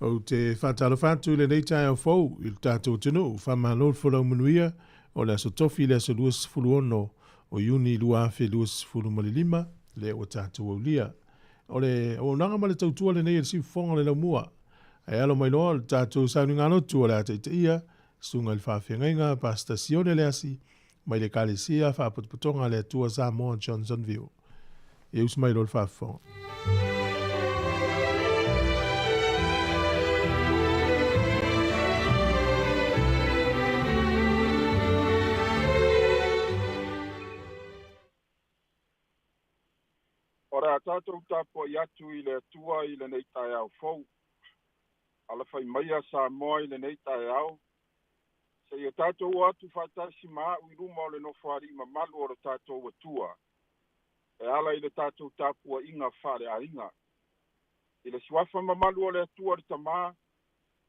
Ou te faatalofa atu i lenei taeao fou i le tatou atunuu. Faamalo le folau manuia o le aso Tofi le aso 26 o Iuni 2025 lea ua tatou aulia. O le auaunaga ma le tautua lenei a le Siufofoga o le Laumua. Ae alo mai loa o le tatou sauniga lotu o le a taitaia Susuga i le Faafeagaiga Pastor Sione Leasi mai le Ekalesia Faapotopotoga a le Atua Samoa Johnsonville. Ia usu mai loa le faafofoga. O le a tatou tapuai atu i le Atua i lenei taeao fou. Alafai maia Samoa i lenei taeao, seia tatou o atu faatasi ma a'u i luma o le Nofoalii mamalu o lo tatou Atua, e ala i le tatou tapuaiga faaleaiga. I le suafa mamalu o le Atua le Tama,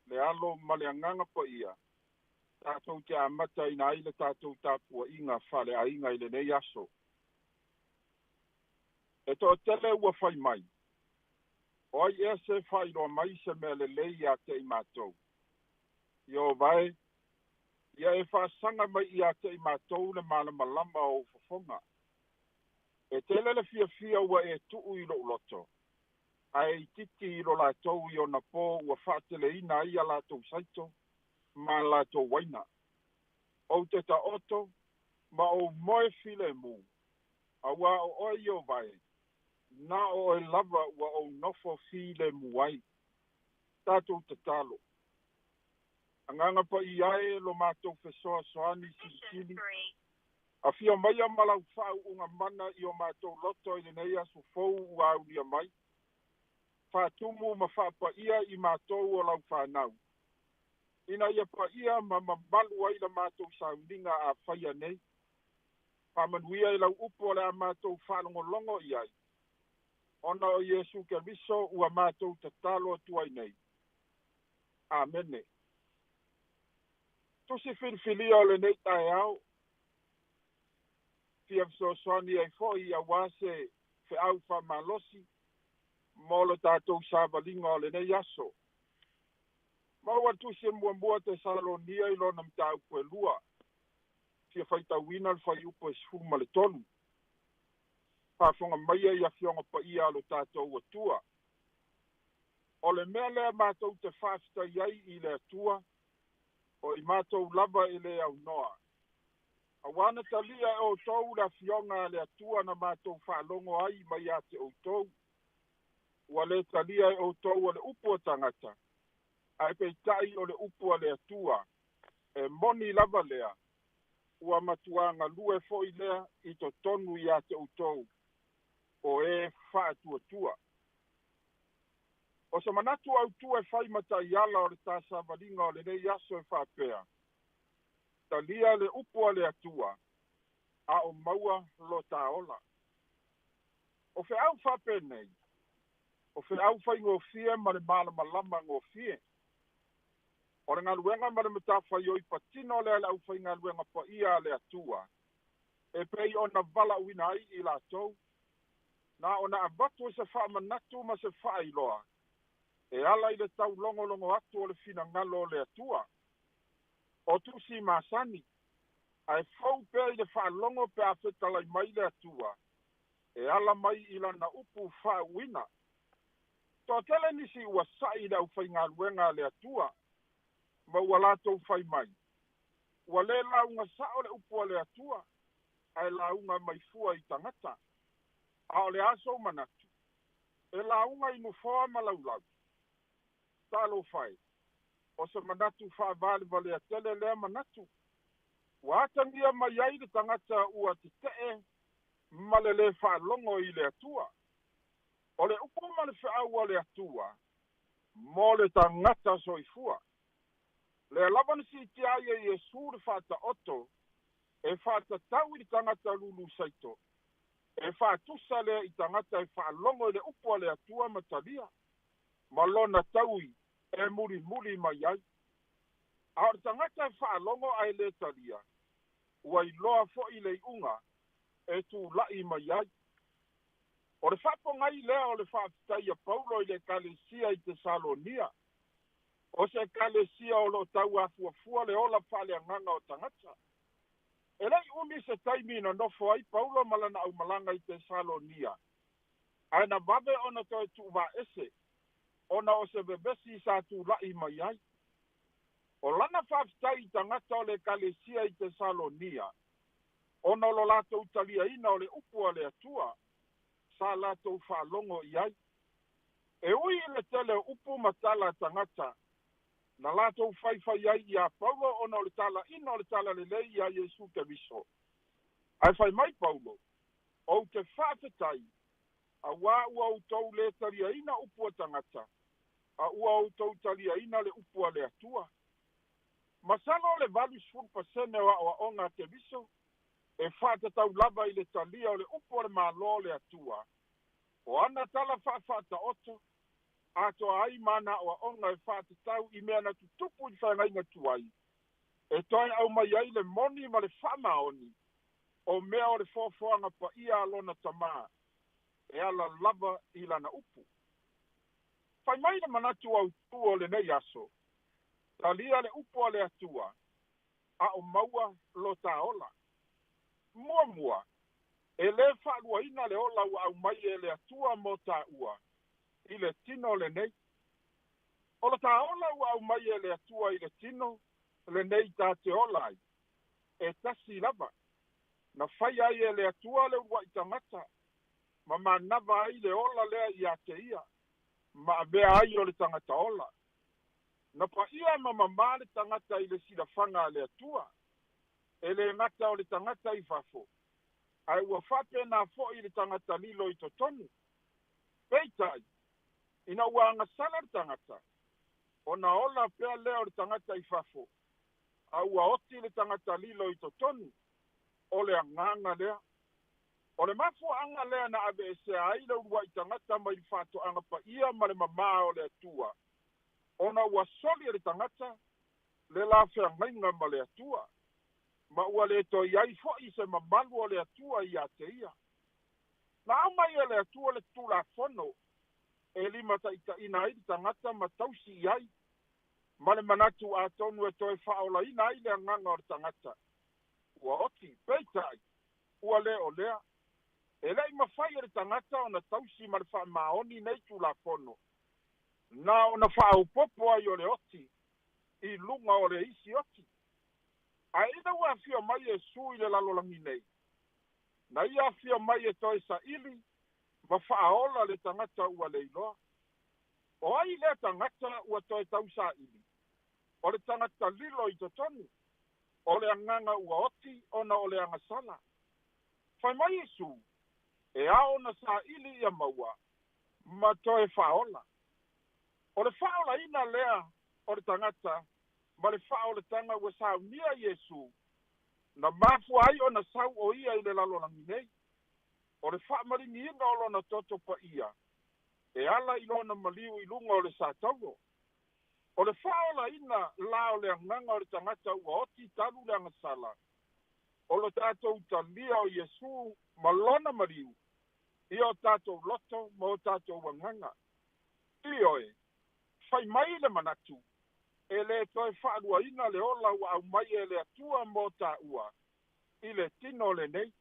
le Alo ma le Agaga Paia, tatou te amataina ai le tatou tapuaiga faaleaiga i lenei aso. E toatele ua fai mai, O ai ea se faailoa mai se mea lelei ia te i matou? Ieova e, ia e faasaga mai ia te i matou le malamalama o ou fofoga. E tele le fiafia ua e tuu i lou loto, ae itiiti i lo latou i ona po ua faateleina ai a latou saito ma a latou uaina. Ou te taoto ma ou moe filemu, auā o oe Ieova e, na o oe lava ua ou nofo filemu ai. Tatou tatalo. Agaga Paia e lo matou fesoasoani silisili, afio maia ma lau faauuga mana i o matou loto i lenei aso fou ua aulia mai. Faatumu ma faapaia i matou o lau fanau, ina ia paia ma mamalu ai la matou sauniga a faia nei. Faamanuia i lau upu o le a matou faalogologo i ai, ona o Iesu Keriso ua matou tatalo atu ai nei. Amene. Tusi filifilia o lenei taeao, fia fesoasoani ai foi auā se feau faamalosi mo lo tatou savaliga o lenei aso. Maua tusi e muamua Tesalonia i lona mataupu e lua, fia faitauina le fuaiupu e 13. Faafofoga maia i Afioga Paia a lo tatou Atua. O le mea lea matou te faafetai ai i le Atua, o i matou lava e le aunoa. Auā na talia e outou le Afioga a le Atua na matou faalogo ai mai ia te outou. Ua le talia e outou o le upu a tagata, ae peitai o le upu a le Atua. E moni lava lea, ua matuā galue foi lea i totonu ia te outou o e faatuatua. O se manatu autu e fai ma taiala o le tasavaliga o lenei aso e faapea, Talia le upu a le Atua, a o maua lo ta ola. O feau faapenei, o feau faigofie ma le malamalama gofie. O le galuega ma le matafaioi patino lea a le aufaigaluega paia a le Atua, e pei ona valaauina ai i latou, na ona avatu se faamanatu ma se faailoa e ala i le taulogologo atu o le finagalo o le Atua. O tusi masani, ae fou pea i le faalogo pe a fetalai mai le Atua e ala mai i lana upu faauuina. Toatele nisi ua sa'i i le aufaigaluega a le Atua, ma ua latou fai mai, Ua le lauga sa'o le upu a le Atua, ae lauga mai fua i tagata. A o le a sou manatu? E lauga i nofoa ma laulau. Talofa e! O se manatu faavalevalea tele lea manatu. Ua atagia mai ai le tagata ua tete'e ma le lē faalogo i le Atua. O le upu ma le feau a le Atua mo le tagata soifua. Lea lava na siitia ai e Iesu le faataoto e faatatau i le tagata lulu saito, e faatusa lea i tagata e faalogo i le upu a le Atua ma talia, ma lona taui e mulimuli mai ai. A o le tagata e faalogo ae le talia, ua iloa foi le iuga e tula'i mai ai. O le faapogai lea o le faafetai a Paulo i le Ekalesia i Tesalonia. O se ekalesia o loo tauafuafua le ola faaleagaga o tagata. E le'i umi se taimi na nofo ai Paulo ma lana aumalaga i Tesalonia, ae na vave ona toe tuuvaese ona o se vevesi sa tula'i mai ai. O lana faafetai i tagata o le ekalesia i Tesalonia ona o lo latou taliaina o le upu a le Atua sa latou faalogo i ai. E ui i le tele o upu ma tala a tagata na latou faifai ai iā Paulo ona o le talaina o le Talalelei iā Iesu Keriso. Ae fai mai Paulo, Ou te faafetai, auā ua outou lē taliaina upu a tagata, a ua outou taliaina le upu a le Atua. Masalo o le 80% o aoaoga a Keriso e faatatau lava i le talia o le upu o le Malo o le Atua, o ana tala faafaataoto, atoa ai ma ana aoaoga e faatatau i mea na tutupu i le feagaiga tuai, e toe aumai ai le moni ma le faamaoni o mea o le foafoaga paia a lona Tamā e ala lava i lana upu. Fai mai le manatu autū o lenei aso, Talia le upu a le Atua, a o maua lo tā ola. Muamua, e lē faaluaina le ola ua aumai e le Atua mo tāua i le tino lenei. O lo tā ola ua aumai e le Atua i le tino lenei tā te ola ai, e tasi lava. Na faia ai e le Atua le ulua'i tagata ma manava ai le ola lea iā te ia, ma avea ai o le tagata ola. Na paia ma mamā le tagata i le silafaga a le Atua. E lē gata o le tagata i fafo, ae ua faapena fo'i le tagata lilo i totonu. Peitai, ina ua agasala le tagata, ona ola pea lea o le tagata i fafo, a ua oti le tagata lilo i totonu. O le agaga lea. O le mafuaaga lea na aveesea ai le ulua'i tagata mai le faatoaga paia ma le mamā o le Atua, ona ua soli e le tagata le la feagaiga ma le Atua, ma ua lē toe i ai fo'i se mamalu o le Atua iā te ia. Na aumai e le Atua le Tulafono e limataitaiina ai le tagata ma tausi i ai, ma le manatu atonu e toe faaolaina ai le agaga o le tagata ua oti. Peitai, ua lē o lea. E le'i mafai e le tagata ona tausi ma le faamaoni nei Tulafono, na ona faaopoopo ai o le oti i luga o le isi oti. Ae ina ua afio mai Iesu i le lalolagi nei, na ia afio mai e toe saili ma faaola le tagata ua leiloa. O ai lea tagata ua toe tausaili? O le tagata lilo i totonu, o le agaga ua oti ona o le agasala. Fai mai Iesu, e ao ona saili ia maua ma toe faaola. O le faaolaina lea o le tagata ma le faaolataga ua saunia Iesu, na mafua ai ona sau o ia i le lalolagi nei. O le faamaliniina o lona toto paia e ala i lona maliu i luga o le satauro. O le faaolaina la o le agaga o le tagata ua oti talu le agasala, o lo tatou talia o Iesu ma lona maliu i o tatou loto ma o tatou agaga. Ioe, fai mai le manatu, e lē toe faaluaina le ola ua aumai e le Atua mo tāua i le tino lenei.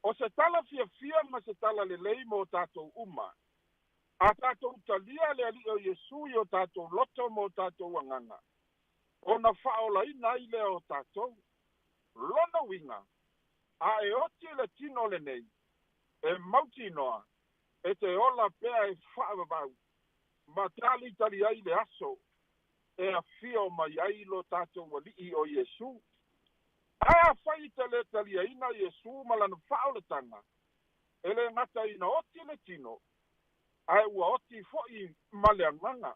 O se tala fiafia ma se tala lelei mo tatou uma. A tatou talia le Alii o Iesu i o tatou loto ma o tatou agaga, ona faaolaina ai lea o tatou. Lona uiga, a e oti i le tino lenei, e mautinoa e te ola pea e faavavau ma talitali ai le aso e afio mai ai lo tatou Alii o Iesu. Ae afai e te lē taliaina Iesu ma lana faaolataga, e lē gata ina oti le tino, ae ua oti fo'i ma le agaga.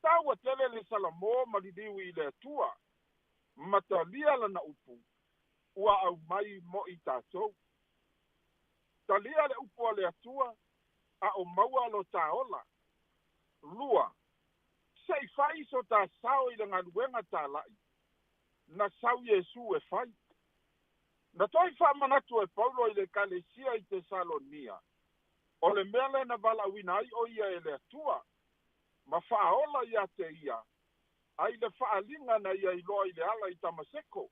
Taua tele le salamo ma liliu i le Atua ma talia lana upu ua aumai mo i tatou. Talia le upu a le Atua a o maua lo tā ola. Lua, se i fai so tā sao i le galuega tāla'i na sau Iesu e fai. Na toe faamanatu e Paulo i le ekalesia i Tesalonia, o le mea lea na valaauina ai o ia e le Atua. Ma faaola ia te ia, ai le faaliga na ia iloa i le ala i Tamaseko,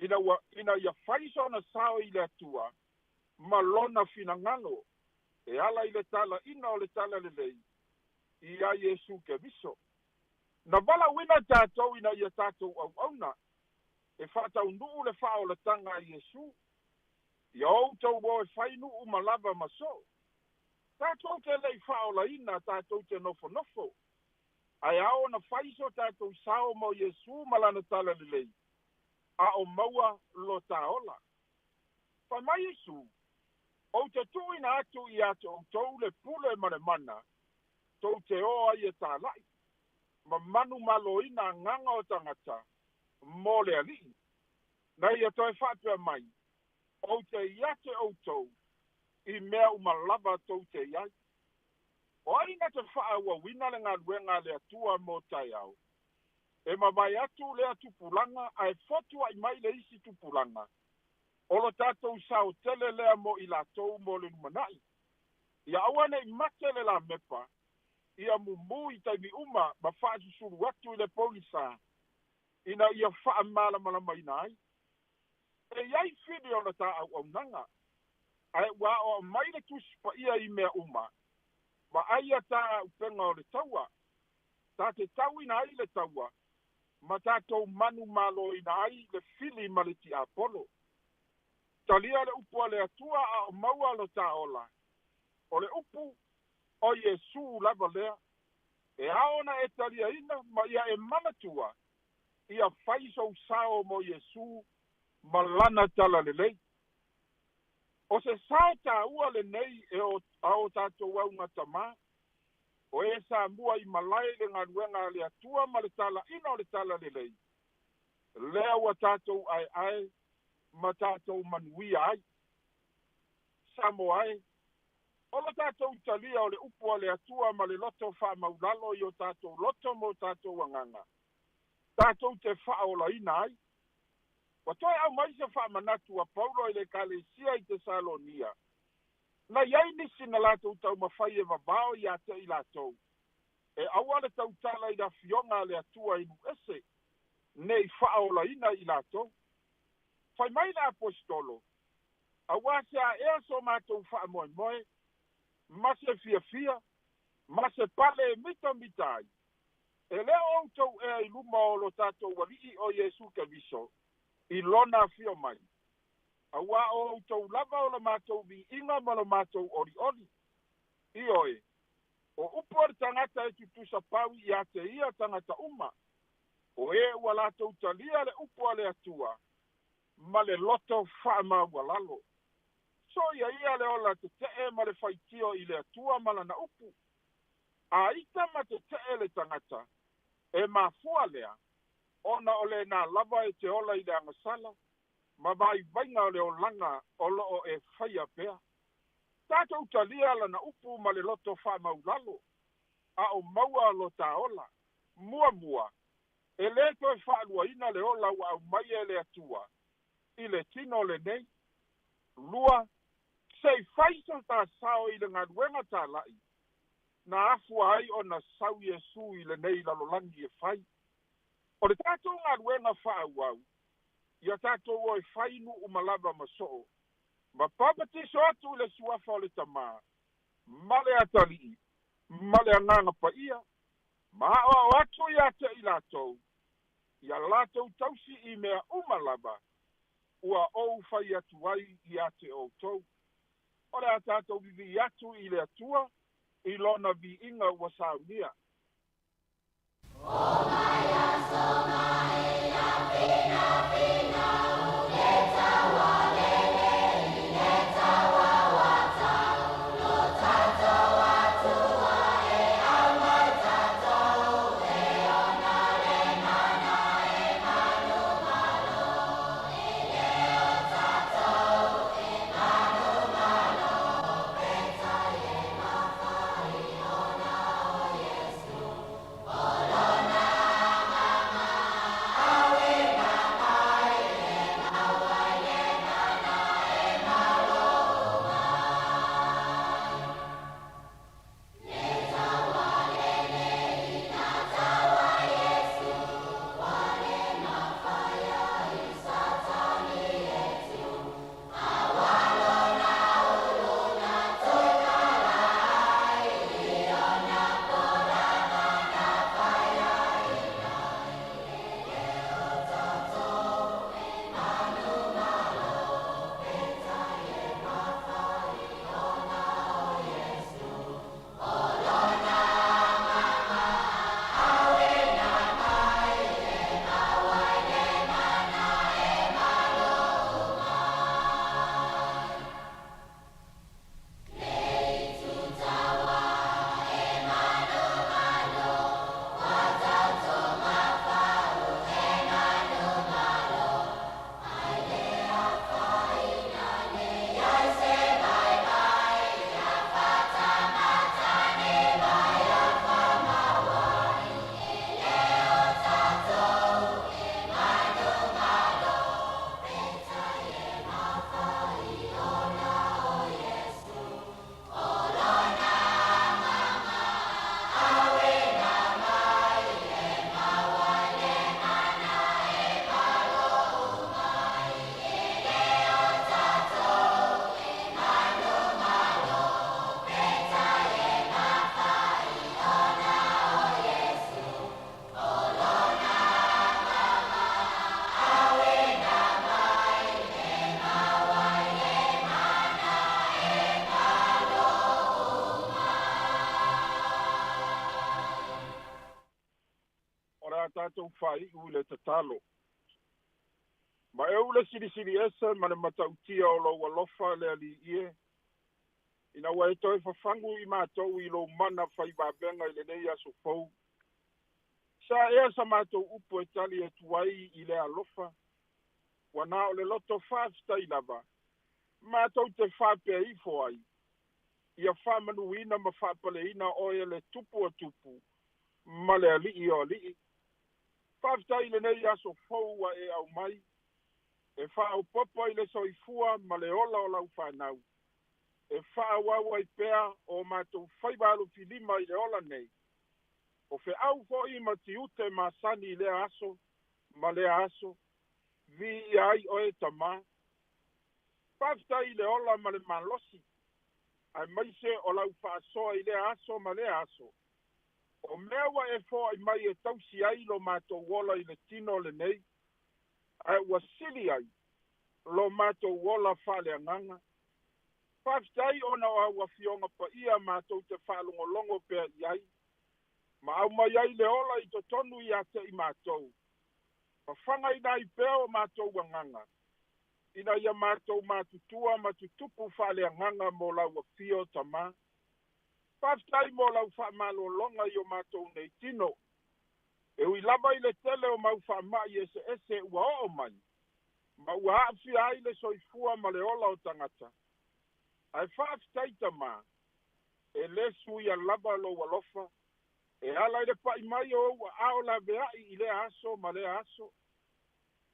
ina ua ina ia fai sona sao i le Atua ma lona finagalo, e ala i le talaina o le talalelei ia Iesu Keriso. Na valaauina tatou ina ia tatou auauna e faataunuu le faaolataga a Iesu. Ia outou o e fai nuu ma lava ma soo. Tatou te le i faaolaina tatou te nofonofo. Ae ao ona fai so tatou sao mo Iesu ma lana talalelei, a o maua lo ta ola. Fai mai Iesu, Ou te tuuina atu ia te outou le pule ma le mana, tou te o ai e talai, ma manumaloina agaga o tagata mo le Alii. Na ia toe faapea mai, Ou te ia te outou i mea uma lava tou te i ai. O ai na te faaauauina le galuega a le Atua mo taeao? E mavae atu lea tupulaga ae fotuai mai le isi tupulaga. O lo tatou sao tele lea mo i latou mo le lumanai. Ia aua ne i mate le lamepa, ia mumu i taimi uma ma faasusulu atu i le pogisa ina ia faamalamalamaina ai. E i ai fili o le ta auaunaga, ae ua aoao mai le Tusi Paia i mea uma, vaaia ta auupega o le taua, ta te tauina ai le taua, ma tatou manumaloina ai le fili ma le tiapolo. Talia le upu a le Atua a o maua lo ta ola. O le upu, o Iesu lava lea. E ao ona e taliaina ma ia e manatua, ia fai sou sao mo Iesu ma lana talalelei. O se sao taua lenei e o, a o tatou augatama, o e sa mua i malae i le galuega a le Atua ma le talaina o le talalelei, lea ua tatou aeae ma tatou manuia ai. Samoa e, o lo tatou talia o le upu a le Atua ma le loto faamaulalo i o tatou loto ma o tatou agaga, tatou te faaolaina ai. Ua toe aumai se faamanatu a Paulo i le Ekalesia i Tesalonia, na i ai nisi na latou taumafai e vavao ia te i latou, e aua le tautala i le Afioga a le Atua i nuu ese, ne i faaolaina i latou. Fai mai le Aposetolo, Auā se aea so matou faamoemoe, ma se fiafia, ma se pale e mitamita ai, e le o outou ea i luma o lo tatou Alii o Iesu Keriso i lona afio mai, auā o outou lava o la matou viiga ma lo matou olioli. Ioe, o upu a le tagata e tutusa pau ia te ia tagata uma, o e ua latou talia le upu a le Atua ma le loto faamaualalo. Soia ia le ola tetee ma le faitio i le Atua ma lana upu. A ita ma tetee le tagata, e mafua lea, ona o lena lava e te ola i le agasala ma vaivaiga o le olaga o lo o e faia pea. Tatou talia lana upu ma le loto faamaulalo, a o maua lo ta ola. Muamua, e lē toe faaluaina le ola ua aumaia e le Atua i le tino lenei. Lua, se i fai so ta sao i le galuega talai na afua ai ona sau Iesu i lenei lalolagi e fai. O le tatou galuega faaauau, ia tatou o e fai nuu ma lava ma soo, ma papatiso atu i le suafa o le Tamā, ma le Atalii, ma le Agaga Paia, ma aoao atu ia te i latou, ia latou tausi i mea uma lava ua ou fai atu ai ia te outou. O le a tatou vivii atu i le Atua i lona viiga ua saunia. tatou faaiu i le tatalo. Ma e ou le silisili ese ma le matautia o lou alofa le Alii e, ina ua e toe fafagu i matou i lou mana faivavega i lenei aso fou. Sa ea sa matou upu e tali atu ai i le alofa, ua na o le loto faafetai lava, matou te faapea ifo ai, ia faamanuina ma faapaleina oe le Tupu o tupu ma le Alii o alii. Faafetai i lenei aso fou ua e aumai, e faaopoopo i le soifua ma le ola o lau fanau, e faaauau ai pea o matou faiva alofilima i le ola nei, o feau foi ma tiute masani i lea aso ma lea aso, viia ai oe Tamā. Faafetai i le ola ma le malosi, aemaise o lau faasoa i lea aso ma lea aso. O mea ua e foai mai e tausi ai lo matou ola i le tino lenei, ae ua sili ai lo matou ola faaleagaga. Faafetai ona o au afioga paia matou te faalogologo pea i ai, ma aumai ai le ola i totonu ia te i matou. Fafagaina ai pea o matou agaga, ina ia matou matutua ma tutupu faaleagaga mo lau afio Tamā. Faafetai mo lau faamalologa i o matou nei tino, e ui lava i le tele o mau faamai eseese ua oo mai, ma ua aafia ai le soifua ma le ola o tagata. Ae faafetai Tamā, e lē suia lava lou alofa, e ala i le pai mai o ou aao laveai i lea aso ma lea aso.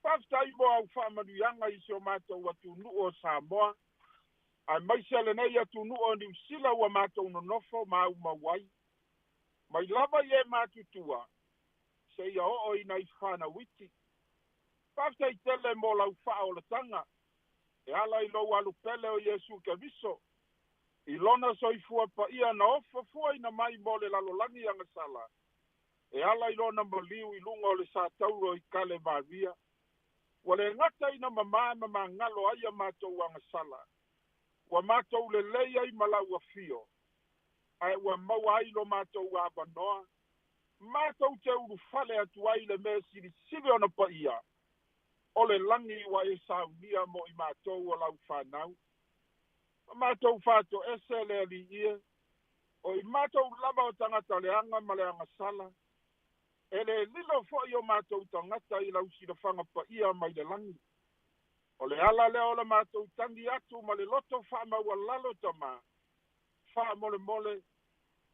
Faafetai mo au faamanuiaga i si o matou atunuu o Samoa, aemaise lenei atunuu o Niu Sila ua matou nonofo ma aumau ai. Mai lava i e matutua, seia oo i nai fanau iti. Faafetai tele mo lau faaolataga, e ala i lou alupele o Iesu Keriso, i lona soifua paia na ofo fuaina mai mo le lalolagi agasala, e ala i lona maliu i luga o le satauro i Kalevaria. Ua le gata ina mamā ma magalo ai a matou agasala, ua matou lelei ai ma lau afio, ae ua maua ai lo matou avanoa, matou te ulufale atu ai le mea silisili ona paia, o le lagi ua e saunia mo i matou o lau fanau. Ma matou faatoese le Alii e, o i matou lava o tagata leaga ma le agasala, e le lilo foi o matou tagata i lau silafaga paia mai le lagi. O le ala lea o le matou tagi atu ma le loto faamaualalo Tamā, faamolemole,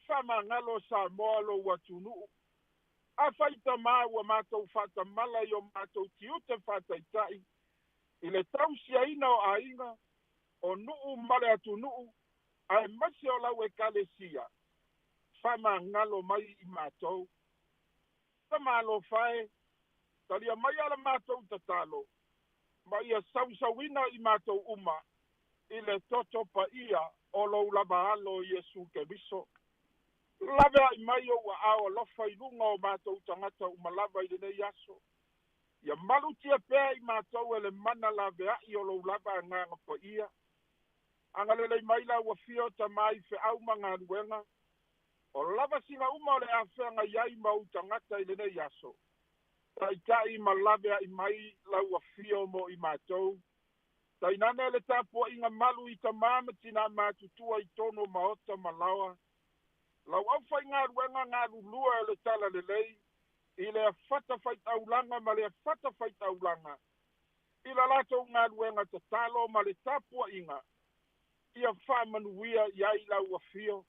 faamagalo Samoa lou atunuu. Afai Tamā ua matou faatamala i o matou tiute faataitai, i le tausiaina o aiga, o nuu ma le atunuu, aemaise o lau ekalesia, faamagalo mai i matou. Tamā alofa e, talia mai a la matou tatalo, ma ia sausauina i matou uma, i le toto paia o lou lava alo Iesu Keriso. Laveai mai ou aao alofa i luga o matou tagata uma lava i lenei aso. Ia malutia pea i matou e le mana laveai o lou lava agaga paia. Agalelei mai lau afio Tamā i feau ma galuega, o lava siga uma o le afeagai ai ma ou tagata i lenei aso. Taitai ma laveai mai lau afio mo i matou. Tainane le tapuaiga malu i tamā ma tinā matutua i tonu o maota ma laoa. Lau aufaigaluega galulue o le talalelei, i le fatafaitaulaga ma le fatafaitaulaga, i la latou galuega tatalo ma le tapuaiga, ia faamanuia i ai lau afio.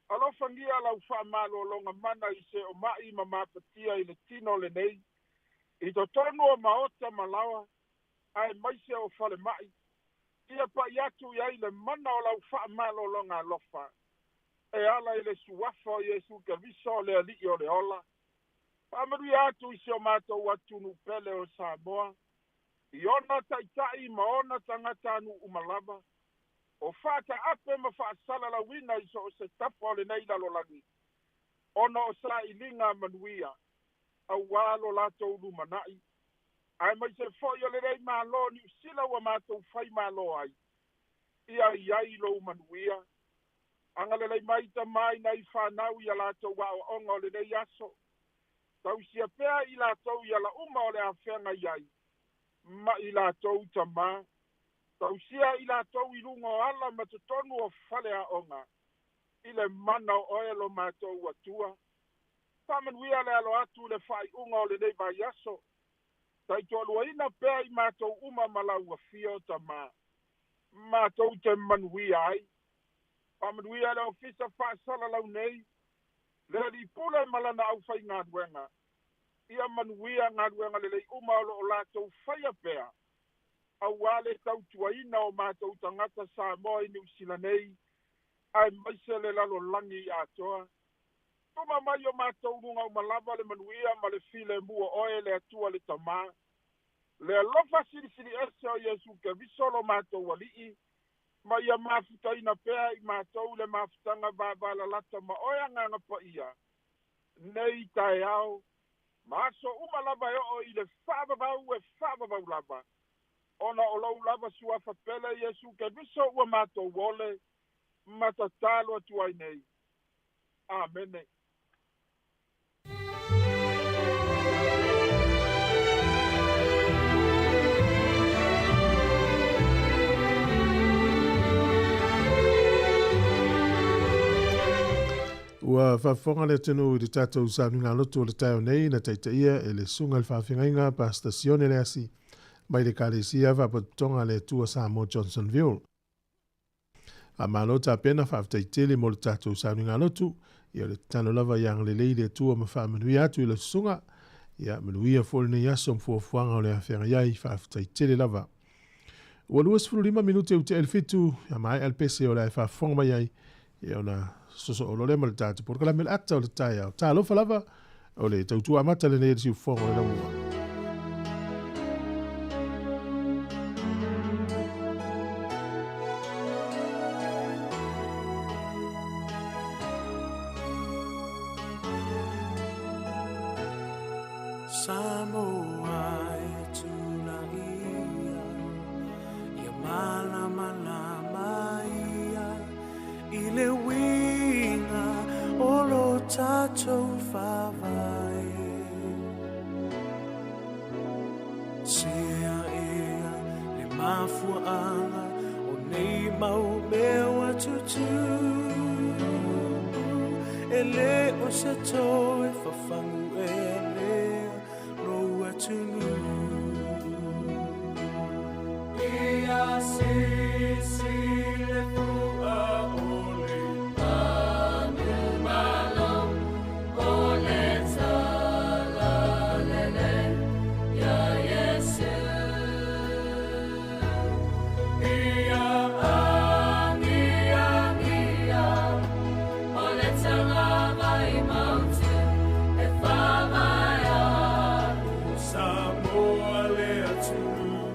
Alofagia lau faamalologa mana i se oma'i ma mafatia i le tino lenei, i totonu o maota ma laoa, aemaise o falemai, ia pai atu i ai le mana o lau faamalologa alofa, e ala i le suafa o Iesu Keriso le Alii o le ola. Faamanuia atu i si o matou atunuu pele o Samoa, i ona taitai ma ona tagatanuu uma lava, o faataape ma faasalalauina i so o se tafa o lenei lalolagi, ona o sailiga manuia, auā lo latou lumanai. Aemaise foi o lenei Malo Niu Sila ua matou faimalo ai, ia i ai lou manuia. Agalelei mai Tamā i nai fanau i a latou aoaoga o lenei aso. Tausia pea i latou i ala uma o le a feagai ai ma i latou tamā. Tausia i latou i luga o ala ma totonu o faleaoga i le mana o oe lo matou Atua. Faamanuia le alo atu i le faaiuga o lenei vaiaso. Taitoaluaina pea i matou uma ma lau afio tamā, matou te manuia ai. Faamanuia le ofisa faasalalau nei, le alii pule ma lana aufaigaluega. Ia manuia galuega lelei uma o lo o latou faia pea, auā le tautuaina o matou tagata Samoa i Niu Sila nei, aemaise le lalolagi atoa. Tuma mai o matou luga uma lava le manuia ma le filemu o oe le Atua le Tamā, le alofa silisili ese o Iesu Keriso lo matou Alii, ma ia mafutaina pea i matou le mafutaga vavalalata ma oe Agaga Paia, nei taeao, ma aso uma lava e oo i le faavavau e faavavau lava, ona o lou lava suafa pele Iesu Keriso ua matou ole ma tatalo atu ai nei. Amene. Ua faafofoga le atunuu i le tatou sauniga lotu o le taeao nei na taitaia e le Susuga i le Faafeagaiga Pastor Sione Leasi mai le Ekalesia Faapotopotoga a le Atua Samoa Johnsonville. Faamalo tapena, faafetai tele mo le tatou sauniga lotu. Ia o le tatalo lava ia agalelei le Atua ma faamanuia atu i lau susuga. Ia manuia foi lenei aso ma fuafuaga o le a feagai ai, faafetai tele lava. Ua 25 minute ua tea i le 7, ia maea le pese o le a e faafofoga mai ai, ia ona sosoo loa lea ma le tatou polokalame o le ata o le taeao. Talofa lava, o le tautua amata lenei a le siufofoga o le laumua. Samoa e tulaia, ia malamalama ia i le uiga o lo tatou faavae. Sea ea le mafuaaga o nei mau mea ua tutupu, e le o se toe fafagu ea lea lou atunuu. Ia sisi le fua o le manumalo, o le talalelei ia Iesu. Ia agiagia o le tagavai mautu e faavae atu. Samoa le atunuu.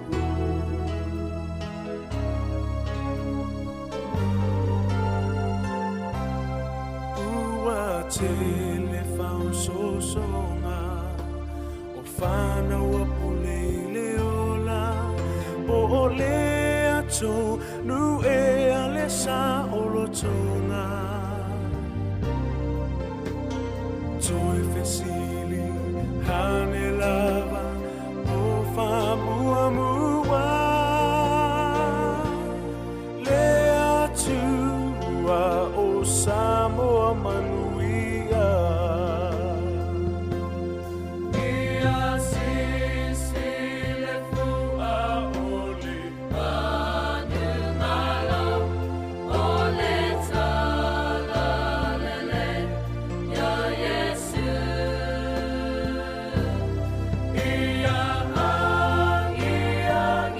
Ua tele faaosoosoga o fanau a pule i le ola, po o le atonu ea le saolotoga. Toe fesili ane lava o faamuamua le Atua o Samoa manuia. Ia sisi le fua o le manumalo, o le talalelei ia Iesu. Ia agiagia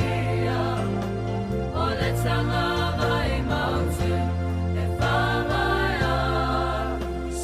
o le tagavai mautu e faavae atu.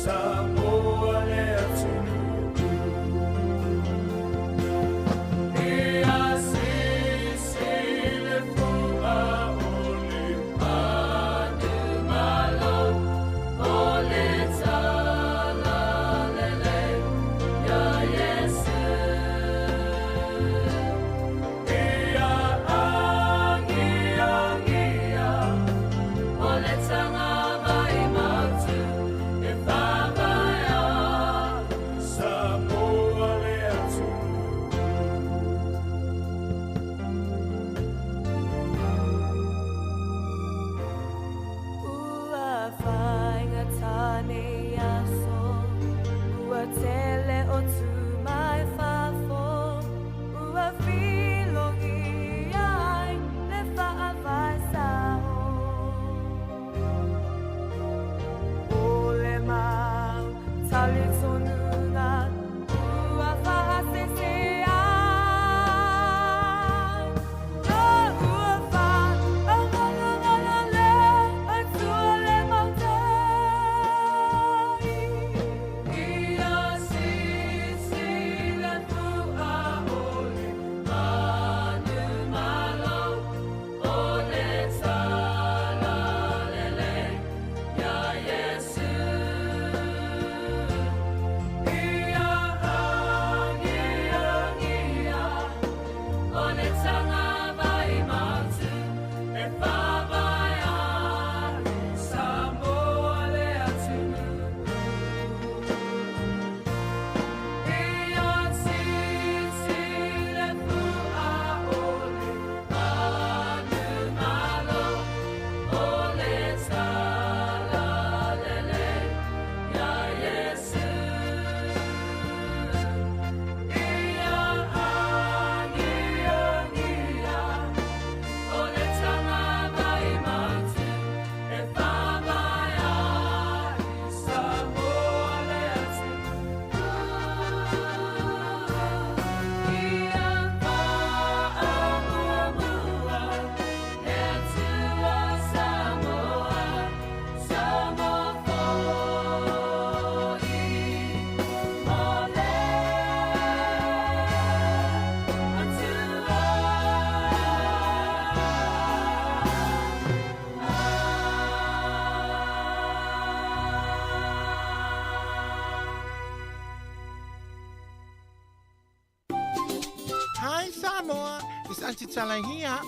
Samoa, it's Auntie Tala here.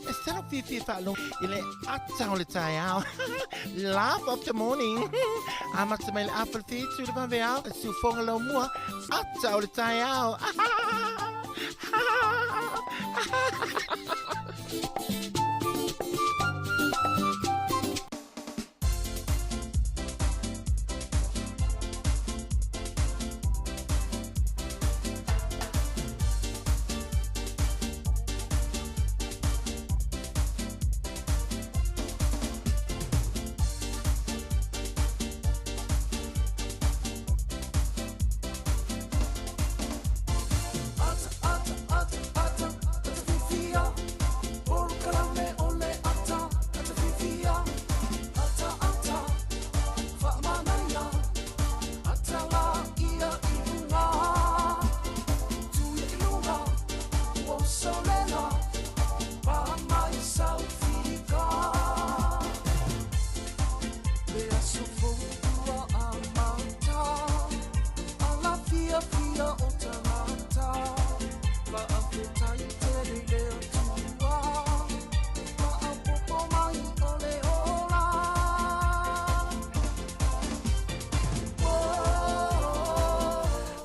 E sala fiafia faalogo i le ata o le taeao. Laugh of the morning. Amata mai le afa le fitu le vaveao, e siufoga lau mua, ata o le taeao.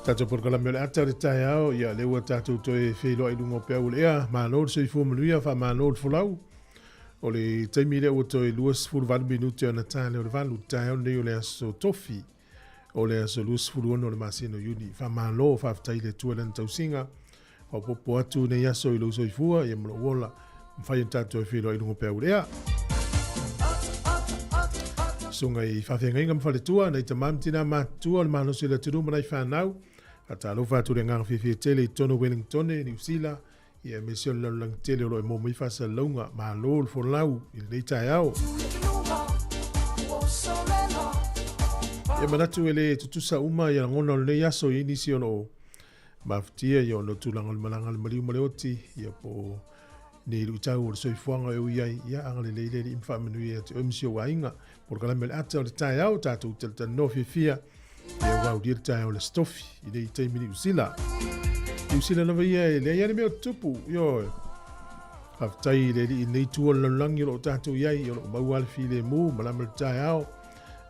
Tatou polokalame o le ata o le taeao, ia lea ua tatou toe feiloai i luga o peau o le ea. Malo le soifua manuia, faamalo le folau. O le taimi lea ua toe 28 minute ona ta lea o le valu, le taeao lenei o le aso Tofi, o le aso 26 o le masina o Iuni. Faamalo, faafetai i le Atua i lana tausiga. Faaopoopo atu nei aso i lou soifua ia ma lou ola. Mafai ona tatou toe feiloai i luga o peau o le ea. Susuga i faafeagaiga ma faletua, nai tama ma tina matutua o le malosi o le atunuu ma nai fanau. Faatalofa atu le agaga fiafia tele i totonu o Wellingtone, Niu Sila, ia aemaise o le lalolagi tele o lo o e maua mai faasalalauga. Malo le folau i lenei taeao. Ia manatu e le tutusa uma ia lagona o lenei aso i nisi o lo o mafutia ia ona o tulaga o le malaga a le maliu ma le oti, ia po o ni luitau o le soifuaga e ui ai, ia agalelei le Alii ma faamanuia ia te oe ma si ou aiga. Polokalame o le ata o le taeao, tatou talatalanoa fiafia, ia ua aulia le taeao o le Aso Tofi i nei taimi Niu Sila. Niu Sila lava ia e leai lava le mea o tutupu, ioe. Faafetai i le Alii i lenei itu o le lalolagi o lo o tatou i ai, o lo o maua le filemu, malama le taeao,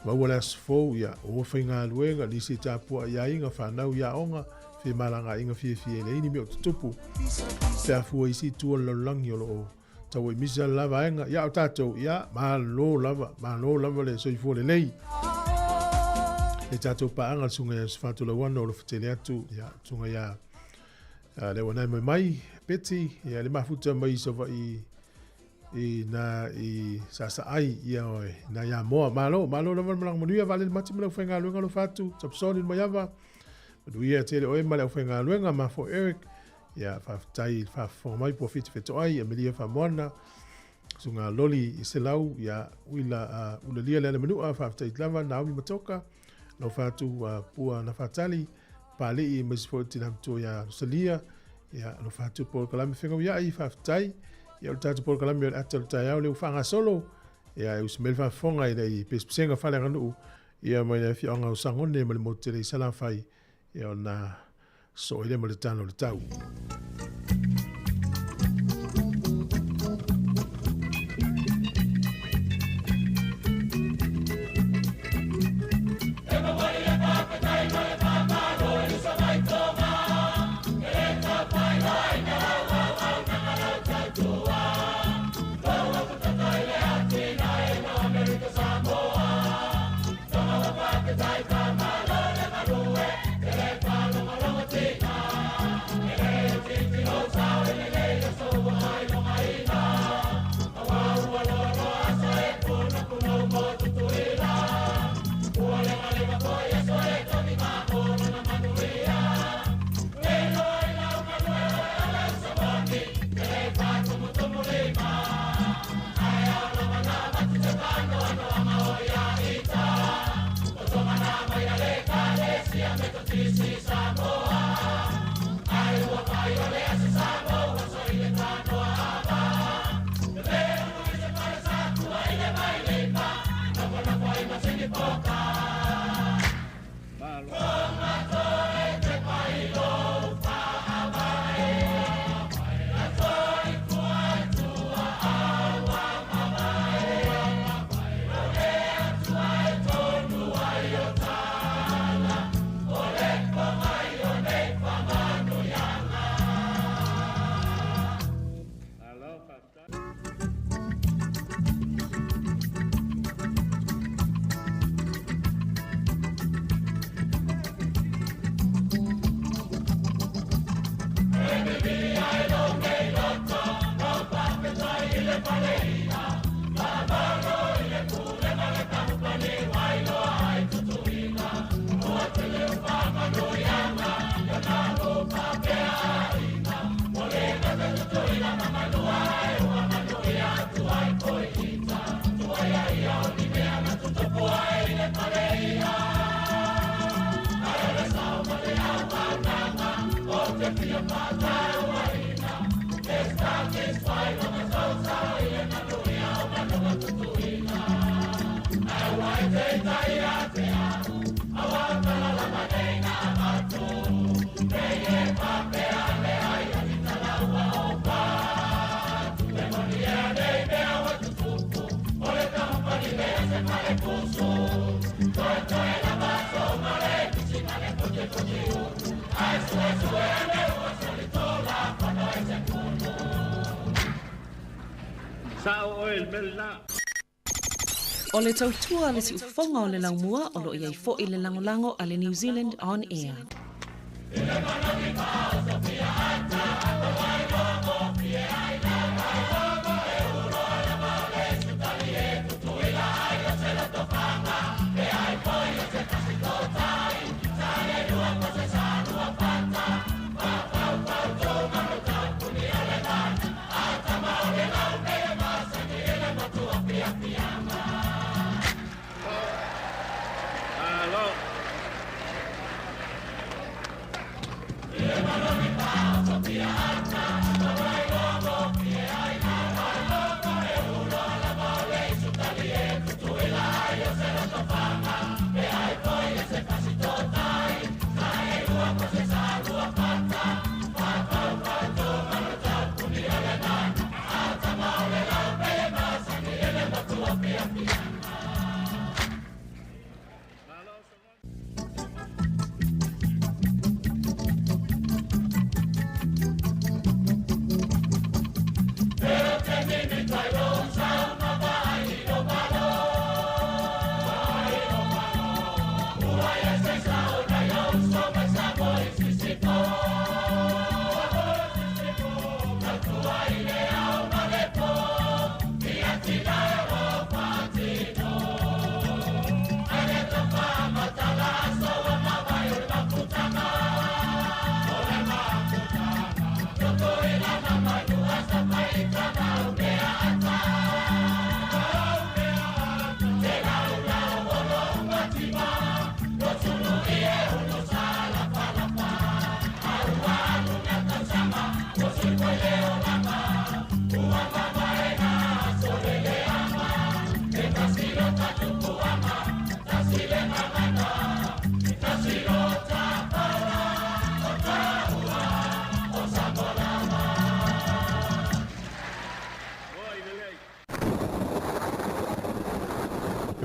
maua le aso fou, ia, ua faigaluega, nisi e tapuai i aiga, fanau i aoga, femalagaaiga fiafia e leai ni mea o tutupu. Pe a fua i isi itu o le lalolagi o lo o tauaimisa le la vaega, ia o tatou, ia, malo lava, malo lava le soifua lelei. Le tatou paaga le susuga ia Sofato Lauano o lo fatele atu, ia, susuga ia Leauanae Moemai, Betty, ia le mafuta mai i Savaii i na i Sasaai, ia oe, na ia Moa. Malo, malo lava le malaga manuia, vaalele mati ma le aufaigaluega alofa atu, Tapsoni le Maiava, manuia tele oe ma le aufaigaluega, Mafo Eric, ia faafetai i le faafofoga mai, Puafiti Fetoai, Amelia Faamoana, Susuga Loli i Selau, ia Uila uh, Ulalia le Alemanua, faafetai lava, Naomi Matoka, alofa atu uh, Pua Nafatali, Palii aemaise foi o le tina matua ia Rosalia, ia alofa atu polokalame fegauiai, faafetai. Ia o le tatou polokalame o le ata o le taeao lea ua faagasolo, ia e usi mai le faafofoga i le pesepesega faaleaganuu, ia mai le afioaga o Sagone ma le motu tele i Salafai, ia ona soo ai lea ma le tala o le tau. O le tautua a le siufofoga o le laumua o lo o i ai foi le lagolago a le New Zealand On Air.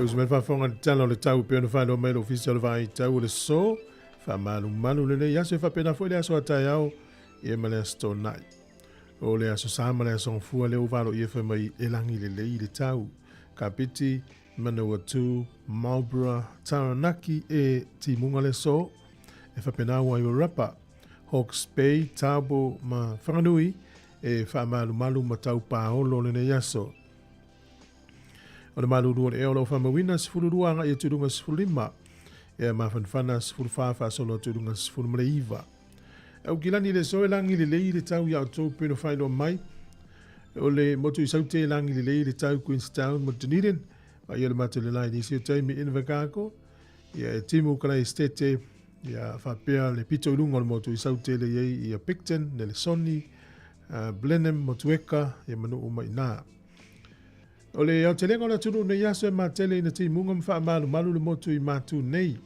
E usu mai le faafofoga i le tala o le tau e pei ona faailoa mai e le Ofisa o le Vaai Tau o le So, faamalumalu lenei aso e faapena foi le aso a taeao ia ma le Aso Toonai. O le Aso Sa ma le Aso Gafua lea ua valoia fai mai e lagi lelei le tau. Kapiti, Manawatu, Marlborough, Taranaki e timuga le so, e faapena Wairarapa, Hawke's Bay, Taupo ma Whanganui e faamalumalu ma tau paolo lenei aso. O le malulu o le ea o lo o faamauina 12 agai atu i luga 15, ea mafanafana 14 faasolo atu i luga 19. Aukilani le so e lagi lelei le tau iā outou pei ona faailoa mai. O le motu i Saute e lagi lelei le tau Queenstown ma Dunedin. Vaia le matou lelai i nisi o taimi Invercargill, ia e timu Kalaestete, ia faapea le pito i luga o le motu i Saute le i ai ia Picton, Nelesoni, Blenheim, Motueka, ia ma nuu uma i ina. O le aotelega o le atunuu nei aso e matele ina timuga ma faamalumalu le motu i Matu nei.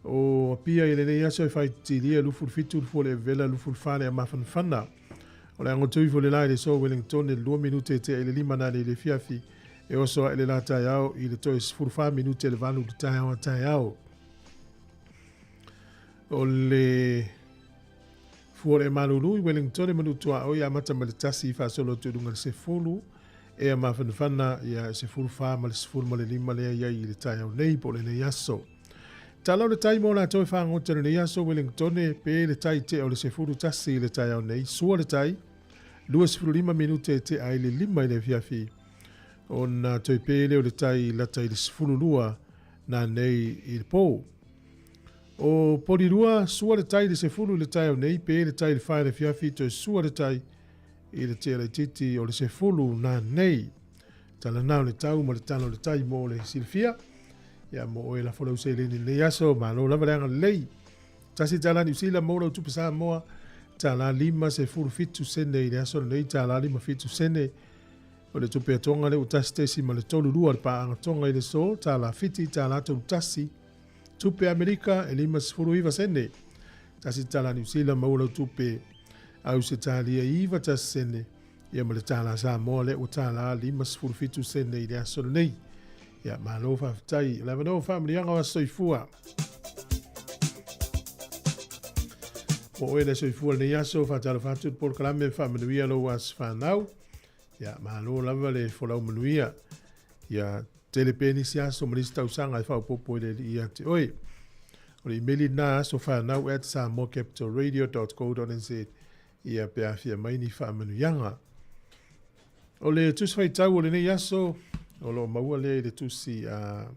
O Apia i lenei aso e faititilia 27 le fua o le Evela 24 le Amafanafana. O le agoto ifo le la i le so Wellington i le 2 minute e tea i le 5 na le le fiafi e oso ae le la taeao i le toe 14 minute le 8 le taeao a taeao. O le fua o le malulu i Wellington e manu tuaoi amata mai le 1 faasolo atu i luga le 10 ea mafanafana ia 14 ma le 15 lea i ai i le taeao nei po o lenei aso. Tala o le tai mo latou e fagota i lenei aso Wellingtone pe le tai tea o le 11 i le taeao nei, sua le tai, 25 minute e tea ai le 5 i le afiafi, ona toe pe lea o le tai lata i le 12 na nei i le po. O Porirua, sua le tai i le 10 i le taeao nei, pe le tai i le 4 i le afiafi, toe sua le tai i le tea laitiiti o le 10 na nei. Tala na o le tau ma le tala o le tai mo le silafia. Ia mo oe lafo lau seleni i lenei aso, malo lava le agalelei. Tasi tala Niu Sila mo lau tupe Samoa, Tālā 57 sene i le aso lenei, tālā 57 sene. O le tupe a Tonga lea ua 1.32 le paaga Tonga i le aso, tālā Fiti, tālā 31. Tupe Amerika e 59 sene. Tasi tālā Niu Sila maua lau tupe Ausetalia i 91 sene. Ia ma le tālā Samoa lea ua tālā 57 sene i le aso lenei. Ia, malo faafetai. O le avanoa o faamanuiaga o aso soifua. Mo oe le soifua lenei aso, faatalofa atu le polokalame faamanuia lou aso fanau. Ia, malo lava le folau manuia. Ia, tele pea nisi aso ma nisi tausaga e faaopoopo i le Alii ia te oe. O le imeli lena asofanau at samoacapitalradio.co.nz ia pe afia mai ni faamanuiaga. O le tusi faitau o lenei aso, o lo o maua lea i le tusi a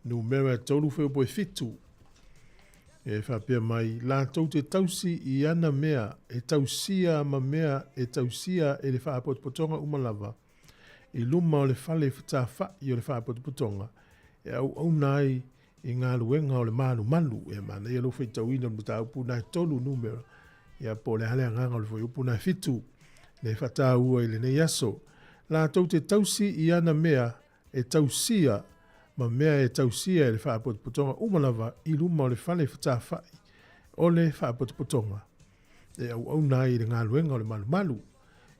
numera 3 Feopo e 7. E faapea mai, latou te tausi i ana mea e tausia ma mea e tausia e le faapotopotoga uma lava, i luma o le fale fetafa'i o le faapotopotoga, e auauna ai i galuega o le malumalu. E manaia lou faitauina o le mataupu lena e tolu numera, ia po o le a le agaga o le fuaiupu lena e fitu, le faataua i lenei aso. Latou te tausi i ana mea e tausia ma mea e tausia e le faapotopotoga uma lava i luma o le fale fetafa'i o le faapotopotoga, e auauna ai i le galuega o le malumalu.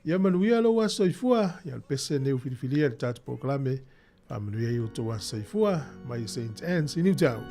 Ia manuia lou aso soifua, ia o le pese lenei ua filifilia e le tatou polokalame, faamanuia ai outou aso soifua mai St. Anne's i Newtown.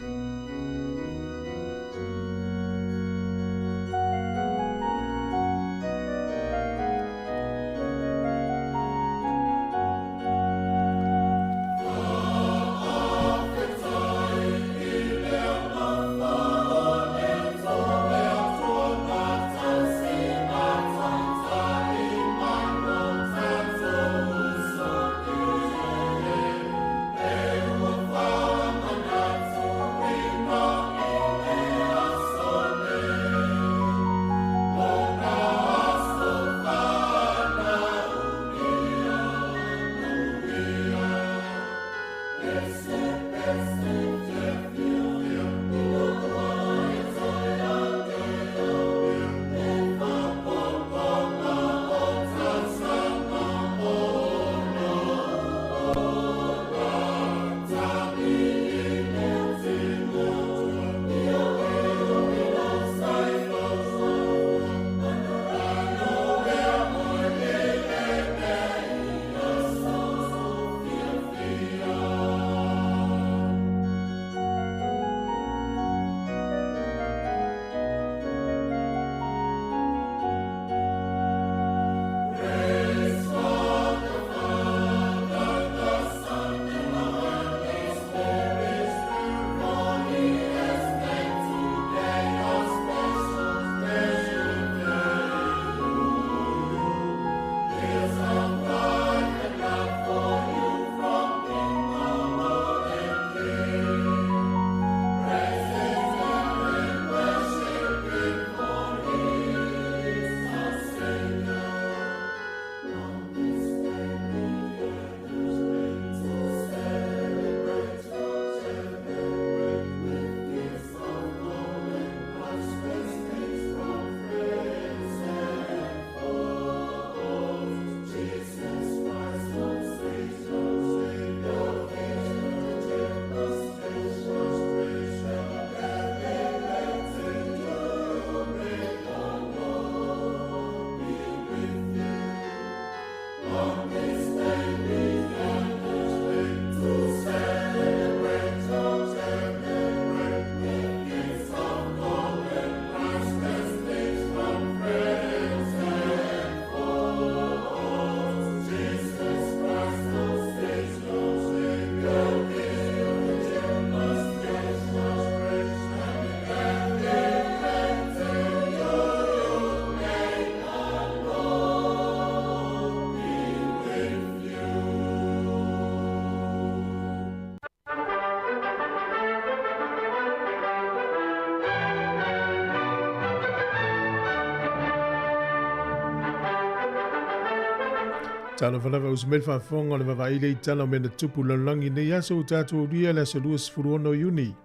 Talofa lava uso mai le faafofoga o le vavaai lea i tala o mea na tupu lalolagi i lenei aso ua tatou aulia le aso 26 Iuni.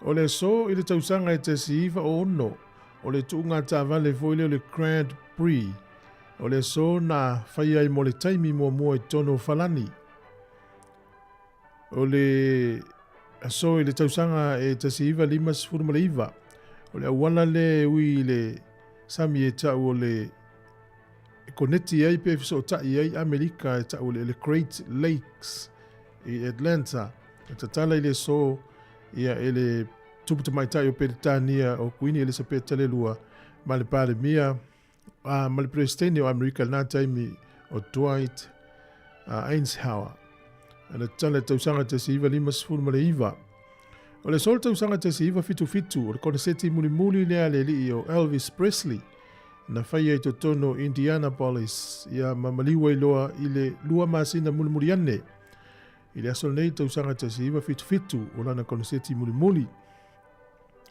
O le aso i le tausaga e 1906, o le tuuga taavale foi lea o le Grand Prix o le aso na faia ai mo le taimi muamua i totonu o Falani. O le aso i le tausaga e 1959, o le auala lea e ui i le sami e tau o le e koneti ai pe fesootai ai Amerika e tau o le Great Lakes i Atlanta. E tatala i le aso ia e le tupu tamaitai o Peretania o Kuini Elisapeta le Lua ma le Palemia ma le Peresetene o Amerika i lena taimi o Dwight Eisenhower. Na tatala i le tausaga 1959. O le aso o le tausaga 1977, o le koneseti mulimuli lea a le alii o Elvis Presley na faia i totonu o Indianapolis ia ma maliu ai loa i le 2 masina mulimuli ane. I le aso lenei tausaga 1977 o lana koneseti mulimuli,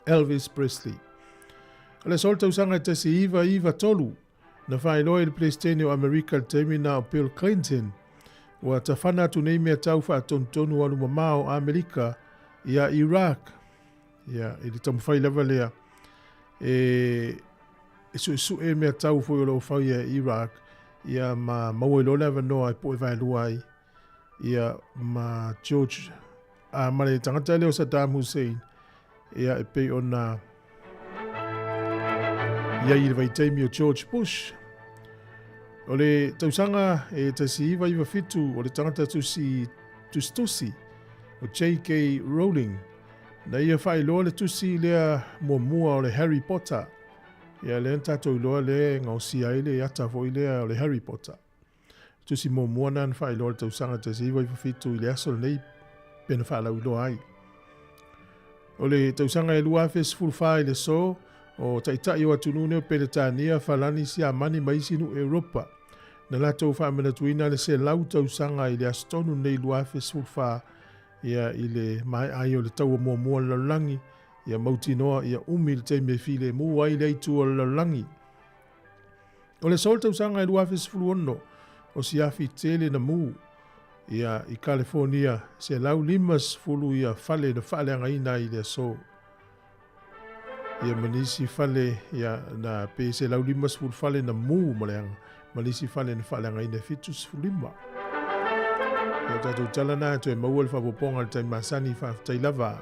Elvis Presley. O le aso o le tausaga 1993, na faailoa i le Peresetene o Amerika i le taimi na o Bill Clinton, ua tafana atu nei mea tau faatonutonu alu mamao a Amerika ia Iraq. Ia, i le taumafai lava lea e suesue mea tau foi o lo o faia e Iraq, ia ma maua ai loa le avanoa e poe vaelua ai ia ma George a ma le tagata lea o Saddam Hussein, ia e pei ona i ai i le vaitaimi o George Bush. O le tausaga e 1997 o le tagata tusi tusitusi o J.K. Rowling na ia faailoa le tusi lea muamua o le Harry Potter. Ia lea na tatou iloa lea e gaosia ai le ata foi lea o le Harry Potter. Tusi muamua na na faailoa le tausaga 1997 i le aso lenei pe na faalauiloa ai. O le tausaga e 2014 i le aso o taitai o atunuu nei o Peretania, Falani, Siamani ma isi nuu Europa na latou faamanatuina le 100 tausaga i le aso tonu lenei 2014 ia i le maea ai o le taua muamua o le lalolagi ia mautinoa ia umi le taimi e filemu ai le aitu o le lalolagi. O le aso o le tausaga e 2016, o siafi tele na mu ia i California, 150 ia fale na faaleagaina ai i le aso. Ia ma nisi fale ia na pe 150 fale na mu ma leaga, ma nisi fale na faaleagaina e 75. Ia o tatou tala na toe maua le faaopoopoga i le taimi masani, faafetai lava.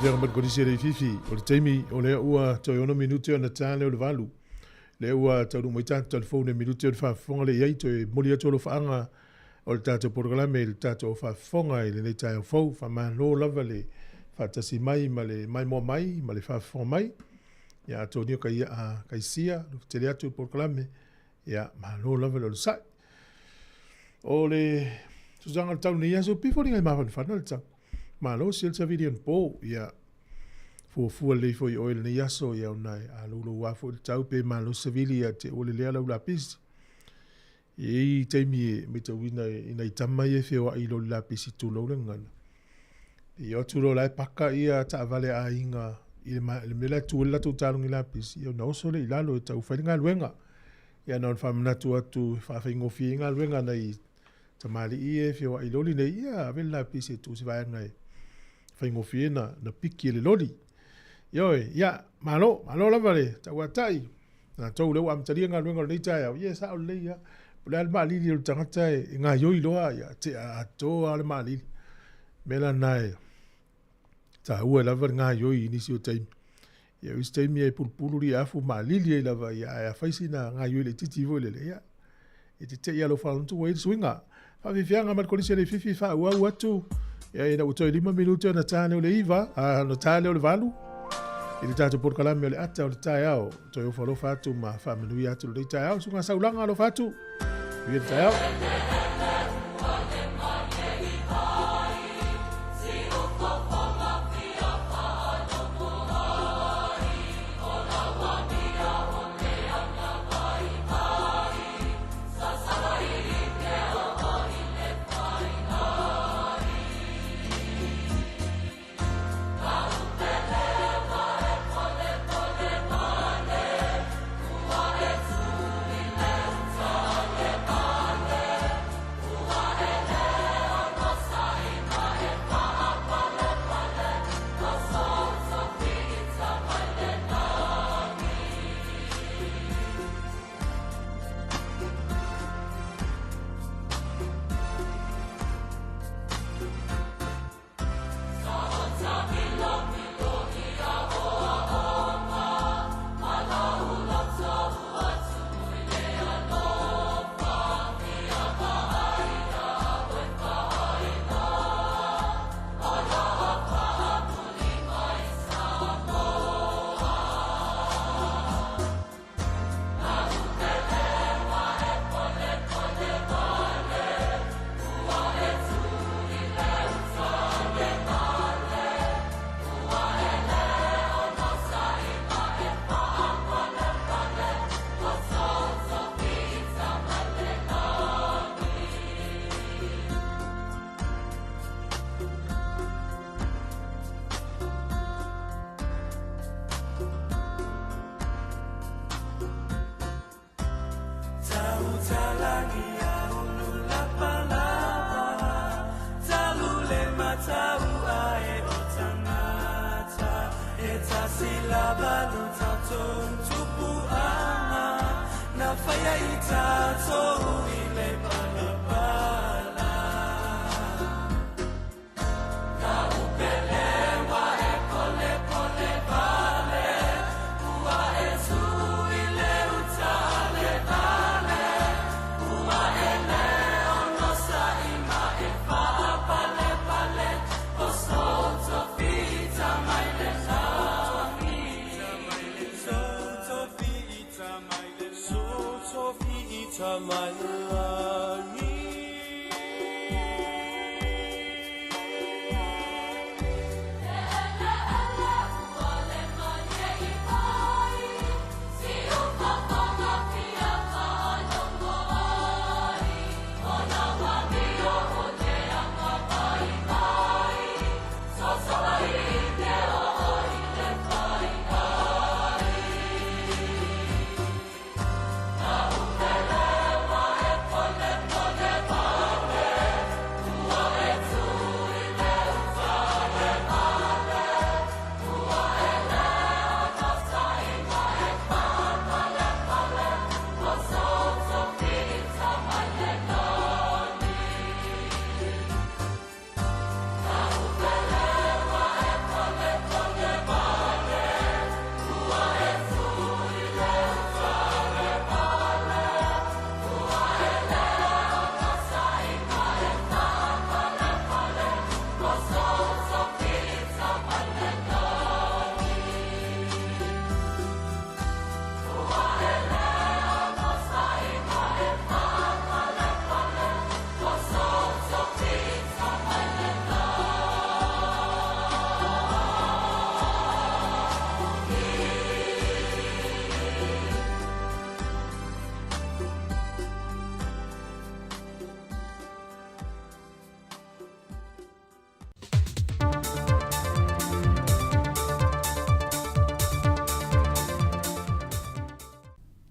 Faafiafiaga mai le Kolisi e Leififi, o le taimi o lea ua toe 6 minute ona ta lea o le 8. Lea ua taunuu mai tatou talifou nei minute o le faafofoga lea i ai toe momoli atu alofaaga o le tatou polokalame i le tatou faafofoga i lenei taeao fou. Faamalo lava le faatasi mai ma le maimoa mai ma le faafofoga mai. Ia atonu o kai a kaisia lo tele atu le polokalame. Ia malo lava le onosai. O le tausaga o le tau nei aso pifo linga i mafanafana le tau. Malo si le savili on po. Ia fuafua lelei foi i oe lenei aso ia ona e aloulou foi le tau pe malo savili ia te ua lelea lau lapisi. E i ai taimi e matauina i nai tama ia e feoai i loli lapisi tulou le gagana. E o atu loa la e paka ia taavale a aiga i le mea la e tu ai le latou talogi lapisi, ia ona oso lea i lalo e tau fai le galuega. Ia na ona faamanatu atu e faafaigofie ai galuega a nai tamalii ia e feoai i loli nei, ia ave le lapisi e tuu se vaega e faigofie na piki e le loli. Ioe, ia, malo, malo lava le tauatai. Tatou lea ua amatalia galuega o lenei taeao, ia e sao lelei lava. Po o le a le maalili o le tagata e gaioi loa, ia tea atoa lava le maalili. O le mea la lena e taua ai lava le gaioi i nisi o taimi. Ia o isi taimi e pulupulu liafu maalili ai lava, ia ae a fai sina gaioi laitiiti foi lele, ia e te te i lava i lou faalogo ua i ai le suiga. Faafiafiaga mai le Kolisi a Leififi faaauau atu, ia ina ua toe 5 minute ona ta lea o le 9, ona ta lea o le 8, i le tatou polokalame o le ata o le taeao. Toe ofo alofa atu ma faamanuia atu lenei taeao. Susuga Saulaga alofa atu. Manuia le taeao.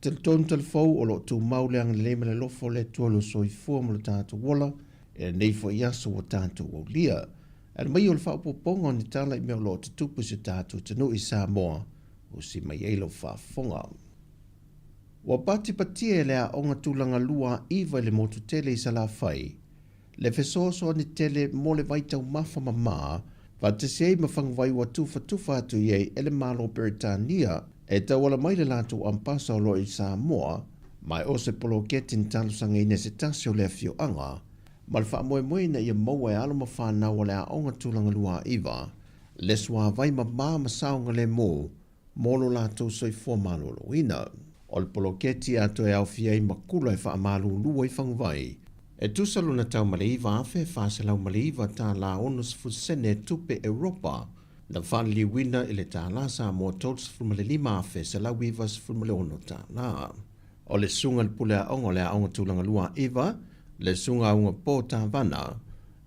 Talitonu talifou o lo o tumau le agalelei ma le alofa o le Atua i lo soifua ma lo tatou ola i lenei foi aso ua tatou aulia. Ae mai o le faaopoopoga o ni tala i mea o lo o tutupu i si o tatou atunuu i Samoa, usi mai ai lau faafofoga. Ua patipatia e le Aoga Tulaga Lua iva i le motu tele i Salafai le fesoasoani tele mo le vaitaumafa mamā faatasi ai ma faguvai ua tufatufa atu i ai e le Malo o Peretania e tauala mai le latou ampasa o lo o i Samoa ma o se poloketi na talosagaina e se tasi o le afioaga ma le faamoemoe ina ia maua e alo ma fanau o le Aoga Tulaga Lua iva le suavai mamā ma saogalemu mo lo latou soifua maloloina. O le poloketi atoa e aofia ai ma kula e faamalulu ai faguvai, e tusa lona tau ma le $9,409 tālā 60 sene tupe Europa, na faaliliuina i le tālā Samoa $35,196 tālā. O le susuga i le pule aoga o le Aoga Tulaga Lua iva, le susuga Auga Po Tavana,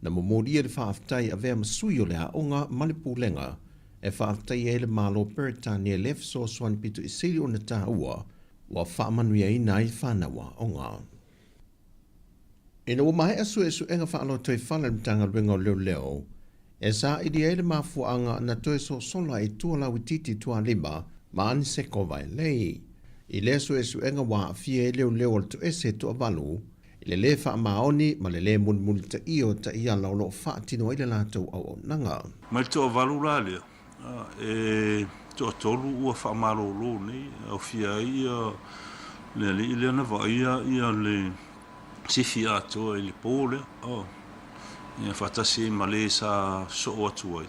na momolia le faafetai avea ma sui o le aoga ma le pulega e faafetaia ai le Malo o Peretania i le fesoasoani pito i sili ona taua ua faamanuiaina ai fanau aoga. Ina ua maea suesuega faalotoifale a le Matagaluega o Leoleo e saili ai le mafuaaga na toe sosola ai tua lauitiiti Tualima ma Aniseko Vailei. I lea suesuega ua aafia ai leoleo o le toese toavalu i le lē faamaoni ma le lē mulimulitaia o taiala o lo o faatino ai le latou auaunaga. Mai le toavalu la lea, e toatolu ua faamalolo nei, e aofia ai le alii lea na vaaia le sifi atoa i le po lea, ia faatasi ai ma le sa sosoo atu ai,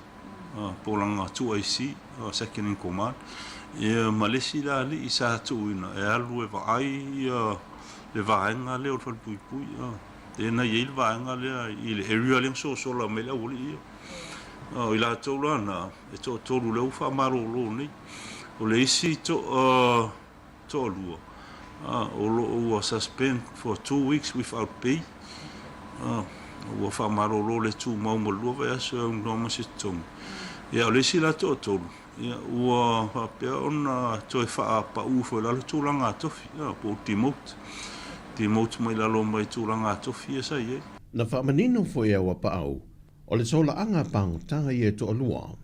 po o lana 2IC, second in command, ia ma le isi la alii sa tuuina e alu e vaai le vaega lea o le falepuipui, lea na i ai le vaega lea i le area lea na sosola mai le aualii ia. O i latou la na, e toatolu lea ua faamalolo nei. O le isi toalua, o lo o ua suspend for 2 weeks without pay. Ua faamalolo le tumau mo le 2 vaiaso e aunoa ma se totogi. Ia o le isi la toatolu, ia ua faapea ona toe faapau foi lalo tulaga tofi, po o demote. Demote mai lalo mai tulaga tofi ia sa i ai. Na faamanino foi e Auapaau o le solaaga pagota ia e toalua.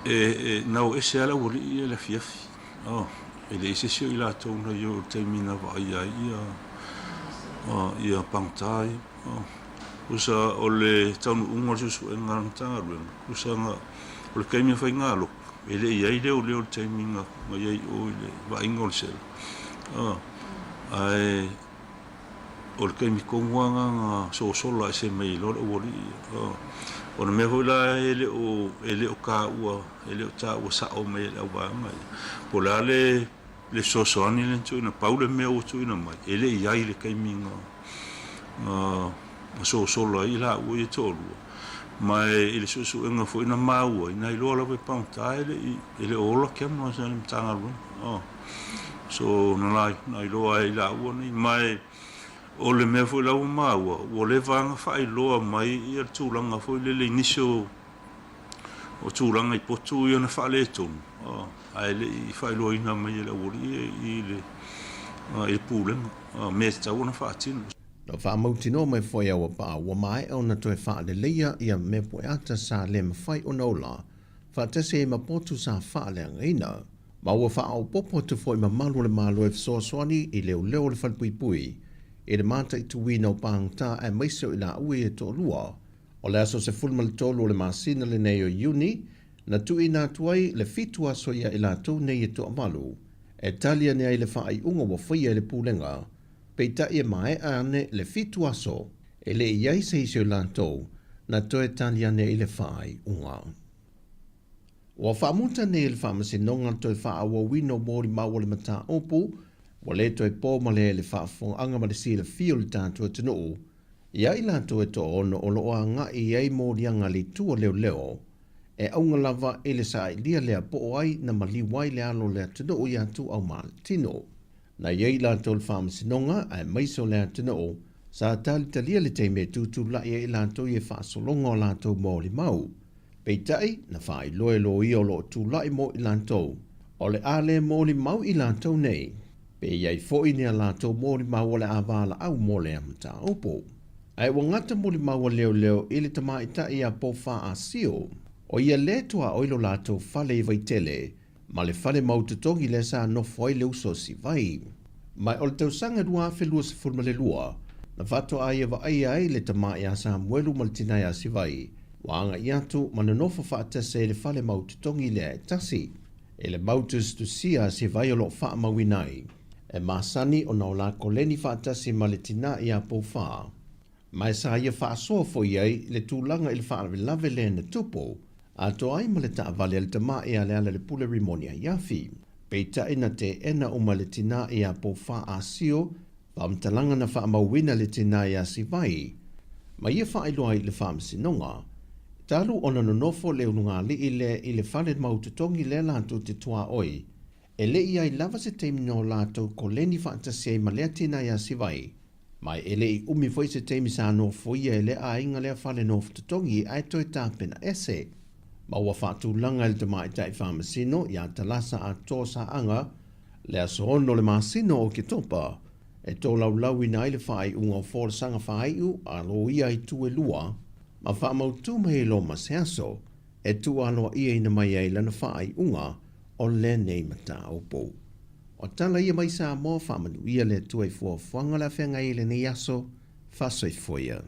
E nau ese ala ua lii ia le afiafi. Oh, e le ese sio i latou na i o le taimi na vaai ai ia, ia pagota ia. Oh. Usa o le taunuuga o le suesuega a le Matagaluega, usa nga, o le taimi na faiga loku, e le i ai leo leo le taimi na i ai o i le vaaiga o le sela. Oh. Ae o le taimi tonu lava na sosola ese mai loa le aualii. Oh. O le mea foi la e le o taua, e le o taua sao mai e le auvaega ia. Po o le a le fesoasoani lea na tuuina, pau le mea ua tuuina mai, e le i ai le taimi na sosola ai laua ia toalua. Ma i le suesuega foi na maua ai, na iloa lava e pagota e le o ola camera sa le Matagaluega. Oh. So na iloa ai laua nei. Ma o le mea foi la ua maua, ua leva ona faailoa mai ia le tulaga foi lele i nisi o tulaga i potu ia na faaletonu, ae le i faailoaina mai e le aualii i le pulega, mea e tatau ona faatino. Na faamautinoa mai foi e Auapaau ua maea ona toe faaleleia ia mea pueata sa le mafai ona ola faatasi ai ma potu sa faaleagaina. Ma ua faaopoopo atu foi mamalu o le Malo e fesoasoani i leoleo o le falepuipui i le mataituina o pagota aemaise o i laua ia e toalua. O le aso 13 o le masina lenei o Iuni, na tuuina atu ai le 7 aso ia i latou nei e toavalu e tali ane ai le faaiuga ua faia e le pulega, peitai e maea ane le 7 aso e le i ai se isi o latou na toe tali ane i le faaiuga. Ua faamuta nei e le Faamasinoga le toe faaauauina o molimau o le mataupu ua le toe po ma le le faafofogaaga ma le silafia o le tatou atunuu ia i latou e toaono o lo o agai i ai moliaga a le itu o leoleo e auga lava i le saailia lea po o ai na maliu ai le alo o le atunuu iā Tuuau Maletino. Na i ai latou le Faamasinoga aemaise o le atunuu sa talitalia le taimi e tutulai ai latou i e faasologa o latou molimau. Peitai, na faailoa e loia o lo o tulai mo i latou, o le a le molimau i latou nei. Pe i ai foi ni a latou molimau o le a valaau mo lea mataupu. Ae ua gata molimau a leoleo i le tamaitai ia Pofa Asio, o ia lea e tuaoi lo latou fale i Vaitele ma le fale mautotogi lea sa nofo ai le uso o Sivai. Ma o le tausaga 2022, na faatoa ia vaaia ai le tama ia Samuelu ma le tina ia Sivai, ua agai atu ma nonofo faatasi ai i le fale mautotogi lea e tasi. I le mau tusitusia a Sivai o lo o faamauina ai, e masani ona o la koleni faatasi ma le tina ia Poufā. Ma e sa ia faasoa foi ai le tulaga i le faalavelave lea na tupu, atoa ai ma le taavale a le tama ia Lealailepule Rimoni Aiafi. Peitai na teena uma le tina ia Poufā Asio, faamatalaga na faamauina le tina ia Sivai, ma ia faailoa ai i le faamasinoga. Talu ona nonofo le ulugalii lea i le fale mautotogi lea latou te tuaoi, e le i ai lava se taimi na o latou koleni faatasi ai ma lea tina ia Sivai, ma e le i umi foi se taimi sa nofoia e lea aiga lea fale nofototogi ae toe tapena ese. Ma ua faatulaga e le tamaitai faamasino ia Talasa Atoa Saaga le aso 6 o le masina o Oketopa e tolaulauina ai le faaiuga o folasaga faaiu a loia i itu e lua ma faamautu mai ai loa ma se aso e tuualoaiaina mai ai lana faaiuga o lenei mataupu. O tala ia mai Samoa, faamanuia le Atua i fuafuaga o le a feagai ai lenei aso, faasoifua ia.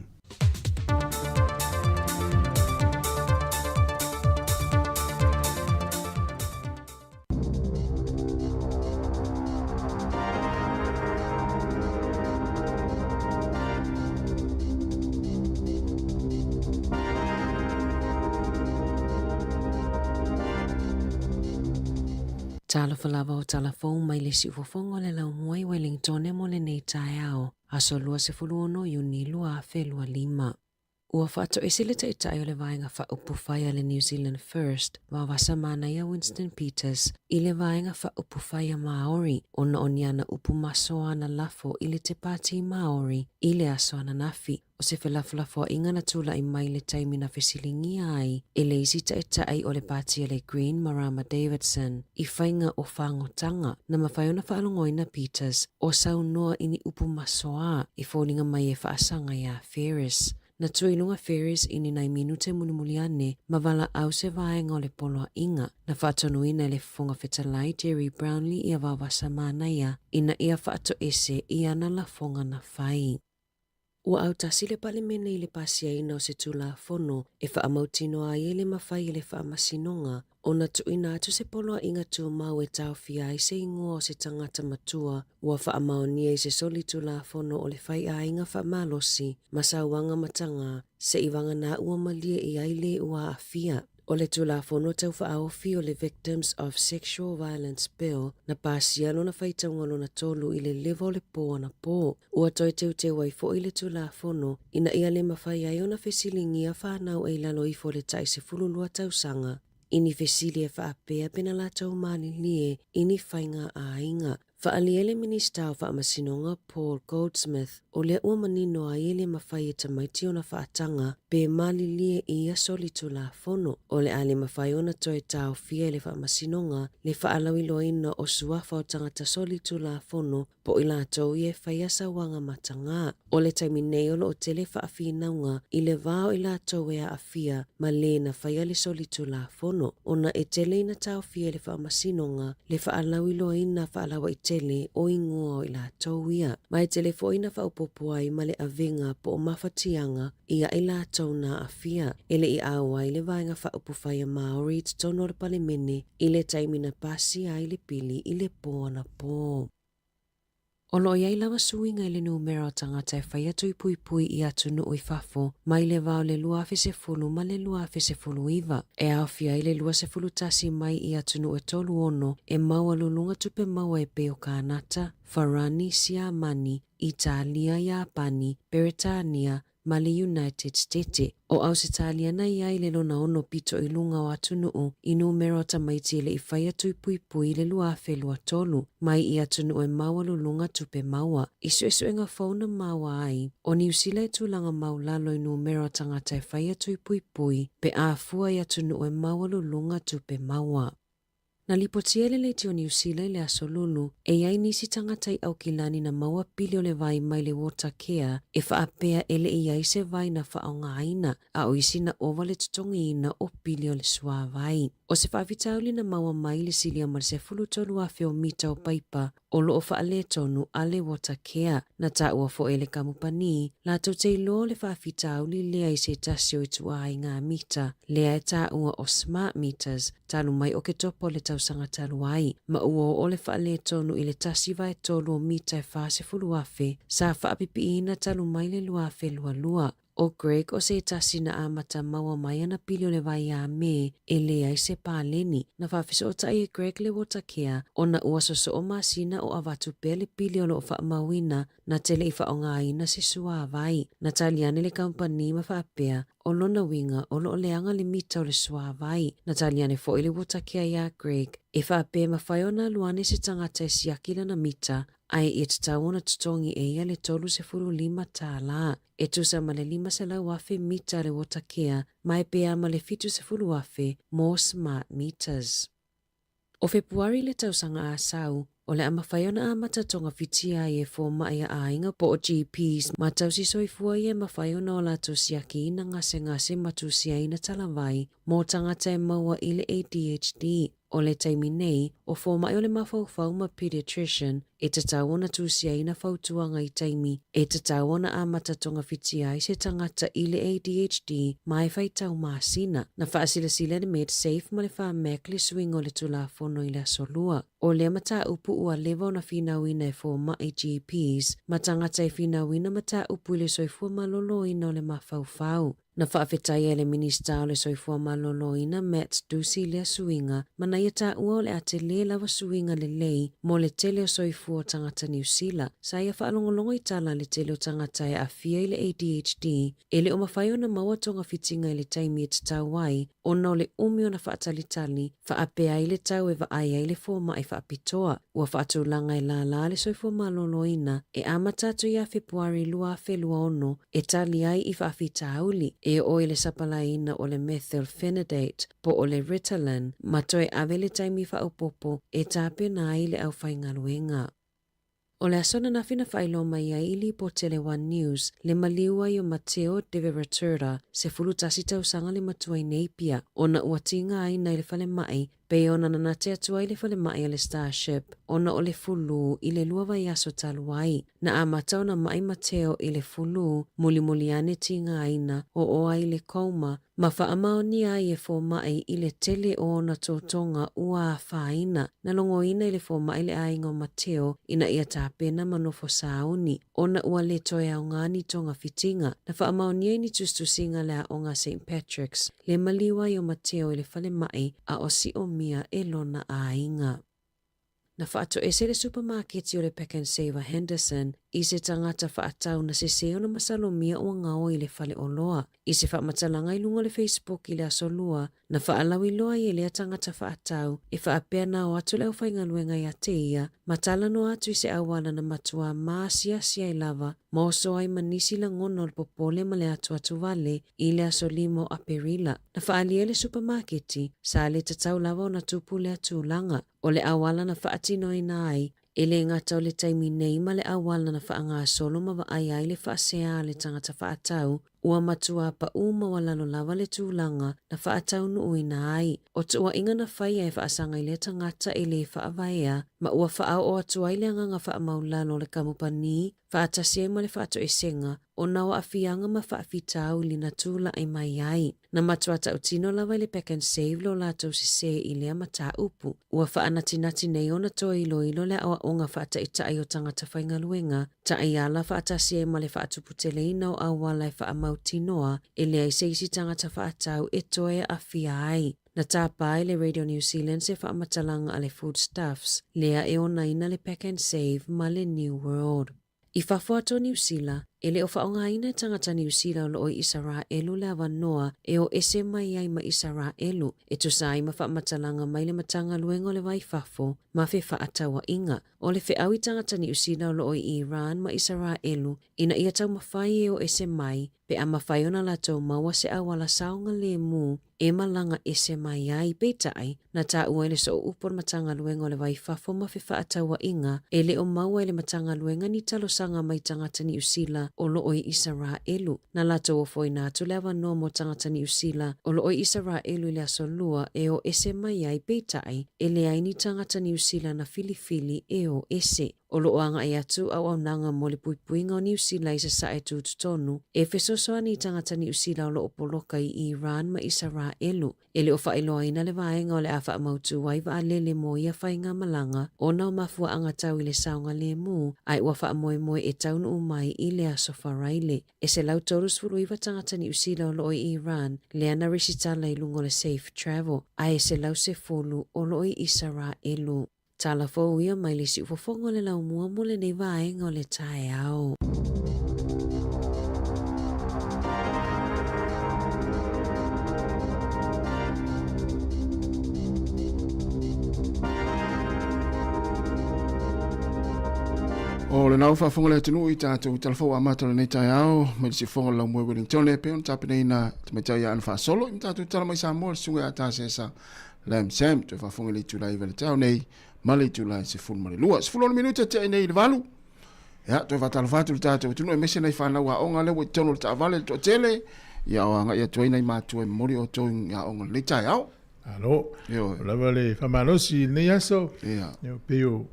Talofa lava o tala fou mai le siufofoga o le laumua i Wellingtone mo lenei taeao, aso 26 Iuni 2025. Ua faatoese le Taitai o le Vaega Faaupufai a le New Zealand First, Vavasa Manaia Winston Peters, i le Vaega Faaupufai a Māori ona o ni ana upu masoa ana lafo i le Te Pāti Māori i le aso ananafi. O se felafolafoaiga na tulai mai i le taimi na fesiligia ai e le isi Taitai o le Pāti a le Green Marama Davidson i faiga o fagotanga na mafai ona faalogoina Peters o saunoa i ni upu masoa i foliga mai e faasaga iā Ferris. Na tuu i luga Ferris i ni nai minute mulimuli ane ma valaau se vaega o le poloaiga na faatonuina e le Fofoga Fetalai Gerry Brownlee ia Vaovasa Manaia ina ia faatoese i ana lafoga na fai. Ua autasi le Palemene i le pasiaina o se Tulafono e faamautinoa ai e le mafai e le Faamasinoga ona tuuina atu se poloaiga tumau e taofia ai se igoa o se tagata matua ua faamaonia i se solitulafono o le faiaiga faamalosi ma sauaga matagā seivagana ua malie i ai le ua aafia. O le Tulafono Tau Faaofi o le Victims of Sexual Violence Bill na pasia lona faitauga lona tolu i le leva o le pō anapō. Ua toe teuteu ai foi le Tulafono ina ia le mafai ai ona fesiligia fanau e i lalo ifo o le tai 12 tausaga i ni fesili e faapea pe na latou malilie i ni faiga aiga. Faaalia le Minisita o Faamasinoga Paul Goldsmith o lea ua manino ai e le mafai e tamaiti ona faataga pe malilie i ia solitulafono. O le a le mafai ona toe taofia e le Faamasinoga le faalauiloaina o suafa o tagata solitulafono po o i latou ia e faia sauaga matagā. O le taimi nei o lo o tele faafinauga i le va o i latou e aafia ma le na faia le solitulafono, ona e tele ina taofia e le Faamasinoga le faalauiloaina faalauaitele o igoa o i latou ia. Ma e tele foi ina faaopoopo ai ma le avega po o mafatiaga ia i latou na aafia. E le i ao ai le Vaega Faaupufai a Māori i totonu o le Palemene i le taimi na pasia ai le pili i le pō anapō. O lo o i ai lava suiga i le numera o tagata e fai atu i puipui i atunuu i fafo mai le va o le 2010 ma le 2019, e aofia ai le 21 mai i atunuu e 36 e maualuluga tupe maua e pei o Kānata, Farani, Siamani, Italia, Iapani, Peretania, ma le United Stete. O Ausetalia na i ai le lona ono pito i luga o atunuu i numera o tamaiti e le i fai atu i puipui i le 2023 mai i atunuu e maualuluga tupe maua. I suesuega fou na maua ai, o Niusila e tulaga maulalo i numera o tagata e fai atu i puipui pe a fua i atunuu e maualuluga tupe maua. Na lipotia e le Leitio Niu Sila i le Aso Lulu, e i ai nisi tagata i Aukilani na maua pili o le vai mai le Watercare e faapea e le i i ai se vai na faaaogaina, a o isi na ova le totogiina o pili o le suāwai. ʻO se faafitauli na maua mai le silia ma le 13,000 o mita o paipa o lo o faaletonu a le Watercare. Na taua foi e le kamupani latou te iloa o le faafitauli lea i se tasi o ituaiga mita lea e taua o smart meters talu mai Oketopa o le tausaga talu ai, ma ua oo le faaletonu i le 1/3 o mita e 40,000 sa faapipiina talu mai le 2022. ʻO Greg o se tasi na amata maua mai ana pili o le vai a me e leai se paleni. Na faafesootai e Greg le Watercare ona ua sosoo masina o avatu pea le pili o lo o faamauina na te le i faaaogaina se suāwai. Na tali ane le kamupani ma faapea, o lona uiga o lo o leaga le mita o le suāwai. Na tali ane foi le Watercare iā Greg e faapea e mafai ona alu ane se tagata e siaki lana mita ae ia tatau ona totogi e ia le $35 tālā. E tusa ma le 500,000 mita le Watercare ma e pea ma le 70,000 mō smart meters. O Fepuari le tausaga a sau, o le a mafai ona amata togafitia ai e fōmaʻi a āiga po o GPs ma tausi soifua ia e mafai ona o latou siakiina gasegase ma tusiaina talavai mō tagata e maua i le ADHD. O le taimi nei, o fōmaʻi o le mafaufau ma pediatrician e tatau ona tusiaina fautuaga i taimi e tatau ona amata togafitia ai se tagata i le ADHD ma e faitau masina. Na faasilasila e le Medsafe ma le Pharmac le suiga o le Tulafono i le Aso Lua. O lea mataupu ua leva ona finauina e fomai GPs ma tagata e finauina mataupu i le soifua maloloina o le mafaufau. Na faafetaia e le Minisita o le Soifua Maloloina Matt Doocey lea suiga ma na ia taua o le a tele lava suiga lelei mo le tele o soifua o tagata Niu Sila. Sa ia faalogologo i tala a le tele o tagata e aafia i le ADHD e le o mafai ona maua togafitiga i le taimi e tatau ai ona o le umi ona faatalitali faapea ai le tau e vaai ai le fomai faapitoa. Ua faatulaga e lālā le soifua maloloina e amata atu ia Fepuari 2026 e tali ai i faafitauli e oo i le sapalaiina o le methylphenidate po o le Ritalin ma toe ave le taimi faaopoopo e tapena ai le aufaigaluega. O le aso ananafi na faailoa mai ai i lipoti a le One News le maliu ai o Mateo De Verratura, 11 tausaga le matua i Napier, ona ua tigaina i le falemai pei ona nanate atu ai le falemai a le Starship ona o le fulu i le lua vaiaso talu ai. Na amata ona maʻi Mateo i le fulu, mulimuli ane tigaina, oo ai i le coma, ma faamaonia ai e fomai i le tele o ona totoga ua afaina. Na logoina i le fomai le aiga o Mateo ina ia tapena ma nofo sauni, ona ua le toe aoga ni togafitiga. Na faamaonia i ni tusitusiga le aoga a Saint Patrick's, le maliu ai o Mateo i le falemai a o siomia e lona aiga. Na faatoese le supamaketi o le Pak'nSave a Henderson i se tagata faatau na sese ona masalomia ua gaoi i le fale oloa. I se faamatalaga i luga o le Facebook i le Aso Lua, na faalauiloa ai e lea tagata faatau e faapea na o atu le aufaigaluega ia te ia ma talanoa atu i se auala na matuā maasiasi ai lava ma oso ai ma nisi lagona o le popole ma le atuatu wale i le aso 5 o Aperila. Na faaalia e le supamaketi, sa le tatau lava ona tupu lea tulaga. O le auala na faatinoina ai, e le gata o le taimi nei ma le auala na faagasolo ma vaai ai le faasea a le tagata faatau, ua matuā paʻū maualalo lava le tulaga na faataunuuina ai. O tuuaiga na faia e faasaga i lea tagata e le faavaea ma ua faaoo atu ai le agaga faamaulalo o le kamupani faatasi ai ma le faatoesega ona o aafiaga ma faafitauli na tulai mai ai. Na matua tautino lava i le Pak'nSave lo latou sesē i lea mataupu. Ua faanatinati nei ona toe iloilo le aoaoga faataitai o tagata faigaluega, taiala faatasi ai ma le faatuputeleina o auala e faamautinoa e leai se isi tagata faatau e toe aafia ai. Na tapa ai le Radio New Zealand se faamatalaga a le Foodstuffs, lea e onaina le Pak'nSave ma le New World. I fafo atu o Niu Sila, E le o faaaogaina e tagata Niu Sila o lo o i Isaraelu le avanoa e o ese mai ai ma Isaraelu e tusa ai ma faamatalaga mai le Matagaluega o le Va i Fafo ma Fefaatauaiga. O le feau i tagata Niu Sila o lo o i Iran ma Isaraelu ina ia taumafai e o ese mai pe a mafai ona latou maua se auala saogalemu e malaga ese mai ai. Peitai, na taua i le sooupu o le Matagaluega o le Va i Fafo ma Fefaatauaiga, e le o maua e le Matagaluega ni talosaga mai tagata Niu Sila o lo o i Isaraelu. Na latou ofoina atu le avanoa mo tagata Niu Sila o lo o i Isaraelu i le Aso Lua e o ese mai ai, peitai, e leai ni tagata Niu Sila na filifili e o ese. O lo o agai atu auaunaga mo le puipuiga o Niu Sila i Sasae Tutotonu e fesoasoani i tagata Niu Sila o lo o poloka i Iran ma Isaraelu. E le o faailoaina le vaega o le a faamautu ai vaalele mo ia faigamalaga ona o mafuaaga tau i le saogalemu ae ua faamoemoe e taunuu mai i le Aso Faraile. E 139 tagata Niu Sila o lo o i Iran lea na resitala i luga o le Safe Travel ae e 110 o lo o i Isaraelu. Tala fou ia mai le siufofoga o le laumua mo lenei vaega o le taeao. O lena ua faafofoga le atunuu i tatou tala fou amata o lenei taeao mai le siufofoga o le laumua i Wellington e pei ona tapenaina tamaitai ia Ana Faasolo i ma tatou tala mai Samoa le susuga ia Tasesa Lam Sam, toe faafofoga i le itula 9 i le taeao nei ma le itula 12. 16 minute tea nei i le 8. Ia, toe faatalofa atu le tatou atunuu aemaise nai fanau aoga lea ua i totonu o le taavale le toatele. Ia, o agai atu ai nai matua e momoli outou i aoga lenei taeao. Malo. Ioe. O lava le faamalosi i lenei aso. Ia. Ia, pei o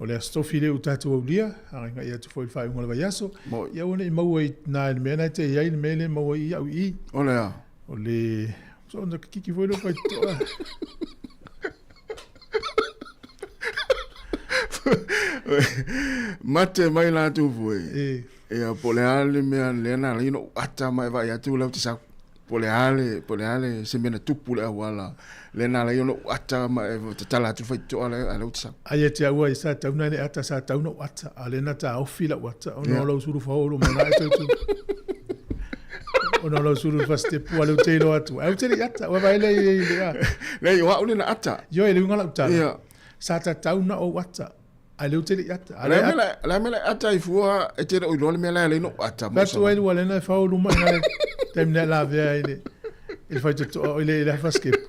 o le aso tofi lea ua tatou aulia, agaigai atu foi i le faaiuga o le vaiaso. Moi. Ia aua ne i maua i na i le mea na e te i ai le mea lea e maua ai i au i i. O le a? O le so ona kiki foi leo faitotoa. Mate mai latou foi. E. Ia, po o le a le mea lea na ala ai ona ou ata ma e vaai atu lau te sau. Po o le a le, po o le a le, se mea na tupu i le auala lea na ala ai ona ou ata ma e tatala atu le faitotoa lea a lea ou te sau. Ai e te au ai sa tau na le ata sa tau na ou ata a lea na taofi lau ata ona o lau sulu faholo mai na e tau tu. Ona o lau sulu fastepu a lea ou te iloa atu. Ai ou te le i ata, ua vaai lea i le a. Leai, o au lea na ata. Ioe, le uiga o lau tala. Ia. Sa tatau na ou ata. Ai lea ou te le i ata. A le a mea la mea la ata ai fua e te le o iloa le mea la e ala ai ona ou ata. Fai atu ai ua lena e fao luma i le taimi na e lavea ai le i le faitotoa i le i le afa skepu.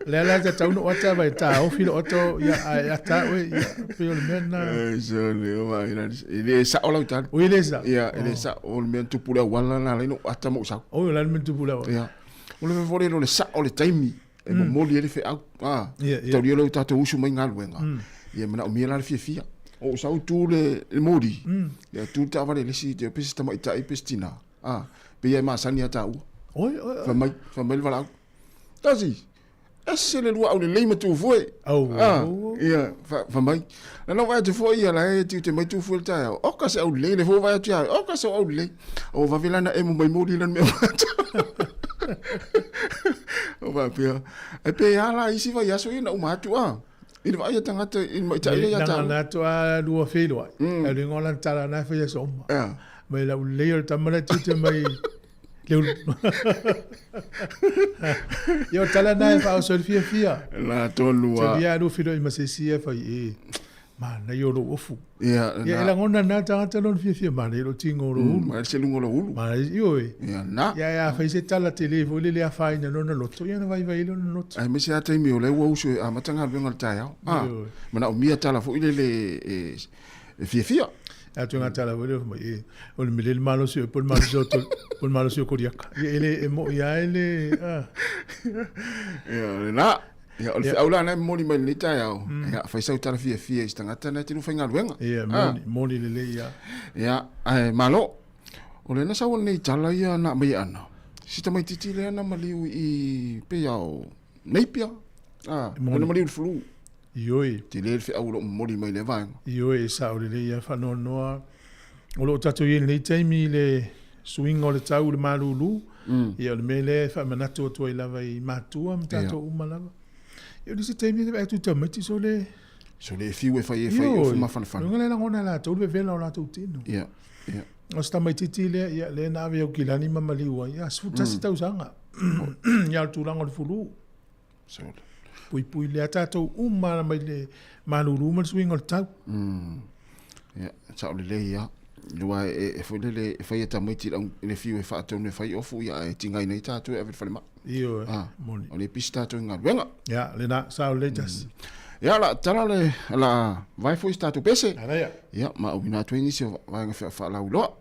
Lea la tatau na ou ata vai taofi lou ata ia ae ata oe ia pei o le mea lena. Ei sole o vai la e le sao lau tala. Oi e le sao. Ia e le sao o le mea na tupu i le auala na ala ai ona ou ata ma ou sau. Oi o le a le mea na tupu i le auala? Ia. O le mea foi lele o le sao o le taimi e momoli ai le feau. A, taulia lea ua tatou usu mai galuega, ia manaomia la le fiafia. O ou sau tu le moli, ia tu le taavale i le isi, pe se tamaitai pe se tina, a, pei lava e masani ia taua. Oi, oi, oi. Fai mai, fai mai le valaau. Tasi, ese le lua aulelei ma tu fue. Au, A, au, au. ia, fai mai. Na na vaai atu foi ia la e tiute mai tu fue le taeao. Oka se aulelei, le foi vaai atu ia, oka se aulelei. O vave la na emo mai moli lana mea matou. O faapea, e pe a la isi vaiaso ia na uma atu a. I le vaai a tagata i le maitaʻi lea ia Leaga taua. na atu a lua feiloai. Ai le igoa lana tala na e fai aso uma. Ia. Mai lau lelei o le tama lea tiute mai le ulu. Ia o tala na e faaoso ai le fiafia. La tonu a. Talia a lua feiloai ma se isi ia fai e. Manaia o lou ofu. Ia, Ia e lagona na tagata lona fiafia manaia lou tigo o lou ulu. Ma se luga o lou ulu. Manaia, ioe. Ia, na. Ia e a fai se tala tele foi lele afaina lona loto, ia ona vaivai ai lona loto. Aemaise lava taimi o lea ua usu e amata galuega i le taeao. A, Ioe. manaomia tala foi lele e, e fiafia. A atu ngā tala foi lele fai mai, e, o le mele le malosi oe po le malosi o to, po le malosi o Koriaka. Ia e le e mo'i lava e le, a. Ia, o lena. Ia, o le feau la lena e momoli mai i lenei taeao, ia, fai sau tala fiafia i se tagata lena e te lua faigaluega. Ia, moni, moni lelei ia. Ia, ae malo. O lena sau o lenei tala ia na aumai e Ana, si tamaitiiti lea na maliu i pei lava o Napier, a, Moni. na maliu i le flu. Ioe. Tele le feau o lo o momoli mai i lea vaega. Ioe, e sao lelei ia faanoanoa. O lo o tatou i ai i lenei taimi i le suiga o le tau i le malulu, ia o le mea lea e faamanatu atu ai lava i matua ma tatou uma lava. Ia o nisi taimi e vaai atu i tamaiti sole. So le fiu e fai e fai ofu mafanafana. Luga le lagona latou le vevela o latou tino. Ia. Ia. O se tamaitiiti lea, ia, lea na ave i Aukilani ma maliu ai, ia, 11 tausaga. Ia, o le tulaga o le fulu. Sole. Puipui lea tatou uma mai le malulu ma le suiga o le tau. Ia, sao lelei lava. Aua e foi lele e fai e tamaiti i le fiu e faatonu e fai ofu, ia ae tigaina ai tatou e ave i le falemai. Ioe, Ah, moni. o le pisi tatou i galuega. Ia, lena, sao lelei tasi. Ia, la tala le, la vae foi se tatou pese. Manaia. Ia, ma auina atu ai nisi o vaega faalauiloa.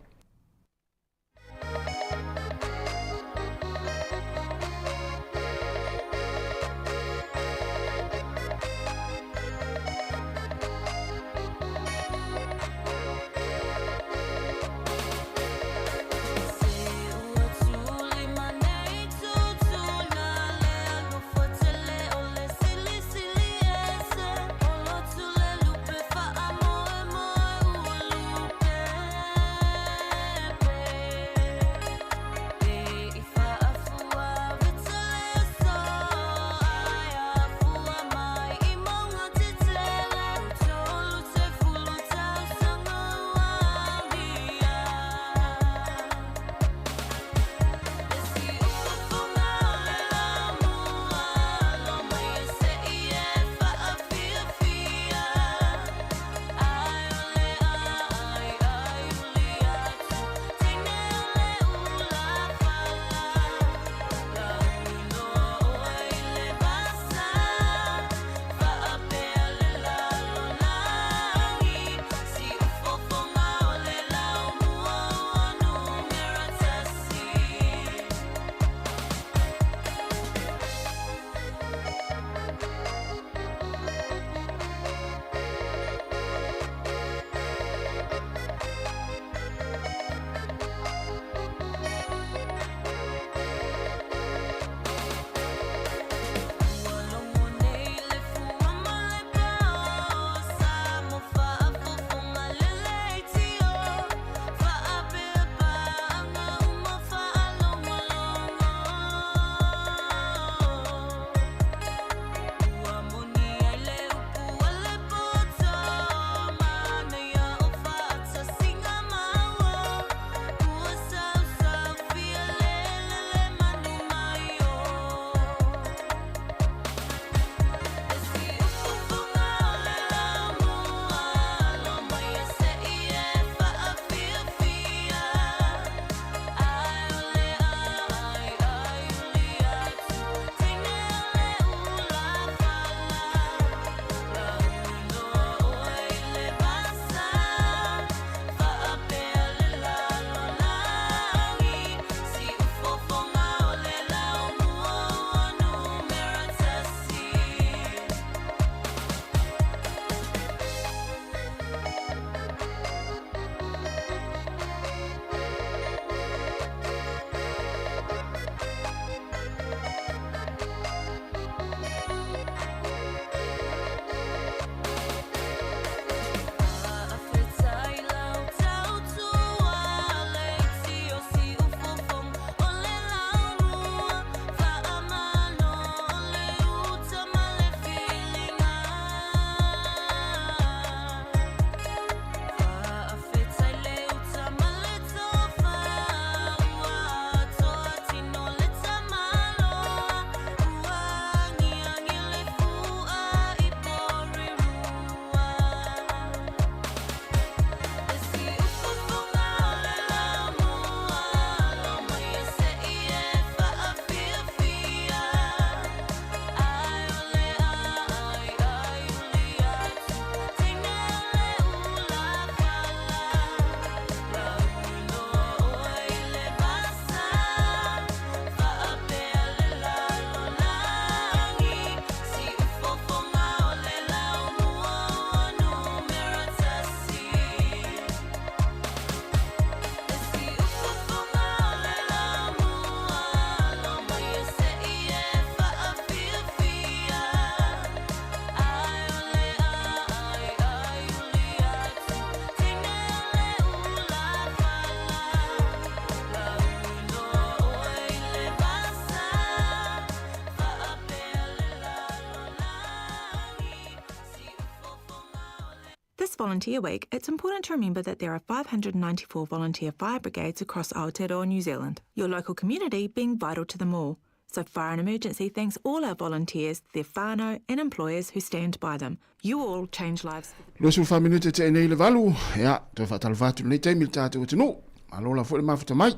This Volunteer Week, it's important to remember that there are 594 volunteer fire brigades across Aotearoa, New Zealand, your local community being vital to them all. So Fire and Emergency thanks all our volunteers, their whānau and employers who stand by them. You all change lives. 24 minute te nei le valu, ia, toe whaatalwa atu nei taimi le tātou atunuu. Malo la foi le mafuta mai.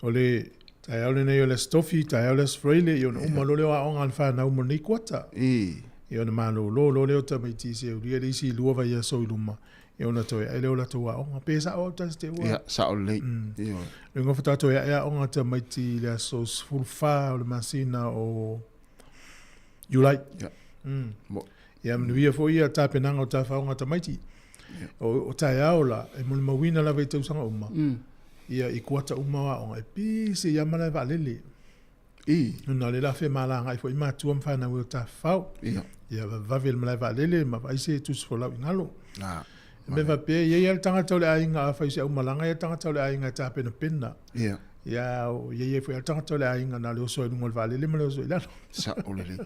O le taeao lenei o le Aso Tofi, taeao le Aso Faraile, i ona uma loa lea o aoga a le fanau mo lenei kuata. I ona malolo loa lea o tamaiti se ulia le isi lua vaiaso i luma, i ona toe ae lea o latou aoga. Pe sa'o au tasi te ua? Ia, sa'o lelei. Ioe. Le uiga faatoa toe ae aoga a tamaiti i le aso 14 o le masina o Iulai. Ia. Ia manuia foi ia tapenaga o tafaoga a tamaiti. O, o taeao la, e molimauina lava i tausaga uma, ia i kuata uma o aoga, e pisi ia malae vaalele. Ona o le la femalagai foi matua ma fanau e o tafafao. Ia. Ia vavevave le malae vaalele ma vaai se tusi folau i galo. Na. E mea faapea, e i ai lava le tagata o le aiga, afai o se aumalaga, e i ai le tagata o le aiga e tapenapena. Ia. Ia, e i ai foi lava le tagata o le aiga na o le oso ai i luga o le vaalele ma le oso i lalo. Sao lelei.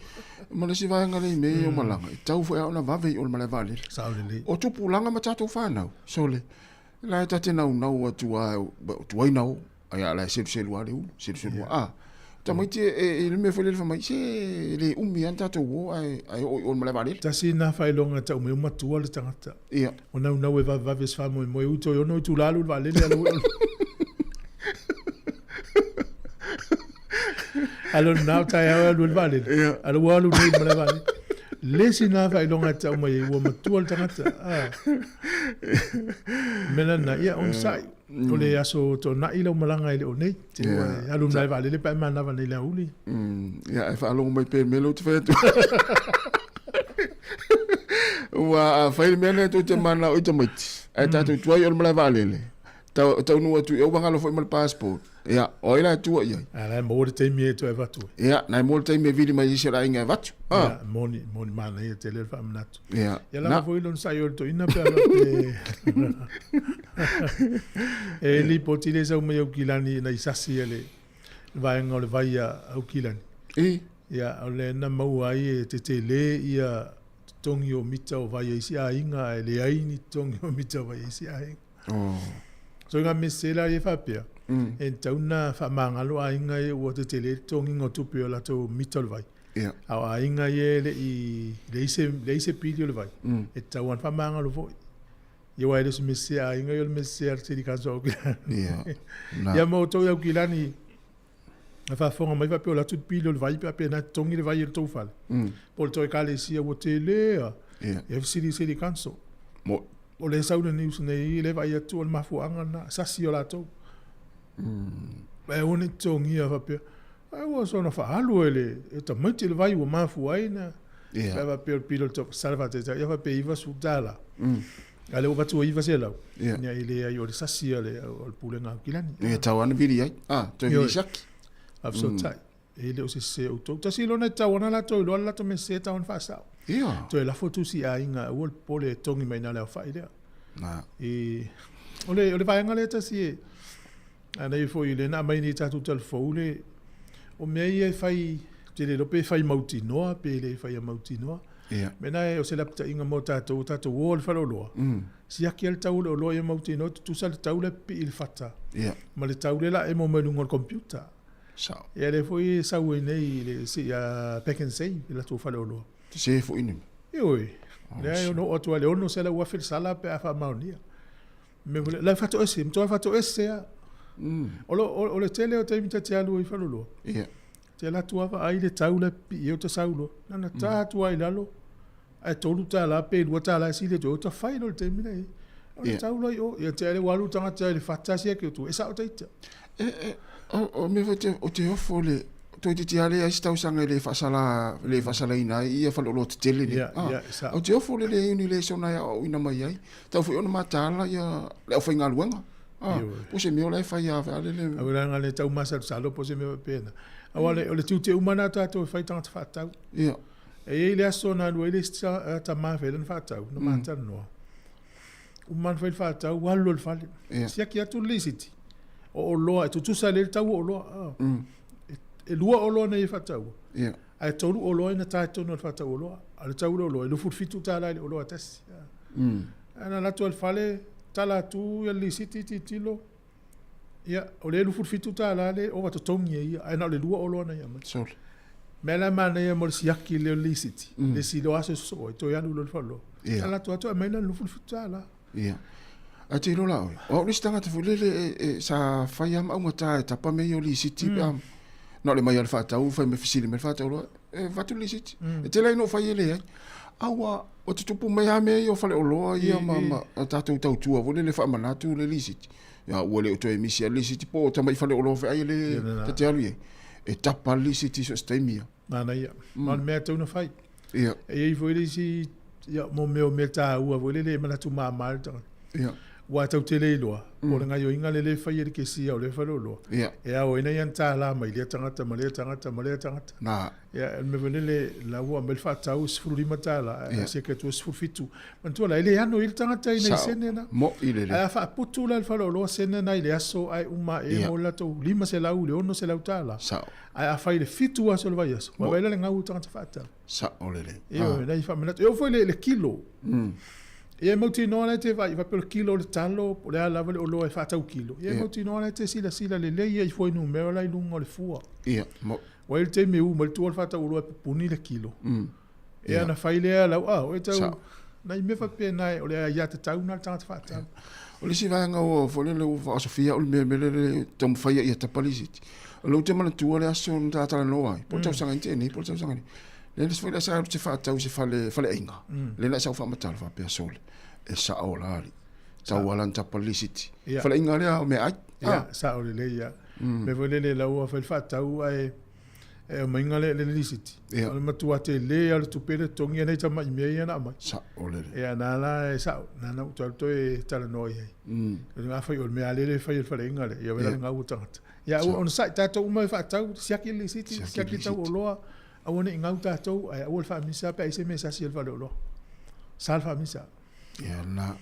Ma le isi vaega lea i mea ia o malaga, e tatau foi lava ona vave i o le malae vaalele. Sao lelei. O tupulaga ma tatou fanau, sole, la e ta te naunau atu lava, o tuai na o, ai a la e seluselu lava le ulu, seluselu lava. A, tamaiti e, e le mea foi lele fai mai, se e le umi lava na tatou o ae, ae oo i o i le malae vaalele. Tasi lena faailoga e tau mai ua matua le tagata. Ia. O naunau e vavevave se faamoemoe, ui toe ono itula alu i le vaalele alu i Alo na o taeao e alu i le vaalele. Ia. Alo ua alu nei i le malae vaalele. Le isi lena faailoga e tau mai ai ua matua le tagata. Ah. Mea lena, ia onosai. O le aso toonai lau malaga e le o nei. Te ua e alu i le malae vaalele pe a e manava nei i le aoauli. Ia, e faalogo mai pea i le mea lea ou te fai atu. Ua a fai le mea lea tou te manao i tamaiti, ae tatou tuai o le malae vaalele, tau, taunuu atu i o ua galo foi ma le passport. Ia, o ai la e tua i ai? A la e maua le taimi e toe avatu ai. Ia, na e maua le taimi e vili mai isi o le aiga e avatu. Ah. Ia, moni, moni manaia tele le faamanatu. Ia, Ia lava na. foi lona sai o le toeaina pe a faapea e lipoti le sau mai Aukilani ina i sasi e le vaega o le vai a Aukilani. I. Ia, o lea na maua ai e tetele ia totogi o mita o vai a isi aiga ae leai ni totogi o mita o vai a isi aiga. Oh. So i ngā mese la e faapea, e tatau na faamagalo aiga ia ua tetele le totogiga o tupe o latou mita o le vai. Ia. A o aiga ia e le i leai se, leai se pili o le vai, e tatau lava ona faamagalo foi. Ia aua e le o se mese a aiga ia o le mese a le City Council o Aukilani. Ia. Na. Ia ma outou i Aukilani, a faafofoga mai faapea o le atu le pili o le vai pe a pe na totogi le vai e le tou fale. Po o le toe ekalesia ua tele a, ia fesili i City Council. Mo. O lea e sau le news nei, lea e vaai atu o le mafuaaga lena, sasi o latou. Ae aua ne i totogia faapea, ai ua soona faaalu e le e tamaiti le vai ua mafua ai na. Ia. Pe a faapea o le pili o le top, sala faataitai, ia faapea $90. A o lea ua avatu ua $900. Ia. Ia e leai o le sasi a le, o le pulega a Aukilani. E tatau lava ona vili ai. Ah, toe vili siaki. Faafesootai. E le o se sese o outou. Tasi loa na tatau ana latou iloa le latou mea sese tatau ona faasao. Ia. Toe lafo tusi i aiga aua le popole e togi mai na le aofai lea. Na. I, o le, o le vaega lea tasi e, anei foi le na aumai nei tatou talafou le, o mea ia e fai, ou te le iloa pe fai mautinoa pe le faia mautinoa. Ia. Mena e o se lapataiga mo tatou, o tatou o i le faleoloa, siaki lava le tau o le oloa ia mautinoa, tutusa le tau lea pipii i le fata Ia. ma le tau lea la emo mai luga o le computer. Sao. Ia lea foi e sau ai nei i le si a Pack and Save i latou faleoloa. Sese foi ni. Ioe. Lea e ono oo atu ai le $600,000 le sala pe a faamaonia. Me foi la e fatoese, matua fatoese lava. O lo o le tele o taimi ta te alu ai i faleoloa. Ia. Te alu atu lava vaai le tau la e pipii ai o ta sau loa. Na ona ta atu lava i lalo ae $3 pe $2 e sili atu ai o ta fai loa i le taimi la e i ai. O le tau loa i o, ia te ai ua alu le tagata i le fata siaki atu, e sao ta ita. E, e, o, o mea foi te, o te ofo le, toeitiiti lava leai se tausaga e le faasala, le faasalaina ai ia faleoloa tetele nei. Ia, ia, e sao. O te ofo le leai o ni lesona e aoaoina mai ai, tau foi ona mataala ia le aufaigaluega. Ah, Ioe. po o se mea o la e fai lava le le. Aua leaga le taumasalosalo po o se mea faapena. Aua o le tiute uma lena a tatou e fai tagata faatau. Ia. E i ai le aso na alu ai le isi tama e fai lana faatau, na matalanoa. Uma ona fai le faatau, ua alu loa i le fale. Ia. Siaki atu le lisiti o oloa, e tutusa lelei le tau o oloa. E lua oloa nei e faataua, Ia. ae tolu oloa ina ta i totonu o le faatau oloa. A o le tau o le oloa, e $27 i le oloa e tasi. Ae na alu atu lava i le fale, tala atu le lisiti tilotilo, ia, o lea e $27 le ova totogi e ia, ae na o le lua oloa na ia aumai. Sole. Mea la e manaia mo le siaki lea o le lisiti, le isi loa aso e sosoo ai, toe alu loa i le faleoloa. Tala atu lava toe aumai la le $27. Ia. Ae te iloa la oe, o au le isi tagata foi lele e, e, sa fai lava ma augata e tapa mea ia o lisiti pe a na o le mai lava le faatau fai mai fesili mai le faatau loa, e avatu le lisiti. E tele ai na ou fai e leai. A ua, ua tutupu mai lava mea ia o faleoloa ia ma, ma a tatou tautua foi lele faamanatu le lisiti. Ia ua le o toe misi lava le lisiti po o tamai faleoloa feai le ta te alu i ai. E tapa le lisiti so o se taimi lava. Manaia. Ma o le mea e tatau ona fai. Ia. E i ai foi le isi, ia, mo mea o mea taua foi lele e manatu mama le tagata. Ia. Aua tatou te le iloa, po o le gaoioiga lea e fai e le kesia o lea faleoloa, Ia. e ao ai nai ana $1 mai lea tagata ma lea tagata ma lea tagata. Na. Ia, o le mea foi lele, la ua aumai le faatau e $15, ae siaki atu e 17. Manatua la, e le ano i ai le tagata i nai Sao. sene na. Mo'i lelei. Ae a faaputu la e le faleoloa sene na i le aso ae uma ae Ia. mo le latou $500 i le $600. Sao. Ae a fai i le 7 aso o le vaiaso, ua vaai la le gau o tagata faatau. Sao lelei. Ioe, nai faamanatu. E oo foi i le kilo. Ia e mautinoa la e te vaai, faapea o le kilo o le talo, po o le a lava le oloa e faatau kilo. Ia e mautinoa la e te silasila lelei ia i fuainumera la i luga o le fua. Ia, mo. Ua i ai le taimi e u mai le tua o le faatau oloa e pupuni le kilo. Ia ona fai lea lau, a, o e tau, nai mea faapena o le aiatatau lena a le tagata faatau. O le isi vaega ua foi lele ua faaosofia au le mea lele e taumafai ai ia tapa lisiti. O lea ou te manatua le aso na ta talanoa ai, po o le tausaga ina tea nei po o le tausaga nei. Lea le foi le sa alu te faatau i se fale, faleaiga. Lea na sau faamatala faapea sole, e sao la alii. Tau ala na tapa le lisiti. Faleaiga lea o meaai. Ia, sao lelei ia. Mea foi lele la ua fai le faatau ae e aumaiga le le lisiti. Ia. O le matua tele lava o le tupe le totogi nei tamai mea ia na aumai. Sao lelei. Ia na la e sao, na na ou toe alu toe talanoa i ai. O le afai o le mea lele e fai e le faleaiga lea, ia wela le gau o tagata. Ia aua onosai tatou uma e faatau, siaki le lisiti, siaki le tau oloa, aua ne i gau tatou, ae aua le faamisa pe a i ai se mea sasi a le faleoloa. Sa le faamisa. Ia na.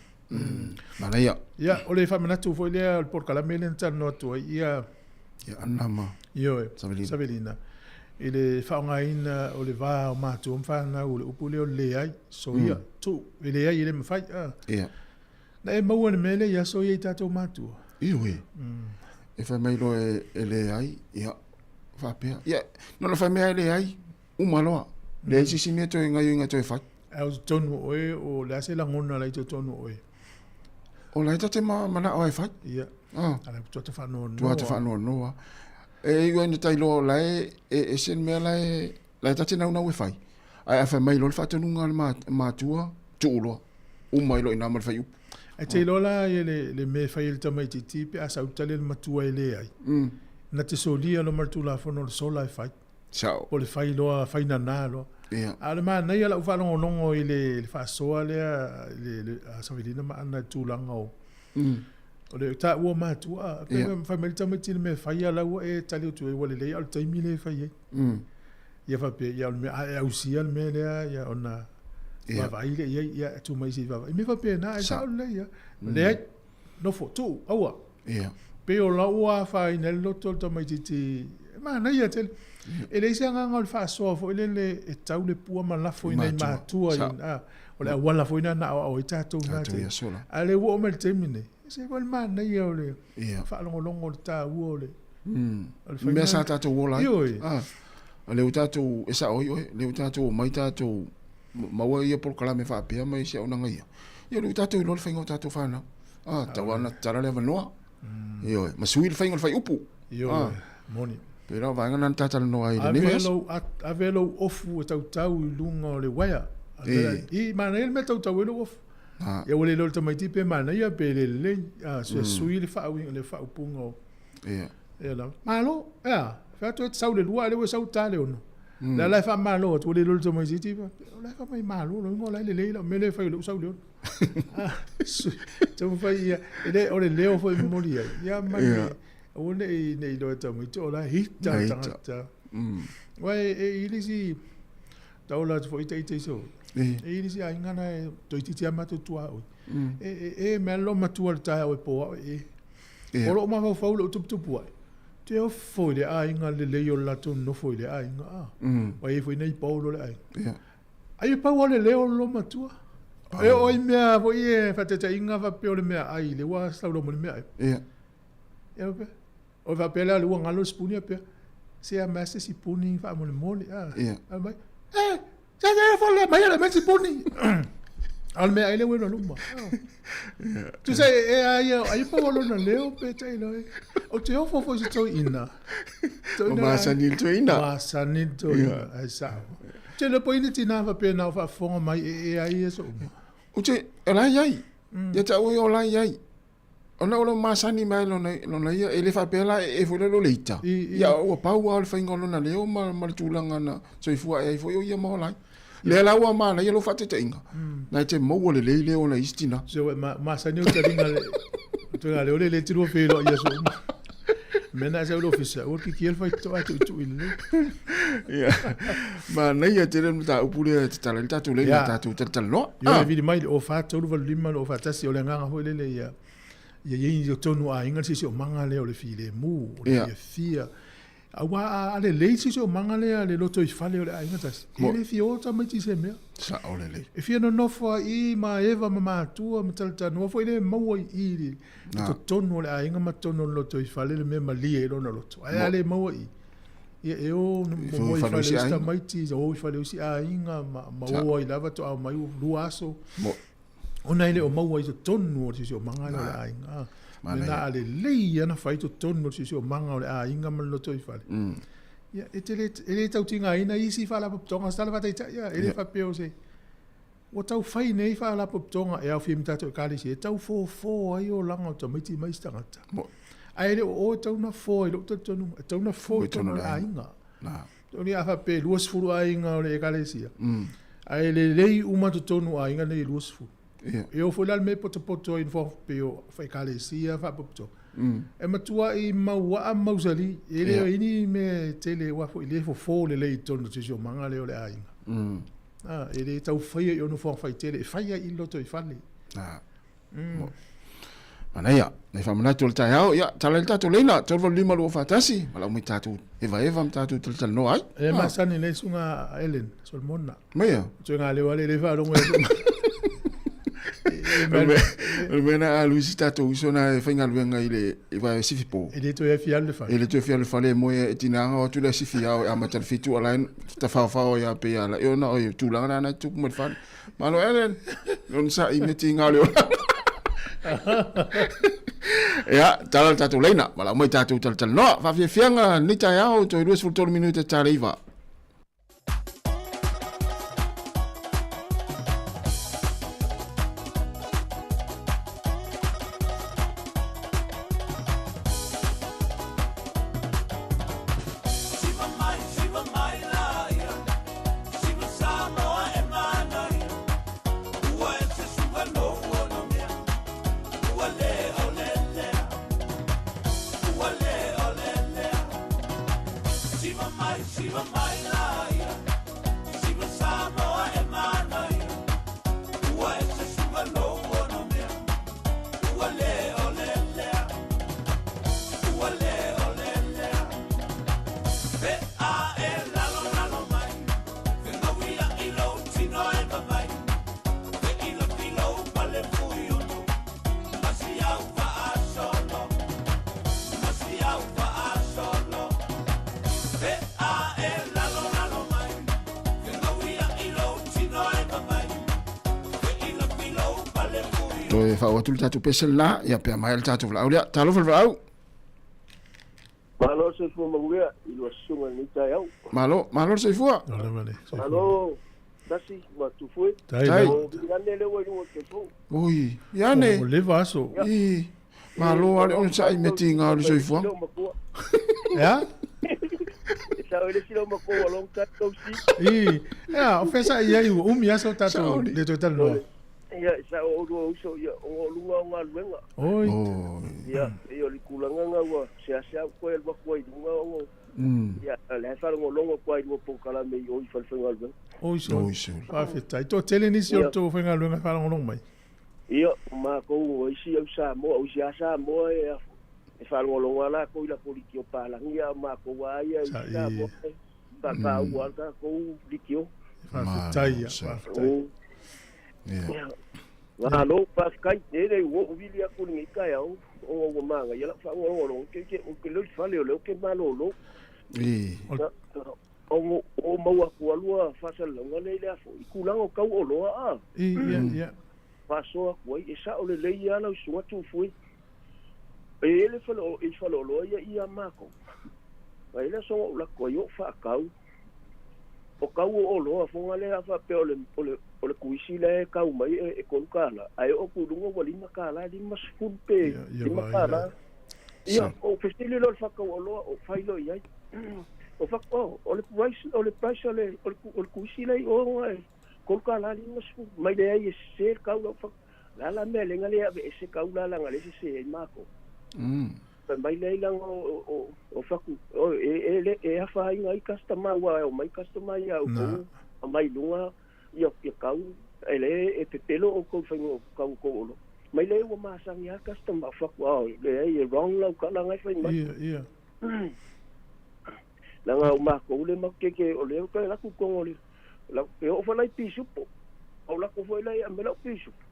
Manaia. Ia, o le faamanatu foi lea o le polokalame lea na talanoa atu ai, ia... Ia, Anna ma Ioe, Savelina. Savelina. I le faaaogaina o le va o matua ma fanau, o le upu lea o le leai, soia, tuu, e leai e le mafai. A. Ia. Na e maua le mea lea i aso ia i tatou matua? Ioe. E fai mai loa e leai, ia, faapea. Ia, na ona fai mai lava e leai, uma loa. Leai se isi mea toe gaoioiga toe fai. Ae o totonu o oe, o le a se lagona la i totonu o oe? O la e ta te manao lava e fai. Ia. Ah. A la ua te faanoanoa. Tua te faanoanoa. E iu ai ina tailoa o la e ese le mea la e, la e ta te naunau e fai. Ae a fai mai loa le faatonuga a le matua, tuu loa. Uma ai loa i ina ma le faiupu. Ae te iloa la ia le mea e fai e le tamaitiiti pe a sau tali le matua e leai. Na te solia loa ma le Tulafono o le sola e fai. Sao. Po o le fai loa, fai nana loa. Ia. A o le manaia lau faalogologo i le faasoa lea a Savelina ma Ana i le tulaga o o le taua o matua. Pe fai mai le tamaiti i le mea e fai a la ua e tali atu ai ua lelei a o le taimi lea e fai ai. Ia faapea, ia o le mea, a e ausia le mea lea, ia ona vaavaai lea i ai, ia tuu mai se i vaavaai. Mea faapena, e sao lelei lava. Leai, nofo, tuu, aua. Ia. Pei o lau ua afaina ai le loto o le tamaitiiti, e manaia tele. E leai se agaga o le faasoa foi lele e tau le pua ma lafo i nai matua, a, o le auala foi lena na aoao ai tatou na taimi. A o lea ua oo mai i le taimi lenei, e ese foi le manaia o le faalogologo o le taua o le faiga. Mea sa tatou ola ai. Ioe. O lea ua tatou, e sao ai oe, lea ua tatou omai tatou maua ia polokalame faapea ma isi auaunaga ia. Ia o lea ua tatou iloa le faiga o tatou fanau. Ah, tau lava ona tatala le avanoa. Ioe, ma sui le faiga o le faiupu. Ioe, moni. Pei la o vaega na na ta talanoa ai i lenei vaiaso. Ave lou ofu e tautau i luga o le uaea. I manaia le mea e tautau ai lou ofu. Ia ua le iloa e le tamaiti pe manaia pe le lelei. Sui le faauiga le faaupuga o. Ia. Ia lava. Malo, ea, fai atu e te sau i le 2 a o lea ua e sau i le ta le 6. O le ala e faamalo atu, ua le iloa e le tamaitiiti, o la e fai mai malo, lona uiga o la e lelei lau mea lea e fai o lea ua sau i le 6. Taumafai ia, e le, o le leo foi e momoli ai, ia ma le, aua ne i, ne i iloa e tamaiti o la e hita le tagata. Aua e i ai le isi, taola atu foi ita ita i E i ai le isi aiga na e toeitiiti lava matou tuaoi. E, e mea lou matua i le taeao e po au e. O lou mafaufau i lou tuputupu ae, te ofo i le aiga lelei o le latou nofo i le aiga. Ua i ai foi nai paolo o le aiga. Ai e pau o le leo o lo matua. E o i mea foi e faataitaiga faapea o le meaai le ua saulo ma le meaai. Ia. Ia faapea. O faapea lea le ua galo le sipuni faapea. Se a mai se sipuni faamolemole. Ia. A mai. E, se se fole mai le mai sipuni. A o le meaai le ua i luma. Tusa e ai ai pau o lona leo pe tai loe. O te ofo foi se toeaina. O masani i le toeaina. Masani le toeaina. Ai sao. Te le po ina tina faapea na o faafofoga mai e ai e so uma. Ou te, o la e i ai. Ia te au ia o la e i ai. Ona o lo masani mai lona ia, e le faapea la e foi le lo le ita. Ia ua pau lava o le faiga o lona leo ma le tulaga na soifua ae ai foi o ia ma ola ai. Lea la ua manaia lou faataitaiga, na e te maua lelei leo o nai isi tina. So e masani o taliga le tuga leo le le tilua feiloai i aso uma. Mea na e sau i le ofisa, ua kiki ai le faitotoa ae tuitui lelei. Ia, manaia tele le mataupu lea e tatala ai le tatou lei ma tatou talatalanoa. Ia, e vili mai le 04 385 241, o le agaga foi lele ia ia i ai i totonu o aiga le siosiomaga lea o le filemu, o le fiafia. Aua a lelei le siosiomaga lea le lotoifale o le aiga tasi, e le fia o tamaiti i se mea. Sao lelei. E fia nonofo lava i i ma eva ma matua ma talatalanoa foi lea e maua i i i totonu o le aiga ma totonu o le lotoifale le mea malie i lona loto. Ae a le maua i i, ia e o momoe i fale o isi tamaiti, o i fale o isi aiga ma o ai lava toa omai ua 2 aso. Ona e le o maua i totonu o le siosiomaga lea o le aiga. Mena a lelei lava ona fai totonu o le siosiomaga o le aiga ma le lotoifale, ia, e te le, e le tautigaina isi faalapotopotoga, o se tala faataitai lava, e le faapea o se, ua tau fai nei faalapotopotoga e aofia ai ma tatou Ekalesia e tau fofo ai olaga o tamaiti ma isi tagata. Ae le o oe e tatau ona fo i lou talitonuga, e tatau ona fo i totonu o le aiga. A faapea e 20 aiga o le Ekalesia, ae lelei uma totonu o aiga nei e 20. E oo foi la le mea e potopoto ai nofoa pei o Ekalesia faapotopotoga, e matuai mauaa ma mausali, e le o i ai ni mea e tele aua foi le fofo lelei i totonu o le siosiomaga lea o le aiga. E le tau faia i o nofoaga faitele, e fai ai i le lotoifale. Manaia, nai faamanatu o le taeao, ia, tala i le tatou leina, 385 241, valaau mai tatou evaeva ma tatou talatalanoa ai. E masani nei susuga a Ellen Solomona. Maia. Toe leo ale le faalogo e O le mea na alu isi tatou uso na e faigaluega i le i vae sifi po. E le toe fia alu le fale. E le toe fia alu le fale e moe e tinaga o atu le sifi ao e amata le 7 o la e tafaofao ai a pei a la e ona o tulaga na na tupu mai le fale. Malo Ellen, lona sa'i me tiga o le olaga. Ia, tala le tatou leina, valaau mai tatou talatalanoa. Faafiafiaga lenei taeao, toe 23 minute ta le 9. Toe faaoo atu le tatou pese lena, ia pea mai le tatou valaau lea. Talofa le valaau. Malo le soifua manuia i lua susuga i lenei taeao. Malo, malo le soifua. Malo Tasi ma Tufue. Tai. O Ane lea ua i luga o le telefoni. Oi, Iane. O leva aso. I, malo lava le onosai me tiga o le soifuaga. Ea? E sao e le isi lou matua ua long time no see. I, ea, o fea sa i ai ua umi aso tatou le toe talanoa. Ia, e sao o oulua uso, ia, o o luga o galuega. Oi. Ia, pei o le tulaga na ua seasea ou toe alu atu ai i luga o ia, o lea e faalogologo atu lava i lua polokalame i o i falefaigaluega. Oi sole. Faafetai. Toatele nisi o le tou faigaluega e faalogologo mai. Ia, o matou o isi au Samoa, o isi lava Samoa e e faalogologo lava latou i latou litio palagi, a o matou lava ia isi Samoa e faataua lava le tatou litio. Faafetai ia, faafetai. Ia. Malo, faafetai tele ua ou vili atu i lenei taeao ona ua manaia lau faalogologo ke ke ou te leo i le fale o lea ou te malolo. Ona o maua atu lua faasalalauga lea i le aso i tulaga o tau oloa a. Ia, ia. Faasoa atu ai e sao lelei lava lau susuga Tufue. E i ai le fale i faleoloa ia i a matou. Ae i ai le aso na ou alu atu ai ou faatau. O tau o oloa foga lea a faapea o le o le o le kuisi la e tau mai e $3 ae oo atu i luga ua $5 50 pe $5. Ia, ou fesili loa i le faatau oloa o fai loa i ai. O fatu, oh, o le price o le price o le o le o le kuisi la i o e $3.50 mai leai e sese le tau lau fatu. O le a la mea lea na le aveese tau la leaga lea e sese ai matou. Fai mai lea i laga o fatu, e, e, e afaina ai customer aua e omai customer ia outou aumai i luga ia, ia tau, e le e pepelo outou i faiga o tau o tou oloa. Mai lea ua masani lava customer, fatu, oh, leai e wrong lau tala na e fai mai. Ia, ia. Leaga o matou le matou te, o lea ou te alu atu i totonu o le, e oo foi la i pisupo, ou alu atu foi la e aumai lau pisupo.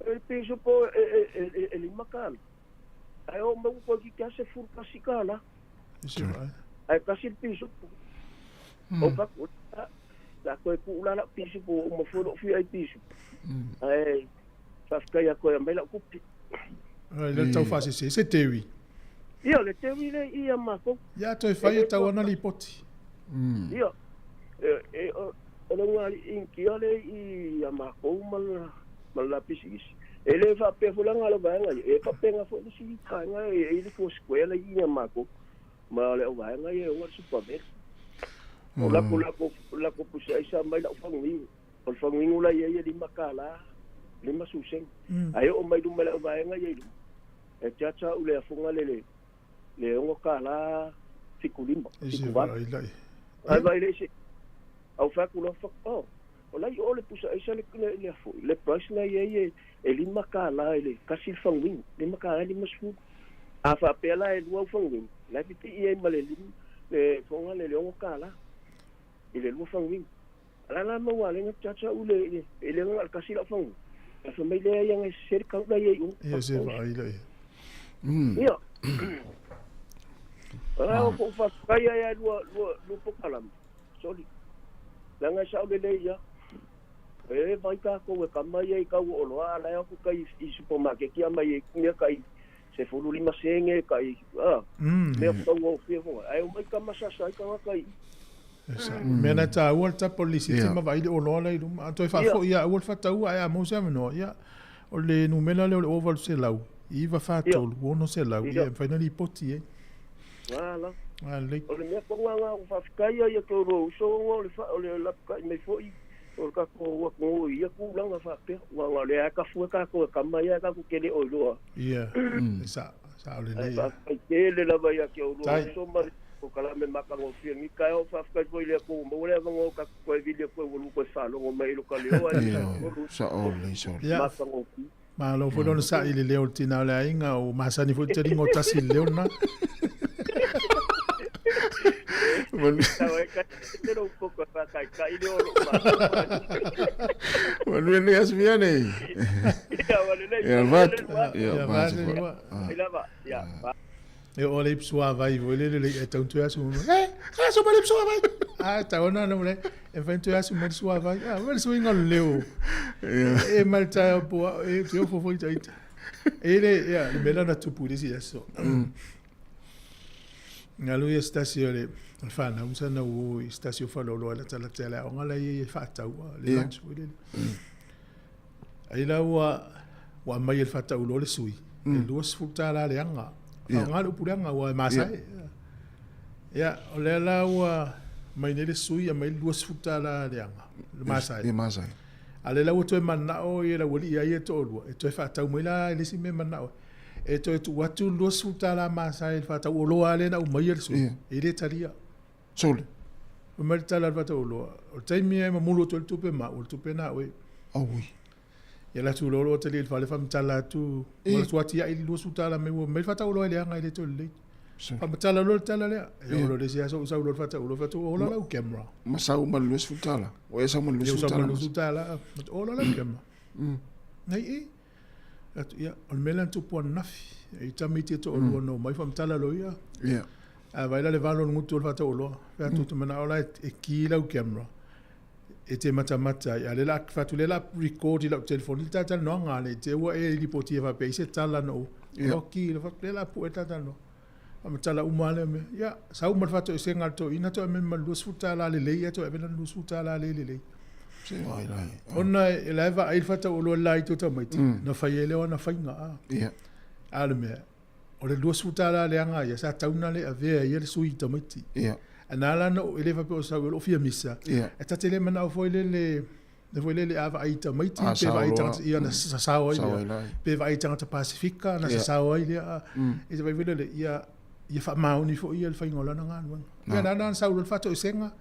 E le pisupo e $5. Ae oo mai ua toeitiiti lava $11. Ae tasi le pisupo. Ou fai atu, o le a toe tuu la lau pisupo ua uma foi lou fia ai pisupo. Ae faafetai atu e aumai lau tupe. Ai, le tau faasese, se tewi. Ia, le tewi le i a matou. Ia, toe fai e tau ana lipoti. Ia, o le ulugalii Initia le i a matou ma le la pisinisi. E le faapea foi la na o le vaega ia, e faapena foi le isi vaega e i ai le Four Square la i a matou ma le auvaega ia e ona le Super Value. O latou latou pusa aisa mai lau faguinu. O le faguinu la i ai e $5, 5 susega. Ae oo mai luma i le auvaega ia i luma, e charge au le afoga le le $6 75, 78. Ae vaai le isi, au fai atu loa, oh, o la i o le pusa aisa le le afu, le price la i ai e $5 i le tasi le faguinu, $5 50. A faapea la e lua au faguinu, la e pipii ai ma le lima, le foga le $6 i le lua faguinu. A la la maua ale na charge au le e le na o le tasi lau faguinu. Ae fai mai leai ana e sese le tau la i ai o. Ia se vaai la ia. Ia. Ala o ko faafetai ai ai lua lua lua polokalame. Soli. Leaga e sao lelei ia. E vai tatou e kama ia i tau o oloa a la e o atu kai i supermarket ia mai ai mea kai 15 sene kai a mea taugofie foi. Ae omai kama sasa ai tagata i Mea na taua le tapa o le lisiti ma vaai le oloa la i luma. A toe faafoi ia aua le faataua ae a maua se avanoa, ia, o le numera lea o le 0800 943 600, ia, e mafai ona lipoti ai. Ala. Lelei. O le mea tonu lava ua faafetai ai ia te oulua uso ona o le o le lapatai mai foi o le tatou atunuu i ia tulaga faapea. Aua na o lea lava e tafua tatou e tama ia tatou te le o iloa. Ia, e sao, sao lelei. Ae faafetai tele lava ia te oulua uso ma le polokalame matagofie i lenei taeao. Faafetai foi i le Atua ua maua le avanoa o tatou toe vili atu ai ua lua toe faalogo mai i lo ta leo ae Sao lelei, sao lelei. matagofie. Malo foi lona sa'i i le leo o le tina o le aiga, ua masani foi le taliga o tasi i le leo lena. Manuia lenei aso Viane. Ia vatu. Ia vatu. E o le suavai foi lele le e tau toe asu mai. E, asu mai le suavai. A tau ona na le e fai toe asu mai le suavai. A le suiga o le leo. E mai le taeao po e te ofo foi ita. E le ia le mea na tupu i le isi aso. Galu ia se tasi o le whanau sa na ua i se tasi o faleoloa e latalata i le aoga la ia e faataua le lunch foi lele. Ai la ua ua aumai e le faatauloa le sui, e $20 le aga. Faaaoga le upu le aga aua e masae. Ia, o lea la ua aumai nei le sui aumai le $20 le aga, le masae. Le masae. A lea la ua toe manao ia le aualii a ia e toalua, e toe faatau mai la i le isi mea e manao ai. E toe tuu atu le $20 masae i le faatauoloa lea na aumaia le sui, e le talia. Sole. Fai mai le tala a le faatauoloa, o le taimi e mamulu atu ai le tupe ma au, o le tupe na oe. Aui. Ia alu atu loa ua talia i le fale faamatala atu, ua alu atu atiae i le $20 mai ua mai le faatauoloa e leaga e le toe lelei. Faamatala loa le tala lea. E oo loa i le isi aso ou sau loa i le faatauoloa fai atu, ua ola lau camera. Ma sau ma le $20. Ua e sau ma le $20. Sau ma le $20. Ola lau camera. Nei i. Atu, ia, o le mea lea na tupu ananafi. E i tamaiti e toalua na omai faamatala loa ia. Ia. A vaai la le 8 o le gutu o le faatauoloa. Fai atu, ou te manao la e ki lau camera. E te matamata ai. A o lea o le a, fai atu o lea o le a record i lau telefoni le ta talanoaga ne i te i ua e lipotia faapea i se tala na ou ki, lea o le a pue le ta talanoaga. Faamatala uma lava lea mea. Ia, sau ma le faatoesega a le toeaina toe aumai ma le $20 lelei ae toe ave lana $20 le lelei. Ona e la e vaai le faatauoloa i le laiti o tamaiti, ona fai ai lea o ana faiga. A o le mea, o le $20 leaga ia, sa tatau ona le avea e ia le sui i tamaiti. Ae na ala ona ou, e le faapea o sau o lou fia misa, ae ta te le manao foi lele, le foi lele a vaai i tamaiti, pe vaai i tagata, ia ona sasao ai lea. Pe vaai i tagata Pasefika, ona sasao ai lea. E te vaai foi lele, ia faamaoni foi ia le faiga o lana galuega. Ia na ala ona sau loa le faatoesega,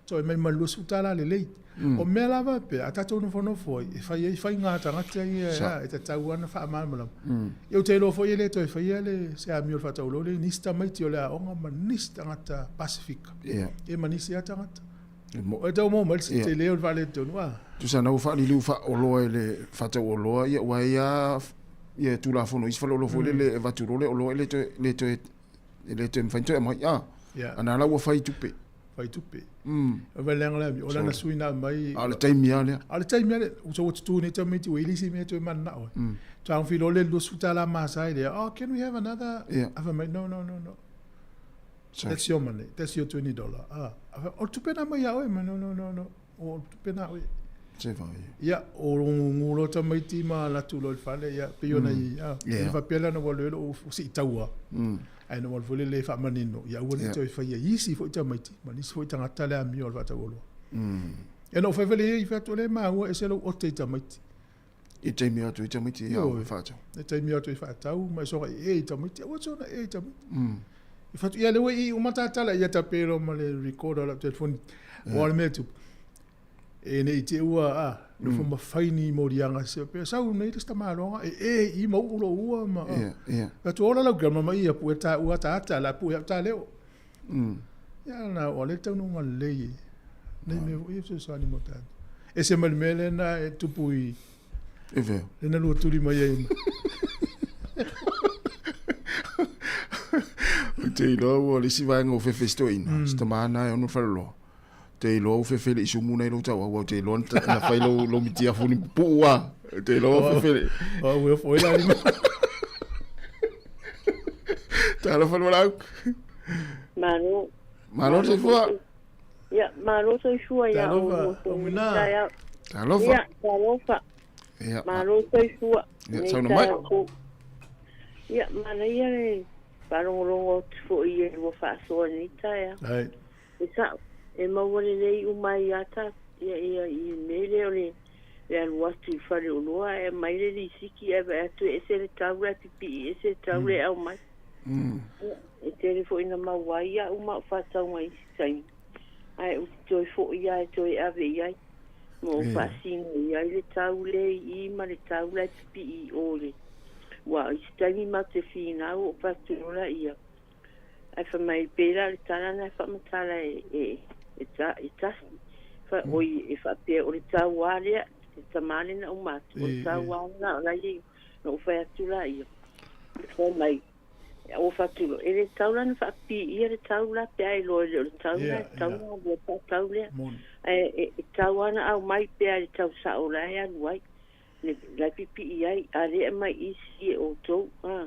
toe mai ma le $20 lelei. O mea lava pea, a tatou nofonofo ai, e fai ai faiga a tagata ia, e tatau lava ona faamalamalama. Ia ou te iloa foi e le toe faia le, se amio o le faataulolo i nisi tamaiti o le aoga ma nisi tagata Pasefika, ia ma nisi lava tagata. E tau maua mai le tele o le faaletonu, a. Tusa na ua faaliliu faaoloa e le faatauoloa, ia ua i ai lava Tulafono i isi faleoloa foi lele e avatu loa le oloa e le toe, le toe, e le toe mafai ona toe aumai, a. A na la ua fai tupe. Fai tupe. O le leaga lea, o lana sui na aumai. A o le taimi lava lea. A o le taimi lava lea, ua tutu nei tamaiti ua i ai le isi mea e toe mananao ai. Taofi loa le $20 masae lea, oh, can we have another? Ae fai mai, no, no, no, no. That's your money. That's your $20. Ah, o le tupe na mai ia oe. No, no, no, no. O le tupe na oe. Se vai. Ia, o ngu loa tamaiti ma alu atu loa i le fale, ia, pei ona i, ah, yeah. faapea la na ua alu ai lou siitaua. Ae na ua alu foi lele faamanino, ia aua ne i toe faia i isi foi tamaiti, ma nisi foi tagata le amio a le faatauoloa. Ia na ou fai fai lea i fai atu, o lea e maua ese lou ote i tamaiti. I taimi atu i tamaiti ia au e faatau. I taimi atu i faatau, ma e soga i e i tamaiti, aua soga e i tamaiti. I fatu, ia le ua i uma tātala, ia tape loa ma le recorder o lau telefoni. O le mea tupu. E ne i te ua, a, nofo ma fai ni moliaga se pe sau nei le tamaloga e e i mau ulo ua ma. Atu ola lau kia ma ia pu e tā ua tā ata la pu e au tā leo. Ia na o le taunuuga lelei e nei mea foi e fesoasoani mo tatou. Ese mai le mea lea na e tupu i E fea? Lea na lua tuli mai ai. Ou te iloa ua le isi vaega o fefe si toeaina, si tama na e ono faleoloa. Te iloa ua fefe le isumu nei lou tauau, au te iloa na fai lou, lou mitiafu ni pupuu a. Te iloa ua fefe le... O ua foi la lima. Talofa Lualau. Malo. Malo soifua. Ia, malo soifua ia Talofa, o Talofa. Ia, talofa. Ia. Malo soifua. Ia, sauna mai. Ia, manaia le faalogologo atu foi i e ua faasoa nei taeao. Ai. E sa'o, e maua lelei uma ai lava ta, ia, ia, i le mea lea o le, le alu atu i faleoloa ae aumai le lisiti ae vaai atu e ese le tau la e pipii ese le tau lea e aumai. Ia, e tele foi ina maua ai au ma au faatauga i isi taimi, ae ou te toe foi lava e toe ave i ai ma ou faasino i ai le tau lea i i ma le tau la e pipii i o le, aua o isi taimi matou te finau ou fai atu loa laia, Ae fai mai, pei la o le tala lena e faamatala e, e, ta, e tasi. Fa, oi, e faapea, o le tauā lea, le tamā lea na uma atu, o le tauā lena o la e i ai, na ou fai atu laia. Fai mai, ua fai atu loa, e le tatau la ona faapipiia le tau la pe a iloa e le o le tau lena, e tatau ona alu ai faatau lea. Ae e tatau lava ona aumai pea i le tau sao la e alu ai, le, la e pipii ai, a le aumai isi e outou, a.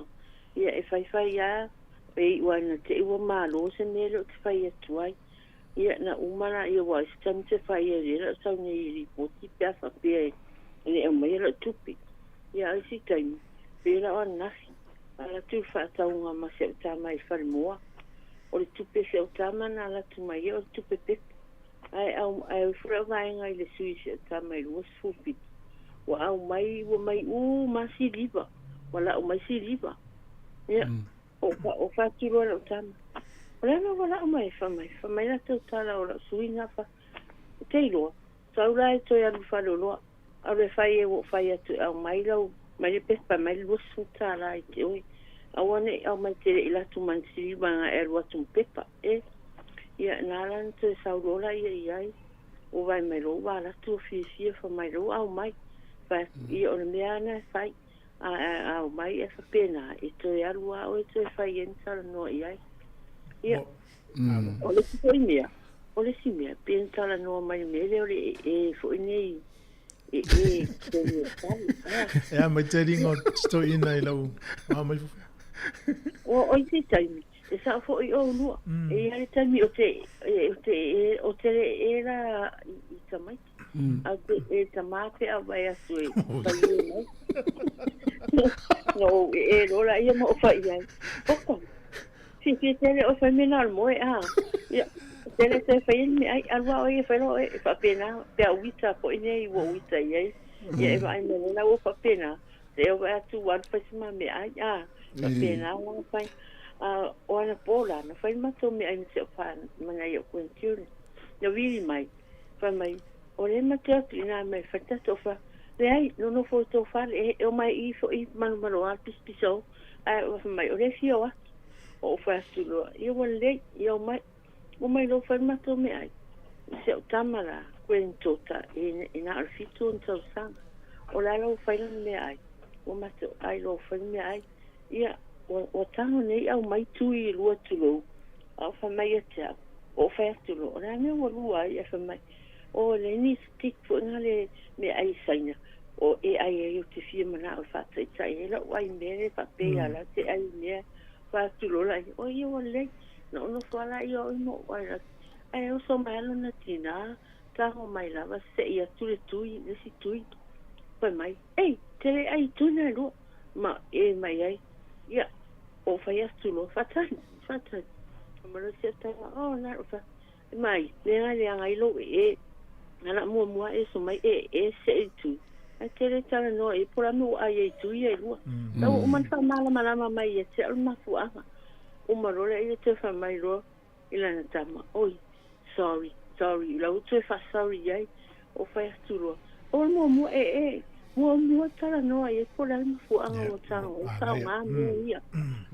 Ia, e faifai lava, e iu lava ina te i ua malo se mea lea ou te fai atu ai. Ia, na uma laia, aua o isi taimi ou te fai ai, lea la ou sau nei i lipoti pe a faapea e le aumaia lau tupe. Ia, a o isi taimi, pei la o ananafi, alu atu i le faatauga ma si au tama i le falemoa. O le tupe a si au tama na alu atu mai ai o le tupe pepa. Ae au, ae o ifo lau vaega i le sui i si au tama i 27. Ua aumai, ua mai uma lava siliva. Ua lau mai siliva. Ia, o, o fatu loa lau tama. O le a la ua lau mai ai? Fai mai, fai mai latou tala o lau sui na fa. E te iloa, sau la e toe alu i faleoloa. Alu e fai e ua ou fai atu e aumai lau, mai le pepa mai le $20 i te oe. Aua ne'i aumai e te le'i alu atu ma ni siliva agai e alu atu ma pepa e. Ia na ala ona toe sau loa laia i ai, ua vaai mai loa ua alu atu ua fiafia fai mai loa ua aumai. Fai atu, ia o le mea lava lena e fai, a a aumai ae faapena, e toe alu lava oe e toe fai ai ma talanoa i ai. Ia, o le isi foi mea, o le isi mea, pei ona talanoa mai i le mea lea o le ee foi nei, ee i totonu o le fale. E a mai te ringa o toeaina i lau a mai fofo. O isi taimi, e sao foi oulua. E i ai le taimi o te o te o te le ee la i tamaiti. A o te ee tama pe a vae atu e fai e mai. Na ou ee loa laia ma ou fai i ai, Oka, fiafia tele oe fai mea na o le moe a. Ia, e le toe faia ni meaai, alu lava oe e fai loa oe, e faapena, pe a uita foi nei ua uita i ai. Ia e vaai mai loa la ua faapena, se e vaai atu ua alu fai se ma meaai, a, faapena la fai. A o anapo la, na fai le matou meaai ma si au fa, ma nai ou grandchildren. Na vili mai, fai mai, o lea ma te o atu i ina mai e fai le tatou fa. Leai, nonofo i tou fale, e omai i i foi malomaloa le pisapisao, ae fai mai, o lea e fia o atu. Ou fai atu loa, ia ua lelei, ia omai. Omai loa fai le matou meaai. Si au tama la, granddaughter, e na o le 7 ona tausaga. O le a la ua fai lana meaai? Ua matou ai loa ua fai le meaai. Ia, ua tago nei aumai tui e lua tulou. A o fai mai ia te au, ou fai atu loa, o le a le mea ua lua ai? Ae fai mai, o leai ni stick foi na le meaai Saina o e ai ai ou te fia manao e faataitai ai lau ai mea lea faapea ia la te ai mea. Fai atu loa laia, oi ia ua lelei. Na ou nofo lava laia o ma ou ai atu. Ae oso mai lava lona tinā, tago mai lava se'i atu le tui, le isi tui. Fai mai, Ei, te le ai i tui na e lua. Ma e mai ai, ia, ou fai atu loa, faatali, faatali. Fai mai loa si au tama, oh, na ou fai atu, e mai, leaga leaga ai lou ee. Na la muamua e oso mai e ee se'i i tui. Ae te le talanoa i ai, po o le a le mea ua ai ai i tui ia e lua. La ua uma ona faamalamalama mai ia te au le mafuaaga. Uma loa lea ia toe fai mai loa i lana tama, Oi, sorry, sorry, la ua toe faa-sorry i ai. Ou fai atu loa, O le muamua, e, e, muamua talanoa i ai po o le a le mafuaaga ua tago ai faaaoga mea ia.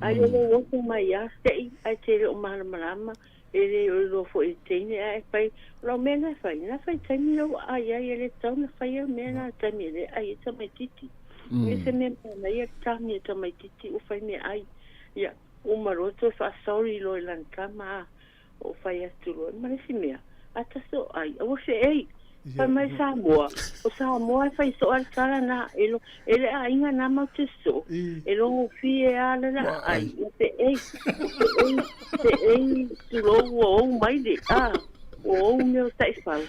Ai o lou oso mai lava se'i ae te le o malamalama, e le o iloa foi e le teine ae fai, o lau mea na e fai, na fai taimi lea ua ai ai, e le tatau ona faia le mea na i le taimi e le ai ai tamaitiiti. E se mea manaia le tagi a tamaitiiti ua fai meaai. Ia, uma loa toe faa-sorry loa i lana tama, a, ou fai atu loa, ma le isi mea, a tasi o ai, aua feei. Fai mai Samoa, o Samoa e fai soo ai le tala na, e, lo, e le aiga na mau te soo, e logofie a le la ai, ua feei, ua feei, feei, tulou ua ou mai le, a, ua ou mea o taifau.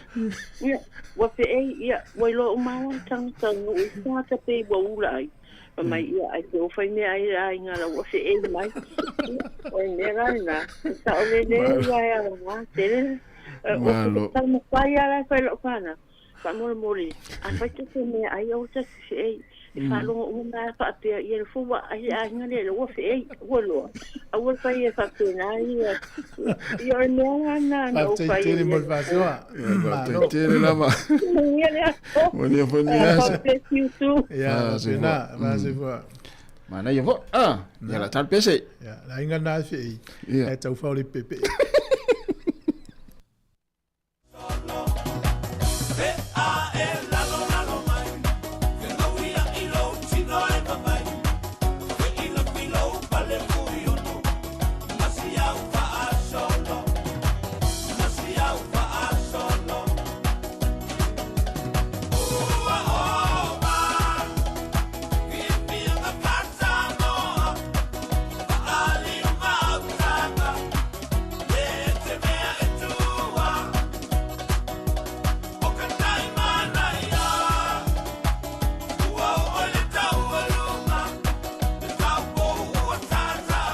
Ia, ua feei, ia, ua iloa uma lava le tagata o le nuu i se tagata pei ua ula ai. Fai mai, ia, ai te o fai mea ai le aiga la ua feei mai. Ia, o le mea la lena, e sao lelei ia e aoga tele. O te taumafai lava la e fai lau fanau, faamolemole, a fai tatou mea ai, aua tatou te feei. E faalogo uma mai lava faapea, ia le fou ua ai le aiga lea ua feei, ua loa. Aua le fai e faapena ia. Ia o le mea la lena na ou Faafetai fai tele ai. mo le faasoa. Faafetai Malo. tele lava. Manuia le aso. Manuia foi lenei aso. God bless you too. Ia, faapena, faasoifua. Manaia foi. Ah, ia la tali pese. Ia, le aiga lena e feei, Ia. ae taufao le pepe.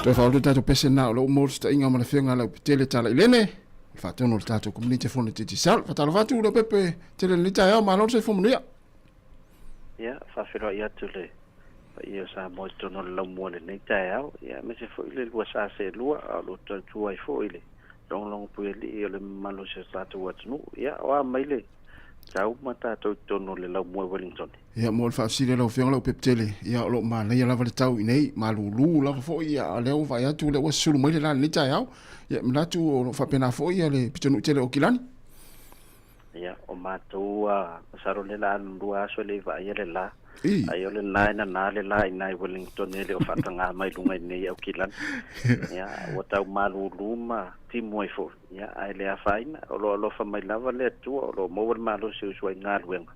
Toe faaulu le tatou pese na o lou mo le sitaʻiga ma le afioga a Leupetele Talailene, o le faatonu o le tatou komuniti e fono Digicel. Faatalofa atu Leaupepe tele i lenei taeao, malo le soifua manuia. Ia, faafeiloai atu le paia o Samoa i totonu o le laumua i lenei taeao, ia aemaise foi le lua sa seelua, a o lo o tautua ai foi le logologo puialii o le mamalu o si o tatou atunuu. Ia, o a mai le tau ma tatou i totonu o le laumua i Wellington. Ia, mo le faafesili a lau Afioga Leupepetele, ia, o lo o manaia lava le tau i inei, malulu lava foi, ia, a o lea ua vaai atu o lea ua susulu mai le la i lenei taeao. Ia, e manatu o lo o faapena foi ia le pitonuu tele o Kilani. Ia, o matou, a, masalo o lea la alu lua aso e le i vaaia le la. I. Ai o lena e nana le la i ina i Wellington e le o faataga mai luga i nei i Aukilani. Ia, ua tau malulu ma timu ai foi. Ia, ae le afaina, o lo o alofa mai lava le Atua, o lo o maua le malosi o uso ai i galuega.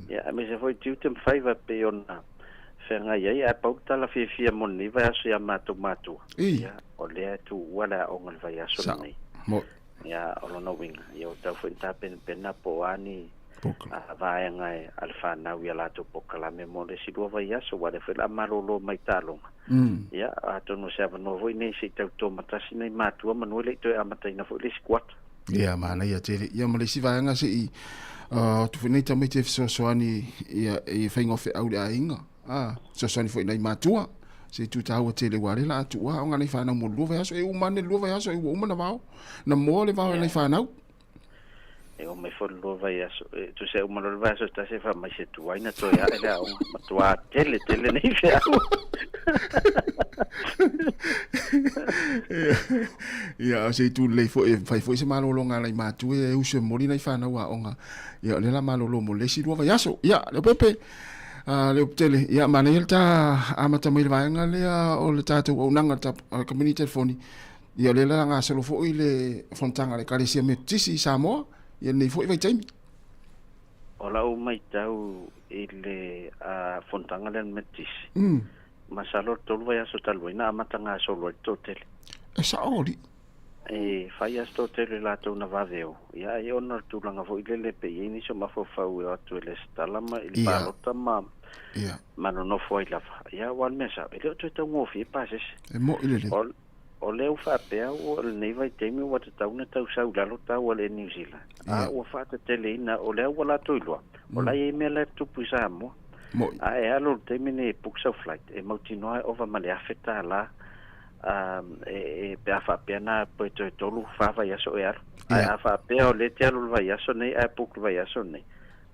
Ia, aemaise foi tiute ma faiva e pei ona feagai ai, ae pau le tala fiafia mo lenei vaiaso i a matou matua. Ia, o lea e tuua le aoga i le vaiaso lenei. Ia, o lona uiga, ia ua tau foi ona tapenapena po o a ni vaega a le fanau i a latou polokalame mo le isi lua vaiaso, aua o lea foi o le a malolo mai taaloga. Ia, atonu o se avanoa foi lenei se i tau tomatasi nai matua manu e le i toe amataina foi le isi kuata. Ia, manaia tele. Ia, ma le isi vaega se i atu foi nei tamaiti e fesoasoani ia, i faiga o feau i le aiga. A, fesoasoani foi i nai matua. Se itu taua tele ua le la atu ua aoga nai fanau mo le lua vaiaso. E uma ane le lua vaiaso, e ua uma na vao. Na moa le vao e nai fanau. E oo mai foi le lua vaiaso, e tusa e uma loa le vaiaso se tasi e fai mai se tuai na toe ae le aoga, matuā tele tele nei feau. Ia, o se itu lelei foi, e fai foi se malologa a nai matua e usu e momoli nai fanau aoga. Ia, o lea la malolo mo le isi lua vaiaso. Ia, Leaupepe, Leaupetele, ia, manaia le ta amata mai le vaega lea o le tatou auaunaga a le kamupani telefoni. Ia, o lea la gasolo foi le fonotaga a le Ekalesia Metotisi i Samoa i lenei foi vaitaimi. O lau matau i le fonotaga lea a le Metotisi, masalo o le tolu vaiaso talu ai na amata gasolo ai le toatele. E sao alii. E fai lava se toatele i latou na vave o, ia ai ona o le tulaga foi lele pe i ai nisi o mafaufau e o atu e lesitala ma i le palota ma ma nonofo ai lava. Ia aua o le mea sao, e le o toe taugofie pasese. E moi lelei. O lea ua faapea ua o lenei vaitaimi ua tatau ona tau sau i lalo tau a le Air New Zealand, a ua faateteleina, o lea ua latou iloa, o la e i ai mea la e tupu i Samoa. A e alu i le taimi lenei e book sau flight, e mautinoa e ova ma le $1,000 e, pe a faapea na pe toe tolu, fa vaiaso e alu. Ae a faapea o lea e te alu i le vaiaso nei ae book i le vaiaso nei,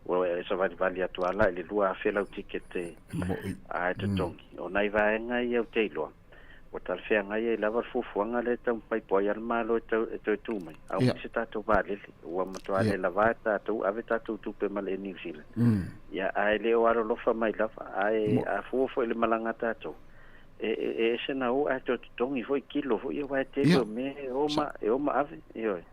ua e savalivali atu lava la i le $2,000 lau ticket e totogi. O nai vaega ia ou te iloa, Ua talafeagai ai lava le fuafuaga lea e taumafai po o ai lava le Malo e tau e toe tu mai, a ua se tatou vaalele, ua matua le lava e tatou ave tatou tupe ma le Air New Zealand. Ia, ae le o alolofa mai lava, ae a fua foi i le malaga a tatou, e, e, e ese na o ae toe totogi foi kilo foi aua e tele o mea e o ma, e o ma ave, ioe.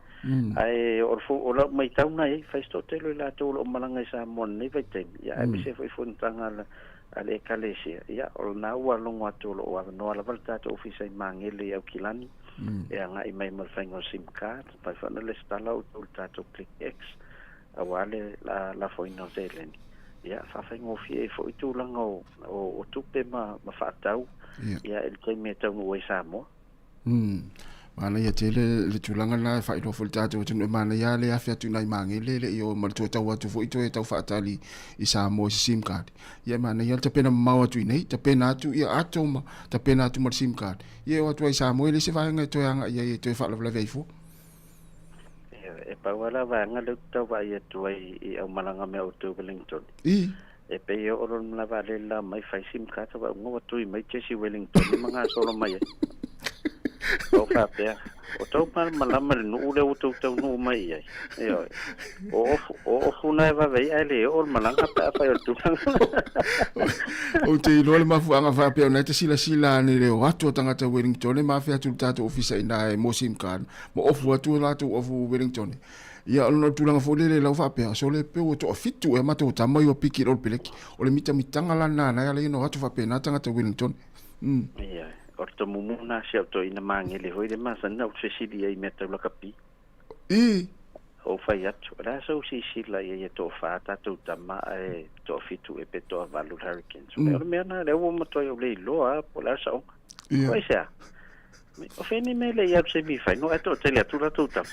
Ae o le fu, o lau maitau na i ai, fai se toatele o i latou o lo o malaga i Samoa i lenei vaitaimi, ia aemaise foi fonotaga a le a le Ekalesia, ia, o lena ua logo atu o lo o avanoa lava le tatou ofisa i Magele i Aukilani, e agai mai mo le faiga o sim card, mafai foi ona lesitala outou i le tatou ClickX, aua le lafoina o seleni. Ia, faafaigofie ai foi tulaga o, o, o tupe ma, ma faatau, ia, i le taimi e taunuu ai i Samoa. Manaia tele le tulaga lena e faailoa foi le tatou atunuu e manaia le afe atu i nai magele le i o ma le toe tau atu foi toe tau faatali i Samoa i se sim card. Ia e manaia le tapena mamao atu i nei, tapena atu ia ato ma tapena atu ma le sim card. Ia e o atu ai i Samoa e leai se vaega e toe agai ai e toe faalavelave ai fua. E pau lava la vaega lea ou te tau vaai atu ai i aumalaga mea o outou i Wellington. I. E pei e oo loa le malae vaalele la mai fai sim card sa vaauga ua tui mai Jesse Wellington ma gasolo mai ai. O faapea, o tau malamalama le nuu lea ua tou taunuu mai i ai. Ioe. O ofu, o ofu na e vave ai ae le oo le malaga pe afai o le tulaga. Ou te iloa le mafuaaga faapea ona e te silasila ane le o atu o tagata Wellington ma afe atu i le tatou ofisa i ina e mo sim card ma ofu atu o latou ofu Wellington. Ia, o le tulaga foi lele lau faapea, sole pe ua toafitu ea matou tama i ua piki i le peleki. O le mitamitaga la lena na e ala ai ona o atu faapena tagata Wellington. Ia, o le tomumu lena si au toeaina magele foi le masani na ou fesili ai i mea tau lakapi. I. Ou fai atu, o le a sou silasila i ai e toafa tatou tama ae toafitu ea pe toavalu le Hurricanes. O le mea lena lea ua matuai ou le iloa lava po o le a le saoga. Ia. O aisea? O fea nei mea e le i alu semi final ae toatele atu latou tama.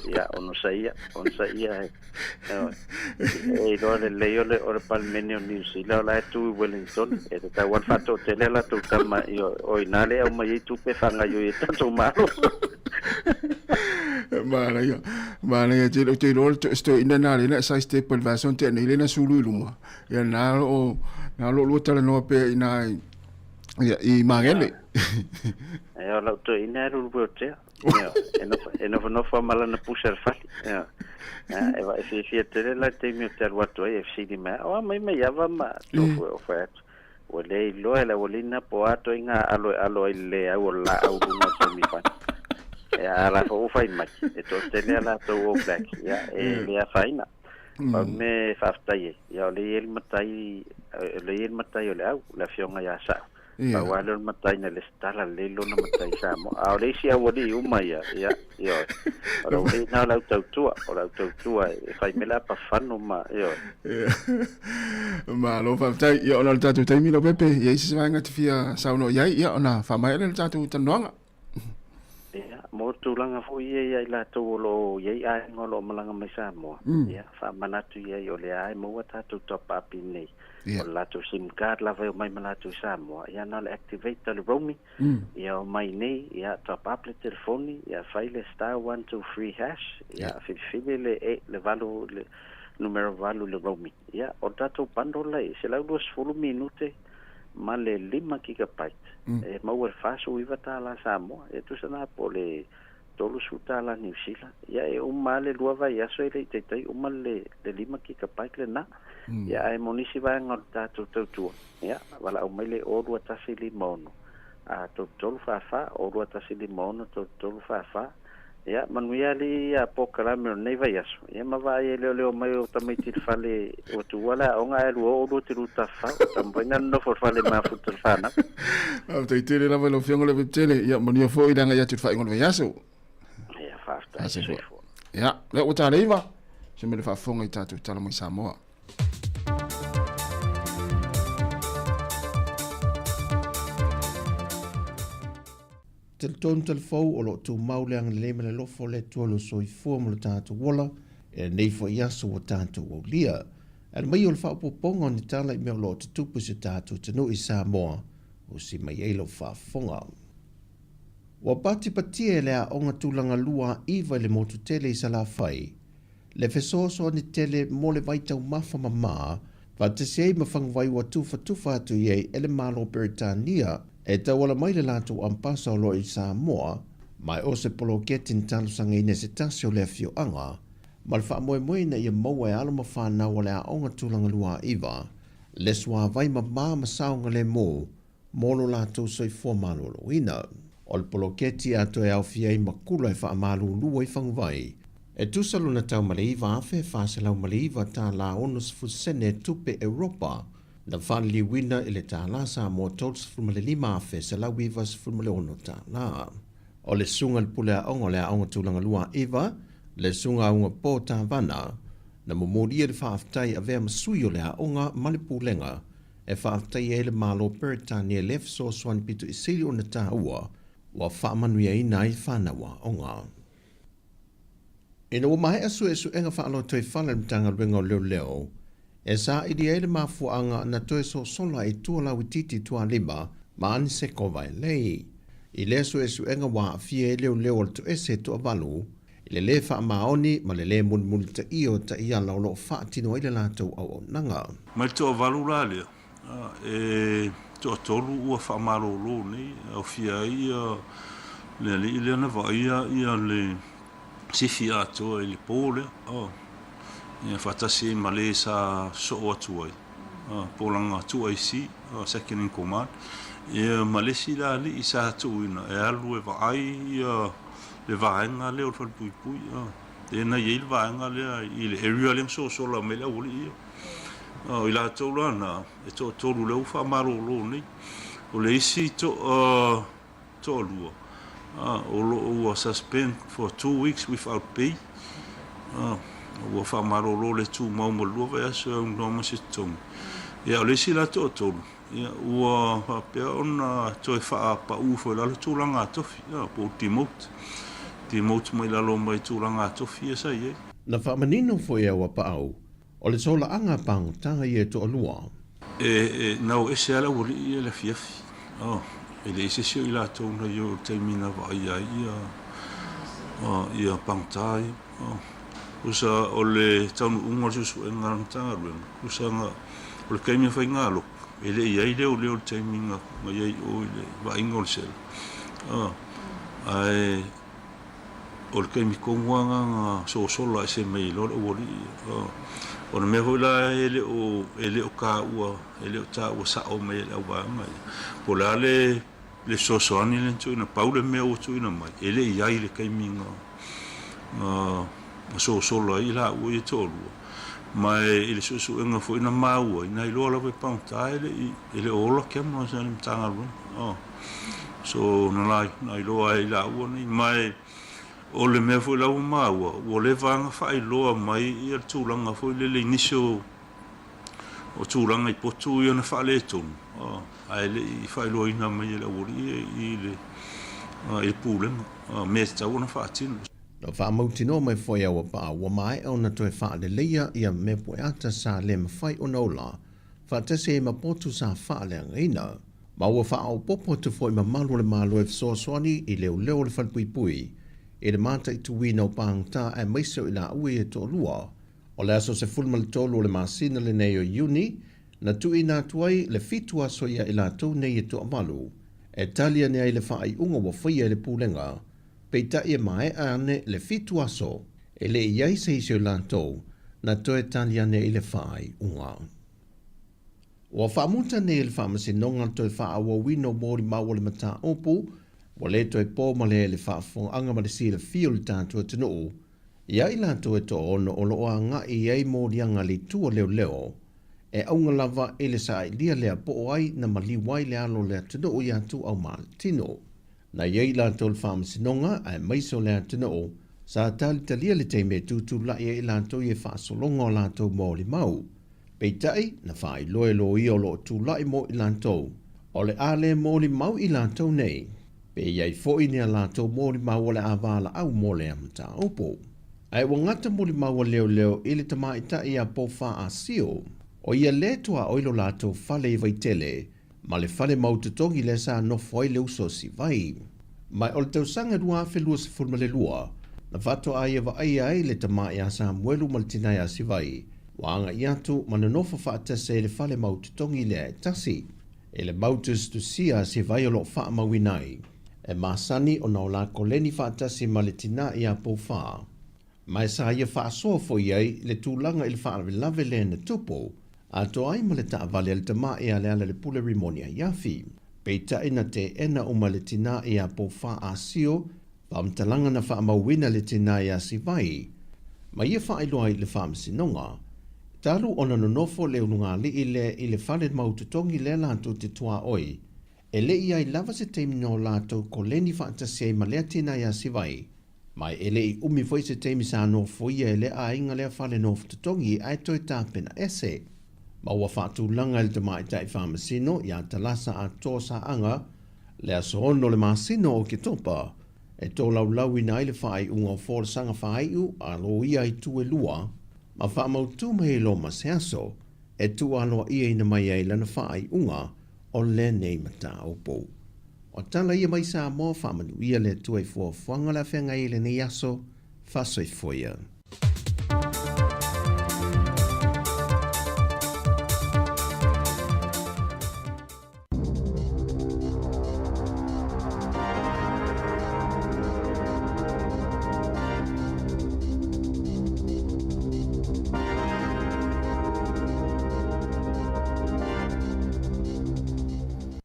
Ia, onosaia, onosaia e. E iloa lelei o le, o le Palemene o New Zealand o la e tu i Wellington, e tatau lava ona faatoatele a latou tama i o, o i ina le aumai ai tupe e faagaoioi ai tatou Malo. Manaia, manaia tele o te iloa le toeaina lena lea na e side step i le vaiaso na tea nei lea na sulu i luma. Ia na o lo o, na o lo o lua talanoa pea i ina i, ia, i Magele. Ia, o lau toeaina e alu i le wheelchair. Ia, e nofo, e nofonofo lava ma lana pusa i le fale. Ia, ia, e, e fiafia tele la i le taimi ou te alu atu ai e fesili mai, o a mai mai ava ma tofu e ofo atu. Ua le iloa e le aualii lena po o a ituaiga aalo e alo ai i le leau o le laau i luga o le semifinal. Ia, a la foi ua fai mai, e toatele a latou All Blacks, ia, e le afaina. Pau le mea e faafetai ai, ia, o lea e i ai le matai, o lea e i ai le matai o le au, le Afioga ia Sa'u. Pau lava lea o le matai na lesitala lelei lona matai i Samoa. A o le isi aualii uma ia, ia, ioe, o le aualii lena o le au tautua, o le au tautua e fai mai le apafano ma, ioe. Malo faafetai. Ia ona o le tatou taimi Leaupepe, i ai se vaega e te fia saunoa i ai, ia ona faamaea lea o le tatou talanoaga. Ia, mo le tulaga foi ia ia i latou o lo o i ai aiga o lo o malaga mai Samoa, ia, faamanatu i ai o lea lava e maua tatou top up i inei. O le latou sim card lava e omai ma latou i Samoa, ia na o le activate o le roaming, ia omai nei, ia top up le telefoni, ia fai le *123#, ia filifili le, le valu, le numera valu i le roaming. Ia, o le tatou bundle la e 120 minute ma le 5 gigabyte e maua i le $49 Samoa, e tusa lena po o le $30 Niu Sila. Ia e uma lava le lua vaiaso e le i taitai uma le 5 gigabyte lena. Ia ae mo nisi vaega o le tatou tautua, ia valaau mai le 02156 3344, 02156 3344. Ia, manuia alii ia polokalame o lenei vaiaso, ia ma vaai ai leoleo mai o tamaiti i le fale ua tuua le aoga ae lua oo lua te lu tafafao, taumafai na nonofo i le fale mafuta i le fanau. Faafetai tele lava i lau Afioga Leaupepe Ia manuia foi le agai atu i le faaiuga o le vaiaso. Ia, faafetai. Soifua. Ia, lea ua taleiva, se me le faafofoga i tatou tala mai Samoa. Talitonu talifou o lo o tumau le agalelei ma le alofa o le Atua lo soifua ma lo tatou ola i lenei foi aso ua tatou aulia. Ae mai o le faaopoopoga o ni tala i mea o lo o tutupu i si o tatou atunuu i Samoa, usi mai ai lau faafofoga. Ua patipatia e le Aoga Tulaga Lua iva i le motu tele i Salafai le fesoasoani tele mo le vaitaumafa mamā faatasi ai ma faguvai ua tufatufa atu i ai e le Malo Peretania e tauala mai le latou ampasa o lo o i Samoa ma e o se poloketi na talosagaina e se tasi o le afioaga ma le faamoemoe ina ia maua e alo ma fanau a le Aoga Tulaga Lua iva le suavai mamā ma saogalemu mo lo latou soifua maloloina. O le poloketi a toe aofia ai ma kula e faamalulu ai faguvai, e tusa lona tau ma le $9,409 tālā 60 sene tupe Europa, na faaliliuina i le tālā Samoa $35,196 tālā. O le susuga i le pule aoga o le Aoga Tulaga Lua iva, le susuga Auga Po Tavana, na momolia le faafetai avea ma sui o le aoga ma le pulega e faafetaia ai le Malo Peretania i lea fesoasoani pito i sili ona taua ua faamanuiaina ai fanau aoga. Ina ua maea suesuega faalotoifale a le Matagaluega o Leoleo e saili ai le mafuaaga na toe sosola ai tua lauitiiti Tualima ma Aniseko Vaelei. I lea suesuega ua aafia ai leoleo o le toese toavalu i le lē faamaoni ma le lē mulimulitaia o taiala o lo o faatino ai le latou auaunaga. Mai le toavalu la lea, e toatolu ua faamalolo nei, e aofia ai le alii lea na vaaia le sifi atoa i le po lea, ia faatasi ai ma le sa sosoo atu ai, po o lana 2AC, second in command, ia ma le isi la alii sa tuuina e alu e vaai le vaega lea o le falepuipui, lea na i ai le vaega lea i le area lea na sosola mai ai le aualii ia. O i latou la na, e toatolu lea ua faamalolo nei. O le isi toalua, o lo o ua suspend for 2 weeks without pay. Ua faamalolo le tumau mo le 2 vaiaso e aunoa ma se totogi. Ia, o le isi la toatolu, ia, ua faapea ona toe faapaū foi i lalo tulaga tofi, po o demote, demote mai lalo mai tulaga tofi ia sa i ai. Na faamanino foi e Auapaau, o le solaaga pagota ia e toalua. E nau ese lava le aualii ia i le afiafi. E leai se isi o i latou na i o i le taimi na vaaia ai Ia pagota ia. Tusa o le taunuuga o le suesuega a le Matagaluega, tusa na o le taimi o faigalotu, e le i ai leoleo i le taimi na i ai i o i le vaaiga o le sela. Ae o le taimi tonu lava lena na sosola ese mai ai loa le aualii ia. O le mea foi la e le o e le o taua e le o taua sao mai e le auvaega ia, po o le a le le fesoasoani lea na tuuina, pau le mea ua tuuina mai, e le i ai i le taimi na na sosola ai i laua ia e toalua. Ma i le suesuega foi na maua ai, na iloa lava e pagota e le i e le o ola Cameron sa i le Matagaluega. So na na iloa ai e i laua nei. Ma o le mea foi la ua maua, ua leva lava ona faailoa mai ia le tulaga foi lele i nisi o o tulaga i potu ia na faaletonu, ae le i faailoaina mai e le aualii i le i le pulega mea e tatau ona faatino. Na faamautinoa mai foi a ua paa ua maea ona toe faaleleia ia mea pueata sa le mafai ona ola faatasi ai ma potu sa faaleagaina. Ma ua faaopoopo atu foi mamalu o le Malo e fesoasoani i leoleo o le falepuipui i le mataituina o pagota aemaise o i laua ia e toalua. O le aso 13 o le masina lenei o Iuni, na tuuina atu ai le 7 aso ia i latou nei e toavalu, e tali ane ai le faaiuga ua faia e le Pulega, peitai e maea ane le 7 aso, e le i ai se isi o latou na toe tali ane i le faaiuga. Ua faamuta nei e le Faamasinoga le toe faaauauina o molimau o le mataupu, ua le toe po ma le le faafofogaaga ma le silafia o le tatou atunuu, Ia i latou e toaono o lo o agai i ai moliaga a le itu o leoleo, e auga lava i le saailia lea po o ai na maliu ai le alo o le atunuu iā Tuuau Malatino. Na i ai i latou le faamasinoga aemaise o le atunuu, sa talitalia le taimi e tutulai ai i latou i e faasologa o latou molimau. Peitai, na faailoa e loia o lo o tulai mo i latou, o le a le molimau i latou nei. Pe i ai foi ni a latou molimau o le a valaau mo lea mataupu. Ae ua gata molimau a leoleo i le tamaitai ia Pofa Asio, o ia lea e tuaoi lo latou fale i Vaitele ma le fale mau totogi lea sa nofo ai le uso o Sivai. Ma o le tausaga 2022, na faatoa ia vaaia ai le tama ia Samuelu ma le tina ia Sivai, ua agai atu ma nonofo faatasi ai i le fale mau totogi lea e tasi. I le mau tusitusia a Sivai o lo o faamauina ai, e masani ona o la koleni faatasi ma le tina ia Pofa. Ma e sa ia faasoa foi ai le tulaga i le faalavelave lea na tupu, atoa ai ma le taavale a le tama ia Lealailepule Rimoni Aiafi. Peitai na teena uma le tina ia Pofa Asio, faamatalaga na faamauina le tina ia Sivai, ma ia faailoa ai i le faamasinoga. Talu ona nonofo le ulugalii lea i le fale mau totogi lea latou te tuaoi, e le i ai lava se taimi na o latou koleni faatasi ai ma lea tina ia Sivai, ma e le i umi foi se taimi sa nofoia e lea aiga lea fale nofo totogi ae toe tapena ese. Ma ua faatulaga e le tamaitai faamasino ia Talasa Atoa Saaga le aso 6 o le masina o Oketopa e tolaulauina ai le faaiuga o folasaga faaiu a loia i itu e lua ma faamautu mai ai loa ma se aso e tuualoaiaina mai ai lana faaiuga o lenei mataupu. O tala ia mai Samoa, faamanuia le Atua i fuafuaga o le a feagai ai lenei aso, faasoifua ia.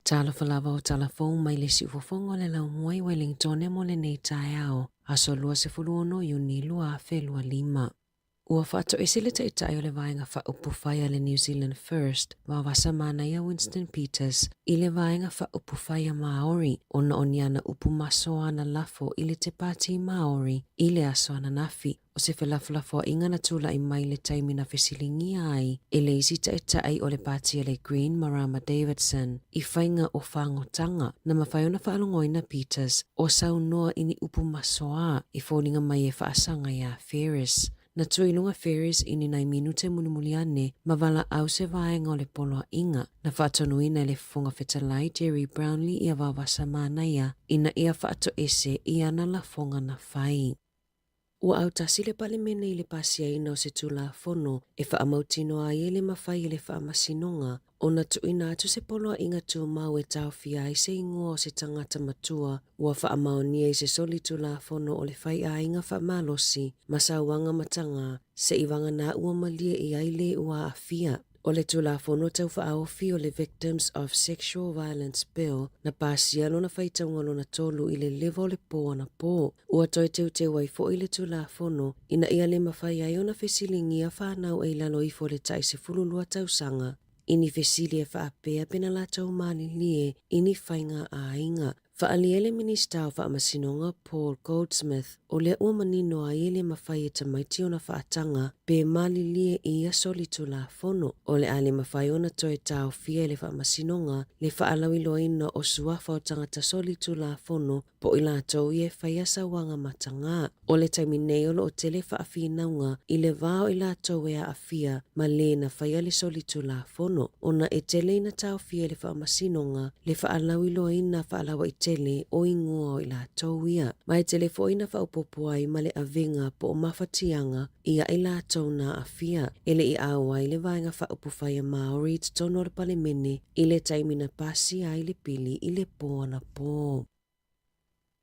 Talofa lava o tala fou mai le siufofoga o le laumuai Wellingtone mo lenei taeao, aso 26 Iuni 2025. Ua faatoese le Taitai o le Vaega Faaupufai a le New Zealand First, Vavasa Manaia Winston Peters, i le Vaega Faaupufai a Māori ona o ni ana upu masoa ana lafo i le Te Pāti Māori i le aso ananafi. O se felafolafoaiga na tulai mai i le taimi na fesiligia ai e le isi Taitai o le Pāti a le Green Marama Davidson i faiga o fagotanga na mafai ona faalogoina Peters o saunoa i ni upu masoa i foliga mai e faasaga iā Ferris. Na tuu i luga Ferris i ni nai minute mulimuli ane ma valaau se vaega o le poloaiga na faatonuina e le Fofoga Fetalai Jerry Brownlee ia Vavasa Manaia ina ia faatoese i ana lafoga na fai. Ua autasi le Palemene i le pasiaina o se Tulafono e faamautinoa ai e le mafai e le Faamasinoga ona tuuina atu se poloaiga tumau e taofia ai se igoa o se tagata matua ua faamaonia i se solitulafono o le faiaiga faamalosi ma sauaga matagā seivagana ua malie i ai le ua aafia. O le Tulafono Tau Faaofi o le Victims of Sexual Violence Bill na pasia lona faitauga lona tolu i le leva o le pō anapō. Ua toe teuteu ai foi le Tulafono ina ia le mafai ai ona fesiligia fanau e i lalo ifo o le tai 12 tausaga i ni fesili e faapea pe na latou malilie i ni faiga aiga. Faaalia le Minisita o Faamasinoga Paul Goldsmith o lea ua manino ai e le mafai e tamaiti ona faataga pe malilie i ia solitulafono. O le a le mafai ona toe taofia e le Faamasinoga le faalauiloaina o suafa o tagata solitulafono po o i latou ia e faia sauaga matagā. O le taimi nei o lo o tele faafinauga i le va o i latou e aafia ma lē na faia le solitulafono, ona e tele ina taofia e le Faamasinoga le faalauiloaina faalauaitele o igoa o i latou ia. Ma e tele foi ina faaopoopo ai ma le avega po o mafatiaga ia i latou na aafia. E le i auai le Vaega Faaupufai a Māori i totonu o le Palemene i le taimi na pasia ai le pili i le pō anapō.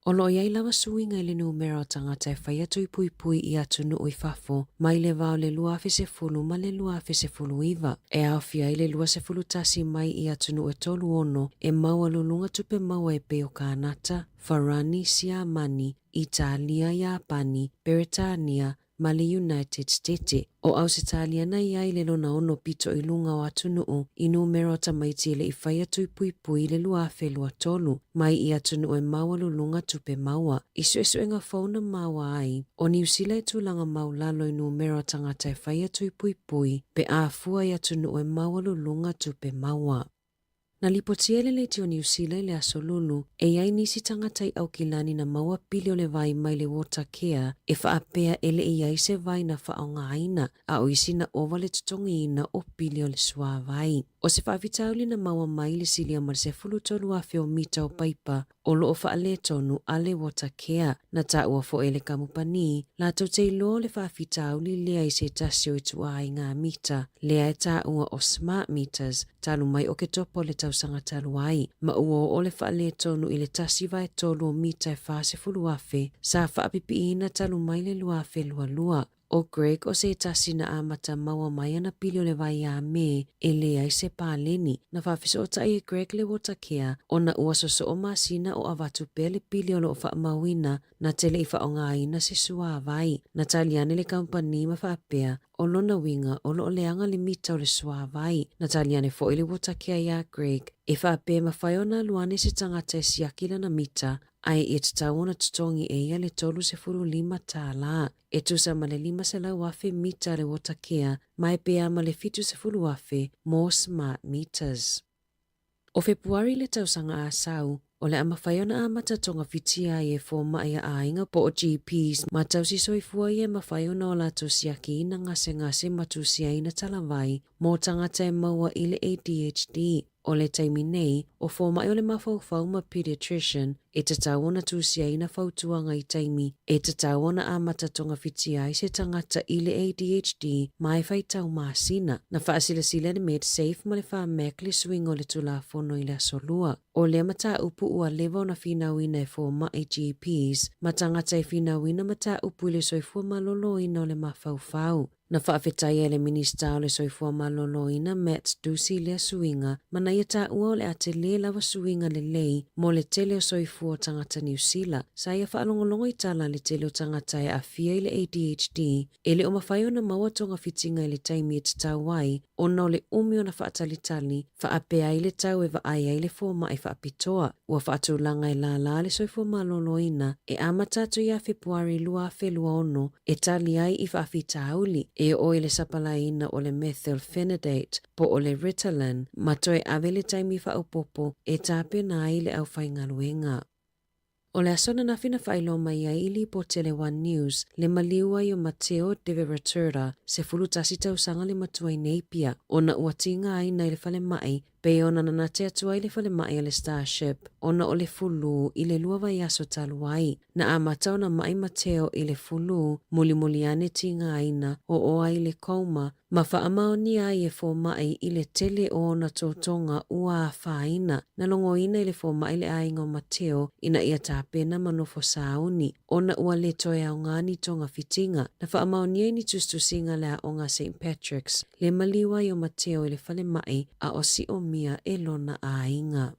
O lo o i ai lava suiga i le numera o tagata e faia tui puipui i atunuu i fafo mai le va o le 2010 ma le 2019, e aofia ai le 21 mai i atunuu e 36 e maualuluga tupe maua e pei o Kānata, Farani, Siamani, Italia, Iapani, Peretania, ma le United State. O Ausetalia na i ai le lona ono pito i luga o atunuu i numera o tamaiti e le i faia tui puipui i le 2023 mai i atunuu e maualuluga tupe maua. I suesuega fou na maua ai, o Niu Sila e tulaga maulalo i numera o tagata e faia tui puipui pe a fua i atunuu e maualuluga tupe maua. Na lipotia e le Leitio Niu Sila i le Aso Lulu, e i ai nisi tagata i Aukilani na maua pili o le vai mai le Water Care e faapea e le i ai se vai na faaaogaina, a o isi na ova le totogiina o pili o le suāwai. O se faafitauli na maua mai i le silia ma le 13,000 o mita o paipa o lo o faaletonu a le Water Care. Na taua foi e le kamupani latou te iloa o le faafitauli lea i se tasi o ituaiga mita lea e taua o smart meters talu mai Oketopa o le tausaga talu ai, ma ua oo le faaletonu i le 1/3 o mita e 40,000 sa faapipiina talu mai le 2022. ʻO Greg o se tasi na amata maua mai ana pili o le vai iā Me e leai se paleni. Na faafesootai e Greg le Watercare ona ua sosoo masina o avatu pea le pili o lo o faamauina na te le i faaaogaina se suāwai. Na tali ane le kamupani ma faapea o lona uiga o lo o leaga le mita o le suāwai. Na tali ane foi le Watercare iā Greg e faapea e mafai ona alu ane se tagata e siaki lana mita ae ia tatau ona totogi e ia le $35 tālā. E tusa ma le 500,000 mita le Watercare ma e pea ma le 70,000 mō smart meters. O Fepuari le tausaga a sau, o le a mafai ona amata togafitia ai e fōmaʻi a āiga po o GPs ma tausi soifua ia e mafai ona o latou siakiina gasegase ma tusiaina talavai mō tagata e maua i le ADHD. O le taimi nei, o fōmaʻi o le mafaufau ma pediatrician e tatau ona tusiaina fautuaga i taimi e tatau ona amata togafitia ai se tagata i le ADHD ma e faitau masina. Na faasilasila e le Medsafe ma le Pharmac le suiga o le Tulafono i le Aso Lua. O lea mataupu ua leva ona finauina e fōmaʻi GPs ma tagata e finauina mataupu i le soifua maloloina o le mafaufau. Na faafetaia e le Minisita o le Soifua Maloloina Matt Doocey lea suiga ma na ia taua o le a tele lava suiga lelei mo le tele o soifua o tagata Niu Sila. Sa ia faalogologo i tala a le tele o tagata e aafia i le ADHD e le o mafai ona maua togafitiga i le taimi e tatau ai ona o le umi ona faatalitali faapea ai le tau e vaai ai le fomai faapitoa. Ua faatulaga e lālā le soifua maloloina e amata atu ia Fepuari 2026 e tali ai i faafitauli e oo i le sapalaiina o le methylphenidate po o le Ritalin ma toe ave le taimi faaopoopo e tapena ai le aufaigaluega. O le aso ananafi na faailoa mai ai i lipoti a le One News le maliu ai o Mateo De Verraturda, 11 tausaga le matua i Napier, ona ua tigaina i le falemai Pei ona nanate atu ai le falemai a le Starship ona o le fulu i le 2 vaiaso talu ai. Na amata ona maʻi Mateo i le fulu, mulimuli ane tigaina, oo ai i le coma, ma faamaonia ai e fomai i le tele o ona totoga ua afaina. Na logoina i le fomai le aiga o Mateo ina ia tapena ma nofo sauni, ona ua le toe aoga ni togafitiga. Na faamaonia i ni tusitusiga a le aoga a St Patrick's le maliu ai o Mateo i le falemai a o siomia e lona aiga.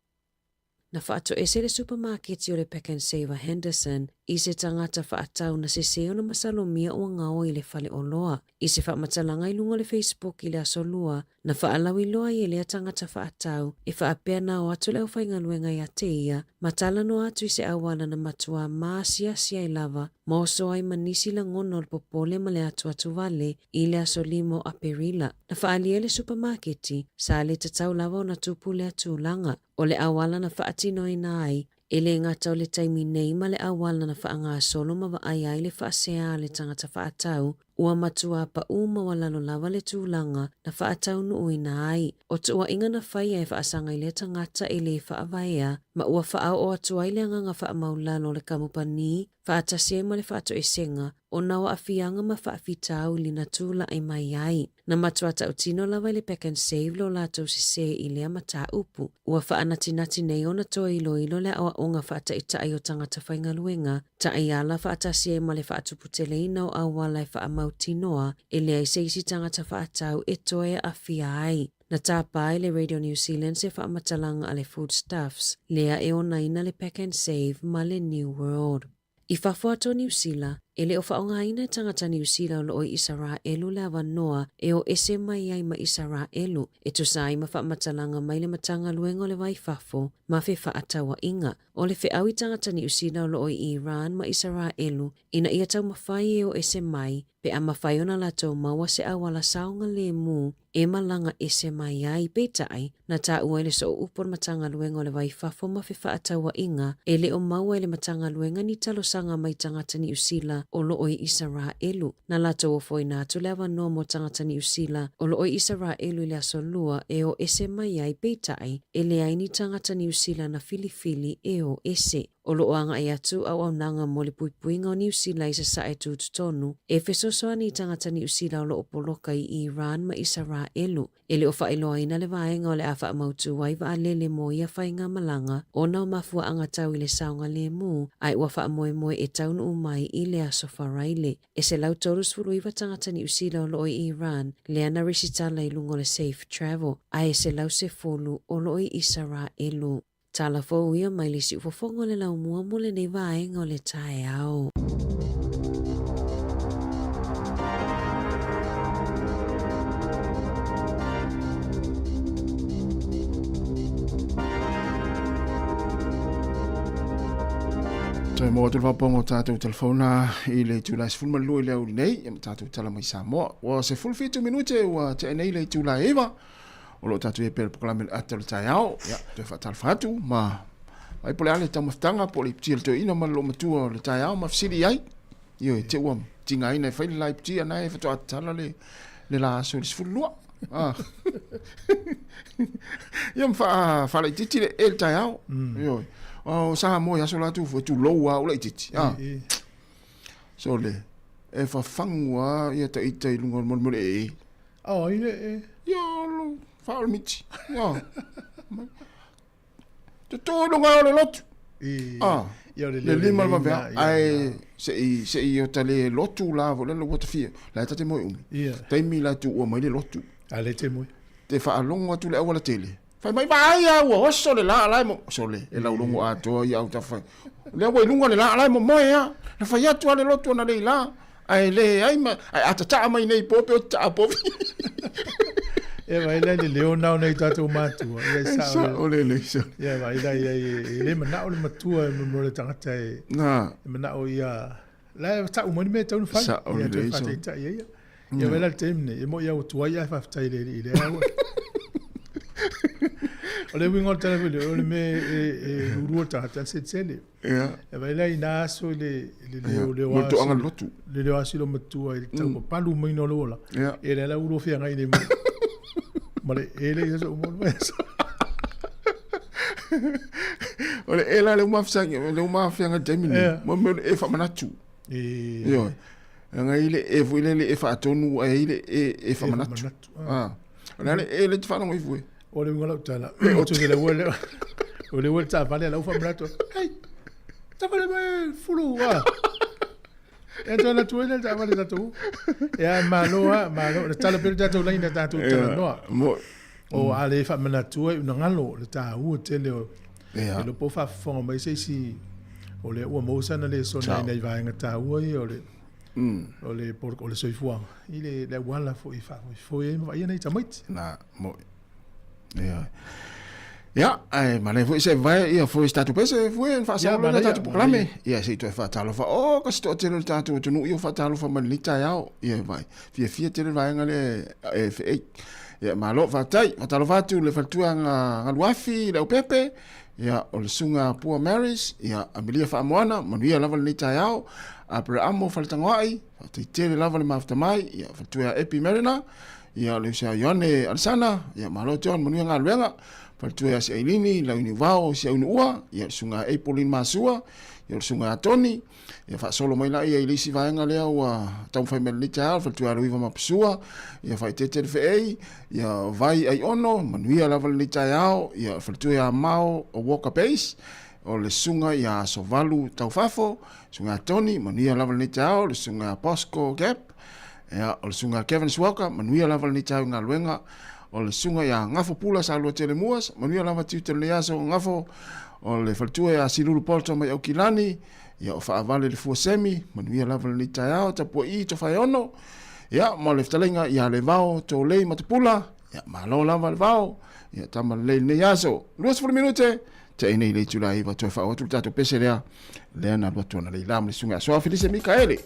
Na faatoese le supamaketi o le Pak'nSave a Henderson i se tagata faatau na sese ona masalomia ua gaoi i le fale oloa. I se faamatalaga i luga o le Facebook i le Aso Lua, na faalauiloa ai e lea tagata faatau e faapea na o atu le aufaigaluega ia te ia ma talanoa atu i se auala na matuā maasiasi ai lava ma oso ai ma nisi lagona o le popole ma le atuatu wale i le aso 5 o Aperila. Na faaalia e le supamaketi, sa le tatau lava ona tupu lea tulaga. O le auala na faatinoina ai, e le gata o le taimi nei ma le auala na faagasolo ma vaaia ai le faasea a le tagata faatau, ua matuā paʻū maualalo lava le tulaga na faataunuuina ai. O tuuaiga na faia e faasaga i lea tagata e lē faavaea ma ua faaoo atu ai le agaga faamaulalo o le kamupani faatasi ai ma le faatoesega ona o aafiaga ma faafitauli na tulai mai ai. Na matua tautino lava i le Pak'nSave lo latou sesē i lea mataupu. Ua faanatinati nei ona toe iloilo le aoaoga faataitai o tagata faigaluega, taiala faatasi ai ma le faatuputeleina o auala e faamautinoa e leai se isi tagata faatau e toe aafia ai. Na tapa ai le Radio New Zealand se faamatalaga a le Foodstuffs, lea e onaina le Pak'nSave ma le New World. I fafo atu o Niu Sila, e le o faaaogaina e tagata Niu Sila o loo i Isaraelu le avanoa e o ese mai ai ma Isaraelu, e tusa ai ma faamatalaga mai le Matagaluega o le Va i Fafo ma Fefaatauaiga. O le feau i tagata Niu Sila o loo i Iran ma Isaraelu ina ia taumafai e o ese mai pe a mafai ona latou maua se auala saogalemu e malaga ese mai ai. Peitai, na taua i le sooupu o le Matagaluega o le Va i Fafo ma Fefaatauaiga e le o maua e le Matagaluega ni talosaga mai tagata Niu Sila o loo i Isaraelu. Na latou ofoina atu le avanoa mo tagata Niu Sila o loo i Isaraelu i le aso Lua e o ese mai ai, peitai, e leai ni tagata Niu Sila na filifili e o ese. O loo agai atu auaunaga mo le puipuiga o Niu Sila i Sasae tutotonu e fesoasoani i tagata Niu Sila o loo poloka i Iran ma Isaraelu. E le o faailoaina le vaega o le a faamautū ai vaalele mo ia faigamalaga ona o mafuaaga tau i le saogalemu ae ua faamoemoe e taunuu mai i le Aso Faraile. E 139 tagata Niu Sila o loo i Iran lea na resitala i luga o le Safe Travel ae e 110 o loo i Isaraelu. Tala fou ia mai le siufofoga o le laumua mo lenei vaega o le taeao. Toe maua atu le faapopoga o tatou telefona i le itula e 12 i le aoauli nei, ia ma tatou tala mai Samoa. Ua 17 minute ua tea nei le itula e 9. O lo o tatou i ai pea i le polokalame o le ata o le taeao. Ia, toe faatalofa atu ma vaai po o le a le taumafataga po o le iputi a le toeaina ma le loomatua o le taeao ma fesili i ai. Ioe, te ua tigaina e fai le la iputi ana e faatoa tatala le, le la aso i le 12. Ah. Ia ma faalaitiiti le e le taeao. Ioe. O Samoa i aso la tu fua tulou a o laitiiti. Ah. So le, e fafagu a ia ta ita i lunga o le molemole e e. Oh, i le e. Ia, lo, whaol miti. Ia. Te tō i lunga o le lotu. I, ah, ia, le, le lima le vavea. Ai, se i, se i o ta le lotu la, vo le ua ta fia. La e tate moe umi. Ia. Taimi la tu ua mai le lotu. A le te moe. Te whaalongo atu le awala tele. Fai mai vaai a ua oso le laa la e mo sole e laulogo atoa ia au tafai. Lea ua i luga le laa la e momoe a. Na fai atu a le lotu ona le i la. Ae le ai ma ae a tataa mai nei po pe o tataa po. E vai lai le leo nao nei tātou mātua. Ia e sao o le le sao. Ia vai lai e le manao le matua e mo le tangata e. Na. E manao ia la e tau mai me tau whai. Sa o le le sao. Ia ia. Ia vai lai le taimi nei, e moi au tuai ai whawhitai le i le aua. O le uiga o le tala foi lea, o le mea e rurua le tagata, le selesele. Ia. E vai lai ina aso i le leo leo Mo le toaga lotu. Le leo asilo matua i le tau papalu mai no le ola. Ia. E le la uro whiangai nei mo. Ma le e le ia so mo le aso. O le e la le uma afisagi, le uma afiaga i le taimi lenei, mo mea o le e faamanatu. Ioe. Leaga e i ai le e foi lele e faatonu ae i ai le e e faamanatu. Ah. O le a le e le te faalogo ifo e? O le uiga o lau tala, o te le ua le o le ua le taavale a lau faamanatu. Hei, taavale mai fulu ah. E toe alu atu ai le taavale tatou. Ia malo a, malo. Le tala pea le tatou laina tatou talanoa. O a le faamanatu ai una galo le taua tele o e lo po faafofoga mai se isi o lea ua maua sana lesona i nai vaega taua ia o le o le o le soifuaga i le le auala foi e faafoefoe ai ma vaaia nai tamaiti. Na, mo'i. Ia. Ia, ae manaia foi se vae ia foi se tatou pese foi e faasaola le tatou polokalame. Ia se i toe faatalofa. O, ka se toatele o le tatou atunuu ia ua faatalofa mai lenei taeao. Ia vai. Fiafia tele le vaega lea e feei. Ia malo faafetai. Faatalofa atu le faletua Galuafi i Leaupepe. Ia o le susuga Pua Marys, ia Amelia Faamoana, manuia lava lenei taeao. Aperamo Faletagoai, faafetai tele lava le mafuta mai. Ia faletua ia Epi Mariner, ia o le uso ia Ioane Alesana, ia malo John, manuia galuega. Faletua ia Siailini, Launiuvao, Siaunuua, ia le susuga ia Apolline Masua, ia le susuga ia Tony, ia faasolo mai laia i le isi vaega lea ua taumafai mai lenei taeao, le faletua ia Luiva Mapusua, ia Faaeteete le Feei, ia Vai Aiono, manuia lava lenei taeao, ia le faletua ia Mao Walker Base, o le susuga ia Asovalu Taufafo, susuga ia Tony, manuia lava lenei taeao, le susuga ia Bosco Gap, ia, o le susuga ia Kevin Suaka, manuia lava lenei taeao i galuega, o le susuga ia Gafo Pula Saluatele Muas, manuia lava tiute o lenei aso, Gafo, o le faletua ia Silulu Porter mai Aukilani, ia o Faavale le Fua Semi, manuia lava lenei taeao, Tapua'i Tofaeono, ia, ma le fetalaiga ia Levao Tolei Matapula, ia, malo lava Levao, ia, tama lelei lenei aso. 20 minute, te nei le itula 9 toe faaoo atu le tatou pese lea, lea na alu atu analeila ma le susuga ia Soa Felise Mikaele.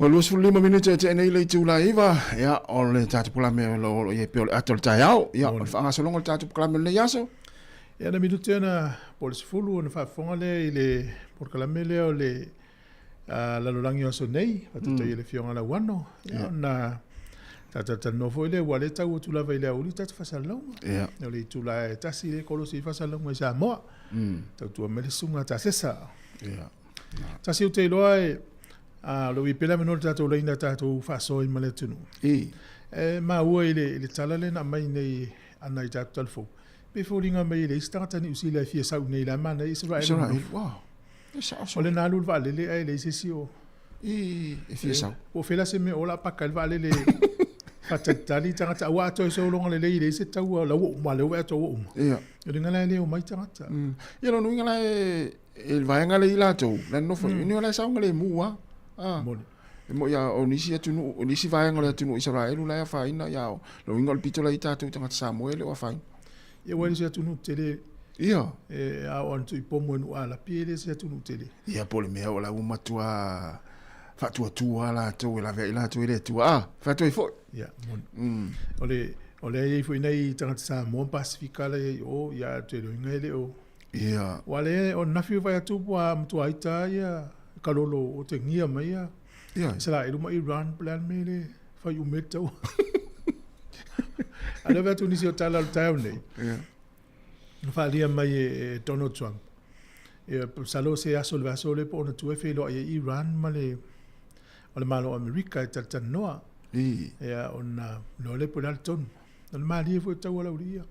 Ua 25 minute e tea nei le itula e 9, ia, o le tatou polokalame o lo o i ai pea o le ata o le taeao, ia, o le faagasologa o le tatou polokalame o lenei aso. Ia, na minute ona po o le 10 ona faafofoga lea i le polokalame lea o le lalolagi o aso nei, faatautai e le Afioga Lauano, ia, ona tatou talanoa foi lea, ua le tau atu lava i le aoauli tatou faasalalauga. O le itula e 1 lea e kolosi ai faasalalauga i Samoa. Tautua mai le susuga a Tasesa. Tasi ou te iloa e o lo o i pea le avanoa i le tatou laina tatou faasoa ai ma le atunuu. E maua i le tala lea na aumai nei ana i tatou talafou, pei e foliga mai e leai se tagata Niu Sila e fia sau nei, la e manaia Isaraelu. Isaraelu, wow. O le na alu le vaalele ae leai se isi o e fia sau. Po o fea la se mea o la paka ai le vaalele faatalitali tagata aua a toe sologa lelei e leai se taua la ua uma lea ua atoa ua uma. O le uiga la e le omai tagata. Ia lona uiga la e e le vaega lea i latou, la nofo mm. ni la saoga le mu a. Ah. Moni. E mo ia o nisi atunuu, o nisi vaega o le atunuu Isaraelu la e afaina ia o lo uiga o le pito la i tatou tagata Samoa e le o afaina. Ia ua le se atunuu tele. Ia. E a o atu i pomo e nuu alapi e le se atunuu tele. Ia po o le mea o la ua matua faatuatua latou e laveai latou e le Atua. Ah, fai atu ai foi. Ia, moni. O le o lea e i ai foi nai tagata Samoa ma Pasifika la e i ai i o, ia te loiga e le o Ia. Ua le o nafi o vai atu ua matua ita ia kalolo o te ngia mai ia. Ia. Israel ma Iran plan me le fai ume tau. A le atu nisi o tala o le taeao nei. Ia. Na faaalia mai e Donald Trump. Ia masalo se aso le vaiaso lea po o ona tua e feiloai ai Iran ma le o le Malo o Amerika e talatalanoa. Ia ona iloa lea po o le a le tonu. O le malie foi o taua lau ia.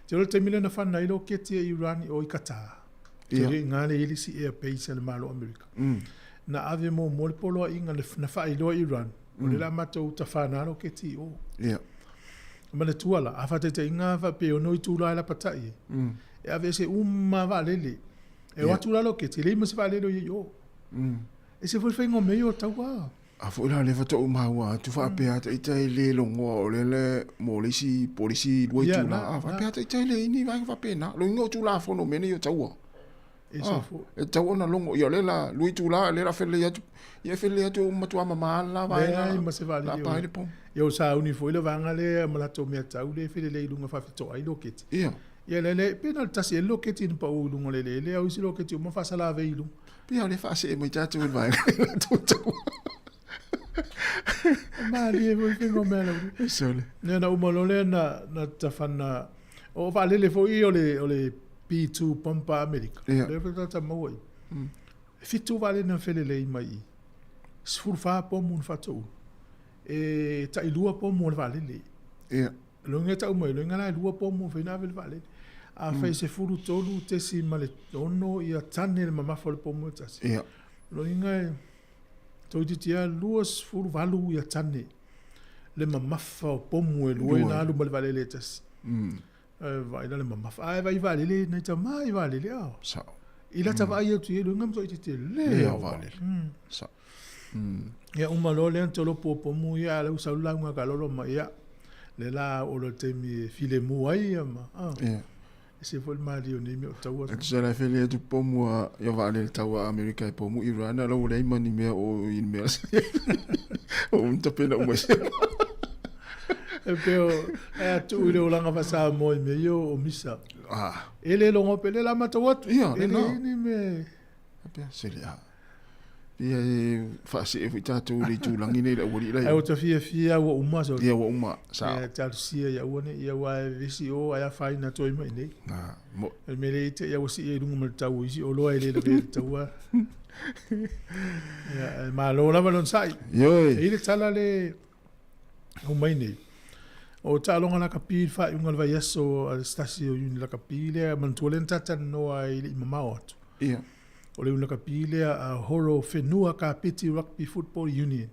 Te iloa le taimi lea na fana ai loketi a Iran i o i Qatar. Te iloa i ina lea e i ai le isi air base a le Malo o Amerika. Na ave muamua le poloaiga na faailoa i Iran, o lea o le a matou tafana loketi i o. Manatua la, a faataitaiga a faapea e ono itula e lapatai ai, e aveese uma lava vaalele. E o atu la loketi, e leai ma se vaalele o i ai i o. Ese foi le faiga o mea ia o taua. A foi la lea faatoa ou maua atu faapea ata ita e le logoa o le le mo le isi po o le isi lua itula a faapea ata ita e leai ni vaega faapena. Lo uiga o Tulafono o mea nei o taua. E tatau ona logo ia o lea la lua itula lea la felelei atu ia e felelei atu matua mama la vaega. Leai ma se vaalele. La pa ai le pomu. Ia o sauni foi le vaega lea ma latou mea tau lea e felelei i luga faafitoa ai loketi. Ia. Ia lea lea pe na o le tasi ea le loketi na pau i luga o le eleele a o isi loketi uma faasalavei i luga. Pei o lea faasee mai tatou i le vaega lea latou taua. E malie foi faiga o mea lau. E sole. Ia na uma loa lea na, na tafana, o vaalele foi ia o le, o le B2 bomber a Amerika. Ia. Lea foi tata maua i. E 7 vaalele na felelei mai i. 14 pomu na faatoulu. E tai 2 pomu o le vaalele. Ia. Loga e tau mai, loga la e 2 pomu mafai ona ave i le vaalele. Afai 13.6 ia tane le mamafa o le pomu e tasi. Ia. Loga e toeitiiti lava 28 ia tane le mamafa o pomu e lua na alu ma le vaalele e tasi. E vaai la le mamafa. A e vaai i vaalele, nai tama i vaalele a. Sao. I lata vaai atu i ai loga ma toeitiiti e le Le ao ao vaalele. Sao. Ia uma loa lea na tolopo o pomu ia, a o lea ua sau le lauga a Kalolo ma ia, lea la oo loa i le taimi e filemu ai ia ma, ah, Ia. ese foi le malie o nei mea o taua. E tusa la e fele atu pomu a ia vaalele taua a Amerika e pomu Iran a la ua leai ma ni mea o i le mea sa i ai. O ua tapena uma i se E pei o, e a tuu i le olaga faa-Samoa i mea ia o misa. Ah. E le logo pe le la matau atu. Ia, E lena. leai ni mea e. Faapea, sele a. Ia e faasee foi tatou i le itulagi nei i le aualii la Ai ua ta fiafia ua uma so. Ia ua uma, sao. Ia talosia ia aua ne i aua e vevesi o ae afaina atu ai ma i inei. Ah, mo. O le mea lea i te ia ua sii ai i luga ma le tau o isi oloa e le lavea i le taua. Ia, ae malo lava le onosai. Ioe. E i le tala le aumai nei. O taaloga lakapi i le faaiuga o le vaiaso a le se tasi o Iuni lakapi lea, manatua lea na talatalanoa ai le i mamao atu. Ia. O le iuni lakapi lea a Horo Whenua Kapiti Rugby Football Union.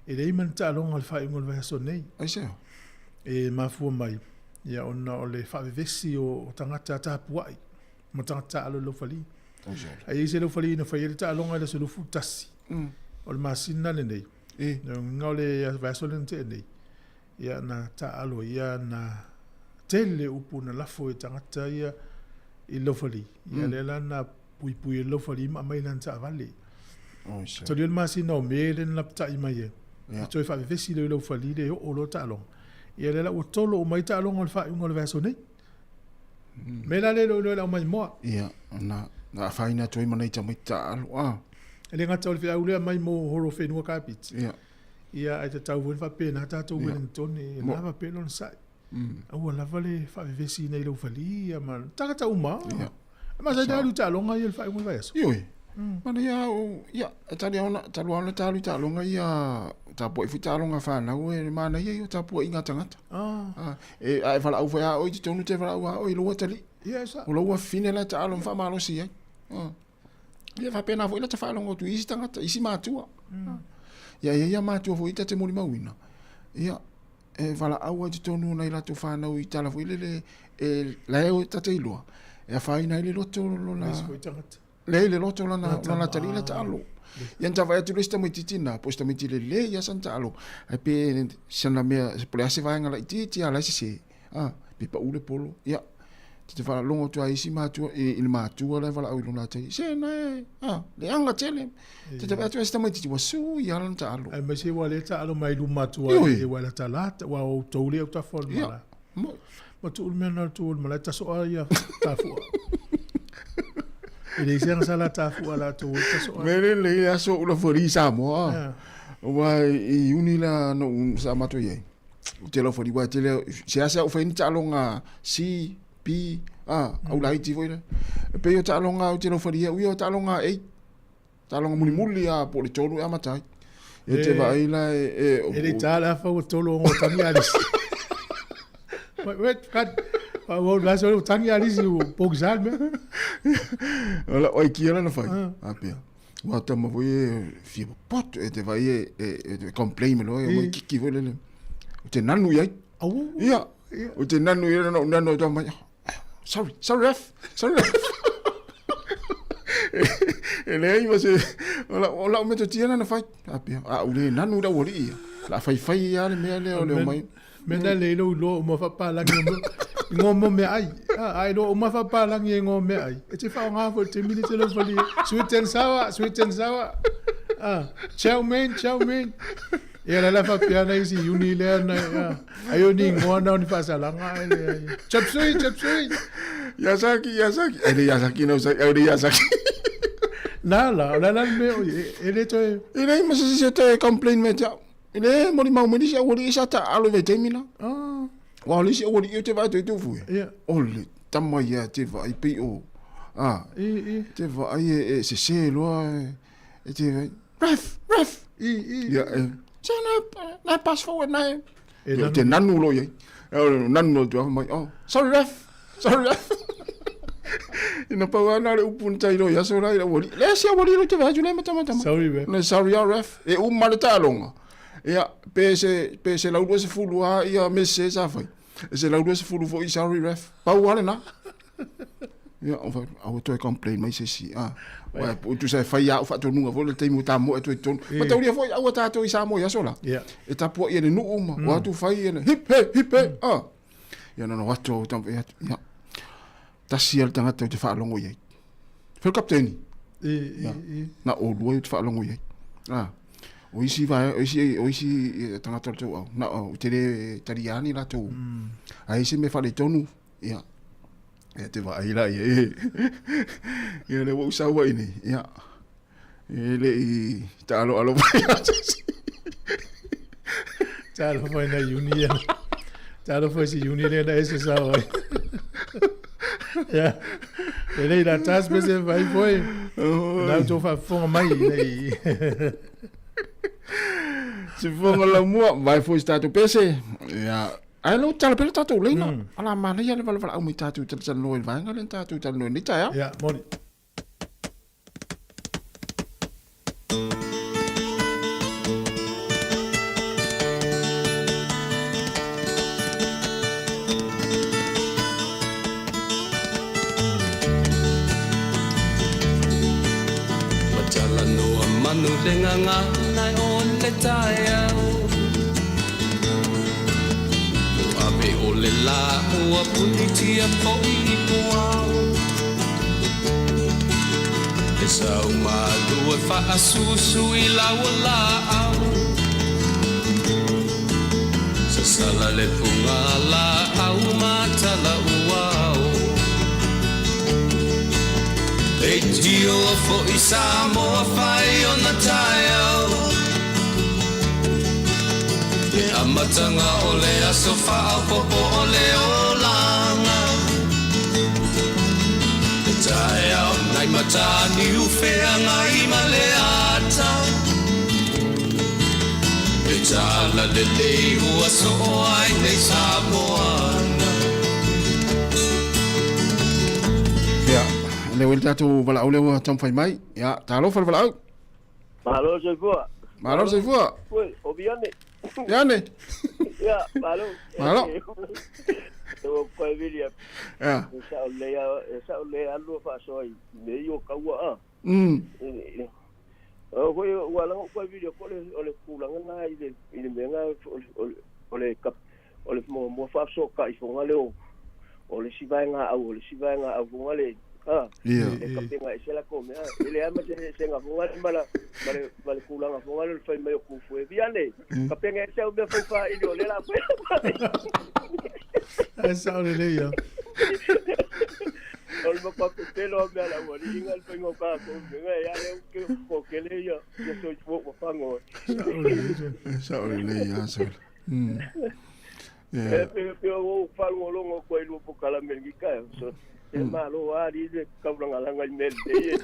E leai ma ni taaloga i le faaiuga o le vaiaso nei. Aisea? E mafua mai, ia ona o le faavevesi o tagata tapuai ma tagata taalo i laufali. A i ai se laufali na fai ai le taaloga i le aso 21 o le masina lenei, lona uiga o le vaiaso lea na tea nei, ia na taaalo ia na tele upu na lafo e tagata ia i laufali. Ia lea la na puipui e le laufali ma aumai lana taavale. Talia le masina o Me lea na lapatai mai ai. E toe faavevesi lea i Laufali le oo loa taaloga. Ia lea la ua tolo uma ai taaloga o le faaiuga o le vaiaso nei. Me la le iloiloa i le aumaimoa. Ia, na, na afaina atu ai ma nai tamaiti taaalo. Ah. E le gata o le feau lea mai mo Horowhenua Kāpiti. Ia. Ia, ae tatau foi ona faapena tatou Wellington e lava pea le onosai. Aua lava le faavevesi i Laufali ia ma tagata uma. Ia. E masani alu i taaloga ia i le faaiuga o le vaiaso. Ioe. Mana ia o ia e tali ona talu ona talu i taaloga ia tapuai foi taaloga fanau e manaia ia o tapuaiga a tagata. Ah. E a e valaau foi a oe i totonu te valaau a oe i lou atalii. Ia e sao. O lou afafine la e taalo ma faamalosi ai. Ia faapena foi la ta faalogo atu i isi tagata, isi matua. Ia e i ai ia matua foi ta te molimauina. Ia e valaau ai i totonu o nai latou fanau i tala foi lele e la e ta te iloa e afaina ai le loto lona le le loto lona lona atalii la taalo. Ia na ta vaai atu le isi tamaitiiti lena po o se tamaiti lelei lava sana taalo ae pe sana mea po o le a se vaega laitiiti lava la e sese a pe pau le polo. Ia ta te faalogo atu lava i isi matua i le matua la e valaau i lona atalii se na e a leaga tele. Ta te vaai atu ai se tamaitiiti ua sui lava lana taalo. Aemaise ua le taalo mai luma atu ai ua latalata ua outou le autafa o le malae. Ma tuu le mea na tuu le malae tasoa ia tafua. E leai se aga sa la tafua latou ai tasoa. Mea le lelei le aso ula foli i Samoa. Aua i Iuni la na ou sa matou i ai. Ou te laufali aua e tele seasea ou fai ni taaloga C, B, A, au laiti foi lea. E pei o taaloga ou te laufali ai, uia o taaloga A. Taaloga mulimuli lava po o le 3 e amata ai. E te vaai la e... E, e le tā le afa ua tolo o tangi alisi. Wait, wait, cut. Ua la so tangi alisi u pokisal me. Ola oi kia la na fai. A pia. Ua tama foi e fia popoto e te vai e, e, e complain me loa e mai kiki foi lele. O te nanu i ai. Au. Ia. O te nanu i ai na nanu o mai. Sorry, sorry ref, sorry ref. E leai ma se, o lau metotia lena na fai. Faapea, a ou le nanu i le aualii ia. O le a faifai ai lava le mea lea o le omai. Mea na lei lou iloa uma faapalagi i ngoa mo meaai. A iloa uma faapalagi i ngoa meaai. E te faaaoga foi i le taimi lea e te laufali ai. Sweet and sour, sweet and sour. Chow mein, chow mein. Ia la la faapea nai isi uni lea nai ai o ni ingoa na o ni faasalaga ai leai. Chop suey, chop suey. Yasaki, Yasaki. Ai le Yasaki na usaki, ai le Yasaki. Na la, o la la le mea o e le toe. E leai ma se isi e toe complain mai ia te au. E le molimau mai nisi aualii sa taaalo i vaitaimi la. Aua o le isi aualii ou te vaai atu ai Tufu e. O le tama ia te vaai pei o a te vaai e sese loa e te vaai ref ref ia e se na na pass forward na e e te nanu loa i ai. Nanu loa atu mai oh sorry ref sorry ref. Ina pau lava na o le upu na tai loa i aso la i le aualii. Leai se aualii loa te vaai atu lea matamatama. Sorry ref. Ne sorry a ref. E uma le taaloga. Ia, pe se, pe 120 lava ia mese sa fai. E 120 foi sorry ref. Pau lava lena. Ia, o fai, aua toe complain mai se isi. Ah, Uai, o tusa e fai a au faatonuga foi le taimi ua tamoe atu ai i totonu. Mataulia foi aua tatou i Samoa i aso la. E tapuai e le nuu ma o atu fai e le hip he, hip he. Ah. Ia na ona atu au tama atu. Ia. Tasi lava le tagata ou te faalogo i ai. Fai le kapiteni. Ia. Na olua ou te faalogo i ai. Ah. O isi vaega, o isi, o isi tagata o le tou au, na o te le talia ni latou. A isi mea faaletonu, ia. Ia te vaai la ia e. Ia le ua ou sau ai nei, ia. E le i taaloalo mai a se isi. Talofa i nai uni ia. Talofa i si uni lea na ese sao ai. Ia. E lei la tas pe se vai foi. Na outou faafofoga mai nei. Se fofoga laumua, vai foi se tatou pese. Ia. Ae lou tala pea le tatou leina. Ala manaia le valevalaau mai tatou talatalanoa i le vaega lea na tatou talanoa i lenei taeao. Ia, moni. Ua talanoa manu le gagana o le taeao Ua ave o le lā ua punitia foi i puao. Sau malu e faasusu i lau laau Sasala le punga laau matala uau E tio fo i Samoa fai o na taeao Le amatanga o le aso faaopopo o le olaga Le taeao nai matani ufeagai ma le ata Le tala lelei ua soo ai nei Samoana. Ia, le ua i le tatou valaau lea ua taumafai mai. Ia, talofa le valaau. Malo le soifua. Malo le soifua. Oi, o Viane. Viane. Ia, malo. Malo. E o koe William. Ia. E sao lelei a, e sao lelei alu a faasoa i mea ia o kaua a. O foi ua laga ou koe William ko le o le tulaga na i le i le mea na o le o le kap o le muamua faafesootai foga le o o le isi vaega au o le isi vaega au foga le a Ia. e kapega ese latou mea e leai ma se sega foga le ma la ma le ma le tulaga foga le o le fai mai o kufu e via le kapega ese au mea fai faaili o lea la fai Ae sao lelei ia. O le matua pepelo a mea la aualii ga le faiga o tatou mea e a lea ke kokele ia ia soifua ua fago ai. Sao lelei sole. Sao lelei ia sole. E pe pe o faalogologo atu ai lua polokalame i lenei taeao so e malo lava alii le taulagalaga i mea lelei e.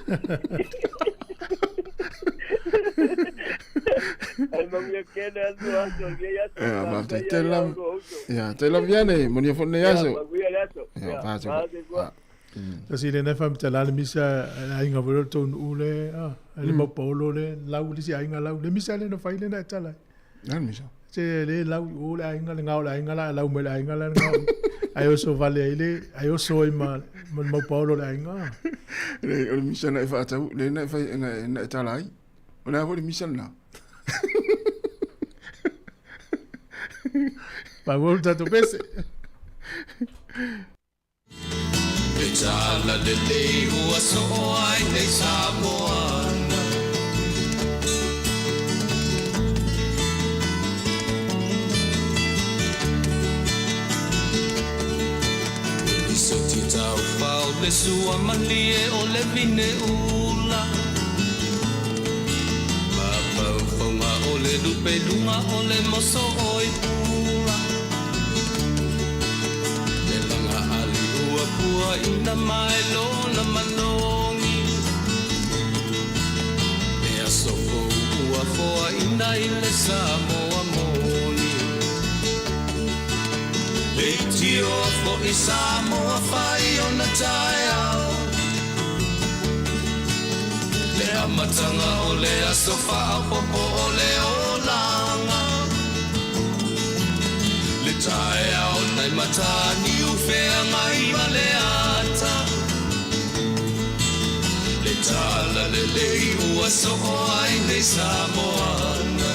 Ae manuia tele atu aso o lenei aso. Ia, faafetai Faafetai tele ia lava. lua uso. Ia, tele lava Viane, manuia foi lenei Ia, aso. manuia le aso. Ia, Ia, faafetai. faafetai. Tasi le na faamatala le misa le aiga foi le tou nuu le a le mau paolo le lau le isi aiga lau le misa le na fai le na e tala ai. Le a le misa? Se le lau i o le aiga le gao le aiga la lau mai le aiga la le gao ai oso vale ai le ai oso ai ma ma le mau paolo le aiga. Le o le misa na e faatau, le na e fai na na e tala ai. O le a foi le misa lena? Pagou le tatou pese. Le tala lelei ua soo ai nei Samoana. Lisoti taufao le sua malie o le vine ula. Mafaufaunga o le lupe luga o le moso oi pula. Le laga ali ua pua ina mai lona malogi. Le aso fou ua foaina i le Samoa moni. Le tio fo'i Samoa fai ona taeao. Le amatanga o le aso faaopopo o le olaga. Le taeao nai matani ufeagai ma le ata. Le tala lelei ua soo ai nei Samoana.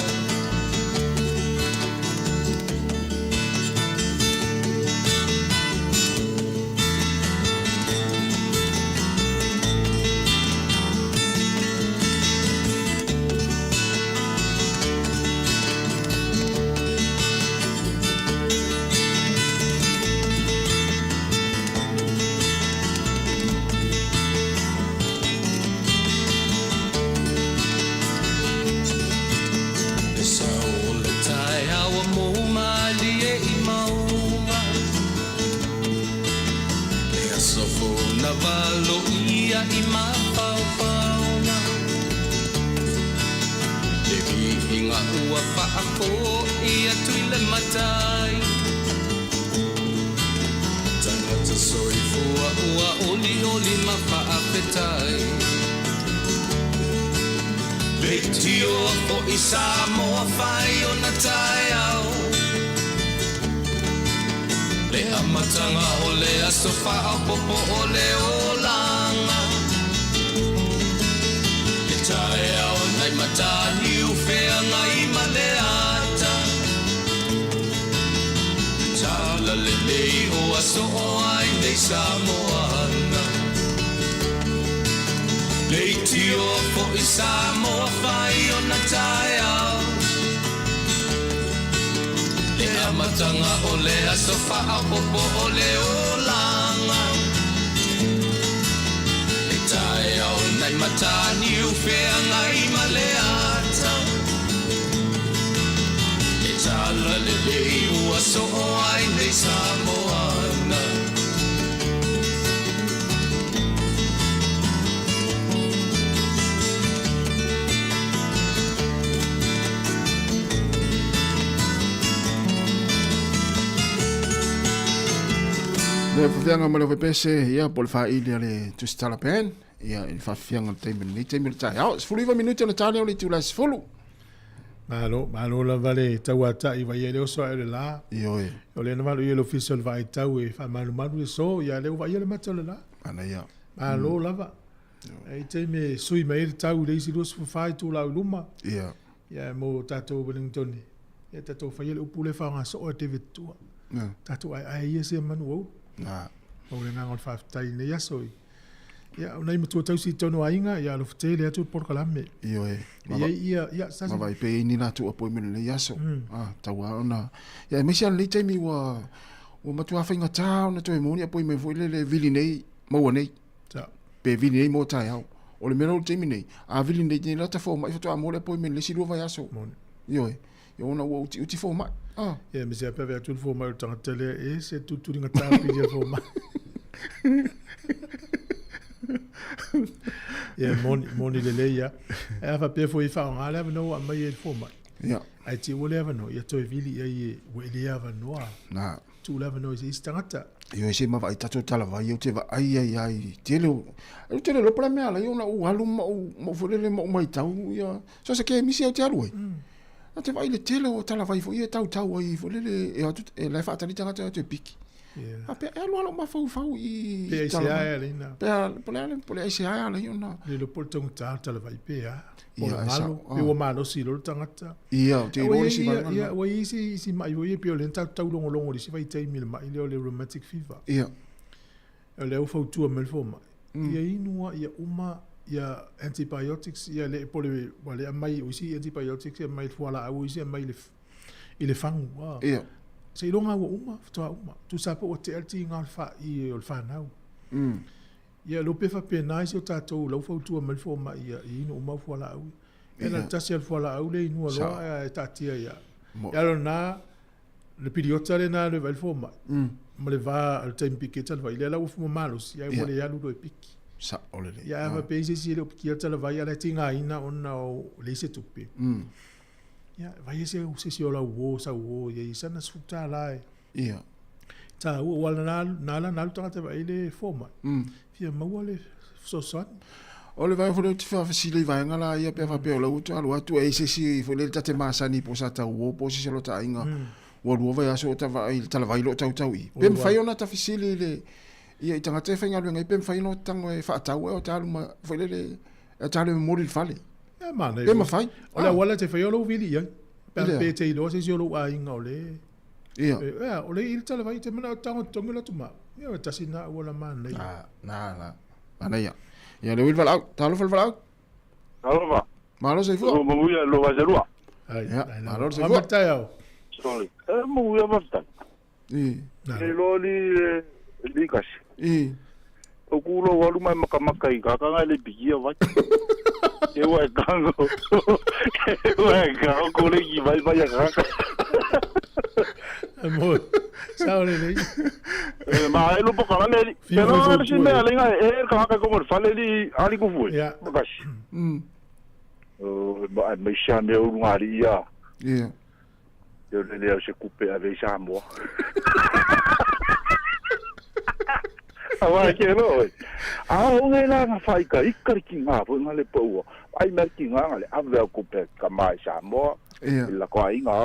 Le sao o le taeao ua mou malie i mauga. Le aso fou na valoia i mafaufauga. Le viiga ua faafo'i atu i le matai. Tagata soifua ua olioli ma faafetai. Le tio fo'i Samoa fai ona taeao. Le amatanga o le aso faaopopo o le olaga. Le taeao nai matani ufeagai ma le ata. Le tala lelei ua soo ai nei Samoana. Leitioa fo'i Samoa fai ona taeao. Le amataga o le aso faaopopo o le olaga. Le taeao nai Mataniu Feagai ma le ata. E tala lelei ua soo ai nei Samoana. Le fafiaga ma le faipese, ia, po o le faili a le Tusitala Band, ia, i le faafiafiaga o le taimi lenei taimi o le taeao. 19 minute ona ta lea o le itula e 10. Malo, malo lava le tauata'i vaai ai le oso ae o le la. Ioe. O lea na valo i le ofisa o le vaai tau e faamalumalu le so, ia lea ua vaaia le mata o le la. Manaia. Malo lava. E i taimi e sui mai ai le tau i le isi 24 itula i luma. Ia. Ia mo tatou Wellington. Ia tatou faia le upu lea faaaoga soo e David Tua. Tatou aeae ia sia manu aulu. Na. O le agaga o le faafetai i lenei aso i Ia, o nai matua tausi i totonu o aiga, ia alofa tele atu le polokalame. Ioe. E i ai ia, ia, sasi. Ma vaai pea i ni latou appointment i lenei aso. Ah, tau lava ona, ia aemaise lava lenei taimi ua, ua matua faigata ona toe maua ni appointment foi lele e vili nei, maua nei. Sa. Pe vili nei mo taeao. O le mea la o le taimi nei, a vili nei nei la ta fomai faatoa maua le appointment i le isi lua vaiaso. Moni. Ioe. Ia ona ua utiuti fomai. Ah. Ia, me se pea atu le fomai o le tagata lea, e se tutuliga tāpili a le fomai. Ia, moni, moni lelei ia. E a faapea foi e faaaoga le avanoa ua aumai e le fomai. Ia. Ae te i ua le avanoa, ia toe vili i ai e ua e le avanoa. Na. Tuu le avanoa i se isi tagata. Ioe se ma vaai tatou talavai ou te vaai ai ai tele o ou te le iloa po o le a mea ala ai ona ou alu ma ou ma ou foi lele ma ou maitau ia so o se kemisi au te alu ai. Ou te vaai i le tele o talavai foi ia e tautau ai foi lele e o atu e la e faatali tagata e o atu e piki. Yeah. Faapea e alu lava lou mafaufau i Pe aisea e ala ai na. Pe a po o le a po o le aisea e ala ai ona. Le iloa po o le taugata o le talavai pe a. Po o Ia, le e galo, sao, pe ah. ua malosi loa le tagata. Ia, ou te Ua iloa i le isi ai vaega ia, lena. ua i ai isi isi mai foi ia pei o lea na tatou taulogologo i le isi vaitaimi i le mai lea o le rheumatic fever. Ia. O lea ua fautua mai le fomai, ia inu lava ia uma ia antibiotics ia le po o le ua le aumai o isi antibiotics e aumai i le fualaau o isi e aumai i le i le fagu. Ah. Ia. Seiloga ua uma, faatoa uma. Tusa po ua tea le tiga o le fa'i o le fanau. Ia lo pe faapena i si o tatou lau fautua mai le fomai ia inu uma au fualaau. Ia na o le tasi lava o le fualaau lea e inua loa ae taatia ia. Ia lona le piliota lena e vaai le fomai ma le va o le taimi piketa le vai lea la ua fuma malosi ae ua le alu loa e piki. Sao lelei. Ia a faapea i se isi e le o pikia le talavai a o la e tigaina ona o leai se tupe. Ia vai se isi o lau uo sau uo ia i sana $10 e. Ia. Taua aua na na ala na alu tagata e vaai le fomai. Fia maua le fesoasoani. O le vaega foi lea ou te faafesili i vaega la ia pe a faapea o la ua toe alu atu e i ai se isi foi lele ta te masani po o sa tau uo po o se isi o lota aiga ua lua vaiaso o ta vaai i le talavai lo o tautau i. Pe mafai ona ta fesili i le ia i tagata e faigaluega ai pe mafai ona tago e faatau ae o ta alu ma foi lele e ta alu e momoli i le fale. Ia manaia. Pe mafai. O le auala e te faia o lou vili i ai. Pe a pe te iloa se isi o lou aiga o le Ia. Ia, o le i le talavai te manao tago totogi la tu mau. Ia, tasi na auala manaia. Na, na, na. Manaia. Ia, le uili valaau. Talofa le valaau. Talofa. Malo soifua. Lo manuia lo vaselua. Ai, Ia, malo le soifua. Ama taeao. Sorry. E manuia maftai. I. E lo li li kasi. I. O ku lo walu mai makamaka i kakanga le pikia vai. E wa kango. E wa kango ko le ki vai vai a kaka. Mo. Sao le lei. E ma e lo pokala le li. Fia Pero foi si fautua, me e. alenga e kaka ko mo fale li ali ku fui. Ia. Makasi. O ma mai sha me o ngari ia. Ia. Yo le leo se kupe ave i Samoa. Awa ke lo. A o nge la nga fai ka ikari ki ngā fo nga le paua. Ai me ki ngā nga le ave au kupe ka mai Samoa. Ia. I la ko ai ngā.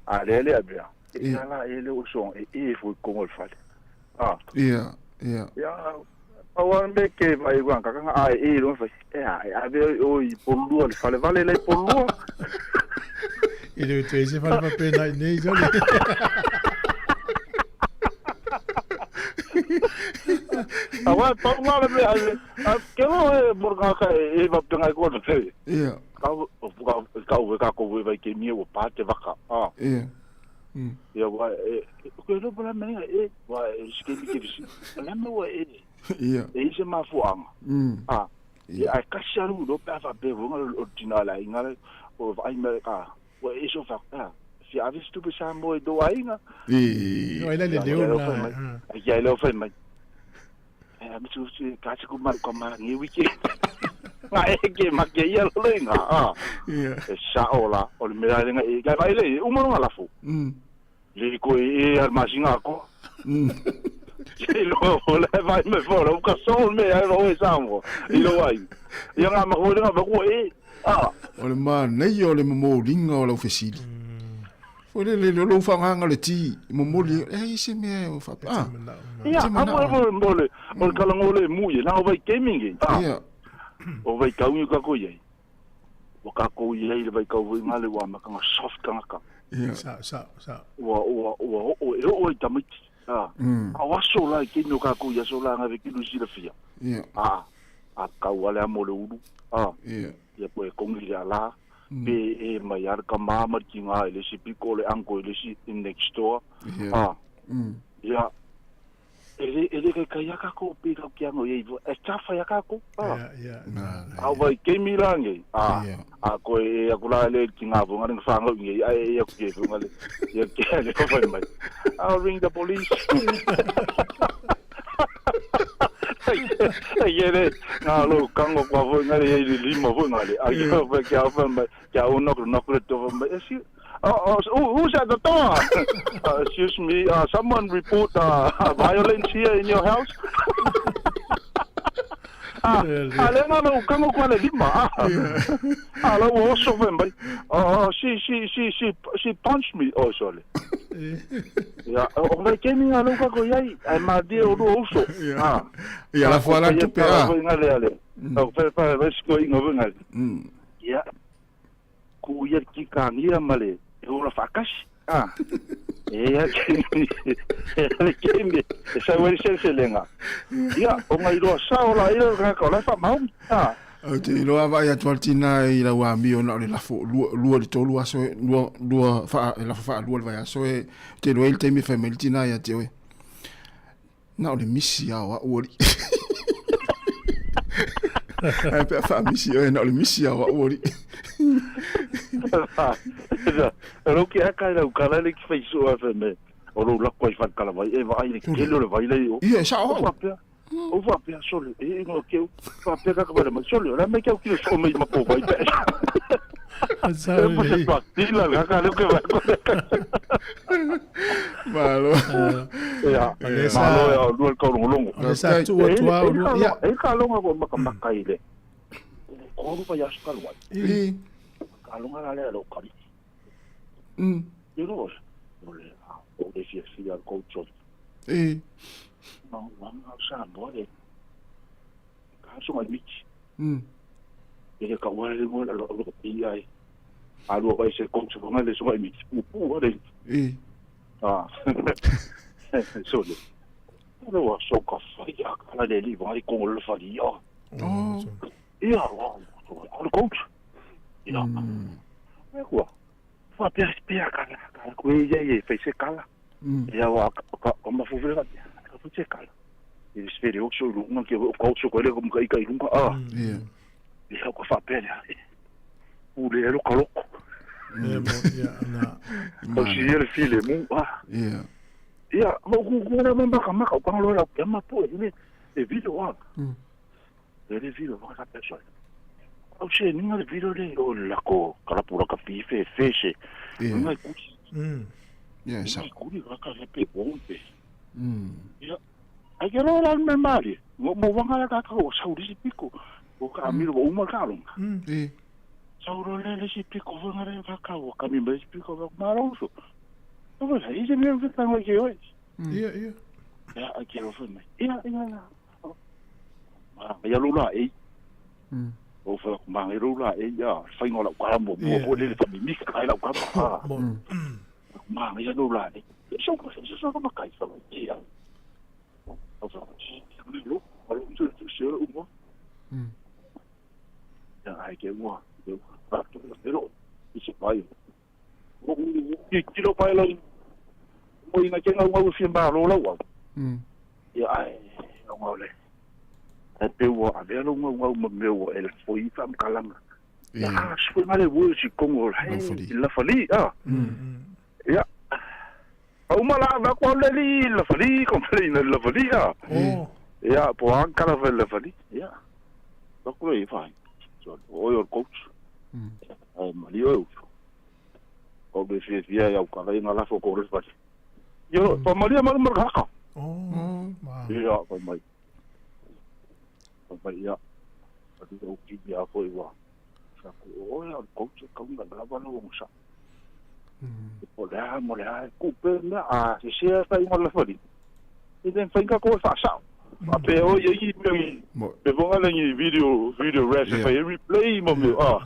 A le le ave. E Ia. la e le o son e e fo kongo le fale. Ah. Ia. Ia. Ia awa me ke vai wa ka nga ai e lo fai. E a e ave o i polua le fale vale le polua. E le te se fale papena i nei sole. Awa pa nga le me a ke lo e mo ka ka e va penga ko le fe. Ia. Ka ka ka ka ka ko vai ke mi o pa te vaka. Ah. Ia. Ia wa e ko lo bala me e wa e ske mi ke visi. La me wa e. Ia. E se mafuanga. Ah. Ia ai ka salu lo pa fa be vonga lo tina la inga o vai me ka. Wa e so fa ka. Si avis tu pe sa mo e do ainga. I. No, ela le leo na. Ai ia le fai mai. E a mi tu si ka te ku mai ko ma ngi wiki. Nga e ke ma ke ia lo le nga. Ah. Ia. E sa ola o le mea lenga e ka vai le uma nga lafu. Le ko e al masinga ko. I lo o le vai me fora o ka so me ai ro e sa mo. I lo ai. Ia nga ma ko nga ba ko e. Ah. O le manaia o le momoliga o lau fesili. Foi le le lou faagaga o le ti momoli e ai se mea e faapea. Ah. Ia, Te a manao. mo mo le o le kalango le mu ye na o vai gaming ye. Ah. Ia. O vai kau ka ko ye. O ka ko ye le vai kau nga le wa makanga soft kanga ka. Ia. Sa sa sa. Ua ua ua o e o i tamiti. Ah. A waso la ke no ka ko ye so la nga ve ki lu si le fia. Ia. Ah. A kau ale mo le ulu. Ah. Ia. Ia po e kongi le ala. Pe e mai ar ka mama ki nga le si piko le anko le si in next door. Ia. Ah. Ia. E e le ka ia ka ko pe ka kia ngo ye e tafa ia ka ko. Ah. Ia ia. Na. A vai ke mi lange. Ah. Ia. A ko e a kula le ki nga vonga le whanga ngi ai e a ke vonga le. Ia ke le ko vai mai. I'll ring the police. Ai le nga lo kango kwa vonga le le lima vonga le. Ai ko vai ke a vai mai. Ke a uno no ko to vai mai. Si Oh, oh, who's at the door? Excuse me, someone report violence here in your house? Ah, ah, le nga lo kango kwa le lima. Ah, ah, lo o so vai mai. Oh, she punched me. Oh, sorry. Ya, o vai ke mi nga lo ka ko iai, ai ma di o lo uso. Ah. Ia la fua la tupe ah. ah. Nga le ale. O fe fa vai sko inga nga. Ia. Ku ia ki ka ngia male. E ora whakasi. Ah. E ia ke mi. E ke mi. E sa weri se se lenga. Ia, o ngai roa sa ola ia ka ka la fa mau. Ah. Au te iloa vaai atu a le tina i lau amio na o le lafo lua lua le tolu aso e lua lua faa e lafo faalua le vaiaso e te iloa ai le taimi e fai mai le tina ia te oe. Na o le misi a o a'u alii. Ae pe a faamisi oe na o le misi a o a'u alii. Ro ki aka lau kala le ki whaiso a me. O lo lako ai whankala vai e vai le kelo le vai le o. Ia e sao O au. whapea. O whapea sole. E ingo ke whapea ka kabale mai sole. La mai kau kilo so mai mapo vai pe. Sa E pa se le. pa tila ka ka le ke vai. Malo. Ia. Le sa- Malo ia o lua ka longo. Le sa tu o tua o lua. Ia. E ka longa ko maka maka i le. Ko ru pa ya ska luai. I. Ka longa la le lo kari. I lo. O le o le fia fia coach. I. Ma ma sa mo le. Ka so mai miki. E le ka wa le mo la lo pi ai. A lua vai se coach mo le so mai miki. Pu pu le. I. Ah. So le. Le wa so ka fa ya ka la le li va ko le fa li. Oh. Ia, wa, o le coach. Ia. E kua. Fa pia pia kala kala ko ia ia fe se kala. Ia wa ka o ma fu vela. Ka fu se kala. I se le okso lu nga ke o coach ko le ko ka i lunga. Ah. Ia. Ia ko fa pia. U le lo ka loko. E mo ia na. O si le file mu. Ah. Ia. Ia, mo ku ku na ma ka ma ka ka lo la ka ma po e e video wa. E le video wa ka peso. O se ni nga le video le o la ko kala pura ka fi fe fe se. Ia. Nga ku. Ia sa. Ku ni ka ka pe bo pe. Ia. Ai ke lo la me mari. Mo mo wanga la ka ka o sa uri piko. O ka mi lo uma ka lo. I. Sa uro le le si piko wanga le ka ka o ka mi me si piko wa ma ro so. O ba i se me ka ngo ke oi. Ia ia. Ia a ke ro fa mai. Ia ia ia. Ma ia lo la e. O fa ma ia lo la e ia fa ngo la ka mo mo mo le fa mi mi ka la ka ma. Ma ia lo la e. So ko so so ma kai fa ia. O fa lo. ua ero i se pai. O ki tiro pai la mo ina ke ngau ngau fia malo lau au. Ia ai o ngau le. E pe ua a vea lo ngau ngau ma mea ua e le foi fa mkalanga. Ia sui ngale wo si kongo he la fali ah. Ia. Au ma la va ko le li la fali ko le la fali ah. Ia po an kala fa la fali. Ia. Va ko le fai. So o yo coach. Ai ma li o. O be fia fia ya ka ngai la fo ko le fali. Yo pa maria ma ma ka. Oh. Ia pa mai. Pa mai ia. Pa ti o ki ia fo i wa. Sa ko o ya coach ka nga la va no sa. Po le a mo le a ku pe na a si se fa i mo la fali. I den fa ka ko fa sa. A pe o ye i me pe vonga le ni video video ref fa replay mo me a.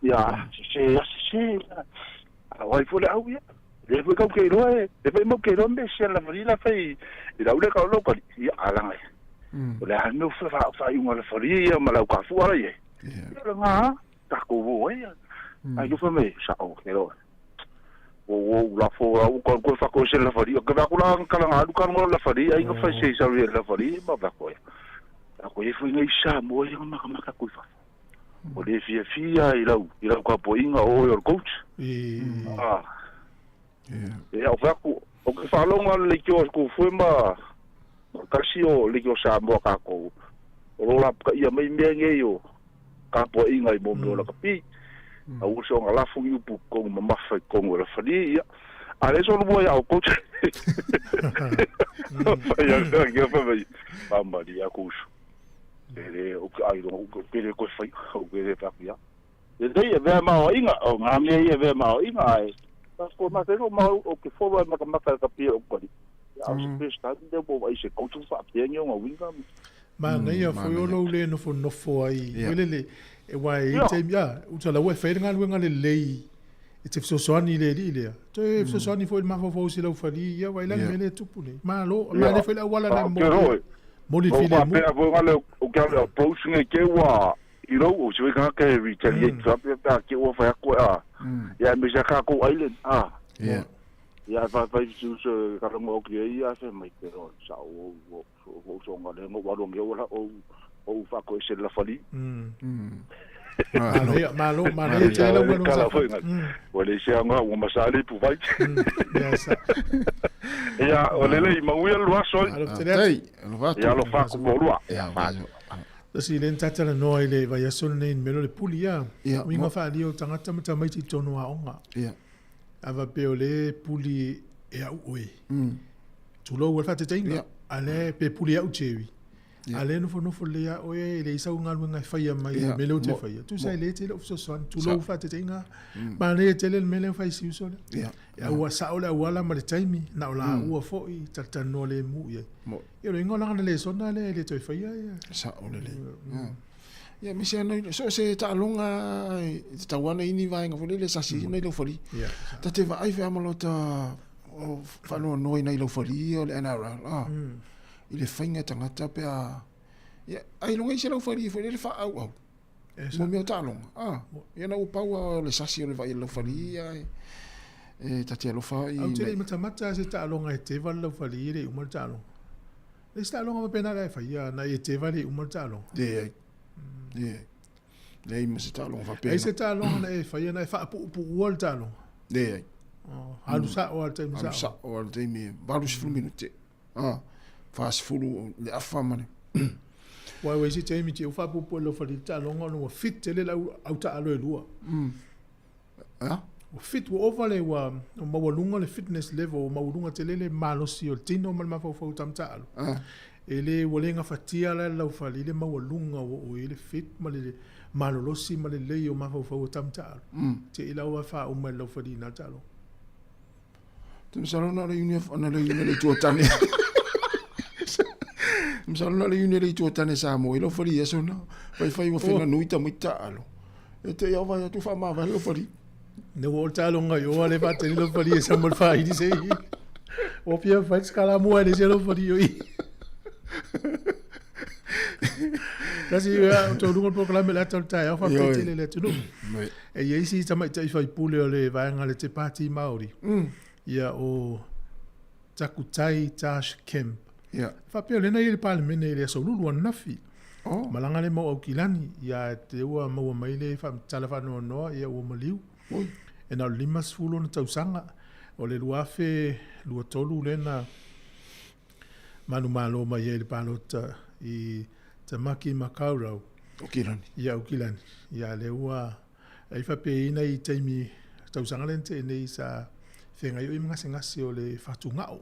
Ia si se si se. A wai fo le au ia. Le fo ka ke ro e, le fo mo ke ro me se la fali la fa i la ule ka lo ka ia ala ngai. O le a no fa fa i ngala fali ia ma lau ka fu ala ye. Ia nga ta ko wo e. Ai lo fa me sa o ke ro. O o la fo la u ko ko fa ko se la fali ka va ko la ka la lu ka la fali ai ka fa se sa la fali ma va ko ya. A ko e fo ngai sa mo ia ma ka ma ka ko fa. O le fia fia i lau ka po inga o your coach. Ah. Ia o fa ko o ke fa longa le ki o ko fo ma kasi o le ki o sa mo ka ko. O lo la ka ia mai me ngai o ka po inga i mo mo la ka pi. A u so nga la fu i pu ko ma ma fa ko la fali ia. A le so lo ia o coach. Ia ia fa mai. Ma ma dia ko su. Le o ka ai o ko ke ko fai o ke le fa ia. Le ia ve ma o inga o nga me ia ve ma o inga ai. Pa ko ma te ma o ke fo ma ka ma ka pi o ko. Ia o se pesta de bo ai se coach fa pe ni o winga. Ma nei a fo yo le no fo no fo ai. Wele le e wai te ia u tala we fe nga luenga le lei. E te fesoasoani le alii lea. Toe fesoasoani foi le mafaufau si lau fali ia wai la le mele tupu nei. Malo, ma le foi le auala na mo. Moli file mu. O pa pe o ke le approach ngai ke wa i rau o se ka ke retaliate fa pe pa ke o fa ko a. Ia me sa ka ko island ah. Ia. Ia fa fa su se ka mo ke ia se mai ke ro sa o o so nga le mo wa lo nge o o fa ko se la fali. Malo, malo, te la mo sa. O le se nga o masali pu vai. Ia o le le mau ia lua so. Ia lo fa ko lua. Ia Si le tata la noa i le vai aso nei melo le puli ia. Winga fa ali o tangata mata mai ti tono a onga. Ia. Ava pe o le puli e au oe. Tulo ua fa te teinga. Ale pe puli au chewi. Ale no fo le ia oe le isa unga lunga whaia mai mele o te whaia. Tu sa le te le ofso soan tulo fa te teinga. Ma le te le mele whai si uso le. Ia ua sao le auala ma le taimi na o la ua fo i tatanoa le mu ia. Ia lo ingo langa le sona le le toi whaia ia. Sao le le. Ia misi ana so se ta'alonga te tauana ini vaenga fo le sasi nei lau fali. Ta te vaai fe amalota o whanoa noi nei lau fali o le NRL. Ah. I le whainga tangata pe a ia ai longa i se lau fali fo le fa au au. Mo mea ta'alonga. Ah. Ia na upaua le sasi o le vai lau fali ia e tate alofa i au te le matamata se ta'alonga e te vale lau fali i le uma le ta'alonga. Le se ta'alonga ma pena le whaia na e te vale uma le ta'alonga. Le Le le ma se ta'alonga fa pena. Ai se ta'alonga na e whaia na e whaapuupu ua le ta'alonga. Le Alu sa o al taimi sa. Alu sa o al taimi 80 minute. Ah 40 le afa mane. Wai wai se taimi te whaapuupu lau fali ta'alonga no fit te le lau au ta'alo e lua. Ah? O fit ua ova le ua maualuga le fitness level o maualuga tele le malosi o le tino ma le mafaufau tamata'alo. E le ua le gafatia la le laufali le maualuga ua o i le fit ma le malolosi ma lelei o mafaufau o tamata'alo. Te i lau faauma i le laufali ina ta'alo. Te masalo na le uni na le uni le tuatane. Masalo na le uni le tuatane sa mo i laufali ia sona. Fai fai ua fena nui ta mai ta'alo. E te iau vai atu wha maa vai fali. Ne o ta'alonga i oa le whaateni lau fali e sa mo le whaahiri se i. O pia whai skala mua le se lau fali o i. Tasi ia o taunuga le polokalame le ata o le taeao faafetai tele i le atunuu. E i ai si tamaitai faipule o le vaega le Te Pāti Māori. Ia o Takutai Tash Kemp. Ia. Faapea o lena i le Palemene i le aso Lulu ananafi. Oh. Malaga le mau Aukilani, ia te ua maua mai le tala faanoanoa, ia ua maliu. Oi. E na o le 50 ona tausaga. O le 2023 lena manumalo mai ai le palota i Tamaki Makaurau. Aukilani. Ia, Aukilani. Ia, lea ua ai faapea i taimi tausaga lea na tea nei sa feagai ai ma gasegase o le fatugao.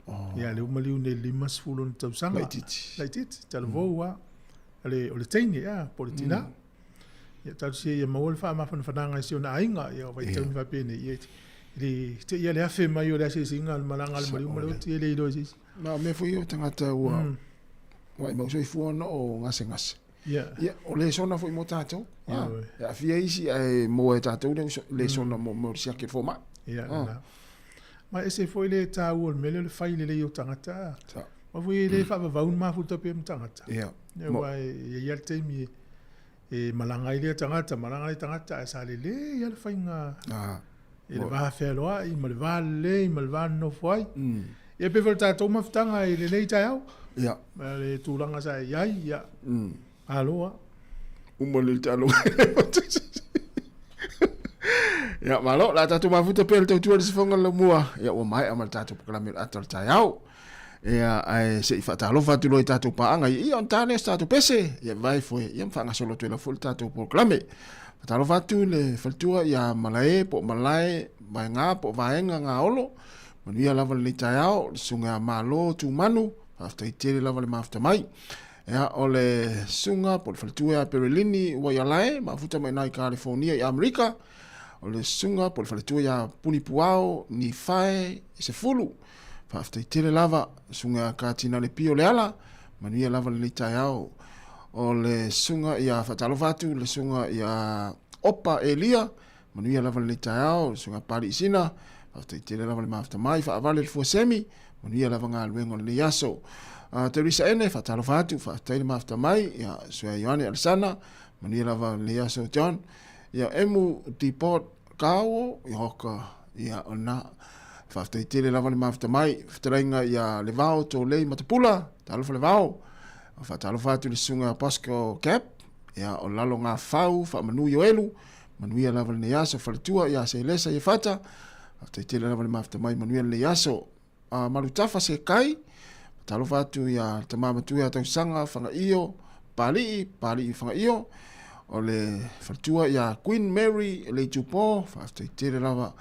Oh. Ia, lea ua maliu nei i le 50 ona tausaga. Laitiiti. Laitiiti, talavou lava. O le teine, ia, po o le tina. Ia, talosia ia maua le faamafanafanaga i si ona aiga, ia, o vaitaimi faapenei, ia, i le te ia le afe mai o le asiasiga o le malaga a le maliu ma le oti, e le iloa e se isi. Ma o mea foi ia o tagata ua ua mau soifua ona o gasegase. Ia. Ia, o lesona foi mo tatou. Ia, Ah, oi. e aafia isi ae maua e tatou le lesona mo le siaki o le fomai. Ia, Ah. lena. Ma ese foi le taua o le mea lea o le fai lelei o tagata. Sa. Ma foi e le faavavau ni mafuta pea ma tagata. Ia. Ia, Mo- aua e i ai lava le taimi e malaga ai lea tagata, malaga ai tagata, ae sa lelei lava le faiga Ah. i le va fealoai ma le va lelei ma le va nonofo ai. Ia pei foi o le tatou mafutaga i lenei taeao. Ia. Ma le tulaga sa i ai, ia. Malo lava. Uma le taaloga. Ia, malo, la tatou mafuta pea le tautua i le sifoga o le laumua. Ia, ua maea ma le tatou polokalame o le ata o le taeao. Ia, ae se i faatalofa atu loa i tatou paaga. Ia, ona ta lea o se tatou pese. Ia, vae foe, ia ma faagasolo atu ai lava foi le tatou polokalame. Faatalofa atu le faletua ia Malae po o Malae Vaega po o Vaega Gaolo. Manuia lava lenei taeao, le susuga ia Malo Tumanu, faafetai tele lava le mafuta mai. Ia, o le susuga po o le faletua ia Perelini Waialae, mafuta mai i Kalifonia i Amerika. O le susuga po o le faletua ia Punipuao Nifae Sefulu. Faafetai tele lava, susuga ia Katina Lepio Leala, manuia lava lenei taeao. O le susuga ia faatalofa atu, le susuga ia Opa Elia, manuia lava lenei taeao, le susuga Pali Isina, faafetai tele lava le mafuta mai, faavale le fuasemi, manuia lava galuega o lenei aso. Teresa Ene, faatalofa atu, faafetai le mafuta mai, ia susuga Ioane Alesana, manuia lava lenei aso John. Ia Emu Depot Kao, ia oka, ia ona. Faafetai tele lava le mafuta mai, fetalaiga ia Levao Tolei Matapula, talofa Levao. Faatalofa atu le susuga Bosco Cap, ia o lalo ngā whau, whaamanu i oelu, manuia lava lenei aso, faletua ia Selesa ia Fata, faafetai tele lava le mafuta mai, manuia lenei aso. Malutafa se kai, faatalofa atu ia tama matua ia Tausaga Fagaio, Pali'i, Pali'i Fagaio, o le faletua ia Queen Mary Leitupo, faafetai tele lava.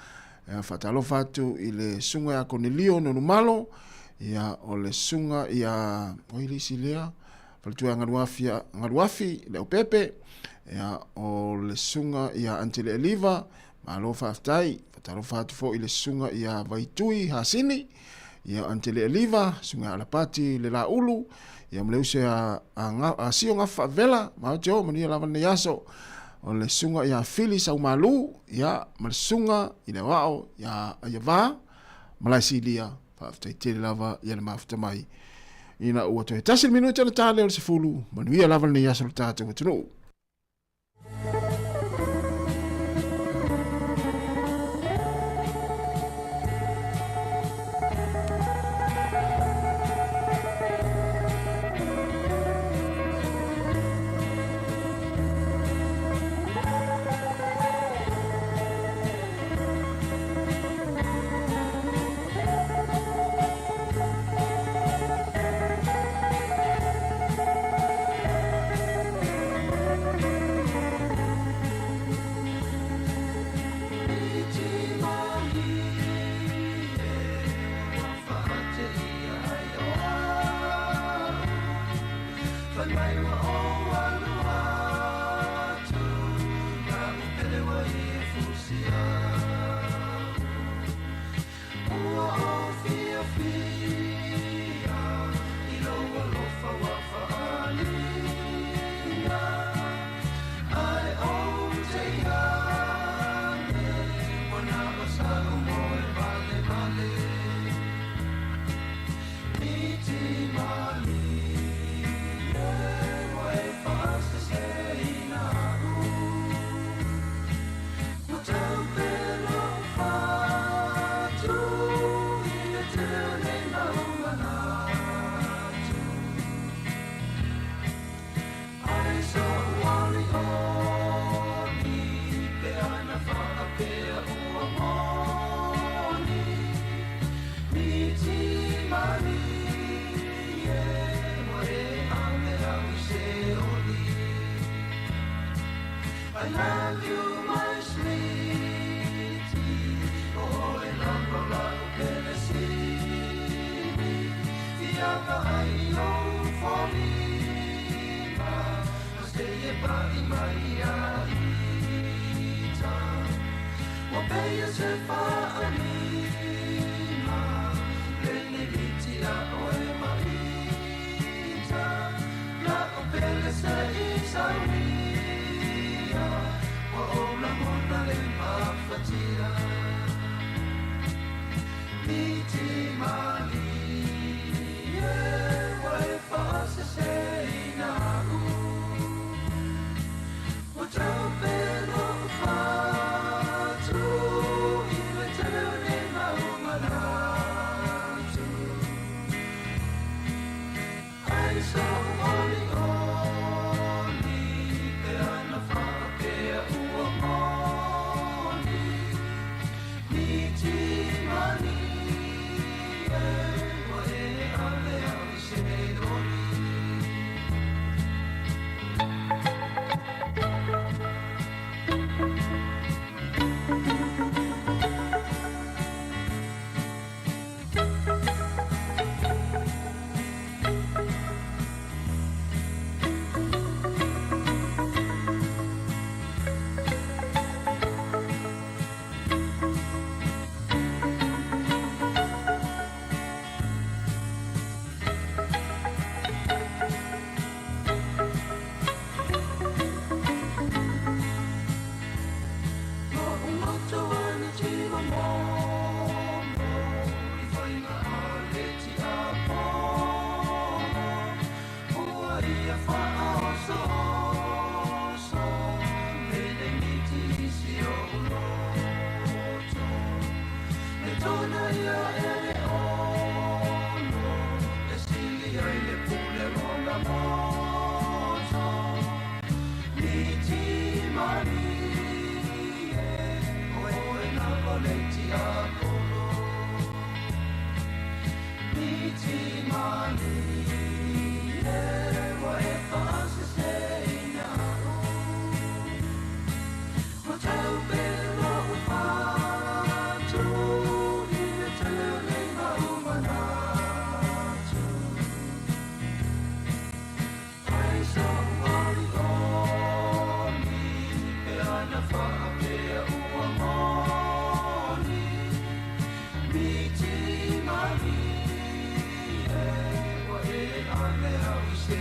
Ia faatalofa atu i le susuga ia Konelio Nonumalo, ia o le susuga ia, oi le isi lea, faletua ia Galuafi, Galuafi Leaupepe, ia o le susuga ia Antele Eliva, malo faafetai. Faatalofa atu foi i le susuga ia Vaitui Hasini, ia Antele Eliva, susuga ia Alapati Le Laulu, ia ma le uso ia a Sio Gafa Faavela, malo te o, manuia lava lenei aso. O le susuga ia Fili Saumalu, ia ma le susuga i le aoao ia Aiava Malaesilia, faafetai tele lava ia le mafuta mai. Ina ua toe tasi le minute ona ta lea o le 10, manuia lava lenei aso le tatou atunuu. fia vaai i ou foliga Ma se e pa'i mai ia ita Ua pei e se fa'aaliga Lenei miti a oe ma ita La'u pele se'i sauia Ua ou lagona le mafatia Miti malie Ua e fa'aseseina a'u Ua taupe lo'u fatu I le tele o nei mau manatu Ai so'u olioli Pe ana fa'apea ua moni Miti malie Ua e ave au i se oli. Lo'u loto ana timamomo I faiga a le tiapono Ua ia fa'aosooso Lenei miti i si o'u loto E tona ia e le ono E sili ai le pule o na moto Miti malie Oe lava le tiapolo Miti malie Ua e fa'aseseina a'u Ua taupe lo'u fatu I le tele o nei mau manatu Ai so'u olioli Pe ana fa'apea ua moni Miti malie Ua e ave au i se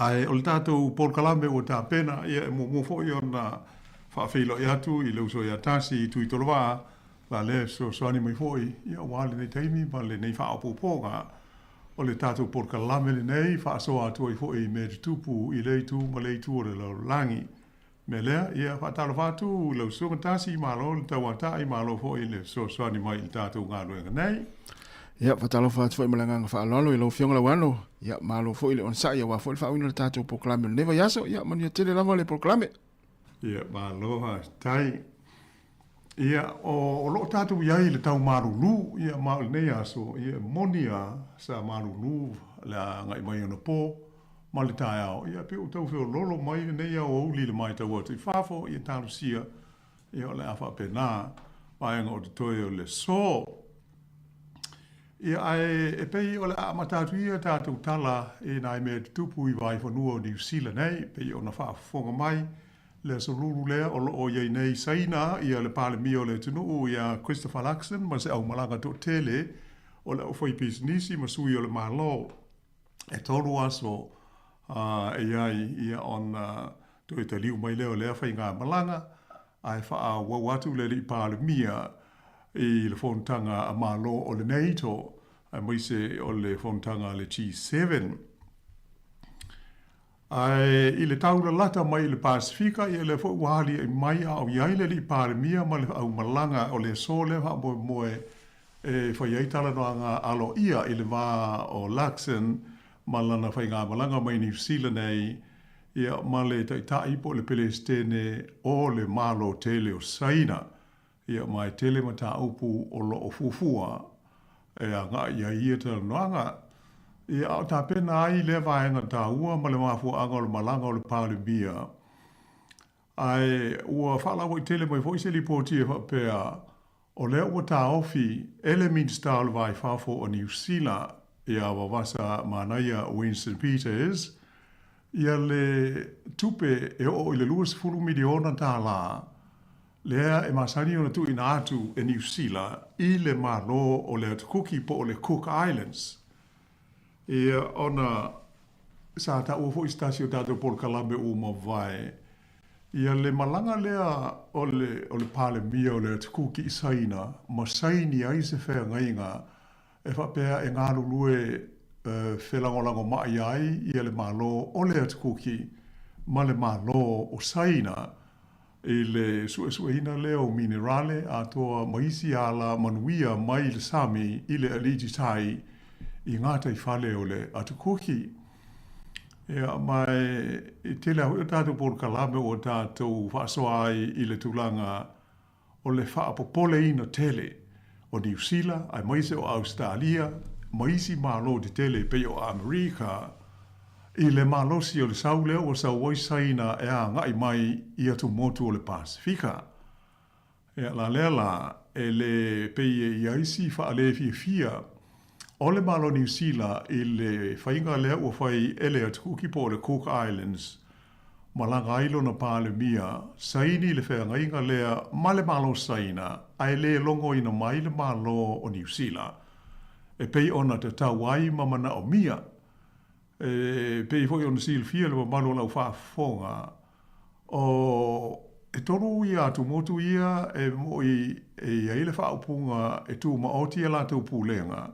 Ae o le tatou polokalame ua tapena, ia e muamua foi ona faafeiloai atu i le uso ia Tasi Tuitolovaa, la lea e fesoasoani mai foi, ia aua lenei taimi ma lenei faaopoopoga o le tatou polokalame lenei, faasoa atu ai foi i mea tutupu i lea itu ma lea itu o le lalolagi. O le mea lea, ia faatalofa atu i lau Susuga Tasi, malo le tauatai, malo foi le fesoasoani mai i le tatou galuega nei. Ia, faatalofa atu foi ma le agaga faaaloalo i lau Afioga Lauano. Ia, malo foi le onosai aua foi le faauiina o le tatou polokalame o lenei vaiaso. Ia, manuia tele lava le polokalame. Ia, malo faafetai. Ia, o lo o tatou i ai i le tau malulu, ia, ma o lenei aso, ia, e moni lava sa malulu le agai mai anapo ma le taeao, ia, pei ua tau feoloolo mai lenei aoauli i le matau atu i fafo, ia, talosia, ia, o le a faapena vaega o totoe o le aso. Ia, ae e pei o le a amata atu ia tatou tala i nai mea tutupu i vaifanua o Niu Sila nei, pei ona faafofoga mai Le Aso Lulu lea o lo o i ai nei i Saina ia le Palemia o le atunuu ia Christopher Luxon ma se aumalaga toatele o le aufaipisinisi ma sui o le Malo. E tolu aso e i ai ia ona toe taliu mai lea o lea faigamalaga ae faaauau atu le alii Palemia i le fonotaga a Malo o le NATO aemaise o le fonotaga a le G7. Ae i le tau lalata mai i le Pasefika, ia lea foi ua aliaʻi mai a o i ai le Alii Palemia ma le aumalaga o le aso lea faamoemoe e fai ai talanoaga aloaia i le va o Luxon ma lana faigamalaga mai Niu Sila nei, ia ma le Taitai po o le Pelesitene o le Malo tele o Saina. Ia, ma e tele mataupu o lo o fuafua e agai i ai ia talanoaga. Ia, a o tapena ai lea vaega taua ma le mafuaaga o le malaga o le Palemia. Ae ua faalauaitele mai foi se lipoti e faapea, o lea ua taofi e le Minisita o le Va i Fafo o Niu Sila, ia Vavasa Manaia Winston Peters, ia le tupe e oo i le $20 miliona lea e masani ona tuuina atu e Niu Sila i le Malo o le Atu Kuki po o le Cook Islands. Ia, ona sa taua foi se tasi o tatou polokalame ua mavae, ia le malaga lea o le, o le Palemia o le Atu Kuki i Saina ma saini ai se feagaiga e faapea e galulue felagolagomai ai ia le Malo o le Atu Kuki ma le Malo o Saina i le suesueina lea o minerale atoa ma isi ala manuia mai le sami i le aliti tai i gataifale o le Atu Kuki. Ia, ma e tele lava foi o tatou polokalame ua tatou faasoa ai i le tulaga o le faapopoleina tele o Niu Sila aemaise o Ausetalia ma isi malo tetele e pei o Amerika i le malosi o le sau lea ua sau ai Saina e agai mai i atumotu o le Pasefika. Ia, la lea la, e le pei e i ai si faalefiafia o le Malo Niu Sila i le faiga lea ua fai e le Atu Kuki po o le Cook Islands Malaga ai lona Palemia, saini le feagaiga lea ma le Malo Saina ae le logoina mai le Malo o Niu Sila e pei ona tatau ai ma manaomia. E pei foi ona silafia le mamalu o lau faafofoga, o e tolu ia atumotu ia e moʻi e i ai le faaupuga e tumaoti a latou pulega,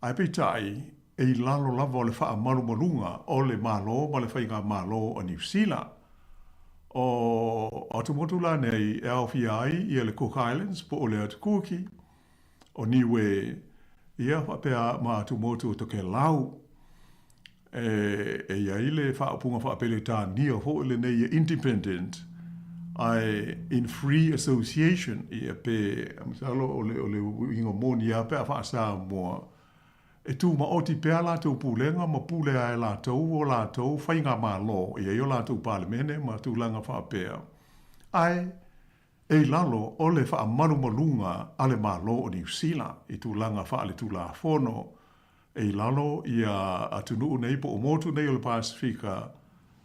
Ae peitai, e i lalo lava o le faamalumaluga o le Malo ma le Faigamalo a Niu Sila. O atumotu la nei e aofia ai ia le Cook Islands po o le Atu Kuki, o Niue, ia faapea ma atumotu o Tokelau. E i ai le faaupuga faa-Peretania foi lenei e independent ae in free association, ia pe, masalo o le, o le uiga moni lava pe a faa-Samoa, e tumaoti pea latou pulega ma pule ai latou o latou faigamalo, e i ai o latou palemene ma tulaga faapea, ae e i lalo o le faamalumaluga a le Malo o Niu Sila i tulaga faaletulafono e i lalo ia atunuu nei po o motu nei o le Pasefika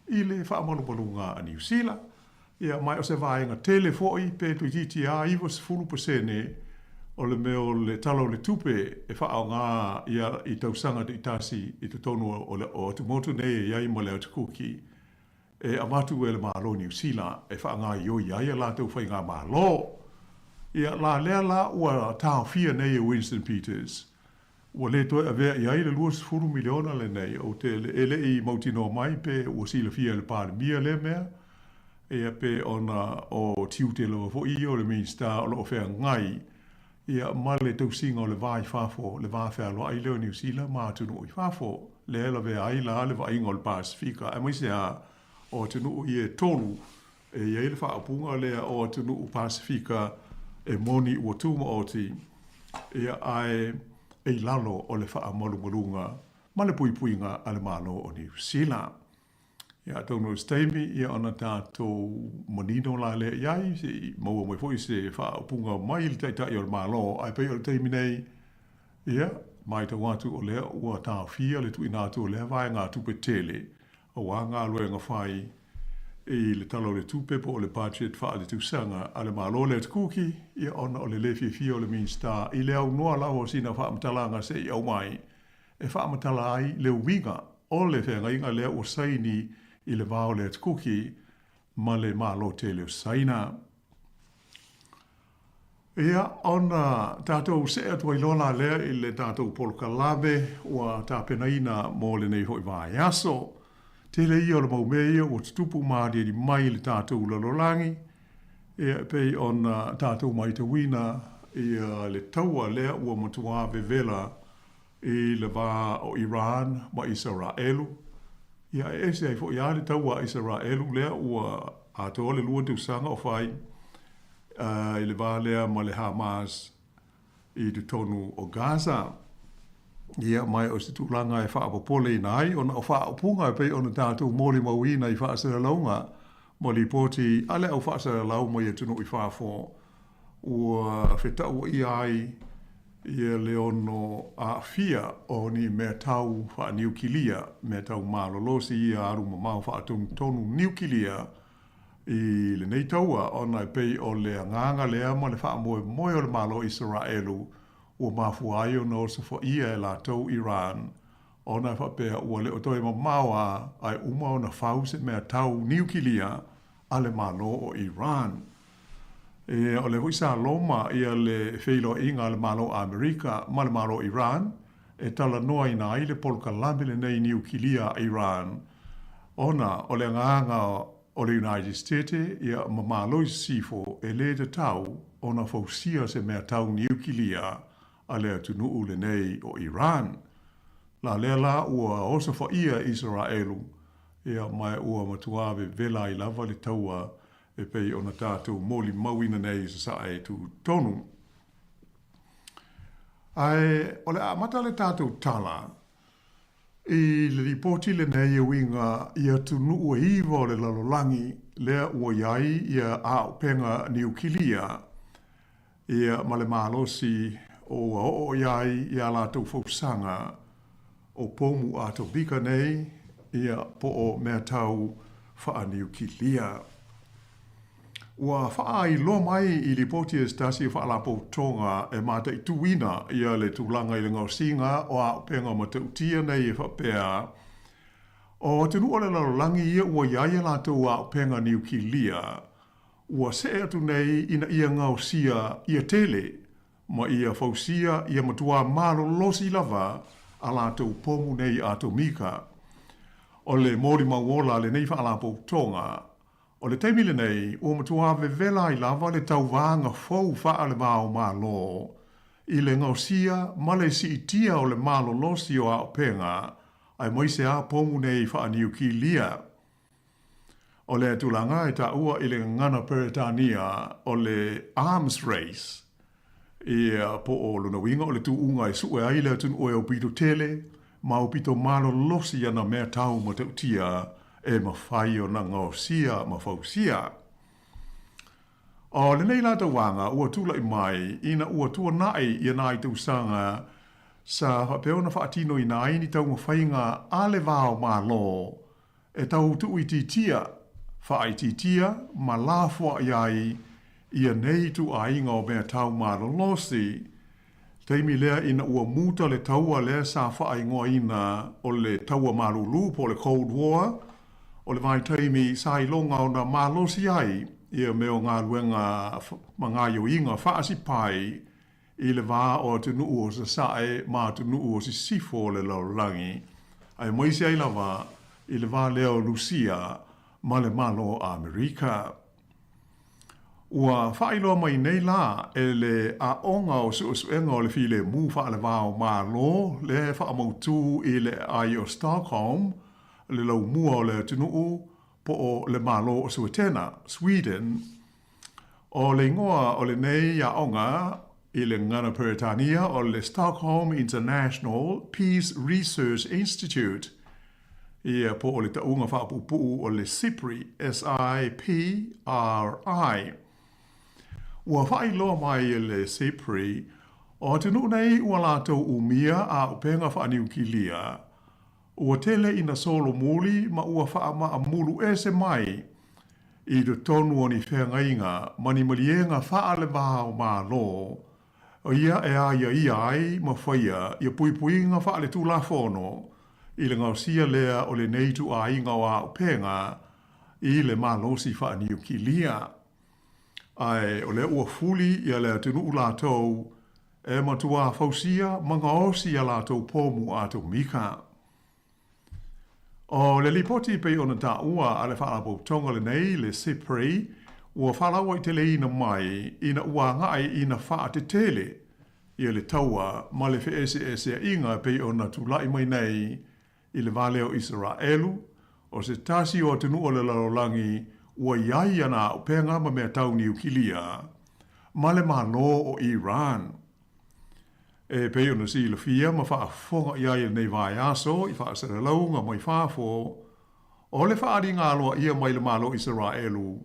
i le faamalumaluga a Niu Sila. Ia, ma o se vaega tele foi pe toeitiiti lava 90% O le mea o le Tala o le Tupe e faaaoga ia i tausaga taitasi i totonu o le o atumotu nei e i ai ma le Atukuki e avatu e le Malo o Niu Sila e faagaoioi ai a latou faigamalo. Ia la lea la ua taofia nei e Winston Peters, ua le toe avea i ai le 20 miliona lenei, ou te e le i mautinoa mai pe ua silafia e le Palemia lea mea, ia pe ona o tiute lava foi ia o le Minisita o lo o feagai ia ma le tausiga o le va i fafo, le va fealoai lea o Niu Sila ma atunuu i fafo, lea e lavea ai la le vaaiga o le Pasefika, aemaise lava o atunuu ia e tolu e i ai le faaupuga lea o atunuu Pasefika e moni ua tumaoti, ia ae e i lalo o le faamalumaluga ma le puipuiga a le Malo o Niu Sila. Ia atonu o se taimi ia ona tatou manino la lea i ai, se i maua mai foi se faaupuga mai le Taitai o le Malo, ae pei o le taimi nei, ia, matau atu o lea ua taofia le tuuina atu o lea vaegatupe tele aua galuega fai i le Tala o le Tupe po o le Budget faale-tausaga a le Malo le Atukuki, ia ona o le le fiafia o le Minisita i le aunoa lava o sina faamatalaga se i aumai e faamatala ai le uiga o le feagaiga lea ua saini i le va o le Atukuki ma le Malo tele o Saina. Ia, ona tatou see atu ai loa la lea i le tatou polokalame ua tapenaina mo lenei foi vaiaso. Tele ia o le mau mea ia ua tutupu ma aliali mai i le tatou lalolagi, ia e pei ona tatou matauina ia le taua lea ua matuā vevela i le va o Iran ma Isaraelu, ia e ese ai foi lava le taua a Isaraelu lea ua atoa le lua tausaga o fai i le va lea ma le Hamas i totonu o Gaza. Ia, ma o se tulaga e faapopoleina ai ona o faaupuga e pei ona tatou molimauina i faasalalauga ma lipoti a le au faasalalau mai atunuu i fafo ua fetauaia ai ia le ono aafia o ni mea tau faaniukilia, mea tau malolosi ia alu mamao faatonutonu niukilia i lenei taua, ona e pei o le agaga lea ma le faamoemoe o le Malo o Isaraelu ua mafua ai ona osofaia e latou Iran, ona e faapea ua le o toe mamao a ae uma ona fau se mea tau niukilia a le Malo o Iran. E, o lea foi sa loma ia le feiloaiga a le Malo o Amerika ma le Malo o Iran e talanoaina ai le polokalame lenei niukilia a Iran, ona o le agaga o le United State ia ma Malo i Sisifo e lē tatau ona fausia se mea tau niukilia a le atunuu lenei o Iran. La lea la ua osofaia Isaraelu, ia ma ua matuā vevela ai lava le taua e pei ona tatou molimauina nei i Sasae e tū tonu. Ae o le a amata le tatou tala i le lipoti lenei e uiga i atunuu e iwa o le lalolagi lea ua i ai ia auupega niukilia ia ma le malosi ua oo i ai i a latou fausaga o pomu atomika nei, ia, po o mea tau faaniukilia. Ua faaailoa mai i lipoti a se tasi o faalapotopotoga e mataituina ia le tulaga i le gaosiga o auupega matautia nei e faapea, o atunuu o le lalolagi ia ua i ai a latou auupega niukilia, ua see atu nei ina ia gaosia ia tele ma ia fausia ia matuā malolosi lava a latou pomu nei atomika. O le molimau ola a lenei faalapotopotoga, o le taimi lenei ua matuā vevela ai lava le tauvaga fou faale-va-o-Malo i le gaosia ma le siitia o le malolosi o auupega aemaise a pomu nei faaniukilia. O lea tulaga e taua i le gagana Peretania o le arms race, ia, po o lona uiga o le tuuga e sue ai le atunuu e aupito tele ma aupito malolosi ana mea tau matautia e mafai ona gaosia ma fausia. O lenei la tauvaga ua tulai mai ina ua tuanai ia nai tausaga sa faapea ona faatinoina ai ni taumafaiga a le va o Malo e tau tuuitiitia, faaitiitia ma lafoai ai ia nei ituaiga o mea tau malolosi, taimi lea ina ua muta le taua lea sa faaigoaina o le Taua Malūlū po o le Cold War, o le vaitaimi sa iloga ona malosi ai ia mea o galuega ma gaoioiga faasipai i le va o atunuu o Sasae ma atunuu o Sisifo o le lalolagi, aemaise ai lava i le va lea o Lusia ma le Malo o Amerika. Ua faailoa mai nei la e le Aoga o Suesuega o le Filemu Faaleva o Malo lea e faamautū i le aai o Stockholm, le laumua o le atunuu po o le Malo o Suetena, Sweden. O le igoa o lenei aoga i le gagana Peretania o le Stockholm International Peace Research Institute, ia po o le tauga faapuupuu o le SIPRI, S-I-P-R-I. Ua faailoa mai e le SIPRI, o atunuu nei ua latou umia auupega faaniukilia, ua tele ina solomuli ma ua faamaamulu ese mai i totonu o ni feagaiga ma ni maliega faaleva o Malo, ia e aiaia ai ma faia ia puipuiga faaletulafono i le gaosia lea o lenei ituaiga o auupega i le malosi faaniukilia. Ae o lea ua fuli ia le atunuu latou e matuā fausia ma gaosi a latou pomu atomika. O le lipoti pei ona taua a le Faalapotopotoga lenei, le SIPRI, ua faalauaiteleina mai ina ua agai ina faatetele ia le taua ma le feeseeseaiga e pei ona tulai mai nei i le va lea o Isaraelu, o se tasi o atunuu o le lalolagi ua i ai ana auupega ma mea tau niukilia, ma le Malo o Iran. E pei ona silafia ma faafofoga i ai i lenei vaiaso i faasalalauga mai fafo, o le faaaliga aloaia mai le Malo o Isaraelu,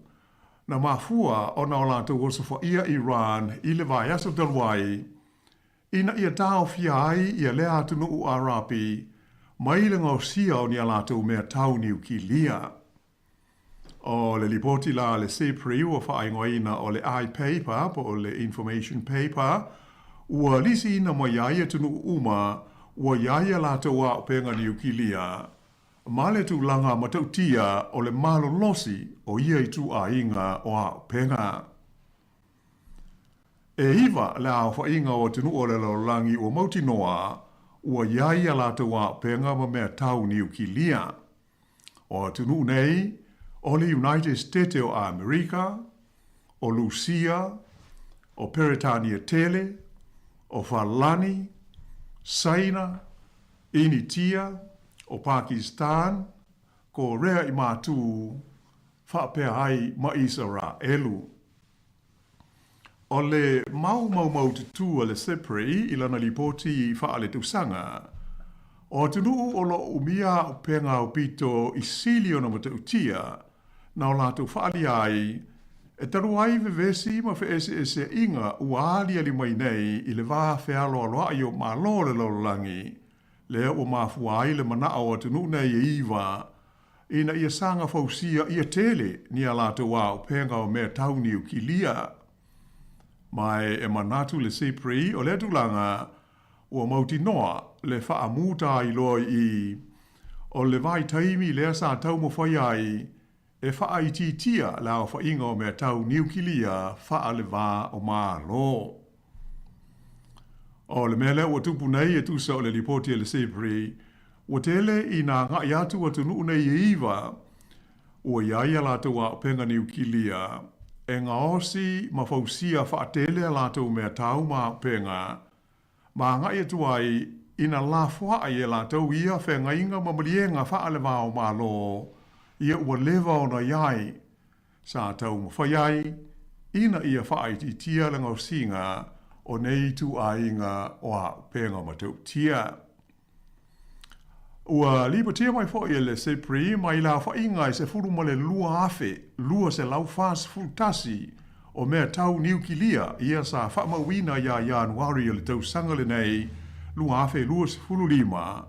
na mafua ona o latou osofaia Iran i le vaiaso talu ai, ina ia taofia ai ia lea atunuu Arapi mai le gaosia o ni a latou mea tau niukilia. O le lipoti la a le SIPRI ua faaigoaina o le iPaper po o le Information Paper, ua lisiina mai ai atunuu uma ua i ai a latou auupega niukilia ma le tulaga matautia o le malolosi o ia ituaiga o auupega. E iwa le aofaiga o atunuu o le lalolagi ua mautinoa ua i ai a latou auupega ma mea tau niukilia. O atunuu nei, o le United Stete o Amerika, o Lusia, o Peretania Tele, o Falani, Saina, Initia, o Pakistan, Korea i Matū, faapea ai ma Isaraelu. O le mau maumaututu a le SIPRI i lana lipoti faaletausaga, o atunuu o lo o umia auupega aupito i sili ona matautia na o latou faaalia ai e talu ai vevesi ma feeseeseaiga ua aliali mai nei i le va fealoaloai o Malo o le lalolagi, lea ua mafua ai le manao o atunuu nei e iwa ina ia saga fausia ia tele ni a latou auupega o mea tau niukilia. Ma e manatu le SIPRI o lea tulaga ua mautinoa le faamuta ai loa i i o le vaitaimi lea sa taumafai ai e faaitiitia le aofaiga o mea tau niukilia faaleva o Malo. O le mea lea ua tupu nei e tusa o le lipoti a le SIPRI, ua tele ina agai atu atunuu nei e iwa ua i ai a latou auupega niukilia e gaosi ma fausia faatele a latou mea tau ma auupega, ma agai atu ai ina lafoai e latou ia feagaiga ma maliega faaleva o Malo ia ua leva ona i ai sa taumafai ai ina ia faaitiitia le gaosiga o nei ituaiga o auupega matautia. Ua lipotia mai foi e le SIPRI mai le aofaiga e 12,241 o mea tau niukilia ia sa faamauina ia Ianuari o le tausaga lenei 2025,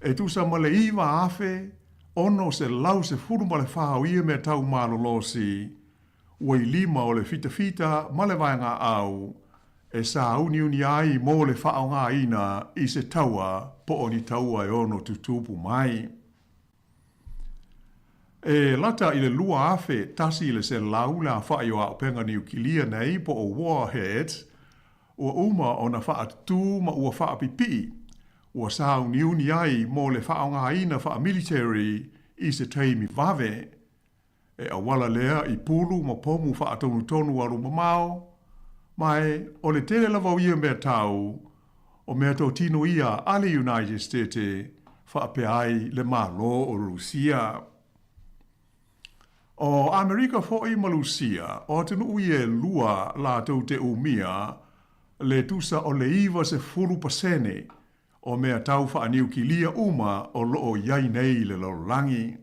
e tusa ma le 9,614 o ia mea tau malolosi. ua i lima o le fitafita ma le vaegaau e sāuniuni ai mo le faaaogaina i se taua po o ni taua e ono tutupu mai. E lata i le 2,100 le aofai o auupega niukilia nei po o warheads ua uma ona faatutū ma ua faapipii, ua sāuniuni ai mo le faaaogaina faamiliteri i se taimi vave. E auala lea i pulu ma pomu faatonutonu alu mamao, ma e o le tele lava o ia mea tau, o meatotino ia a le United Stete faapea ai le Malo o Rusia. O Amerika foi ma Lusia, o atunuu ia e lua latou te umia le tusa o le 90% o mea tau faaniukilia uma o loo i ai nei i le lalolagi.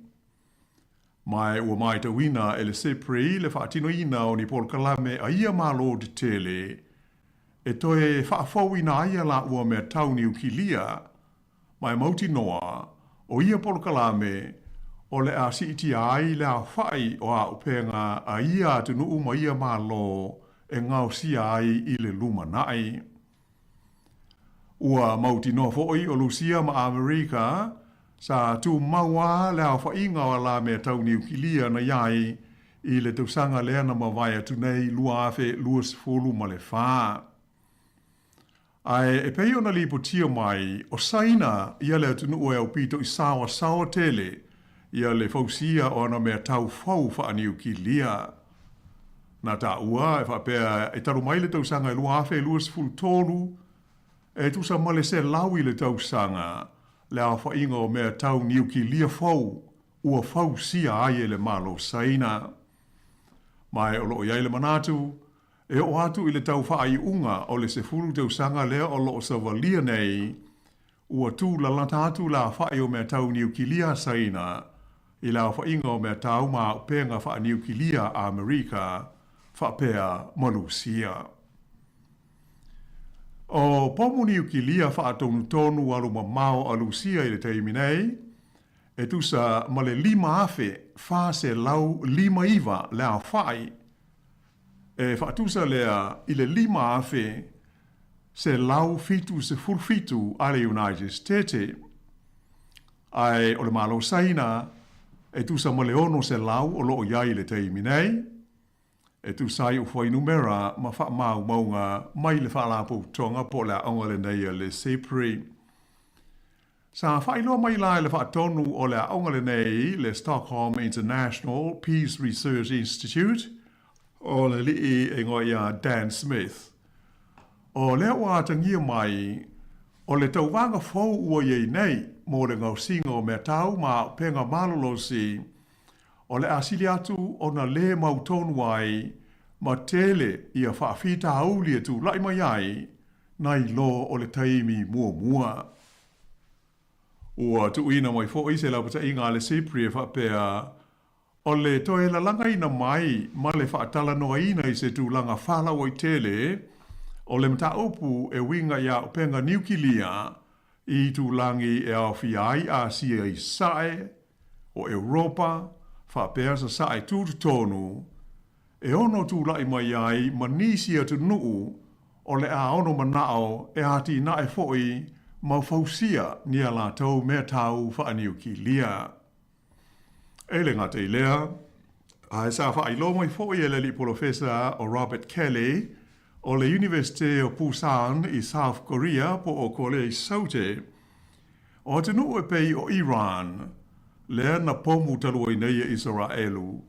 Ma e ua maitauina e le SIPRI le faatinoina o ni polokalame a ia Malo tetele e toe faafouina ai a laua mea tau niukilia, ma e mautinoa o ia polokalame o le a siitia ai le aofai o auupega a ia atunuu ma ia Malo e gaosia ai i le lumanai. Ua mautinoa foi o Lusia ma Amerika sa tumau lava le aofaiga o a la mea tau niukilia na i ai i le tausaga lea na mavae atu nei 2024. Ae e pei ona lipotia mai, o Saina ia le atunuu e aupito i saoasaoa tele ia le fausia o ana mea tau fou faaniukilia. Na taua e faapea e talu mai le tausaga e 2023, e tusa ma le 100 i le tausaga le aofaiga o mea tau niukilia fou ua fausia ai e le Malo Saina. Ma e o loo i ai le manatu, e oo atu i le tau faaiuga o le 10 tausaga lea o loo savalia nei, ua tūlalata atu le aofai o mea tau niukilia a Saina i le aofaiga o mea tau ma auupega faaniukilia a Amerika faapea ma Lusia. O pomu niukilia faatonutonu alu mamao a Lusia i le taimi nei, e tusa ma le 5,459 le aofai, e faatusa lea i le 5,177 a le United Stete. Ae o le Malo Saina, e tusa ma le 600 o loo i ai i le taimi nei, e tusa ai o fuainumera ma faamaumauga mai le Faalapotopotoga po o le aoga lenei a le SIPRI. Sa faailoa mai la e le faatonu o le aoga lenei, le Stockholm International Peace Research Institute, o le alii e igoa ia Dan Smith. O lea ua atagia mai, o le tauvaga fou ua i ai nei mo le gaosiga o meatau ma auupega malolosi, o le a sili atu ona lē mautonu ai ma tele ia faafitauli e tulai mai ai nai lo o le taimi muamua. Ua tuuina mai foi se laupataiga a le SIPRI e faapea, o le toe lalagaina mai ma le faatalanoaina i se tulaga faalauaitele o le mataupu e uiga i auupega niukilia i itulagi e aofia ai Asia i Sasae, o Europa, faapea Sasae tutotonu, e ono tulai mai ai ma nisi atunuu o le a ono manao e atinae foi ma fausia ni a latou mea tau faaniukilia. E le gata i lea, ae sa faailoa mai foi e le alii polofesa o Robert Kelly o le Iunivesite o Busan i South Korea po o Korea i Saute, o atunuu e pei o Iran, lea na pomu talu ai nei e Isaraelu,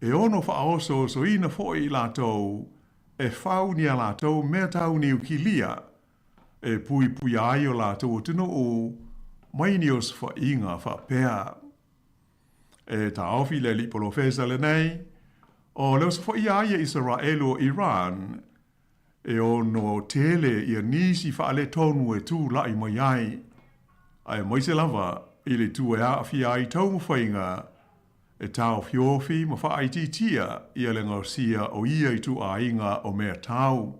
e ono faaosoosoina foi i latou e fau ni a latou mea tau niukilia e puipuia ai o latou atunuu mai ni osofaiga faapea. E taofi le alii polofesa lenei, o le osofaia ai e Isaraelu o Iran, e ono tele ia nisi faaletonu e tulai mai ai, aemaise lava i le itu e aafia ai taumafaiga e taofiofi ma faaitiitia ia le gaosia o ia ituaiga o mea tau.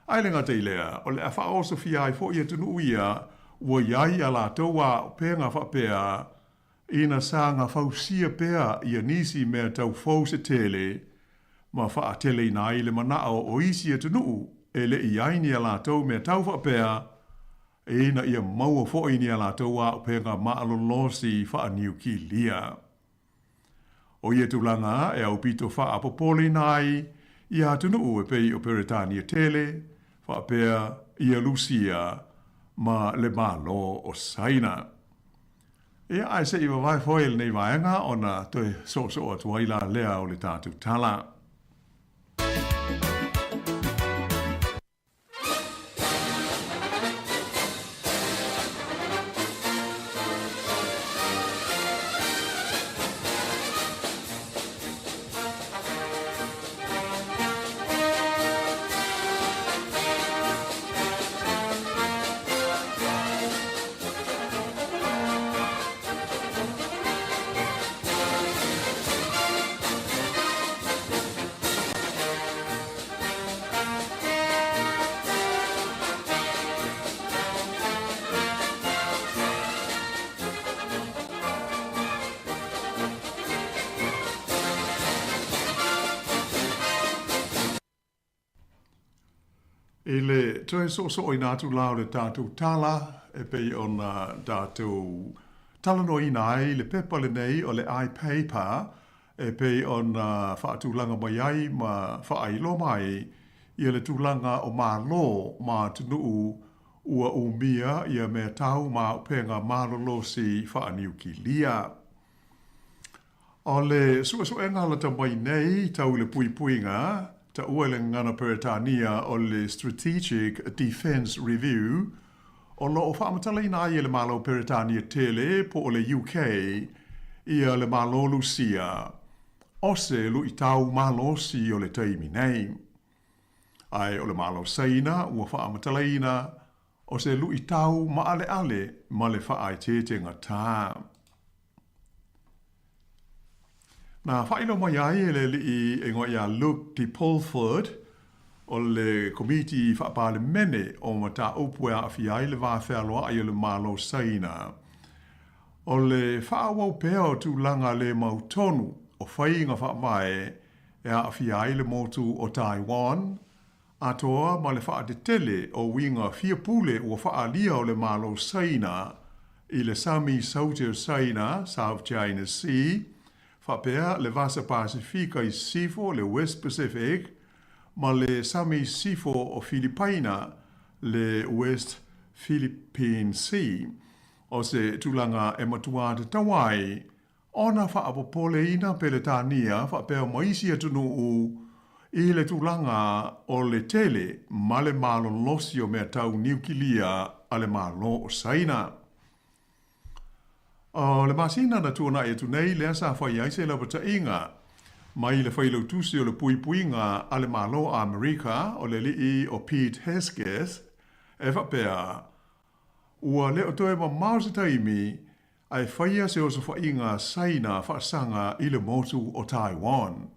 Ae le gata i lea, o le a faaosofia ai foi atunuu ia ua i ai a latou auupega faapea, ina saga fausia pea ia nisi mea tau fou se tele. ma faateleina ai le manao o isi atunuu e le i i ai ni a latou mea tau faapea, ina ia maua foi ni a latou auupega malolosi faaniukilia. O ia tulaga e aupito faapopoleina ai ia atunuu e pei o Peretania tele, faapea ia Lusia ma le Malo o Saina. Ia, ae se i vavae foi lenei vaega ona toe soosoo atu ai la lea o le tatou tala. I le toe soosooina atu la o le tatou tala e pei ona tatou talanoaina ai le pepa lenei o le iPaper e pei ona faatulaga mai ai ma faailoa mai ia le tulaga o Malo ma atunuu ua umia ia mea tau ma auupega malolosi faaniukilia. O le suesuega lata mai nei tau i le puipuiga, taua i le gagana Peretania o le Strategic Defence Review, o lo o faamatalaina ai e le Malo Peretania tele po o le UK ia le Malo Lusia o se luitau malosi o le taimi nei. Ae o le Malo Saina ua faamatalaina o se luitau maaleale ma le faaeteetegatā. Na faailoa mai ai e le alii e igoa ia Luke de Pulford o le Komiti Faapalemene o Mataupu e Aafia ai le Va Fealoai o le Malo Saina, o le faaauau pea o tulaga le mautonu o faiga faavae e aafia ai le motu o Taiwan, atoa ma le faatetele o uiga fia pule ua faaalia o le Malo Saina i le Sami Saute o Saina, South China Sea, faapea le Vasa Pasifika i Sisifo, le West Pacific, ma le Sami Sisifo o Filipaina, le West Philippine Sea, o se tulaga e matuā tatau ai ona faapopoleina Peretania faapea ma isi atunuu i le tulaga o le tele ma le malolosi o mea tau niukilia a le Malo o Saina. O le masina na tuanai atu nei lea sa fai ai se lapataiga mai le Failautusi o le Puipuiga a le Malo o Amerika o le alii o Pete Hegseth e faapea, Ua le o toe mamao se taimi ae faia se osofaiga Saina faasaga i le motu o Taiwan.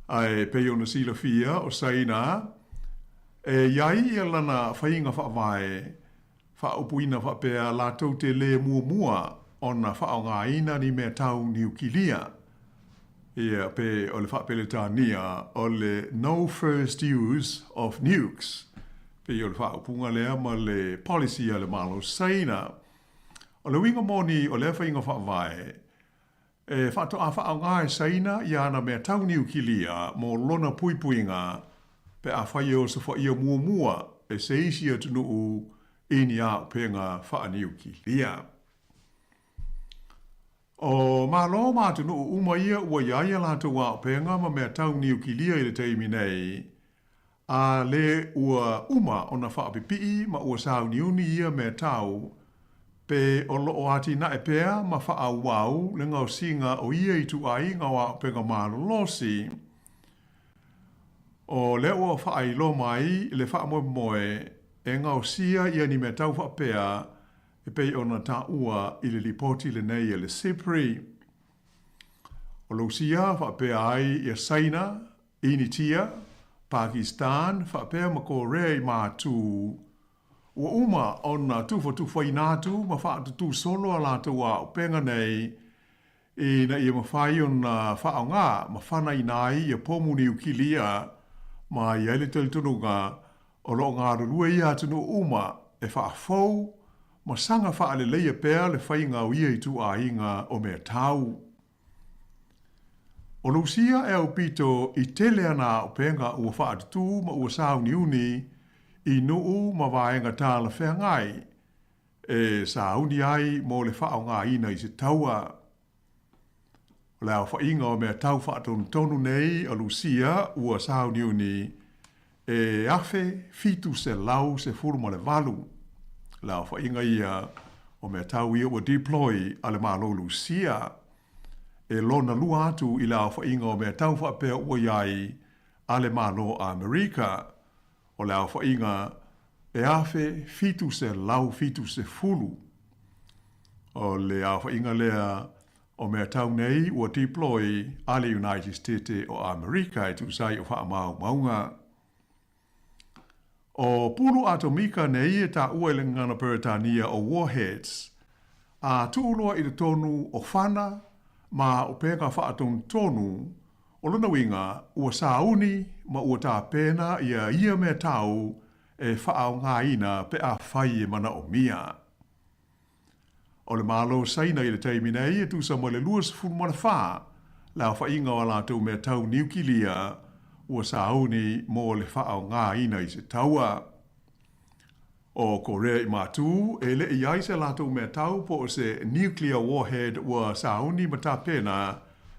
Ae pei ona silafia o Saina, e i ai ia lana faiga faavae faaupuina faapea latou te le muamua ona faaaogaina ni mea tau niukilia, ia pe o le faapeletania o le no first use of nukes, Pei o le faaupuga lea ma le policy a le Malo Saina. O le uiga moni o lea faiga faavae, e faatoa faaaoga e Saina ia ana mea tau niukilia mo lona puipuiga pe afai e osofaia muamua e se isi atunuu i ni auupega faaniukilia. O Malo ma atunuu uma ia ua i ai a latou auupega ma mea tau niukilia i le taimi nei, A le ua uma ona faapipii ma ua sauniuni ia mea tau, pe o lo o atinae pea ma faaauau le gaosiga o ia ituaiga o auupega malolosi. O lea ua faailoa mai le faamoemoe e gaosia ia ni mea tau faapea e pei ona taua i le lipoti lenei a le SIPRI. O Lusia faapea ai ia Saina, Initia, Pakistan faapea ma Korea i Matū, ua uma ona tufatufaina atu ma faatutū solo a latou auupega nei ina ia mafai ona faaaoga ma fanaina ai ia pomu niukilia ma i ai le talitonuga o lo o galulue ia atunuu uma e faafou ma saga faaleleia pea le faiga o ia ituaiga o mea tau. O Lusia e aupito i tele ana auupega ua faatutū ma ua sauniuni i nuu ma vaega talafeagai e sauni ai mo le faaaogaina i se taua. O le aofaiga o mea tau faatonutonu nei a Lusia ua sauniuni e 1718 le aofaiga ia o mea tau ia ua deploy a le Malo Lusia, e lona lua atu i le aofaiga o mea tau faapea ua i ai a le Malo Amerika, o le aofaiga e 1770. O le aofaiga lea o mea tau nei ua deploy a le United Stete o Amerika e tusa ai o faamaumauga. O pulu atomika nei e taua i le gagana Peretania o warheads, a tuu loa i totonu o fana ma upega faatonutonu, o lona uiga ua sauni ma ua tapena ia ia mea tau e faaaogaina pe afai e manaomia. O le Malo Saina i le taimi nei e tusa ma le 24 le aofaiga o a latou mea tau niukilia ua sauni mo le faaaogaina i se taua. O Korea i Matū, e le i ai se latou mea tau po o se nuclear warhead ua sauni ma tapena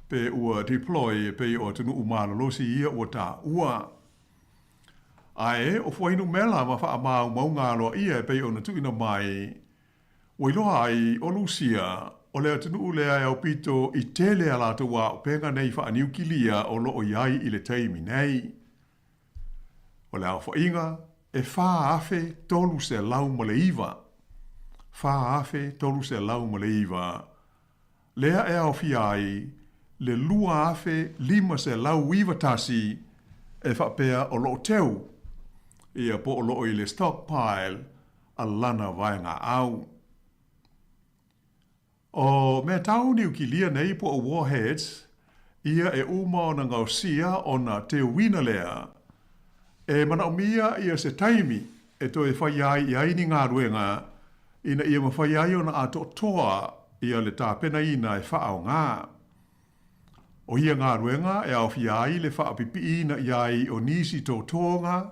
pe ua deploy e pei o atunuu malolosi ia ua taua. Ae o fuainumera ma faamaumauga aloaia e pei ona tuuina mai, ua iloa ai o Lusia, o le atunuu lea e aupito i tele a latou auupega nei faaniukilia o lo o i ai i le taimi nei. O le aofaiga e 4,309, 4,309, lea e aofia ai le 2,591 e faapea o lo o teu ia po o lo o i le stockpile a lana vaegaau. O mea tau niukilia nei po o warheads ia e uma ona gaosia ona teuina lea e manaomia ia se taimi e toe fai ai i ai ni galuega ina ia mafai ai ona atoatoa ia le tapenaina e faaaoga. O ia galuega e aofia ai le faapipiiina i ai o nisi totoga,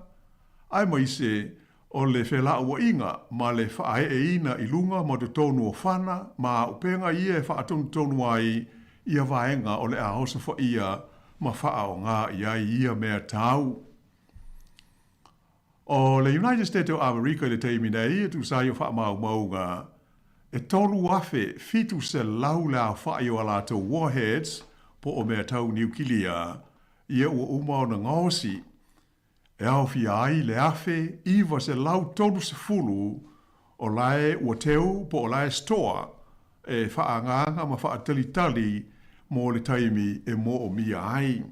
aemaise o le felauaiga ma le faaeeina i luga ma totonu o fana ma auupega ia e faatonutonu ai ia vaega o le a osofaia ma faaaoga i ai ia mea tau. O le United States o Amerika i le taimi nei e tusa ai o faamaumauga e 3,700 le aofai o a latou warheads po o mea tau niukilia ia ua uma ona gaosi e aofia ai le 1,930 o lae ua teu po o lae store e faaagaaga ma faatalitali mo le taimi e moomia ai.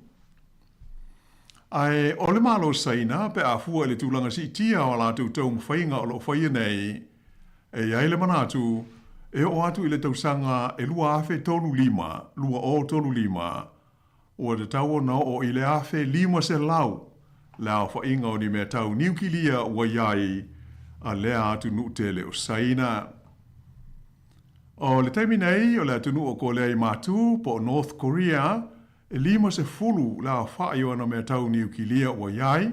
Ae o le Malo Saina pe a fua i le tulaga siitia o a latou taumafaiga o lo o faia nei, e i ai le manatu e oo atu i le tausaga e 2035, 2035, ua tatau ona oo i le 1,500 le aofaiga o ni mea tau niukilia ua i ai a lea atunuu tele o Saina. O le taimi nei, o le atunuu o Kolea i Matū, po o North Korea, e 50 le aofai o ana mea tau niukilia ua i ai,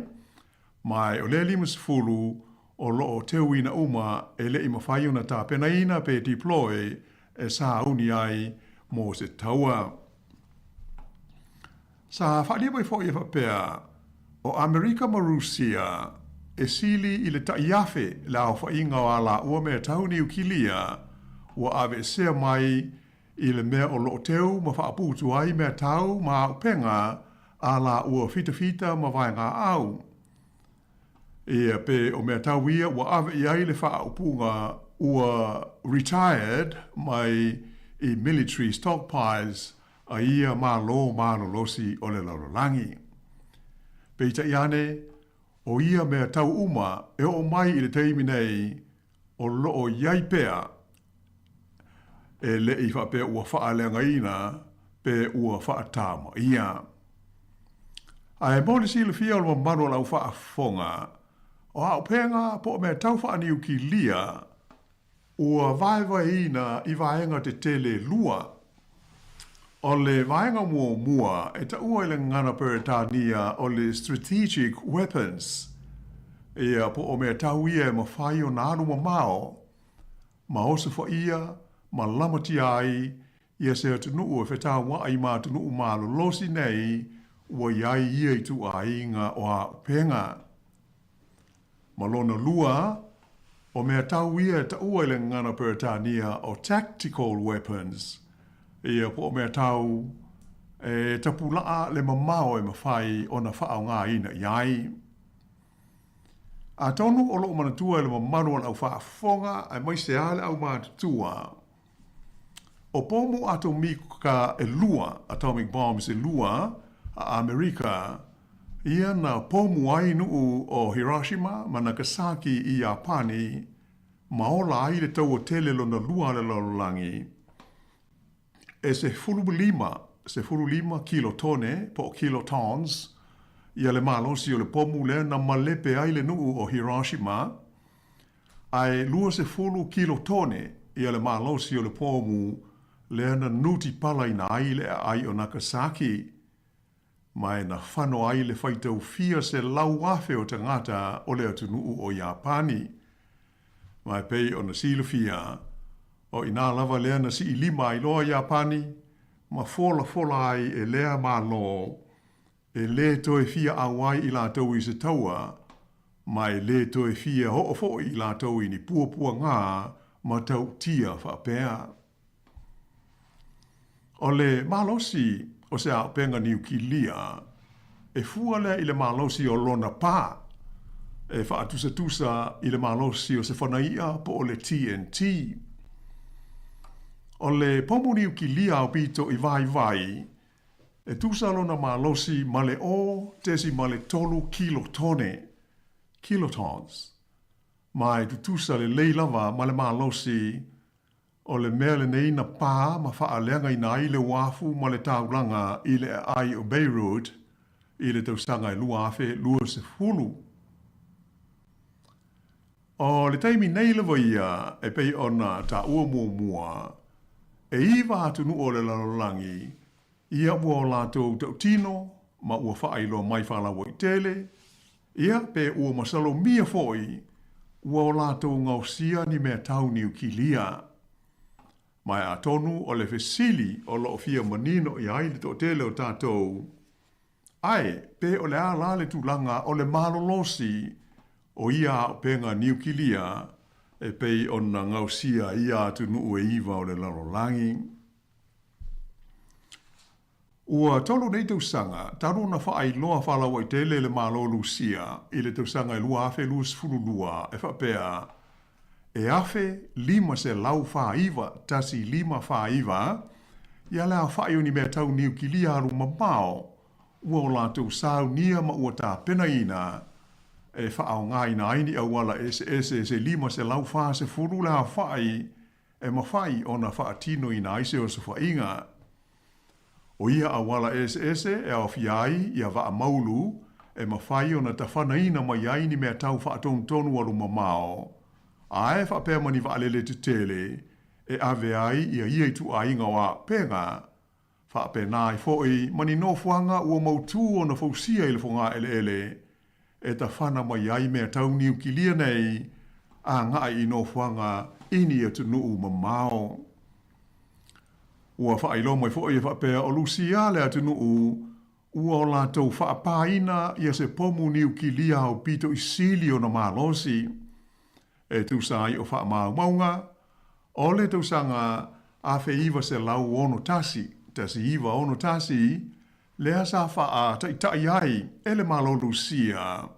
ma o lea 50 o lo o teuina uma e le i mafai ona tapenaina pe deploy e sauni ai mo se taua. Sa faaalia mai foi e faapea, o Amerika ma Rusia e sili i le tai afe le aofaiga o a laua mea tau niukilia ua aveesea mai i le mea o lo o teu ma faaputu ai mea tau ma auupega a laua fitafita ma vaegaau. Ia, pe o mea tau ia ua ave i ai le faaupuga ua retired mai i military stockpiles a ia Malo malolosi o le lalolagi. Peitai ane, o ia mea tau uma e oo mai i le taimi nei o lo o i ai pea. e le i faapea ua faaleagaina pe ua faatamaia. Ae mo le silafia o le mamalu o lau faafofoga, o auupega po o mea tau faaniukilia ua vaevaeina i vaega tetele e lua. O le vaega muamua e taua i le gagana Peretania o le strategic weapons, ia po o mea tau ia e mafai ona alu mamao ma osofaia ma lamatia ai ia se atunuu e fetauaʻi ma atunuu malolosi nei ua i ai ia ituaiga o auupega. Ma lona lua, o mea tau ia e taua i le gagana Peretania o tactical weapons, ia po o mea tau e tapulaa le mamao e mafai ona faaaogaina i ai. Atonu o loo manatua e le mamalu o le au faafofoga aemaise lava le au matutua, o pomu atomika e lua, atomic bombs e lua, a Amerika, ia na pomu ai nuu o Hiroshima ma Nagasaki i Iapani ma ola ai le taua tele lona lua a le lalolagi. E 15, 15 kilotone po o kilotons ia le malosi o le pomu lea na malepe ai le nuu o Hiroshima, ae 20 kilotone ia le malosi o le pomu lea na nutipalaina ai le aai o Nagasaki, ma e na fano ai le faitau fia 100,000 o tagata o le atunuu o Iapani. Ma e pei ona silafia, o inā lava lea na siilima ai loa Iapani ma folafola ai e lea Malo e lē toe fia ʻauai i latou i se taua, ma e lē toe fia oo foi i latou i ni puapuagā matautia faapea. O le malosi o se auupega niukilia, e fua lea i le malosi o lona pā, e faatusatusa i le malosi o se fanaiʻa po o le TNT. O le pomu niukilia aupito i vaivai, e tusa lona malosi ma le 0.3 kilotone, kilotons, ma e tutusa lelei lava ma le malosi o le mea lenei na pā ma faaleagaina ai le uafu ma le taulaga i le aai o Beirut i le tausaga e 2020. O le taimi nei lava ia e pei ona taua muamua, e iva atunuu o le lalolagi ia ua o latou tautino ma ua faailoa mai faalauaitele, ia pe ua masalomia foi ua o latou gaosia ni mea tau niukilia. Ma e atonu o le fesili o lo o fia manino i ai le toatele o tatou, ae pe o le a la le tulaga o le malolosi o ia auupega niukilia e pei ona gaosia e ia atunuu e iva o le lalolagi. Ua tolu nei tausaga talu ona faailoa faalauaitele le Malo Lusia i le tausaga e 2022 e faapea, e 1549, tasi lima fā iva, ia le aofaʻi o ni mea tau niukilia alu mamao ua o latou saunia ma ua tapenaina e faaaogaina ai ni auala eseese se 540 le aofaʻi e mafai ona faatinoina ai se osofaʻiga. ʻO ia auala eseese e aofia ai ia vaa maulu e mafai ona tafanaina mai ai ni mea tau faatonutonu alu mamao, a e faapea ma ni vaalele tetele e ave ai ia ia ituaiga o auupega, faapena ai foi ma ni nofoaga ua mautū ona fausia i le fogaeleele e tafana mai ai mea tau niukilia nei agaʻi i nofoaga i ni atunuu mamao. Ua faailoa mai foi e faapea o Lusia le atunuu ua o latou faapāina ia se pomu niukilia aupito i sili ona malosi e tusa ai o faamaumauga o le tausaga 1961, 1961, lea sa faataitai ai e le Malo Lusia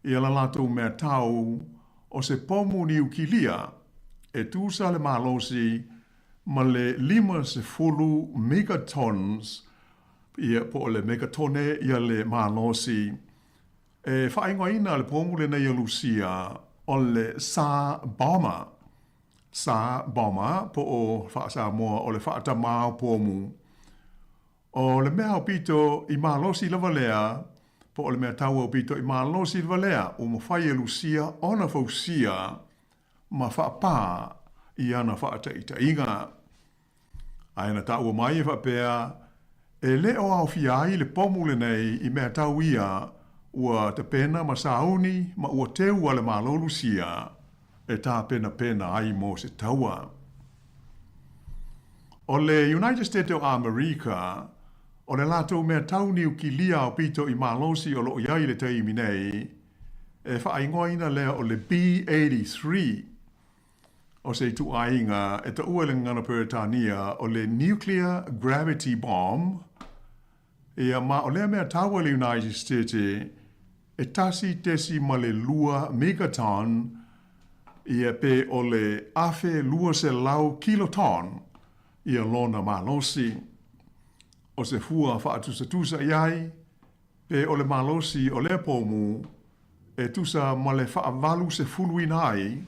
ia la latou mea tau o se pomu niukilia e tusa le malosi ma le 50 megatons, ia, po o le megatone ia le malosi. E faaigoaina le pomu lenei o Lusia o le Tsar Bomber. Tsar Bomber po o faa-Samoa o le faatamā o pomu. O le mea aupito i malosi lava lea, po o le mea tau aupito i malosi lava lea ua mafai e Lusia ona fausia ma faapā i ana faataitaiga. Ae na taua mai e faapea, e le o aofia ai le pomu lenei i mea tau ia ua tapena ma sauni ma ua teu a le Malo Lusia e tapenapena ai mo se taua. O le United State o Amerika, o le latou mea tau niukilia aupito i malosi o lo o i ai i le taimi nei, e faaigoaina lea o le B-83, o se ituaiga e taua i le gagana Peretania o le nuclear gravity bomb, ia, ma o lea mea taua i le United States e 1.2 megaton, ia, pe o le 1,200 kiloton ia lona malosi. O se fua faatusatusa i ai, pe o le malosi o lea pomu e tusa ma le faavalusefuluina ai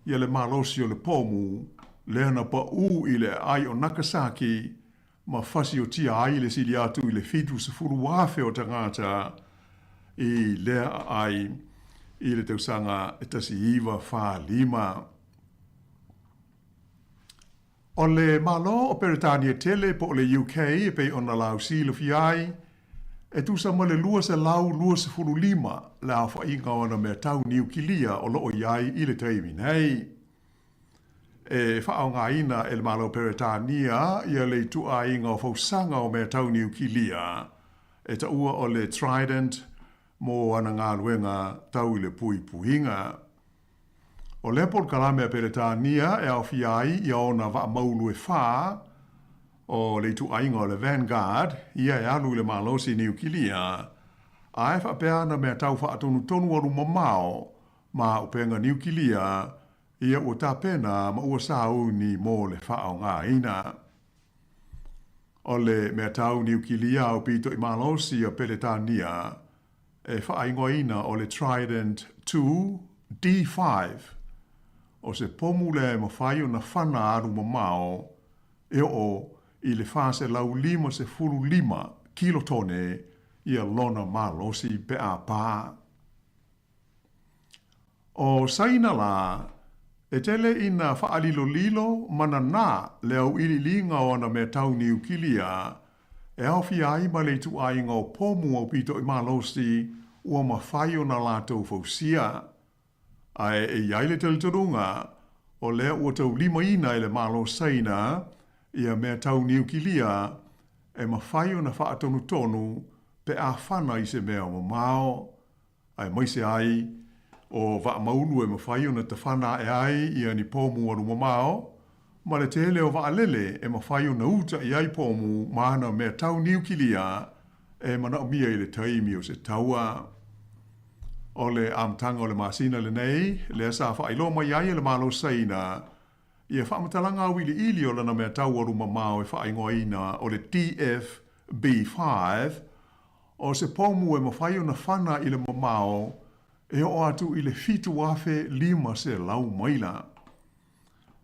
ia le malosi o le pomu lea na paū i le aai o Nagasaki ma fasiotia ai le sili atu i le 70,000 o tagata i lea aai i le tausaga e 1945. O le Malo o Peretania tele po o le UK e pei ona lausilafia ai, e tusa ma le 225 le aofaiga o ana mea tau niukilia o lo o i ai i le taimi nei. E faaaogaina e le Malo Peretania ia le ituaiga o fausaga o mea tau niukilia e taua o le Trident mo ana galuega tau i le puipuiga. O lea polokalame a Peretania e aofia ai ia ona vaa maulu e fā o le ituaiga o le Vanguard, ia e alu i le malosi niukilia, a e faapea ana mea tau faatonutonu alu mamao ma upega niukilia, ia ua tapena ma ua sauni mo le faaaogaina. O le mea tau niukilia aupito i malosi a Peretania, e faaigoaina o le Trident ii D5, o se pomu lea e mafai ona fana alu mamao e oo i le 455 kilotone ia lona malosi pe a pā. ʻO Saina lā, e tele ina faalilolilo ma nanā le auiliiliga o ana mea tau niukilia e aofia ai ma le ituaiga o pomu aupito i malosi ua mafai ona latou fausia. Ae e i ai le talitonuga, o lea ua taulimaina e le Malo Saina ia mea tau niukilia e mafai ona faatonutonu pe a fana i se mea mamao. aemaise ai o vaa maulu e mafai ona tafana ae ai ia ni pomu alu mamao, ma le tele o vaalele e mafai ona uta i ai pomu ma ana mea tau niukilia e manaomia i le taimi o se taua. O le amataga o le masina lenei, lea sa faailoa mai ai e le Malo Saina ia faamatalaga auiliili o lana mea tau alu mamao e faaigoaina o le DFB5, O se pomu e mafai ona fana i le mamao e oo atu i le 7,500 maila.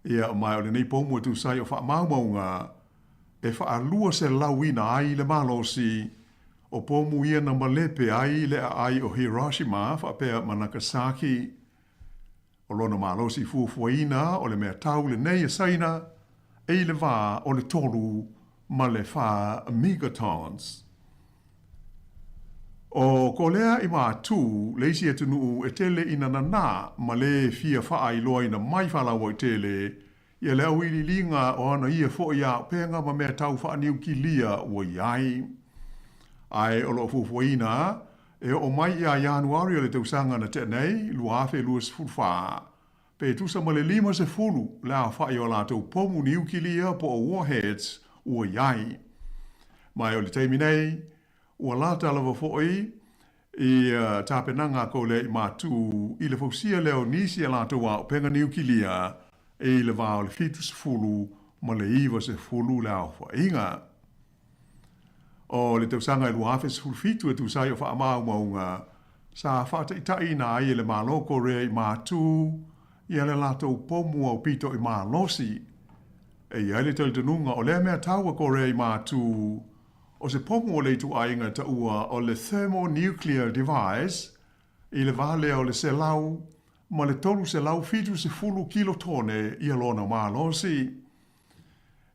Ia, ma o lenei pomu e tusa ai o faamaumauga e faaluaselauina ai le malosi o pomu ia na malepe ai le aai o Hiroshima faapea ma Nagasaki. O lona malosi fuafuaina o le mea tau lenei a Saina e i le va o le 3 ma le 4 megatons. ʻO Kolea i Mātū le isi atunuu e tele ina nanā ma lē fia faailoaina mai faalauaitele ia le auiliiliga o ana ia foi auupega ma mea tau faaniukilia ua i ai. Ae o lo o fuafuaina e oo mai ia Ianuari o le tausaga na tea nei, 2024, pe tusa ma le 50 le aofai o a latou pomu niukilia po o warheads ua i ai. Ma o le taimi nei, ua lata lava foi i tapenaga a Kolea i Mātū i le fausia lea o nisi a latou auupega niukilia e i le va o le 70 ma le 90 le aofaiga. O le tausaga e 2017 e tusa ai o faamaumauga sa faataitaiina ai e le Malo o Korea i Mātū ia le latou pomu aupito i malosi. E i ai le talitonuga o lea mea tau a Korea i Matu, o se pomu o le ituaiga taua o le thermonuclear device i le va lea o le 100 ma le 370 kilotone ia lona malosi.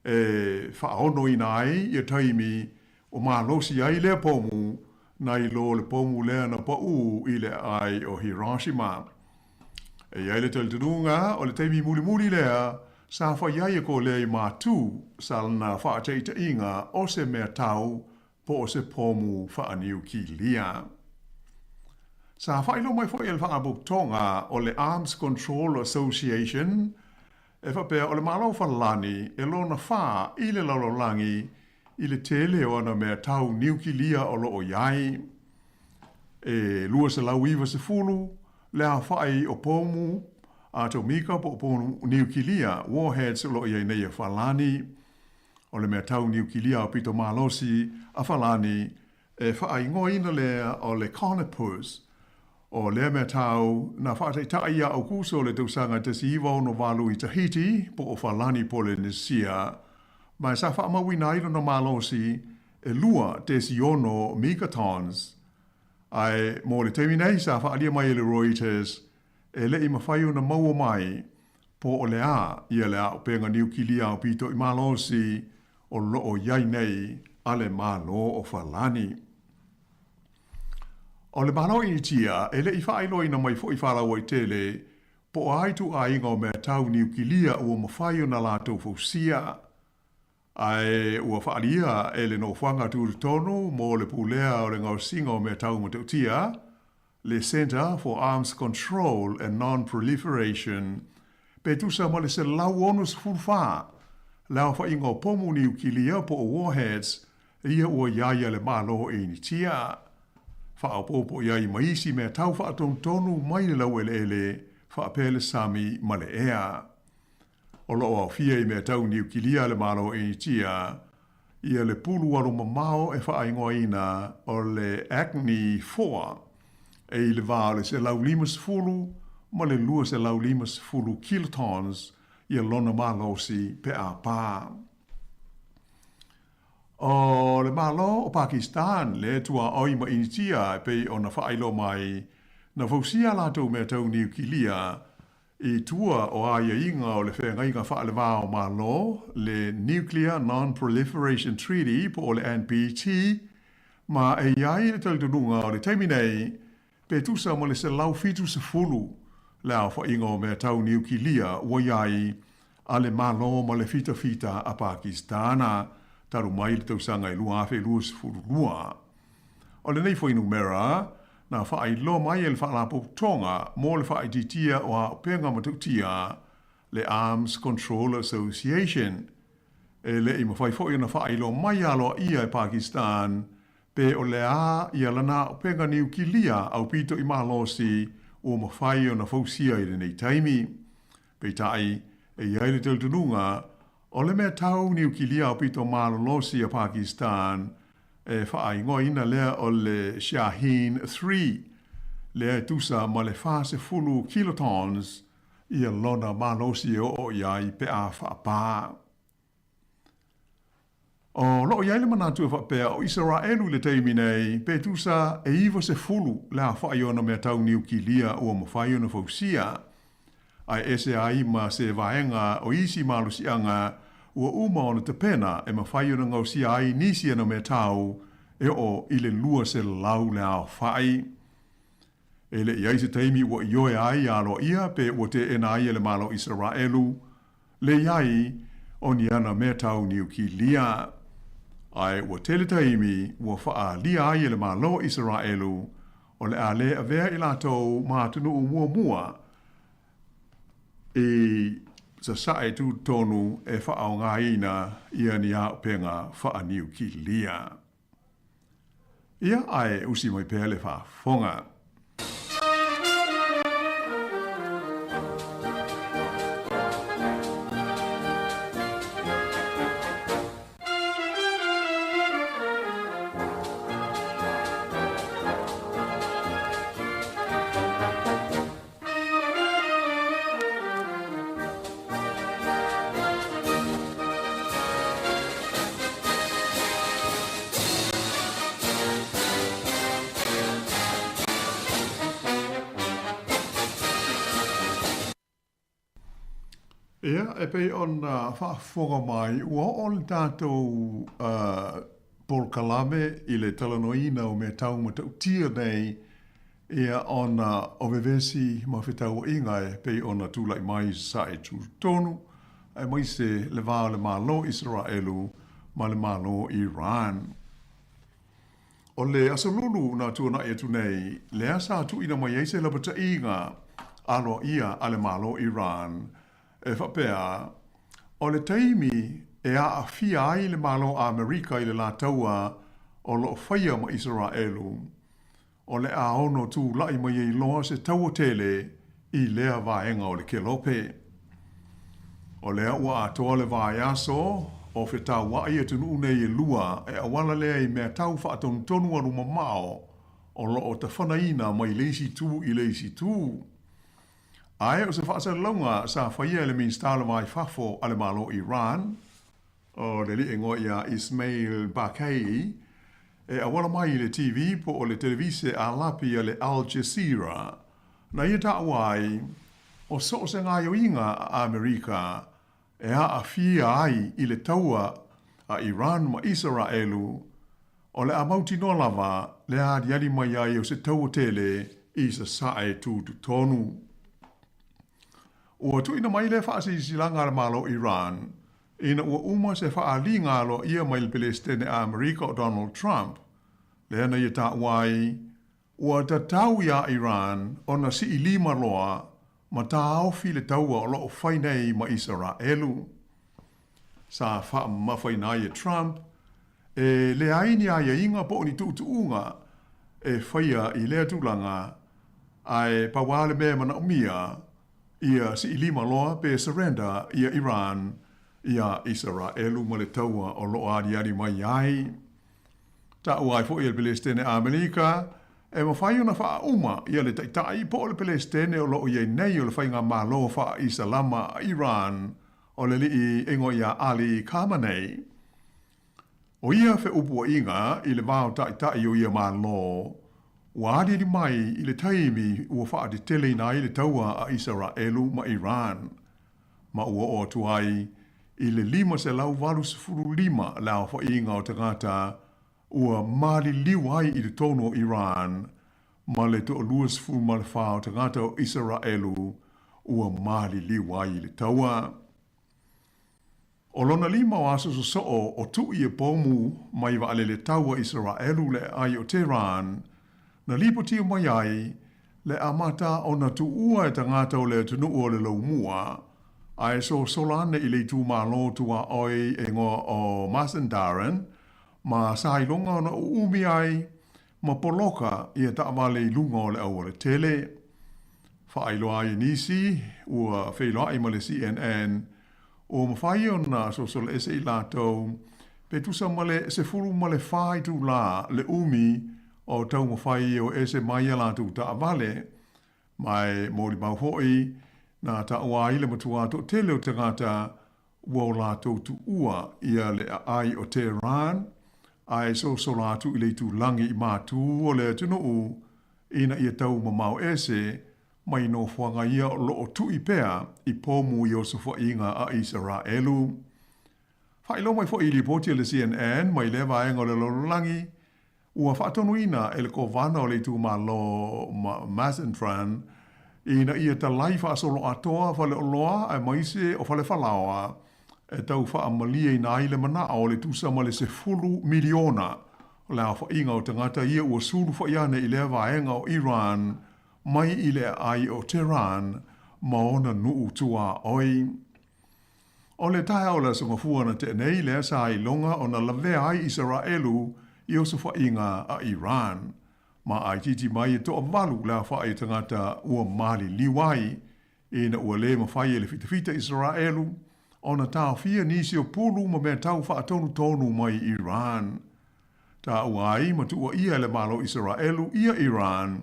E faaonoina ai ia taimi o malosi ai lea pomu nai lo le pomu lea na paū i le aai o Hiroshima. E i ai le talitonuga o le taimi mulimuli lea sa fai ai e Kolea i Matu sa lana faataitaiga o se mea tau po o se pomu faaniukilia. Sa faailoa mai foi e le Faalapotopotoga o le Arms Control Association e faapea o le Malo o Falani e lona fa i le lalolagi i le tele o ana mea tau niukilia o lo o i ai. E 290 le aofai o pomu atomika po o pomu niukilia, warheads, o lo o i ai nei a Falani. O le mea tau niukilia aupito malosi a Falani e faaigoaina lea o le Canopus. O lea mea tau na faataitai ia Aukuso o le tausaga 1968 i Tahiti po o Falani Polenesia, ma sa faamauina ai lona malosi e 2.6 megatons. Ae mo le taimi nei sa faaalia mai e le Reuters e le i mafai ona maua mai po o le a ia le auupega niukilia aupito i malosi o lo o i ai nei a le Malo o Falani. O le Malo Initia e le i faailoaina mai foi faalauaitele po o a ituaiga o mea tau niukilia ua mafai ona latou fausia, ae ua faaalia e le Nofoaga Tutotonu mo le Pulea o le Gaosiga o Mea Tau Matautia, le Centre for Arms Control and Non-Proliferation, pe tusa ma le 164 le aofaiga o pomu niukilia po o warheads ia ua i a ia le Malo e Initia. Faaopoopo i ai ma isi mea tau faatonutonu mai le laueleele faapea le sami ma le ea. O lo o aofia i mea tau niukilia a le Malo Initia ia le pulu alu mamao e faaigoaina o le Agni 4 e i le va o le 150 ma le 250 kilotons ia lona malosi pe a pā. O le Malo o Pakistan le tuaoi ma Initia e pei ona faailoa mai na fausia a latou mea tau niukilia I tua o aiaiga o le Feagaiga Faale-va o Malo, le Nuclear Non-Proliferation Treaty po o le NPT, ma e i ai le talitonuga o le taimi nei, pe tusa ma le 170 le aofaiga o mea tau niukilia ua i ai a le Malo ma le fitafita a Pakistana talu mai le tausaga e 2022. O lenei fuainumera, na faailoa mai e le Faalapotopotoga mo le Faaitiitia o Auupega Matautia, le Arms Control Association. E le i mafai foi ona faailoa mai aloaia e Pakistan pe o le a ia lana auupega niukilia aupito i malosi ua mafai ona fausia i lenei taimi. Peitai, e i ai le talitonuga, o le mea tau niukilia aupito malolosi a Pakistan e faaigoaina lea o le Shaheen 3, lea e tusa ma le 40 kilotons ia lona malosi e oo i ai pe a faapā. O lo o i ai le manatu e faapea o Isaraelu i le taimi nei pe tusa e 90 le aofai o ana mea tau niukilia ua mafai ona fausia, ae ese ai ma se vaega o isi malosiaga ua uma ona tapena e mafai ona gaosia ai nisi ana mea tau e oo i le 200 le aofai. E le i ai se taimi ua ioe ai aloaia pe ua teena ai e le Malo o Isaraelu le i ai o ni ana mea tau niukilia. Ae ua tele taimi ua faaalia ai e le Malo o Isaraelu o le a le avea i latou ma atunuu muamua i sasae tutotonu e faaaogaina ia ni auupega faaniukilia. Ia, ae usi mai pea le faafofoga. Ia, e pei ona faafofoga mai, ua oo le tatou polokalame i le talanoaina o mea tau matautia nei, ia, ona o vevesi ma fetauaiga e pei ona tulai mai i Sasae Tutotonu, aemaise le va o le Malo Isaraelu ma le Malo Iran. O le Aso Lulu na tuanai atu nei, lea sa tuuina mai ai se lapataiga aloaia a le Malo Iran e faapea, o le taimi e aafia ai le Malo Amerika i le lā taua o lo o faia ma Isaraelu, o le a ono tulai mai ai loa se taua tele i lea vaega o le kelope. O lea ua atoa le vaiaso o fetauaʻi atunuu nei e lua e auala lea i mea tau faatonutonu alu mamao o lo o tafanaina mai le isi itu i le isi itu. Ae o se faasalalauga sa faia e le Minisita o le Va i Fafo a le Malo Iran, O le alii igoa ia Ismail Baqaei, e auala mai i le TV po o le televise a lapi a le Al Jazeera, na ia taua ai, o so o se gaoioiga a Amerika e aafia ai i le taua a Iran ma Isaraelu, o le a mautinoa lava le aliali mai ai o se taua tele i Sasae tutotonu. Ua tuuina mai lea faasilasilaga a le Malo Iran ina ua uma se faaaliga aloaia mai le Peresetene a Amerika o Donald Trump, lea na ia taua ai, ua tatau iā Iran ona sii lima loa ma taofi le taua o lo o fai nei ma Isaraelu. Sa faamamafaina ai e Trump, e leai ni aiaiga po o ni tuutuuga e faia i lea tulaga, ae pau lava le mea e manaomia, ia sii lima loa pe surrender ia Iran iā Isaraelu ma le taua o lo o aliali mai ai. Taua ai foi e le Peresetene a Amerika, e mafai ona faauma ia le taitai po o le Peresetene o lo o i ai nei o le Faigamalo Faa-Isalama a Iran o le alii igoa ia Ali Khamenei. ʻO ia feʻupuaʻiga i le va o taitai o ia Malo, ua aliali mai i le taimi ua faateteleina ai le taua a Isaraelu ma Iran, ma ua oo atu ai i le 585 le aofaiga o tagata ua maliliu ai i totonu o Iran ma le toa-24 o tagata o Isaraelu ua maliliu ai i le taua. ʻO lona lima o aso sosoo o tuʻi e pomu mai vaalele taua Isaraelu le aai o Tehran, na lipotia mai ai le amata ona tuua e tagata o le atunuu o le Laumua, a e sosola ane i le itumalo tuaoi e igoa o Mazandaran ma sa iloga ona ʻuʻumi ai ma poloka ia taʻawale i luga o le auala tele. Faailoa ai e nisi ua feiloai ma le CNN, ua mafai ona sosola ese i latou pe tusa ma le 14 itulā le ʻumi o taumafai e o ese mai a latou taʻawale, ma e molimau hoʻi na taua ai le matua toatele o tagata ua o latou tuua ia le aai o Tehran a e sosola atu i le itulagi i mātū o le atunuu ina ia tau mamao ese mai nofoaga ia o lo o tuʻi pea i pomu i osofaiga a Isaraelu. Faailoa mai foi i lipoti a le CNN mai lea vaega o le lalolagi, Ua faatonuina e le Kovana o le itumalo ma Mazandaran ina ia talai faasoloatoa faleoloa aemaise o falefalaoa e tau faamalieina ai le manao o le tusa ma le 10 miliona o le aofaiga o tagata ia ua sulufaʻi ane i lea vaega o Iran mai i le aai o Tehran ma ona nuu tuaoi. O le taeao o le Aso Gafua na tea nei lea sa iloga ona lavea ai Isaraelu i osofaiga a Iran. Ma itiiti mai e toavalu le aofai o tagata ua maliliu ai, ina ua le mafai e le fitafita Isaraelu ona taofia nisi o pulu ma mea tau faatonutonu mai Iran. Taua ai ma tuuaia e le Malo Isaraelu ia Iran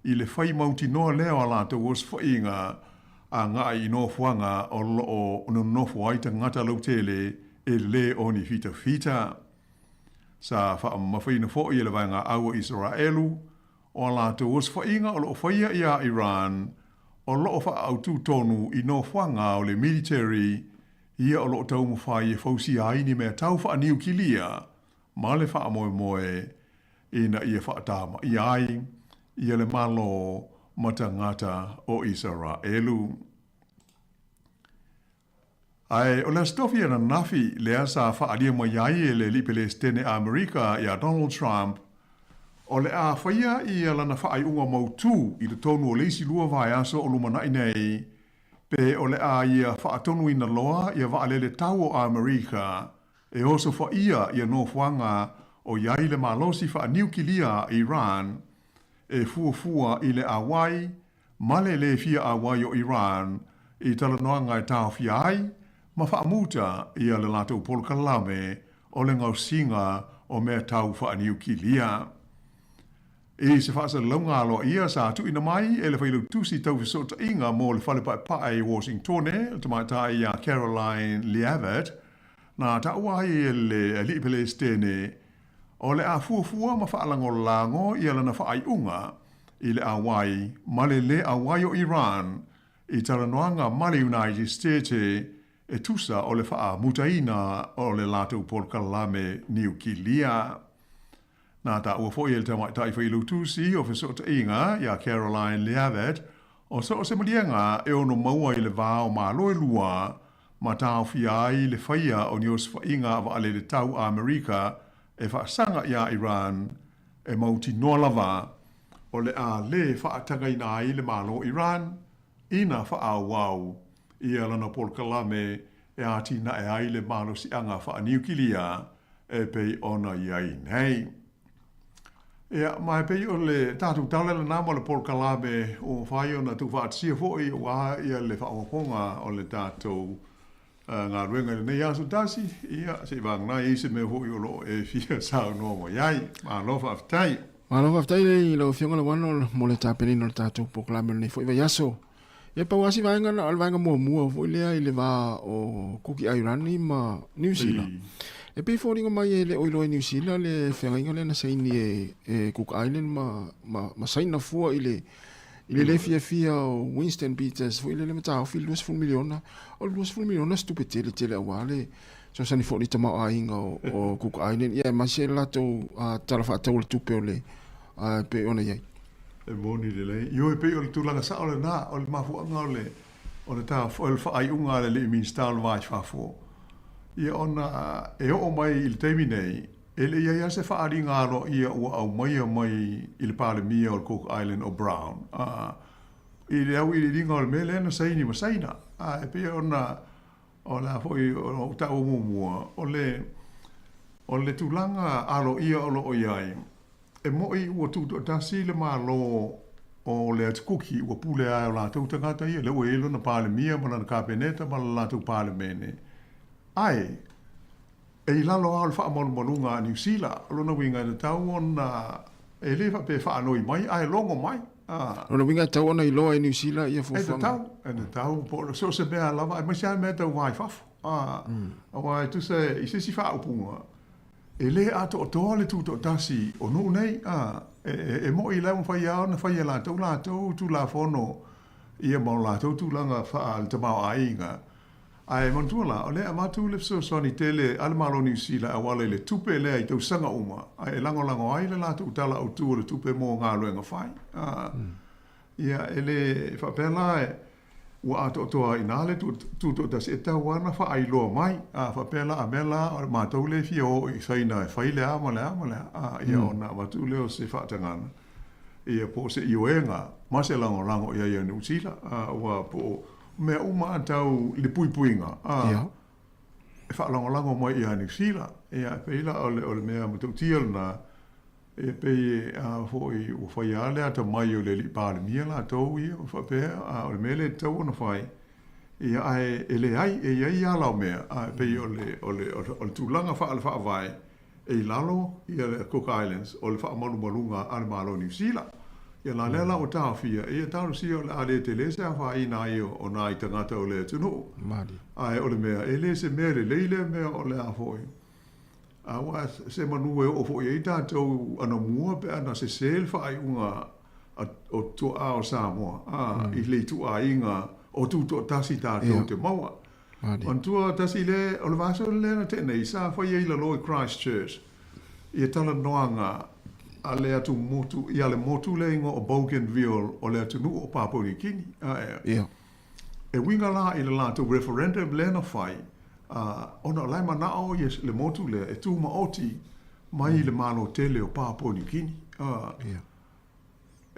i le fai mautinoa lea o a latou osofaiga agai i nofoaga o lo o nonofo ai tagata lautele e le o ni fitafita. Sa faamamafaina foi e le Vaega Au a Isaraelu o a latou osofaiga o lo o faia iā Iran. o lo o faaautu tonu i nofoaga o le military ia o lo o taumafai e fausia ai ni mea tau faaniukilia ma le faamoemoe ina ia faatamaia ai ia le Malo ma tagata o Isaraelu. Ae o le Aso Tofi ananafi lea sa faaalia mai ai e le Alii Pelesitene Amerika ia Donald Trump, o le a faia ia lana faaiuga mautu i totonu o le isi lua vaiaso o lumanai nei, pe o le a ia faatonuina loa ia vaalele tau o Amerika e osofaia ia nofoaga o i ai le malosi faaniukilia a Iran e fuafua i le ʻauai ma le lē fia ʻauai o Iran i talanoaga e taofia ai ma faamuta ia le latou polokalame o le gaosiga o mea tau faaniukilia. I se faasalalauga aloaia sa tuuina mai e le Failautusi Tau Fesootaiga mo le Fale Paepae i Washingtone, le tamaitai ia Karoline Leavitt, na taua ai e le Alii Pelesitene o le a fuafua ma faalagolago ia lana faaiuga i le ʻauai ma le lē ʻauai o Iran i talanoaga ma le United States e tusa o le faamutaina o le latou polokalame niukilia. Na taua foi e le tamaitai failautusi o fesootaiga iā Karoline Leavitt o so o se maliega e ono maua i le va o Malo e lua ma taofia ai le faia o ni osofaiga a vaalele tau a Amerika e faasaga iā Iran e mautinoa lava o le a lē faatagaina ai le Malo o Iran ina faaauau ia lana polokalame e atinae ai le malosiaga faaniukilia e pei ona i ai nei. Ia, ma e pei o le tatou tala lena ma le polokalame ua mafai ona tuufaatasia foi aua ia le faaopoopoga o le tatou galuega i lenei aso tasi, ia, seiavagana e i ai se mea foi o lo o e fia saunoa mai ai. Malo faafetai. Malo faafetai i lau Afioga Leuano mo le tapenaina o le tatou polokalame o lenei foi vaiaso. Ia pau lava si vaega na o le vaega muamua foi lea i le va o Kuki Airani ma Niu Sila. E pei e foliga mai e le o iloa e Niu Sila le feagaiga lea na saini e, e Cook Island ma, ma, ma saina fua i le, i le le fiafia o Winston Peters foi lele ma taofi i le 20 miliona. O le 20 miliona se tupe tele tele aua le fesoasoani foi i le tamaoaiga o, o Cook Island. Ia aemaise le latou uh, tala faatatau o le tupe o le uh, pei ona i ai. E moni lelei. Ioe, pei o le tulaga sao lena, o le mafuaaga o le, o le ta, o le faaiuga a le alii Minisita o le Va i Fafo, ia ona e oo mai i le taimi nei, e le i i ai lava se faaaliga aloaia ua aumaia mai i le Palemia o le Cook Island o Brown, a, i le auiliiliga o le mea lea na saini ma Saina. A, e pei ona, o le a foi o ou taua muamua, o le, o le tulaga aloaia o lo o i ai, E moʻi ua tutoatasi le Malo o le Atu Kuki ua pule ai o latou tagata ia, lea ua i ai lona Palemia ma lana Kapeneta ma le latou Palemene. Ae, e i lalo lava o le faamalumaluga a Niu Sila, o lona uiga e tatau ona, e le faapea e faanoi mai, ae logo mai. A. Lona uiga e tatau ona iloa e Niu Sila ia fuafuaga. E tatau, e tatau, po o so o se mea lava, aemaise lava mea tau va i fafo. A, aua e tusa i se isi faaupuga, E le atoatoa le tutoatasi o nuu nei, a, e, e moʻi la ua mafai lava ona fai e latou latou Tulafono ia ma o latou tulaga faa le tamaoaiga. Ae manatua la, o lea e avatu le fesoasoani tele a le Malo o Niu Sila e auala i le tupe lea i tausaga uma, ae e lagolago ai le latou Tala Autu o le Tupe mo galuega fai. A, ia, e le faapea la e, Ua atoatoa ai i ina le tutoatasi e tatau lava ona faailoa mai, a faapea la, a mea la o matou lea e fia o i Saina e fai le a ma le a ma le a, a, ia ona avatu lea o se faatagaga, ia po o se ioega ma se lagolago i ai a Niu Sila, a, aua po o mea uma a tau i le puipuiga, a, e faalagolago mai ia Niu Sila. Ia, e pei la o le, o le mea matautia lena, E pei a foi ua fai lava le atamai o le alii Palemia latou ia ma faapea, a o le mea lea e tatau ona fai, ia ae e leai, e i ai ala o mea, a e pei o le, o le, o le tulaga faale-faavae e i lalo ia le Cook Islands o le faamalumaluga a le Malo o Niu Sila. Ia la lea la ua taofia, ia talosia o le a le tele se afaina ai o nai tagata o le atunuu. Ae o le mea, e le se mea lelei lea mea o le a foi, Aua se manu e oo foi i ai tatou anamua pe ana sese le faaiuga o tua'a o Samoa, a, i le ituaiga o tutoatasi tatou te maua. Manatua tasi le, o le vaiaso lea na tea nei, sa fai ai i lalo i Christchurch ia talanoaga a le atumotu, ia le motu lea igoa o Bougainville o le atunuu o Papua Niu Kini. A, e, e uiga la i le latou referendum lea na fai, a, ona o la e manao ia le motu lea e tumaoti mai i le Malo tele o Papua Niu Kini. A,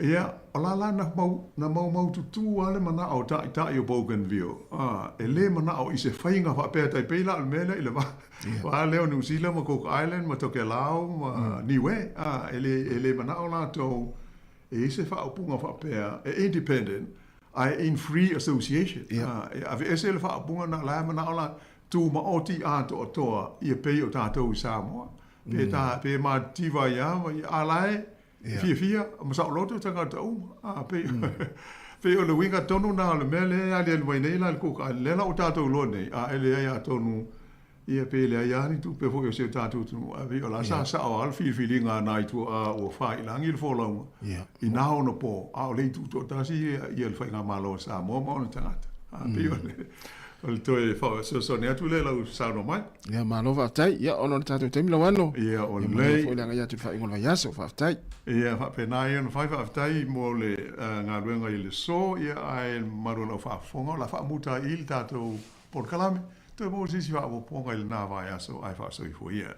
Ia, o la la na mau, na maumaututu lava le manao o Taitai o Bougainville, a, e lē manao i se faiga faapea tai pei la o le mea lea i le va, va lea o Niu Sila ma Cook Island ma Tokelau ma Niue, a, e lē, e lē manao latou e i se faaupuga faapea e independent ae in free association, a, e aveese le faaupuga na, la e manao la, tumaoti atoatoa ia pei o tatou i Samoa, pe ta, pe matitiva ai lava ma ia, a la e Fiafia ma saoloto tagata uma. A, pei, pei o le uiga tonu na o le mea lea e aliali mai nei la i le Cook Island, lea la ua tatou iloa nei, a e leai atonu, ia pe leai lava ni tupe foi o si o tatou atunuu, ae pei o la sa sao lava le filifiliga a nai tuaa ua faailagi le folauga i na ona po, a o le itu toatasi ia le Faigamalo a Samoa ma ona tagata. A, pei o le, o le toe fesoasoani atu lea i lau saunoa mai. Ia, malo faafetai. Ia, ona o le tatou taimi lau Ano. Ia, o lelei. Foi le agai atu i le faaiuga o le vaiaso. Faafetai. Ia, faapena ia ona fai. Faafetai mo le galuega i le so, ia, ae malu o lau faafofoga, o le a faamuta ai i le tatou polokalame. Toe maua se isi faaopoopoga i lena vaiaso, ae faasoifua ia.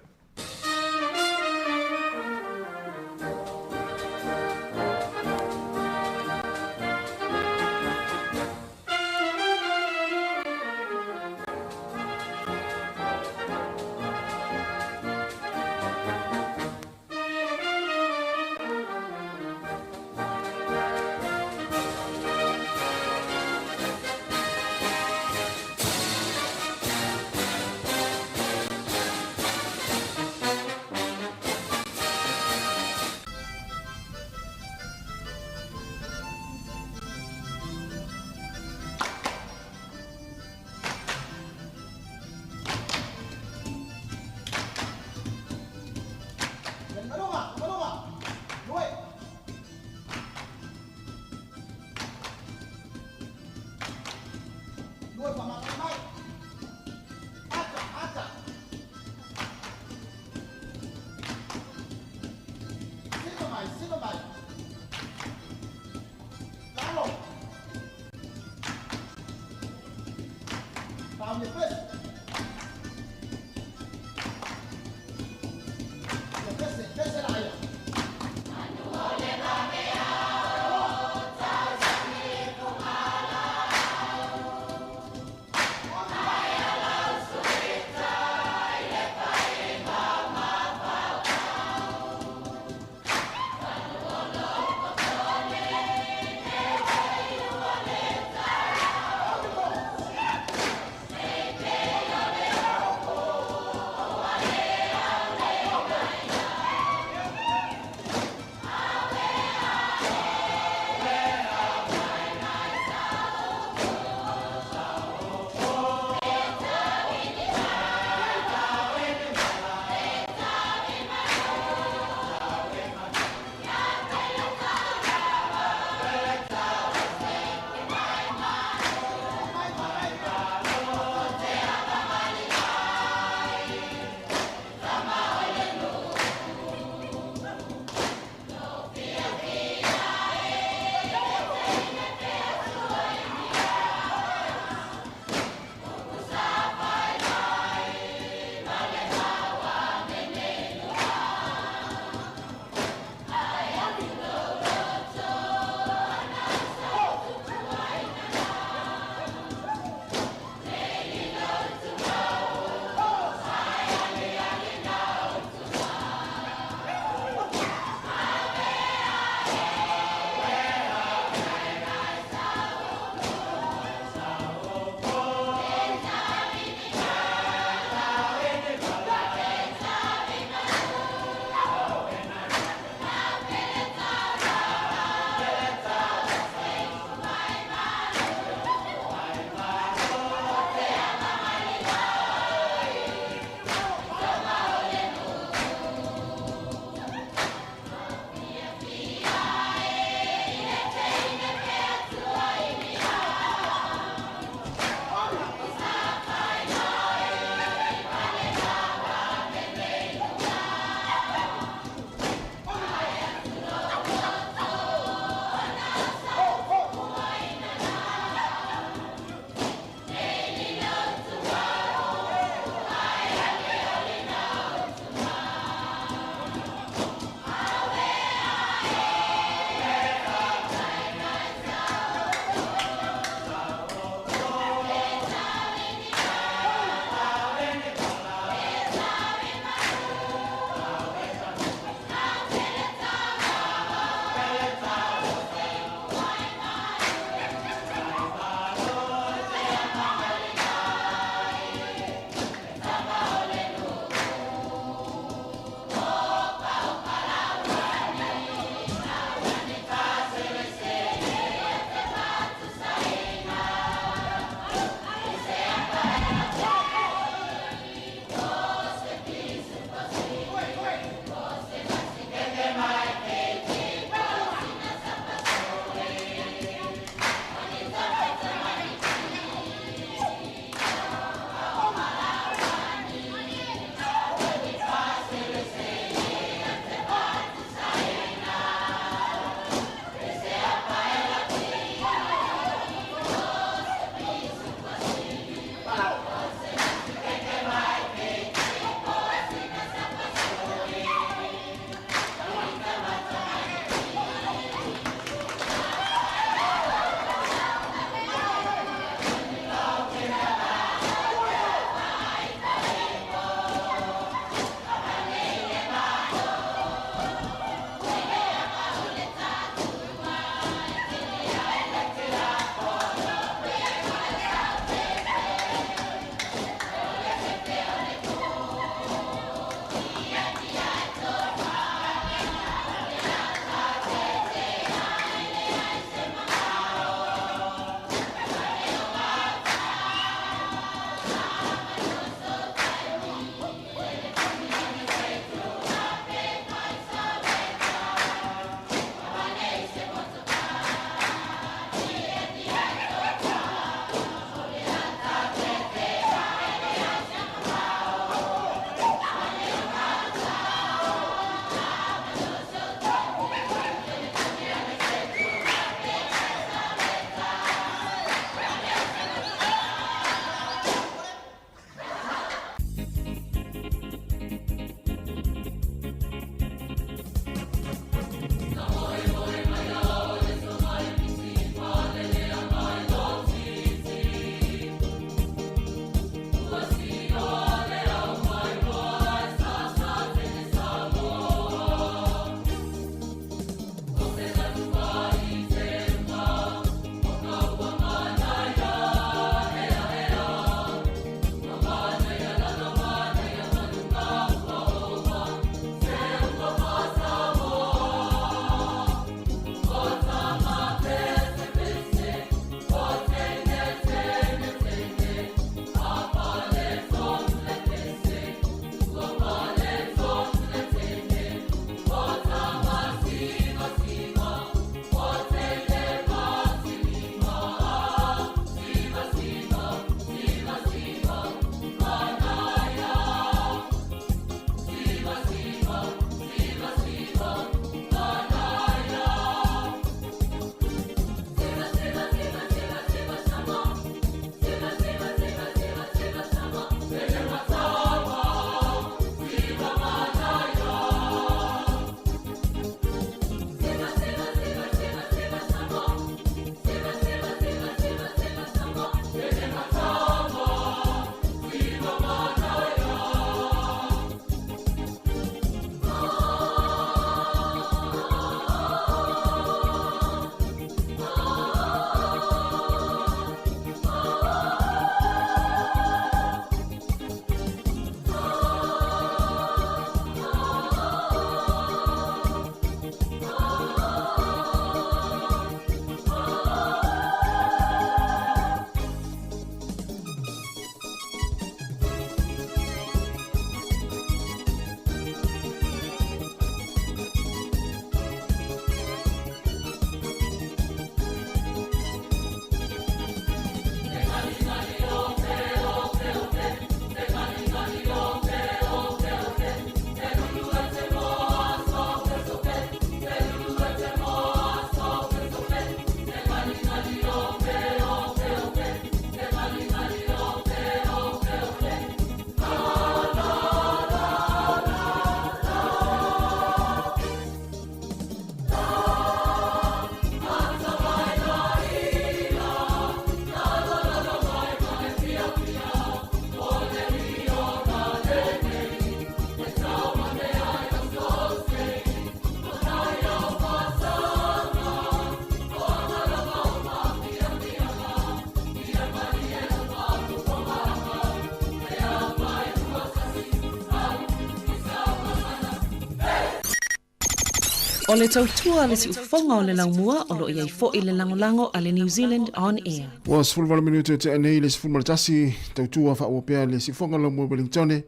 O le tautua a le siufofoga o le laumua o lo o i ai foi le lagolago a le New Zealand On Air. Ua 18 minute o tea nei le 11, tautua faaauau pea le siufofoga o le laumua i Wellingtone,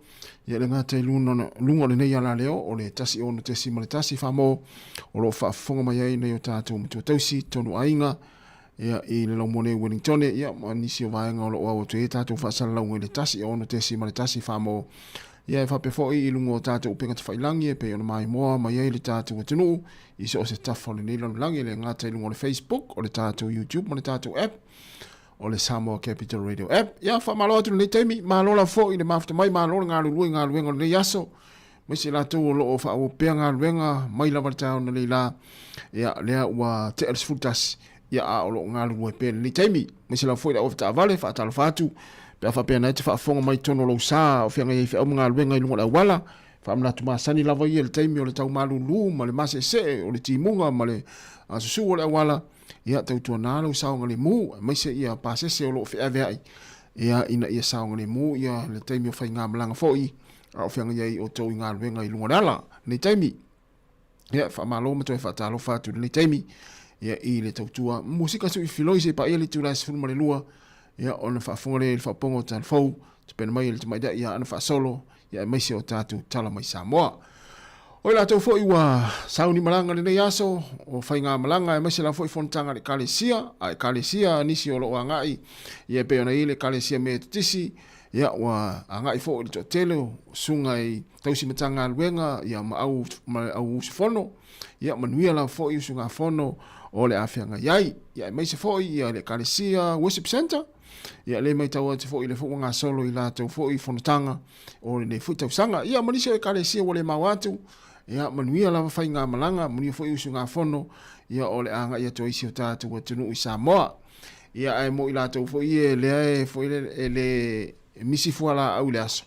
ia le gata i luga o lenei alaleo o le 16.1 Samoa o lo o faafofoga mai ai nai o tatou matua tausi, tonu aiga, ia i le laumua nei i Wellingtone, ia ma nisi o vaega o lo o au atu ai tatou faasalalauga i le 16.1 Samoa. Ia e faapea foi i luga o tatou upega tafailagi e pei ona maimoa mai ai le tatou atunuu i so o se tafa o lenei lalolagi, e le gata i luga o le Facebook, o le tatou YouTube ma le tatou app o le Samoa Capital Radio app. Ia, faamalo atu lenei taimi, malo lava foi i le mafuta mai, malo le galulue i galuega o lenei aso, aemaise i latou o lo o faaauau pea galuega mai lava le taeao analeila, ia, lea ua tea le 11, ia, a o lo o galulue pea i lenei taimi. Aemaise lava foi le au avetaavale, faatalofa atu, pe a faapea na e te faafofoga mai i totonu o lou sa o feagai ai feau ma galuega i luga o le auala, faamanatu masani lava ia i le taimi o le tau malulu ma le maseesee o le timuga ma le susuu o le auala, ia tautuana lou saogalemu, aemaise ia pasese o lo o feaveai, ia ina ia saogalemu ia le taimi o faigamalaga foi a o feagai ai outou i galuega i luga o le ala lenei taimi. Ia faamalo ma toe faatalofa atu i lenei taimi ia i le tautua musika sui filoi se paia le itula e 12 ia ona faafofoga lea i le faapopoga o tala fou tapena mai e le tamaitai ia Ana Faasolo ia aemaise o tatou tala mai Samoa. O i latou foi ua sauni malaga lenei aso, o faigamalaga aemaise lava foi fonotaga a le Ekalesia, a Ekalesia nisi o lo o agai, ia e pei ona i ai le Ekalesia Metotisi, ia ua agai foi le toatele o susuga i tausi Matagaluega ia ma au, ma au usufono, ia manuia lava foi usugafono o le a feagai ai. Ia aemaise foi ia le Ekalesia Worship Centre, Ia lea e matau atu foi le foi ua gasolo i latou foi fonotaga o lenei foi tausaga. Ia ma nisi o ekalesia ua le mau atu, ia manuia lava faigamalaga, manuia foi usugafono, ia o le agai atu ai si o tatou atunuu i Samoa. Ia ae mo i latou foi e lea e foi le, e le misi fualaau i le aso,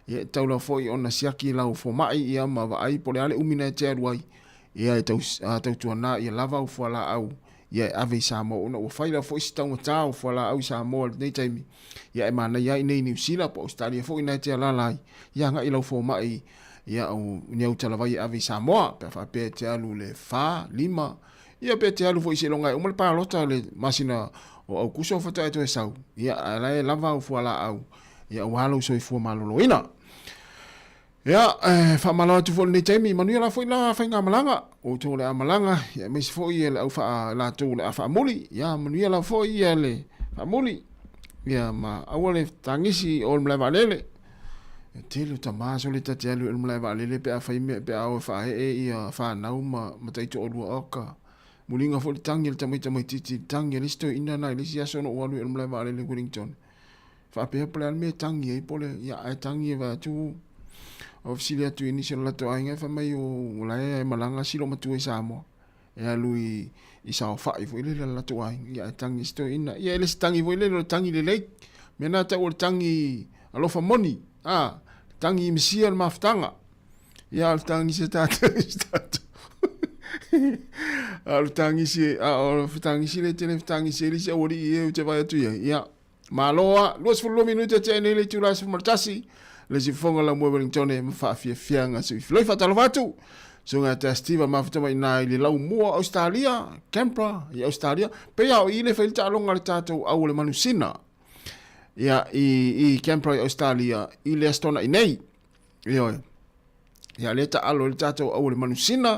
ia e tatau lava foi ona siaki lau fomai ia ma vaai po o le a le umi na e te alu ai, ia e tau, tautuana ia lava au fualaau ia e ave i Samoa ona ua fai lava foi si taugata o fualaau i Samoa i lenei taimi, ia e manaia ai i nei Niu Sila po o Ausetalia foi na e te alaala ai, ia agai lau fomai ia au ni au talavai e ave i Samoa pe a faapea e te alu le 4, 5, ia pe te alu foi seiloga e uma le palota le masina o Aukuso faatoa e toe sau, ia ae la e lava au fualaau ia aua lou soifua maloloina. Ia, e faamalo atu foi i lenei taimi, manuia la foi la faigamalaga, outou o le a malaga, ia aemaise foi ia le au faa, latou o le a faamuli, ia manuia la foi ia le faamuli, ia ma aua le tagisi o le malae vaalele. E tele o tama sole ta te alu i le malae vaalele pe a fai mea, pe a o e faaee ia whanau ma, ma taitoalua oka. Muliga foi le tagi a le tamaitamaititi, le tagi a le isi toeaina na i le isi aso na ou alu i le malae vaalele i Wellington. Faapea po o le a le mea e tagi ai po o le, ia ae tagi e vaai atu o fesili atu i nisi o le latou aiga fai mai o la e malaga si loomatua i Samoa e alu i i saofai foi lele le latou aiga ia ae tagi si toeaina ia e le se tagi foi lele o le tagi lelei mea na tau o le tagi alofa moni a tagi i misia le mafutaga ia o le tagi se tatou se tatou a o le tagi se a o le tagi se le tele tagi se le se aualii e ou te vaai atu i ai ia Malo a, 22 minute tea nei le itula e 11, le isi fofoga lau moe Wellingtone ma faafiafiaga sui filoi faatalofa atu. Susuga ia Tea Steve mafuta mai ina i le laumua o Australia, Canberra i Australia, pei a o i le fai le taaloga a le tatou au o le manusina. Ia i, i Canberra i Australia i le aso Toonai nei. Ioe. Ia lea taalo i le tatou au o le manusina,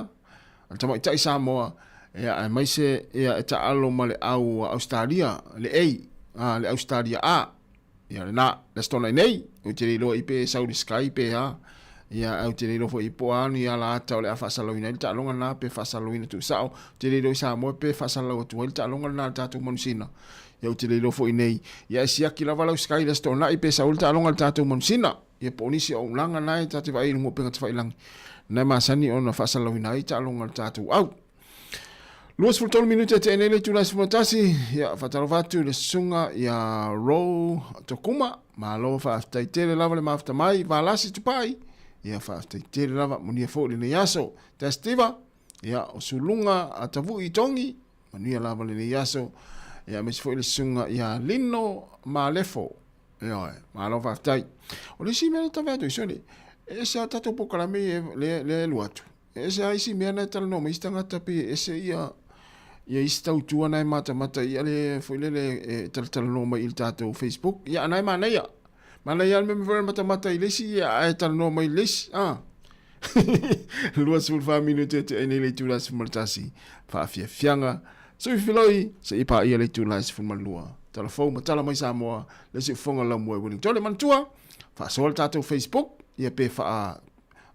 a le tamaitai Samoa, ia aemaise ia e taalo ma le au Australia, le A, a, le Australia A. Ia lena, le aso Toonai nei, ou te le iloa i pe sau i le Sky pe a. Ia ou te le iloa foi po o a ni ala ata o le a faasalalauina ai le taaloga lena pe faasalalauina tuusao. Ou te le iloa i Samoa pe faasalalau atu ai le taaloga lena a le tatou manusina. Ia ou te le iloa foi nei. Ia e siaki lava lau Sky i le Aso Toonai pe sau ai le taaloga a le tatou manusina. Ia po o nisi o auaunaga na e ta te vaai i luga o upega tafailagi, na e masani ona faasalalauina ai taaloga a le tatou au. 23 minute e tea nei le itula e 11, ia faatalofa atu i le susuga ia Ro Tokuma, malo faafetai tele lava le mafuta mai, Valasi Tupai, ia faafetai tele lava, manuia foi lenei aso. Testiva, ia o Suluga a Tavui Tongi, manuia lava lenei aso, ia aemaise foi le susuga ia Lino Malefo, Ioe, malo faafetai. O le isi mea lea e tau fai atu ai, sole, e ese lava tatou polokalame ia lea e alu atu. E ese lava isi mea na e talanoa mai isi tagata pei e ese ia ia isi tautua na e matamata ia le foi lele e talatalanoa mai i le tatou Facebook. Ia ana e manaia. Manaia le mea foi le matamata i le isi ia ae talanoa mai i le isi. Ah. 24 minute e te ai nei le itula 11 faafiafiaga sui filoi se i paia le itula 12 tala fou ma tala mai Samoa le siufofoga lau moe Wellington le manatua faasoa le tatou Facebook ia pe faa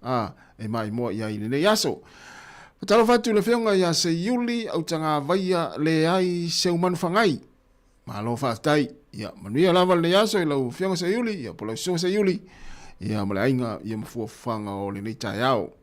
a e maimoa i ai i lenei aso. Faatalofa atu i le Afioga ia Seiuli Autagavaia Leai Seumanufagai. Malo faafetai. Ia manuia lava lenei aso i lau Afioga Seiuli, ia po lau Susuga Seiuli, ia ma le aiga ia ma fuafuaga o lenei taeao.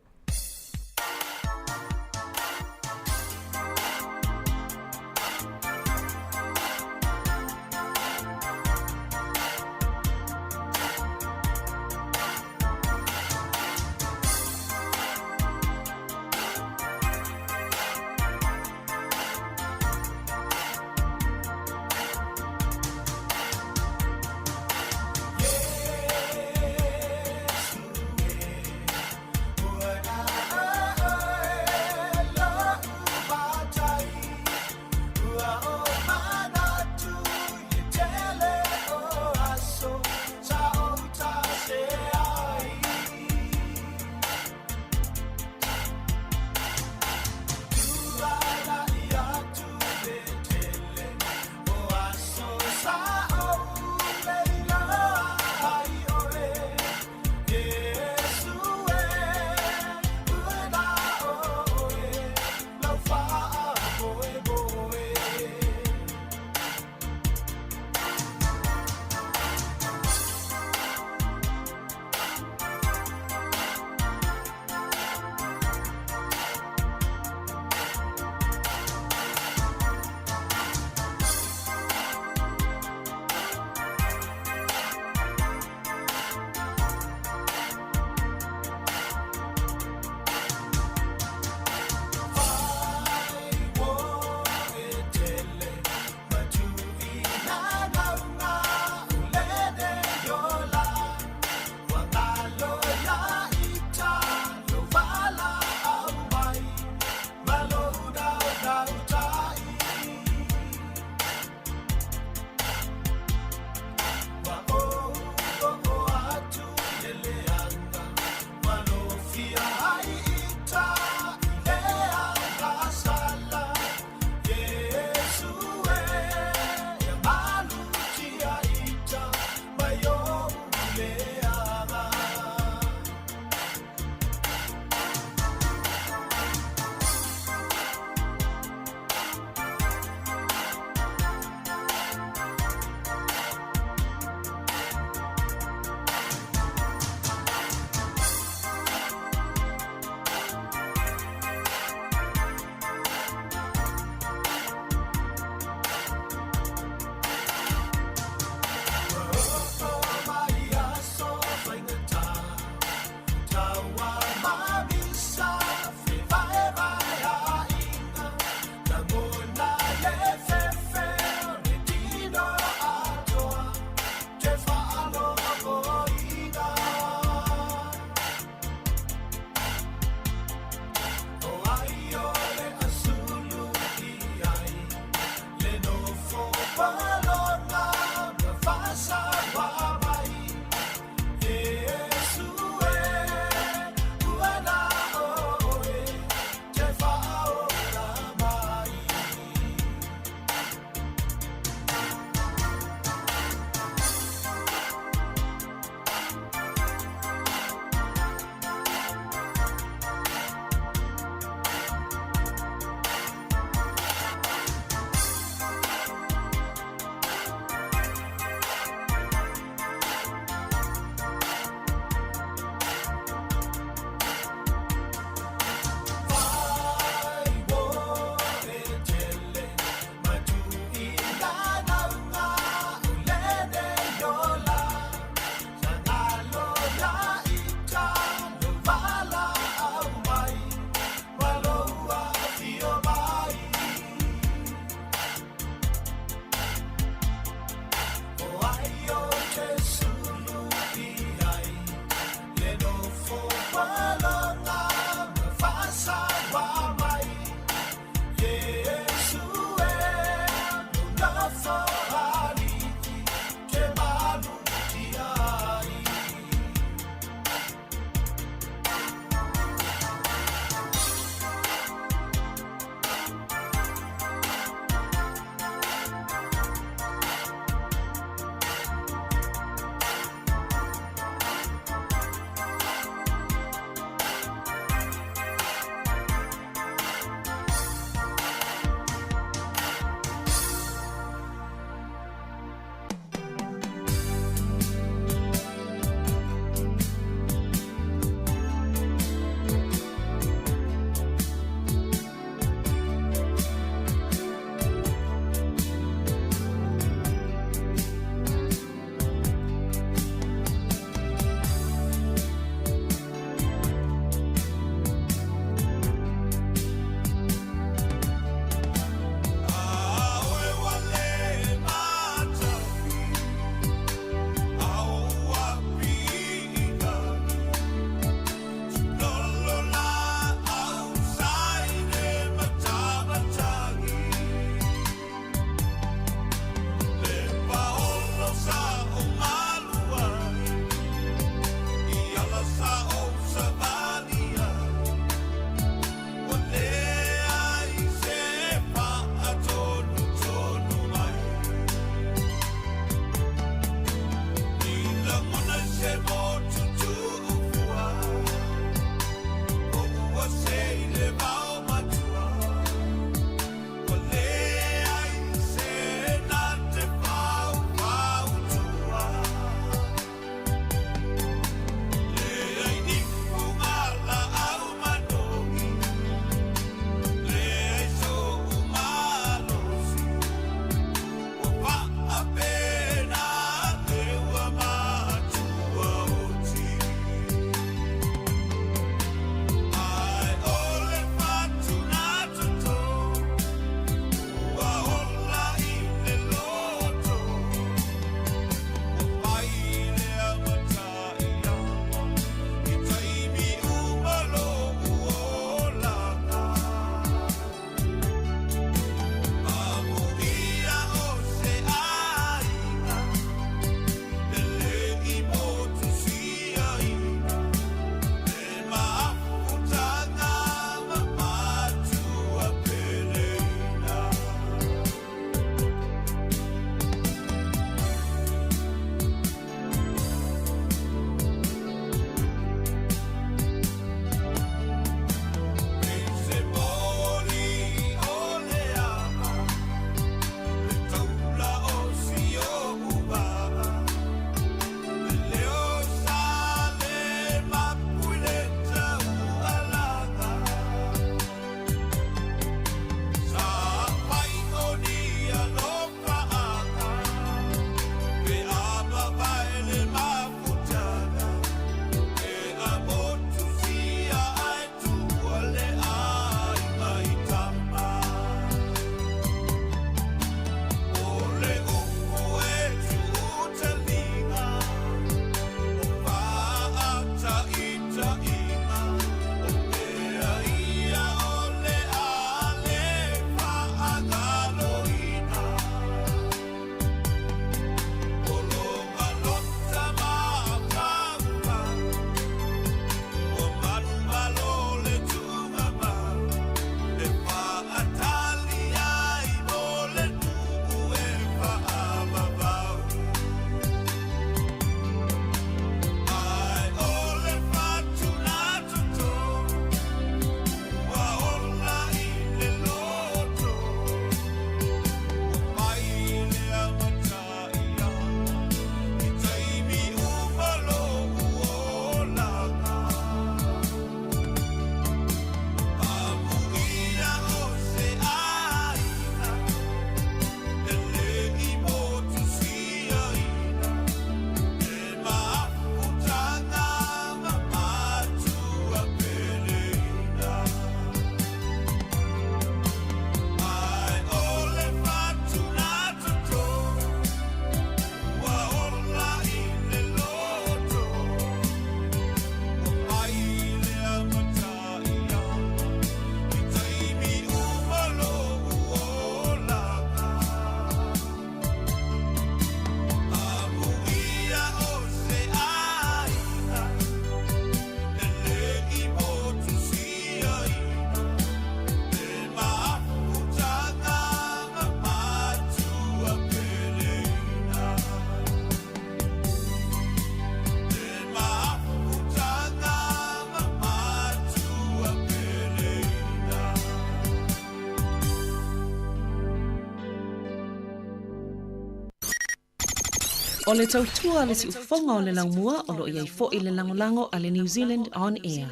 O le tautua a le siufofoga o le laumua o lo o i ai foi le lagolago a le New Zealand On Air.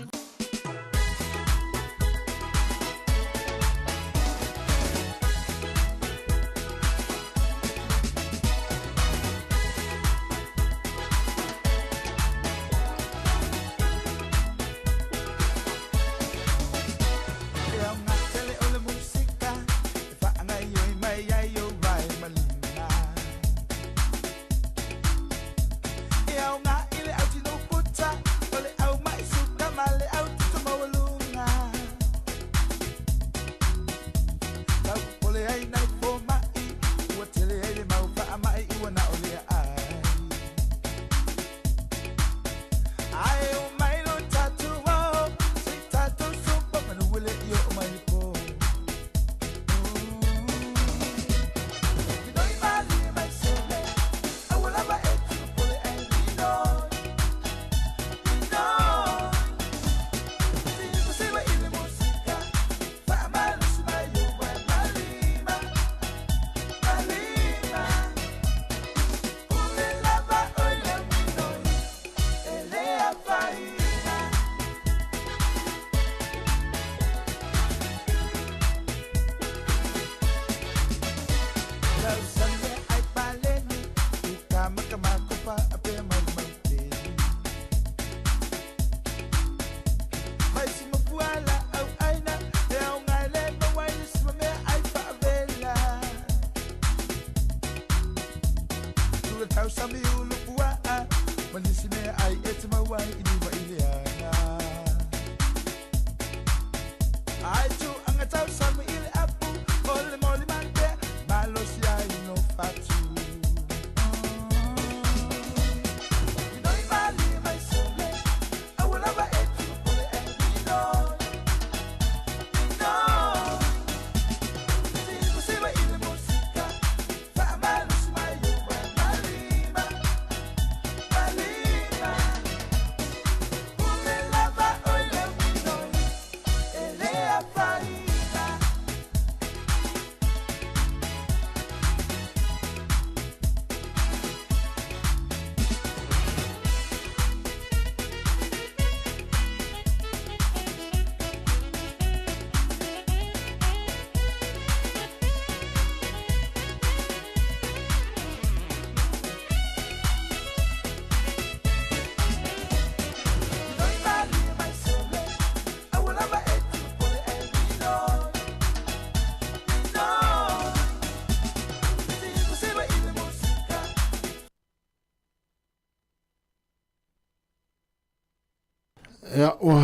Ia, ua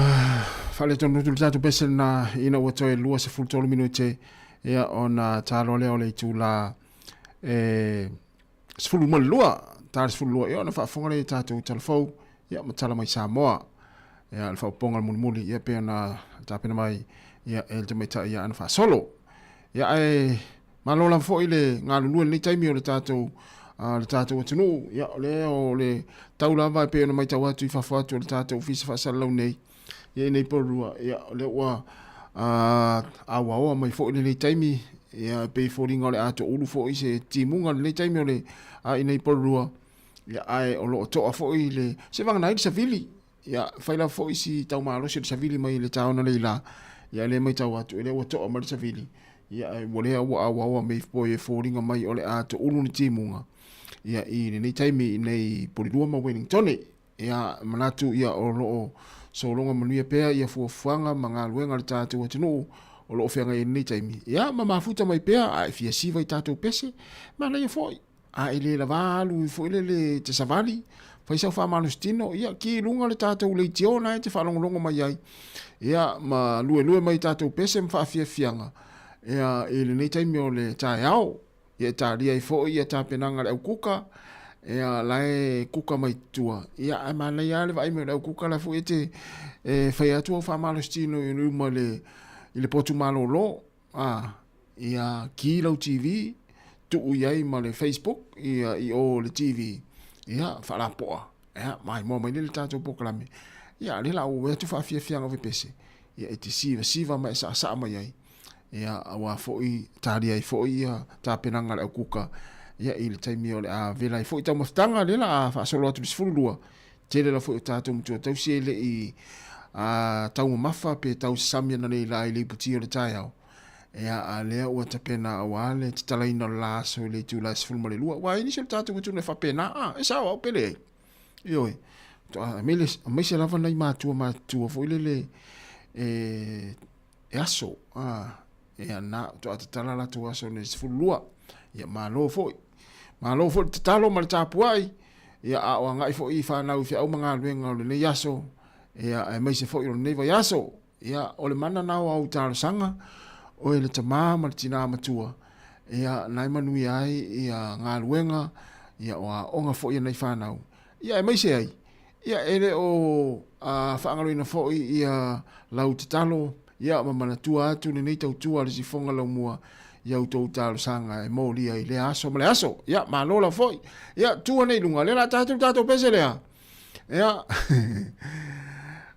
faaletonu atu le tatou pese lena ina ua toe 23 minute ia ona taloa lea o le itula e 12 ta le 12 ia ona faafofoga lea i tatou talafou ia ma tala mai Samoa ia le faaupoga le mulimuli ia pei ona tapena mai ia e le tamaitai ia ana faasolo ia ae Malo lava foi le galulue i lenei taimi o le tatou le tatou atunuu. Ia, o lea o le tau lava e pei ona matau atu i fafo atu o le tatou ofisa faasalalau nei, ia i nei Porirua, ia, o lea ua auaoa mai foi lenei taimi, ia, e pei e foliga o le a toulu foi se timuga i lenei taimi o le i nei Porirua, ia, ae o lo o toa foi le, se vagana ai le savili, ia, fai lava foi si taumalosi o le savili mai i le taona nei la, ia, lea e matau atu, o lea ua toa mai le savili, ia, ae ua lea ua auaoa mai foi e foliga mai o le a toulu le timuga, ia, i lenei taimi i nei Porirua ma Wellingtone. Ia, manatu, ia, o lo o sologa manuia pea ia fuafuaga ma galuega a le tatou atunuu o lo o feagai ai i lenei taimi. Ia, ma mafuta mai pea, a e fia siva i tatou pese, manaia foi. A e le lava alu foi lele e te savali, fai sau faamalositino, ia, ki i luga le tatou leitio na e te faalogologo mai ai. Ia, ma luelue mai i tatou pese ma faafiafiaga, ia, i lenei taimi o le taeao. Ia, e talia ai foi ia tapenaga a le au kuka, ia, la e kuka mai tua. Ia, ae manaia lava le vaai mai o le au kuka la foi e te e fai atu au faamalositino i luma i le potu malolo. A, ia ki lau TV, tuu i ai ma le Facebook, ia, i o le TV, ia, faalapoa, ia, maimoa mai lea le tatou polokalame. Ia, lea la ua atu faafiafiaga o pese, ia, e te sivasiva ma e saasaa mai ai, ia, aua foi, talia ai foi ia tapenaga a le au kuka, Ia, i le taimi o le a vela ai foi taumafataga, lea la a faasolo atu i le 12, tele la foi o tatou matua tausi e le i a taumamafa pe tausasami ananei la i le iputi o le taeao. Ia, a lea ua tapena aua le tatalaina o le la aso i le itula e 12. Aua e i ai nisi o le tatou atunuu e faapena, a, e sao au pe leai. Ioe, aemaise lava nai matua matutua foi lele e, e aso, a, ia na, toa tatala latou aso nei 12. Ia malo foi. Malo foi le tatalo ma le tapuai, ia a o agai foi i whanau i whiau ma galuega o lenei aso, ia aemaise foi o lenei vaiaso. Ia, o le mana na o au talosaga, oe le tamā ma le tinā matua, ia, na e manuia ai ia galuega, ia o aoga foi a nai fanau, ia aemaise ai, ia e le o a faagaloina foi ia lau tatalo, ia ma manatua atu lenei tautua a le sifoga laumua i a outou talosaga e molia i lea aso ma le aso. Ia, malo lava foi. Ia, tua nei i luga, lea la tatou tatou pese lea. Ia.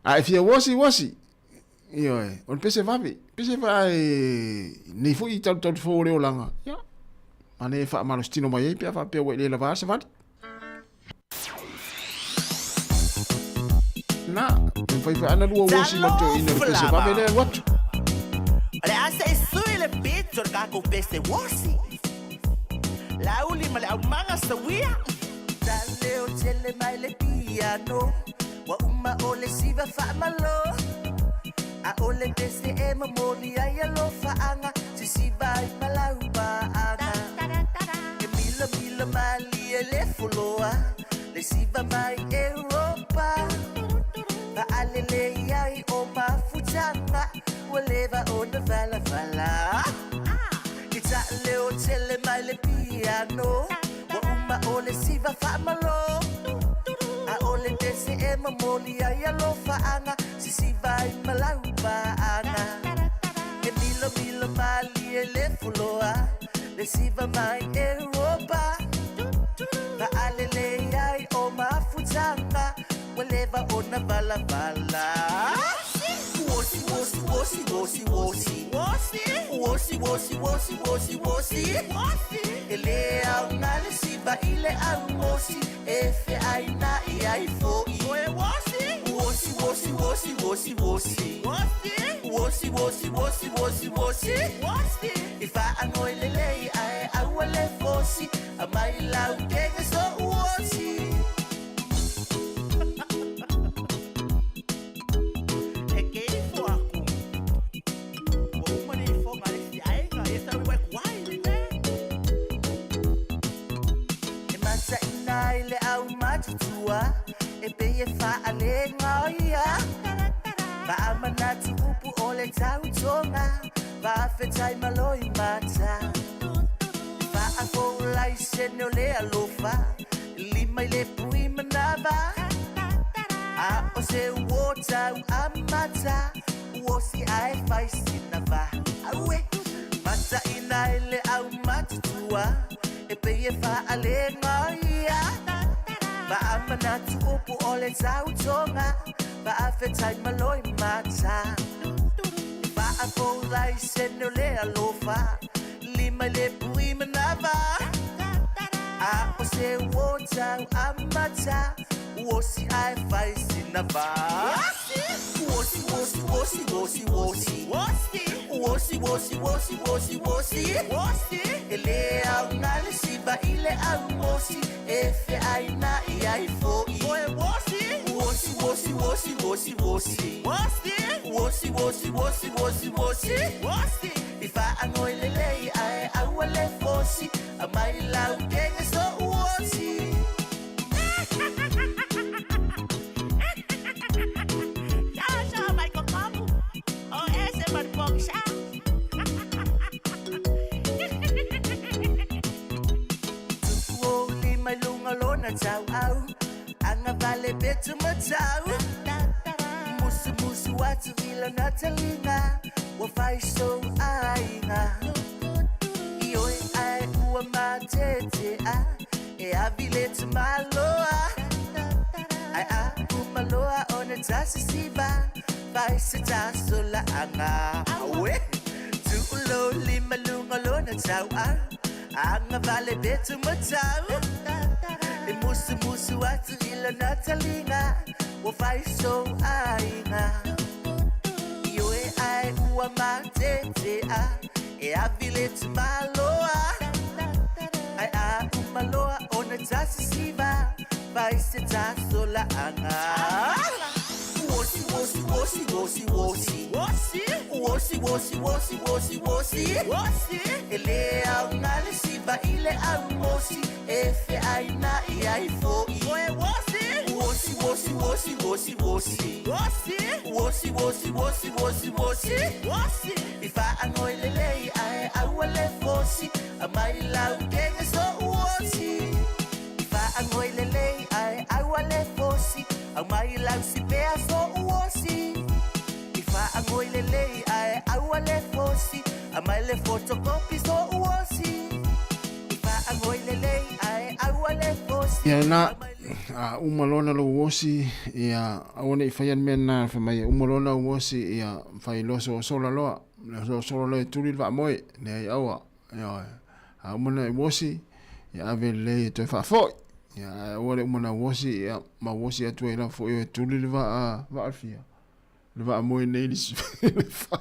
A e fia uosi, uosi. Ioe, o le pese vave. Pese va e nei foi i talu talu fou o le olaga. Ia. Mane e faamalositino mai ai pe a faapea ua e le lava savali. Na, e mafai foi ana lua uosi ma le toeaina i le pese vave lea e alu atu. O le a se i sui le pito o le tatou pese uosi. Lauli ma le aumaga sawia. Taleo tele mai le piano Ua uma o le siva faamalo A o le pese e momoli ai alofaaga Sisiva ai ma lau paaga E milamila malie le foloa Le siva mai Europa Faalelei ai o mafutaga Ua leva ona valavala Ke taaleo tele mai le piano Ua uma o le siva faamalo A o le pese e momoli ai alofaaga Sisiva ai ma lau paaga E milomilo malie le foloa Le siva mai Europa Faalelei ai o mafutaga Ua leva ona valavala Uosi, uosi, uosi, uosi, uosi Uosi, uosi, uosi, uosi, uosi E le aoga le siva i le aumosi E feaina'i ai fo'i Uosi, uosi, uosi, uosi, uosi Uosi, uosi, uosi, uosi, uosi I faanoi lelei ae aua le fosi Aumai lau kege so uosi E ke ifo aku. Ua uma le ifoga a le isi aiga, ia sa ui kuai le mea. E mataina ai le au matutua, e pei e faalega o ia. Faamanatu upu o le tautoga, faafetai malo i mata. Faafoulai sene o le alofa, Lima i le pui manava A o se uo tau amata Uosi ae fai sina va Aue Mataina e le au matutua E pei e faalega ia Faamanatu upu o le tautoga Faafetai malo i mata Faafoulai sene o le alofa Lima i le pui manava A o se uo tau amata Uosi ae fai sina va Uosi, uosi, uosi, uosi, uosi Uosi, uosi, uosi, uosi, uosi E le aoga le siva i le aumosi E feaina'i ai fo'i Uosi, uosi, uosi, uosi, uosi Uosi, uosi, uosi, uosi, uosi I faanoi lelei ae aua le fosi Aumai lau kege so uosi Tupu ou lima i luga o lona tauau Agavale petu matau Musumusu atu i lona taliga Ua fai sou aiga Ioe ae ua matetea E avi le tamaloa Ae a uma loa ona tasisiva Fai se tasolaaga Aue! Tuu lou lima i luga o lona tauau. Agavale betu matau E musumusu atu i lona taliga Ua faisou aiga Ioe ae ua matetea E avi le tamaloa Ae a uma loa ona tasisiva Fai se tasolaaga Wosi, wosi, wosi, wosi, wosi. Wosi, wosi, wosi, wosi, wosi. Wosi. E le aoga le siva i le aumosi E feainaʻi ai foʻi. Oe wosi. Wosi, wosi, wosi, wosi, wosi. Wosi. Wosi, wosi, wosi, wosi, wosi. Wosi. I faagoi lelei ae aua le fosi Aumai lau kege soʻu osi. I faagoi lelei ae aua le fosi Aumai lau sipea soʻu osi. I faagoi lelei ae aua le fosi Aumai le fotokopi soʻu osi. I faagoi lelei ae aua le fosi. Ia na a uma loa lou osi, ia aua neʻi faia le mea lena fai mai e uma loa lau osi, ia fai loa sosola loa, sosola loa e tuli le vaamoe, leai aua, ioe. A uma na e osi, ia ave lelei e toe faafoʻi. Ia ae aua le uma na osi, ia ma osi atu ai lava foʻi oe e tuli le vaa, vaa fia. Le vaamoe nei le fa.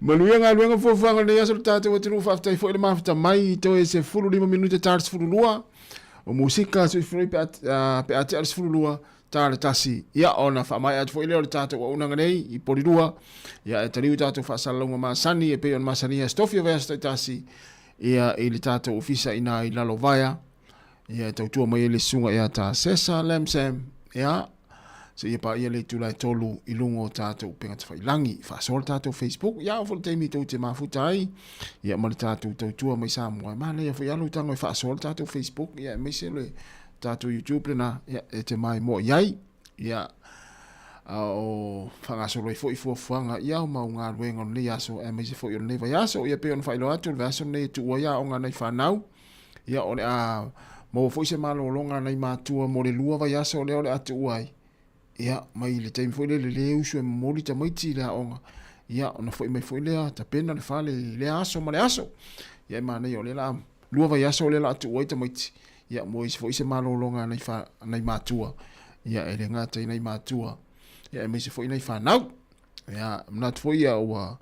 Manuia galuega fuafuaga o lenei aso le tatou atunuu faafetai foi le mafuta mai i toe 15 minute ta le 12 o musika soifua pe a pe a tea le 12 ta le tasi ia ona faamaea atu foi lea o le tatou auaunaga nei i Polilua ia e taliu tatou faasalalauga masani e pei ona masani ai Aso Tofi o vaiaso taitasi ia i le tatou ofisa ina i Lalovaea ia e tautua mai ai le susuga ia ta Sesa Lamsam ia seia paia le itula e 3 i luga o tatou upega tafailangi. Faasoa le tatou Facebook, ia ao foi le taimi tou te mafuta ai, ia ma le tatou tautua mai Samoa. E manaia foi lava lou tago e faasoa le tatou Facebook, ia aemaise le tatou YouTube lena, ia e te maimoa i ai. Ia, a o faagasolo ai foi fuafuaga ia o mau galuega o lenei aso aemaise foi o lenei vaiaso. Ia pei ona faailoa atu, o le vaiaso lenei e tuua ai aoga a nai fanau. Ia, o le a maua foi se malologa a nai matua mo le 2 vaiaso lea o le a tuua ai. Ia, mai le taimi foi lele le usu e momoli tamaiti i le aoga. Ia, ona foi mai foi lea, tapena le fale i lea aso ma le aso. Ia, e manaia o lea la 2 vaiaso o lea la a tuua ai tamaiti. Ia, mo isi foi se malologa a nai, fa, nai matua. Ia, e le gata i nai matua. Ia, aemaise foi nai fanau. Ia, manatu foi ia ua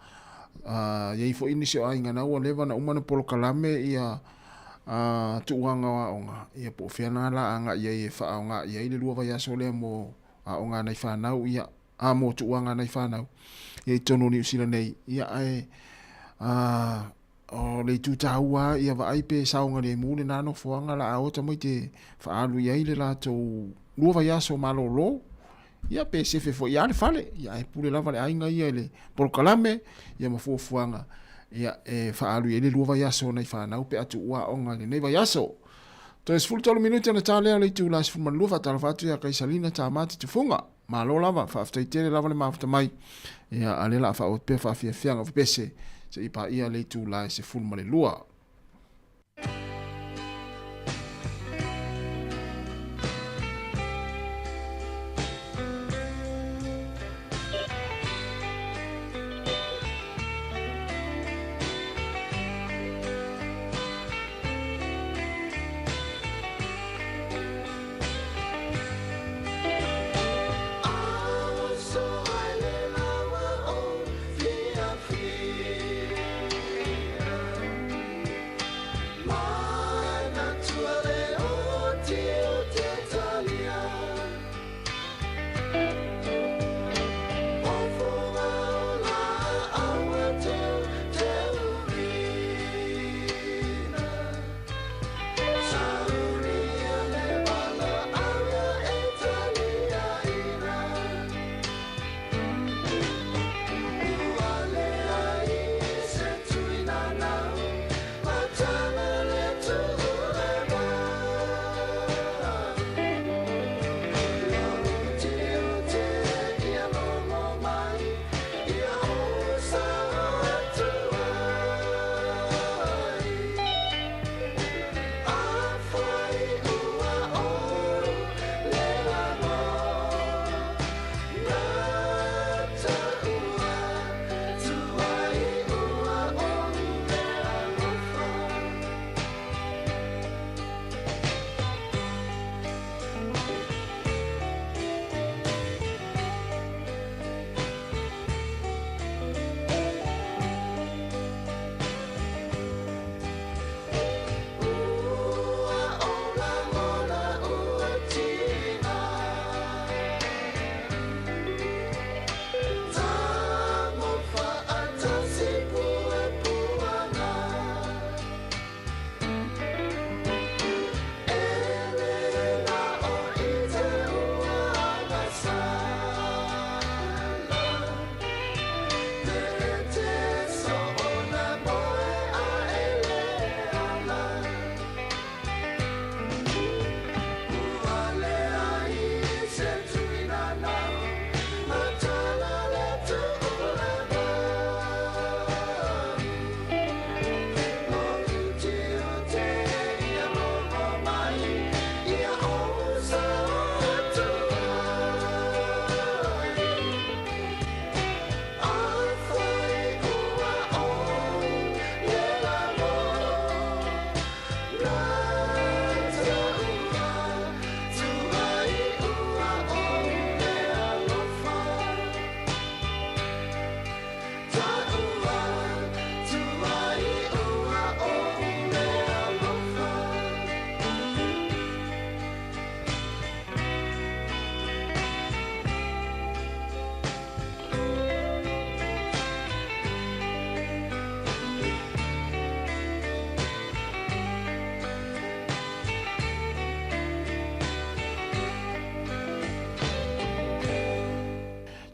i ai foi nisi o aiga na ua leva na uma na polokalame ia tuuaga o aoga, ia po o fea na la agai ai e faaaoga i ai le 2 vaiaso lea mo aoga a nai fanau, ia, a mo tuuaga a nai fanau, ia i totonu o Niu Sila nei, ia ae o le itu taua lava ia vaai pe saogalemu lena nofoaga la a o tamaiti e faaalu i ai le latou 2 vaiaso malolo, ia pe sefe foi lava le fale, ia ae pule lava le aiga ia i le polokalame ia ma fuafuaga ia e faaalu i ai le 2 vaiaso o nai fanau pe a tuua aoga i lenei vaiaso. Toe 13 minute ona ta lea o le itula 12, faatalofa atu ia Kaisalina Tamati Tufuga. Malo lava, faafetai tele lava le mafuta mai. Ia, a lea la a faaauau pea faafiafiaga o pepese seia paia le itula e 12.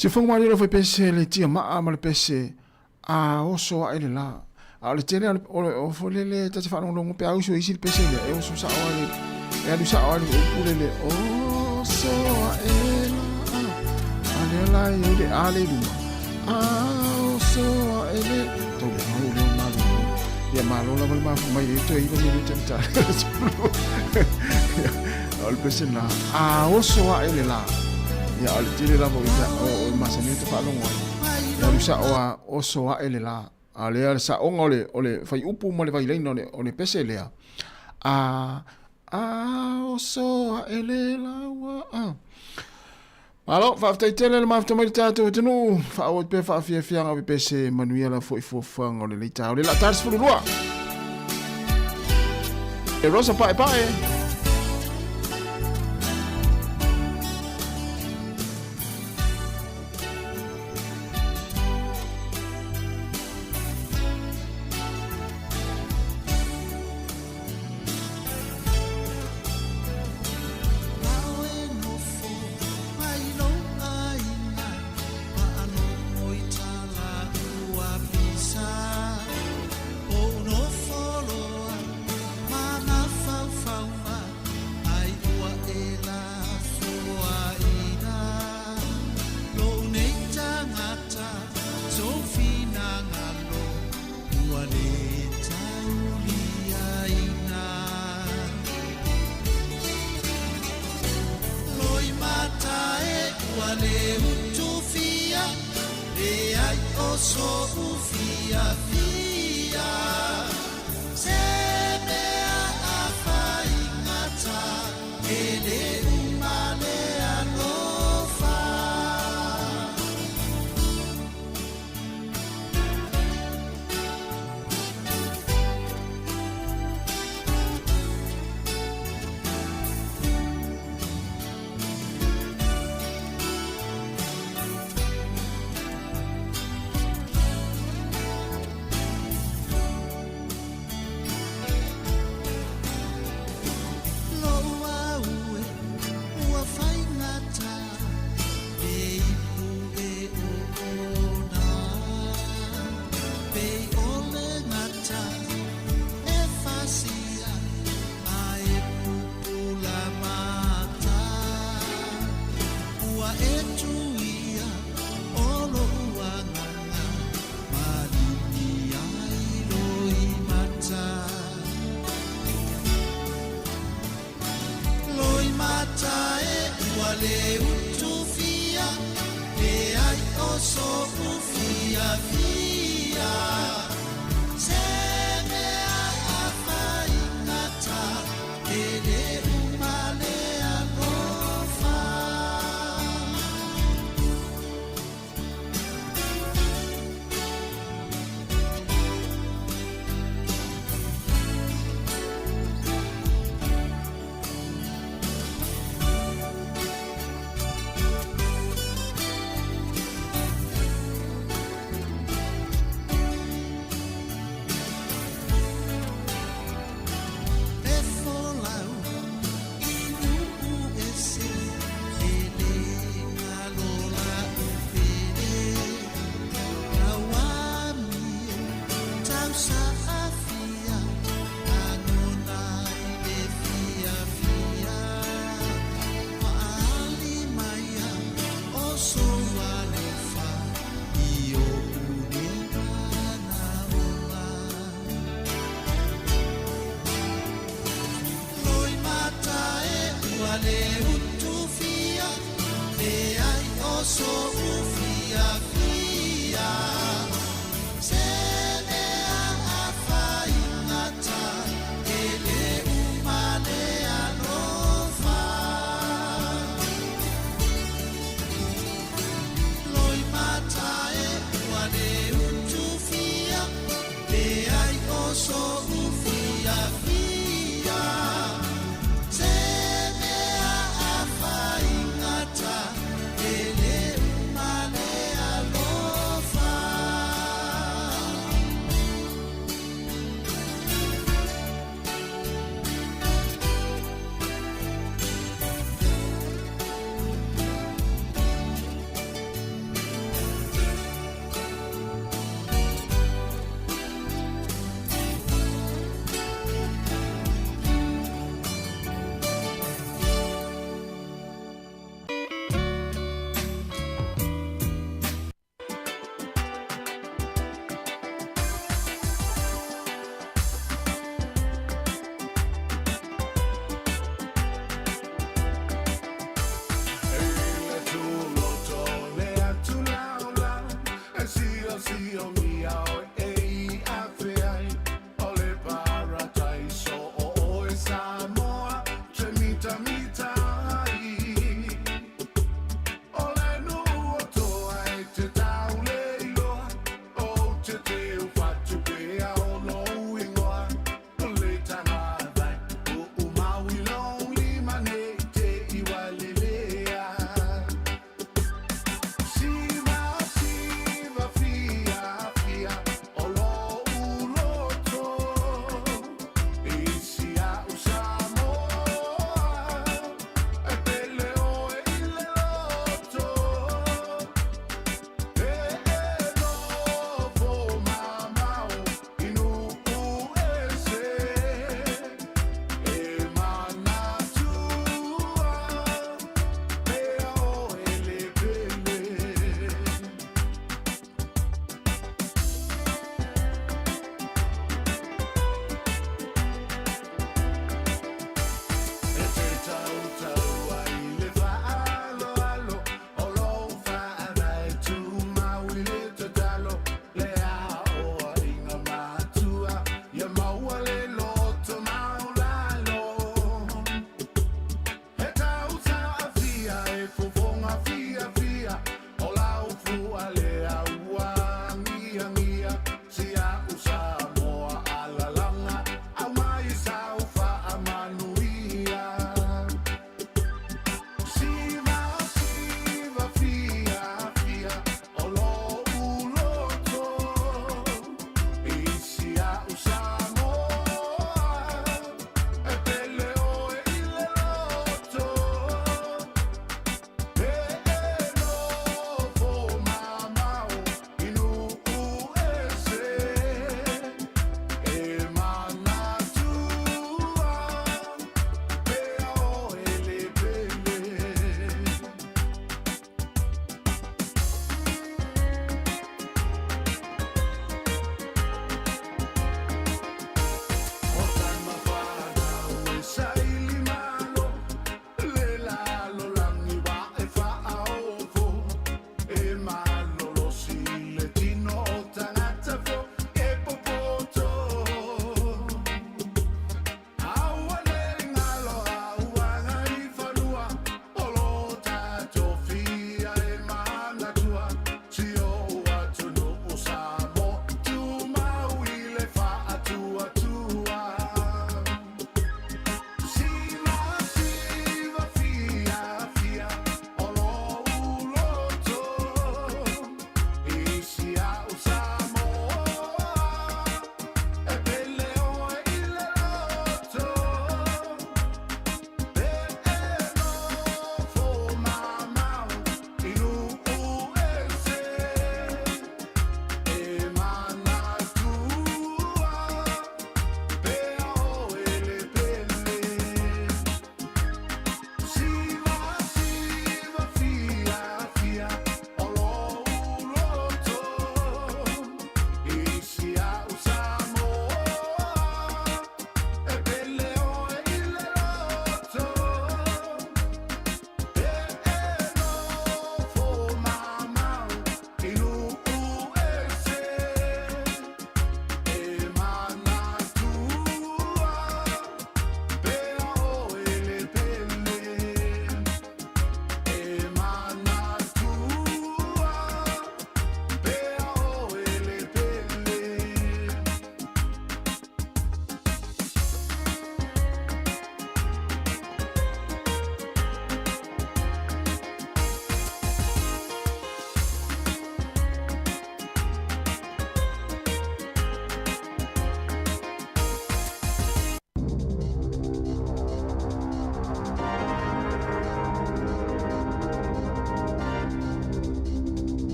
Siufogo malie le aufaipese le tiamaa ma le pese a oso aʻe le lā. A o le tele o le o foi lele ta te faalogologo pe a uso isi le pese lea, e oso sao lava le, e alu sao lava le upu lele, oso aʻe la, a lea la e i ai le a le i luma, a oso aʻe le, tau le mau lea o malolo. Ia malo lava le mafu mai e toe 9 minute le tali o le sulu. O le pese lena, a oso aʻe le lā. Ia o le tele lava o ia o masani te faalogo ai. Ia alu sao a oso aʻe le lā. A lea le saoga o le o le faiupu ma le vailaina o le o le pese lea. A a oso aʻe le lā ua a. Malo, faafetai tele le mafuta mai le tatou atunuu. Faaauau pea faafiafiaga o pepese manuia la foi fuafuaga o lenei taeao. Le laa ta le 12. E Rosa Paepae. Ua le tauliaina. Loimata e ua le utufia, leai o so'u fiafia. Se mea a faigata e le uma le alofa. Lou au e ua faigata le ipu e oona Pei o le gata e fasia a e pupula mata Ua e tuia o lou agaga maligi ai loimata Loimata e ua le utufia, leai o so'u fiafia. Se mea a faigata e le uma le alofa. E folau i nuu ese e le galo la'u pele Lau amio tau saafia Lagona i le fiafia Faaali maia o sou alofa I o'u nei manaoga Loimata e ua le utufia Leai o so'u fiafia Se mea a faigata e le uma le alofa Loimata e ua le utufia Leai o so'u fiafia Se mea a faigata e le uma.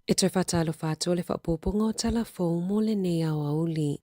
E toe faatalofa atu o le faaopoopoga o tala fou mo lenei aoauli.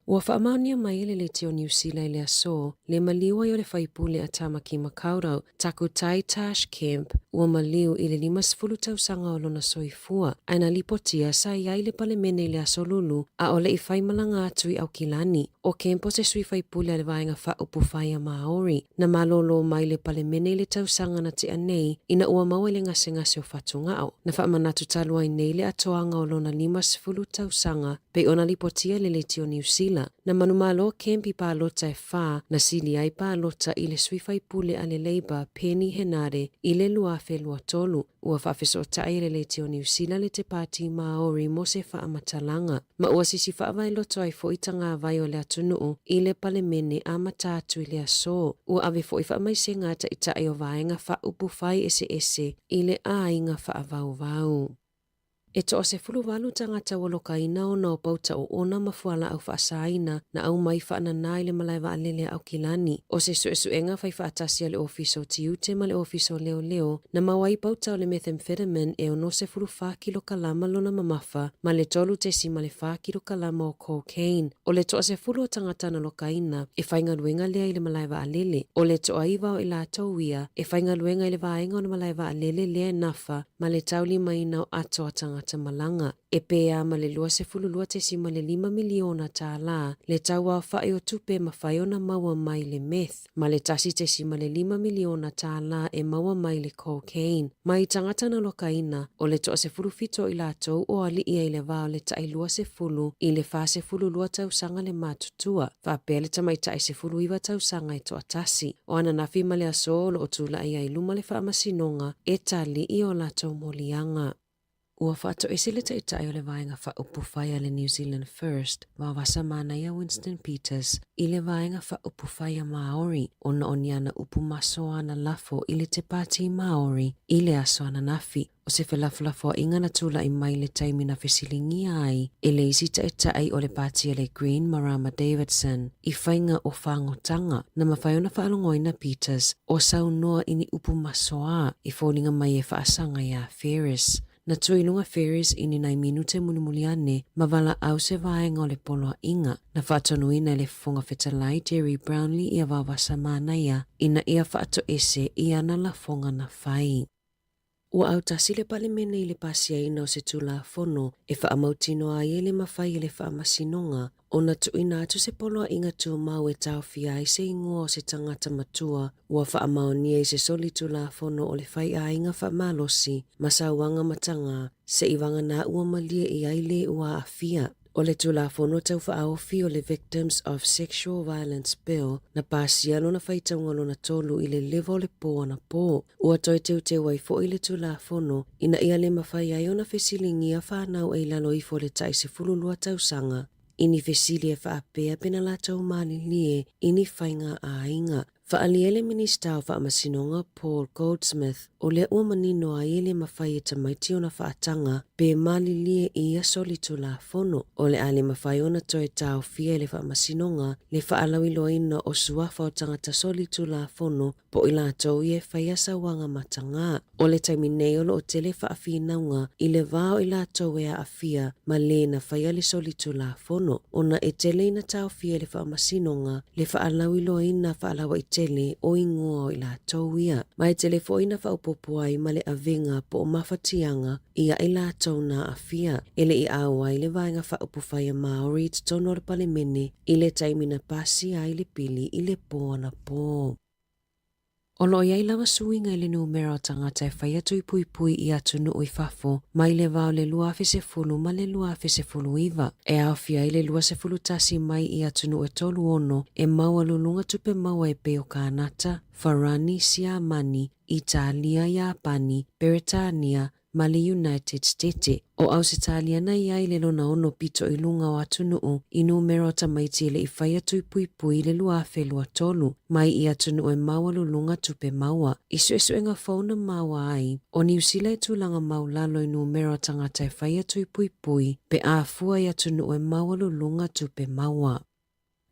Ua faamaonia mai e le Leti o Niu Sila i le aso, le maliu ai o le faipule a Tāmaki Makaurau, Takutai Tash Kemp, ua maliu i le 50 tausaga o lona soifua, ae na lipotia sa i ai i le Palemene i le Aso Lulu a o le i faimalaga atu i Aukilani. ʻO Kemp o se sui faipule a le Vaega Faaupufai a Māori, na malōlō mai i le Palemene i le tausaga na tea nei ina ua maua i le gasegase o fatugao. Na faamanatu talu ai nei le atoaga o lona 50 tausaga pei ona lipotia e le Leti o Niu Sila. Na manumalo Kemp i palota e fa na sili ai palota i le sui faipule a le Labour Peeni Henare i le 2023. Ua faafesootai e le Leti o Niu Sila le Te Pāti Māori mo se faamatalaga, ma ua sisi faavaeloto ai foi tagavai o le atunuu i le Palemene amata atu i le aso. Ua ave foi faamaisega a taitai o vaega faaupufai eseese i le aiga faavauvau. E toa-18 tagata ua lokaina ona o pauta oona ma fualaau faasaina na aumai faananā i le malae vaalele a Aukilani. O se suesuega fai faatasi a le Ofisa o Tiute ma le Ofisa o Leoleo na maua ai pauta o le methamphetamine e 64 kilokalama lona mamafa ma le 3.4 kilokalama o cocaine. O le toa-10 o tagata na lokaina e faigaluega lea i le malae vaalele. O le toa-9 o i latou ia e faigaluega i le vaega o le malae vaalele lea e nafa ma le taulimaina o ato a tagata malaga, e pē ma le $22.5 miliona tālā le tauaofaʻi o tupe e mafai ona maua mai le meth, ma le $1.5 miliona tālā e maua mai le cocaine. Mai tagata na lokaina, o le toa-17 o i latou o aliʻi ai le va o le taʻi 20 i le 42 tausaga le matutua, faapea le tamaitai 19 tausaga e toatasi. O ananafi ma le aso o lo o tulaʻi ai i luma le faamasinoga e tali i o latou moliaga. Ua faatoese le taitai o le Vaega Faaupufai a le New Zealand First, Vaovasa Manaia Winston Peters, i le Vaega Faaupufai a Māori ona o ni ana upu masoa na lafo i le Te Pāti Māori i le aso ananafi. O se felafolafoaiga na tulaʻi mai le taimi na fesiligia ai e le isi taitai o le pāti a le Green Marama Davidson i faiga o fagotaga na mafai ona faalogoina Peters o saunoa i ni upu masoā i foliga mai e faasaga iā Ferris. Na tu i luga Ferris i ni nai minute mulimuli ane ma valaau se vaega o le poloaiga na faatonuina e le Fofoga Fetalai Jerry Brownlee ia Vaovasa Manaia ina ia faatoese i ana lafoga na fai. Ua autasi le Palemene i le pasiaina o se Tulafono e faamautinoa ai e le mafai e le Faamasinoga ona tuuina atu se poloaiga tumau e taofia ai se igoa o se tagata matua ua faamaonia i se soli Tulafono o le faiaiga faamalosi ma sauaga matagā seʻi vagana ua malie i ai le ua aafia. O le Tulafono Tau Faaofi o le Victims of Sexual Violence Bill na pasia lona faitauga lona tolu i le leva o le pō anapō. Ua toe teuteu ai foi le Tulafono ina ia le mafai ai ona fesiligia fanau e i lalo ifo o le taʻi 12 tausaga i ni fesili e faapea pe na latou malilie i ni faiga aiga. Faaalia le Minisita o Faamasinoga Paul Goldsmith o lea ua manino ai e le mafai e tamaiti ona faataga pe malilie i ia solitulafono. O le a le mafai ona toe taofia e le Faamasinoga le faalauiloaina o suafa o tagata solitulafono po o i latou ia e faia sauaga matagā. O le taimi nei o lo o tele faafinauga i le va o i latou e aafia ma lē na faia le solitulafono, ona e tele ina taofia e le Faamasinoga le faalauiloaina faalauaitele o igoa o i latou ia, ma e tele foi ina faaopoopo ai ma le avega po o mafatiaga ia i latou na aafia. E le i auai le Vaega Faaupufai a Māori i totonu o le Palemene i le taimi na pasia ai le pili i le pō anapō. O lo o i ai lava suiga i le numera o tagata e fai atu i puipui i atunuu i fafo mai le va o le 2010 ma le 2019, e aofia ai le 21 mai i atunuu e 36 e maualuluga tupe maua e pei o Kānata, Farani, Siamani, Italia, Iapani, Peretania, ma le United State. O Ausetalia na i ai le lona ono pito i luga o atunuu i numera o tamaiti e le i fai atu i puipui i le 2023 mai i atunuu e maualuluga tupe maua. I suesuega fou na maua ai, o Niu Sila e tulaga maulalo i numera o tagata e fai atu i puipui pe a fua i atunuu e maualuluga tupe maua.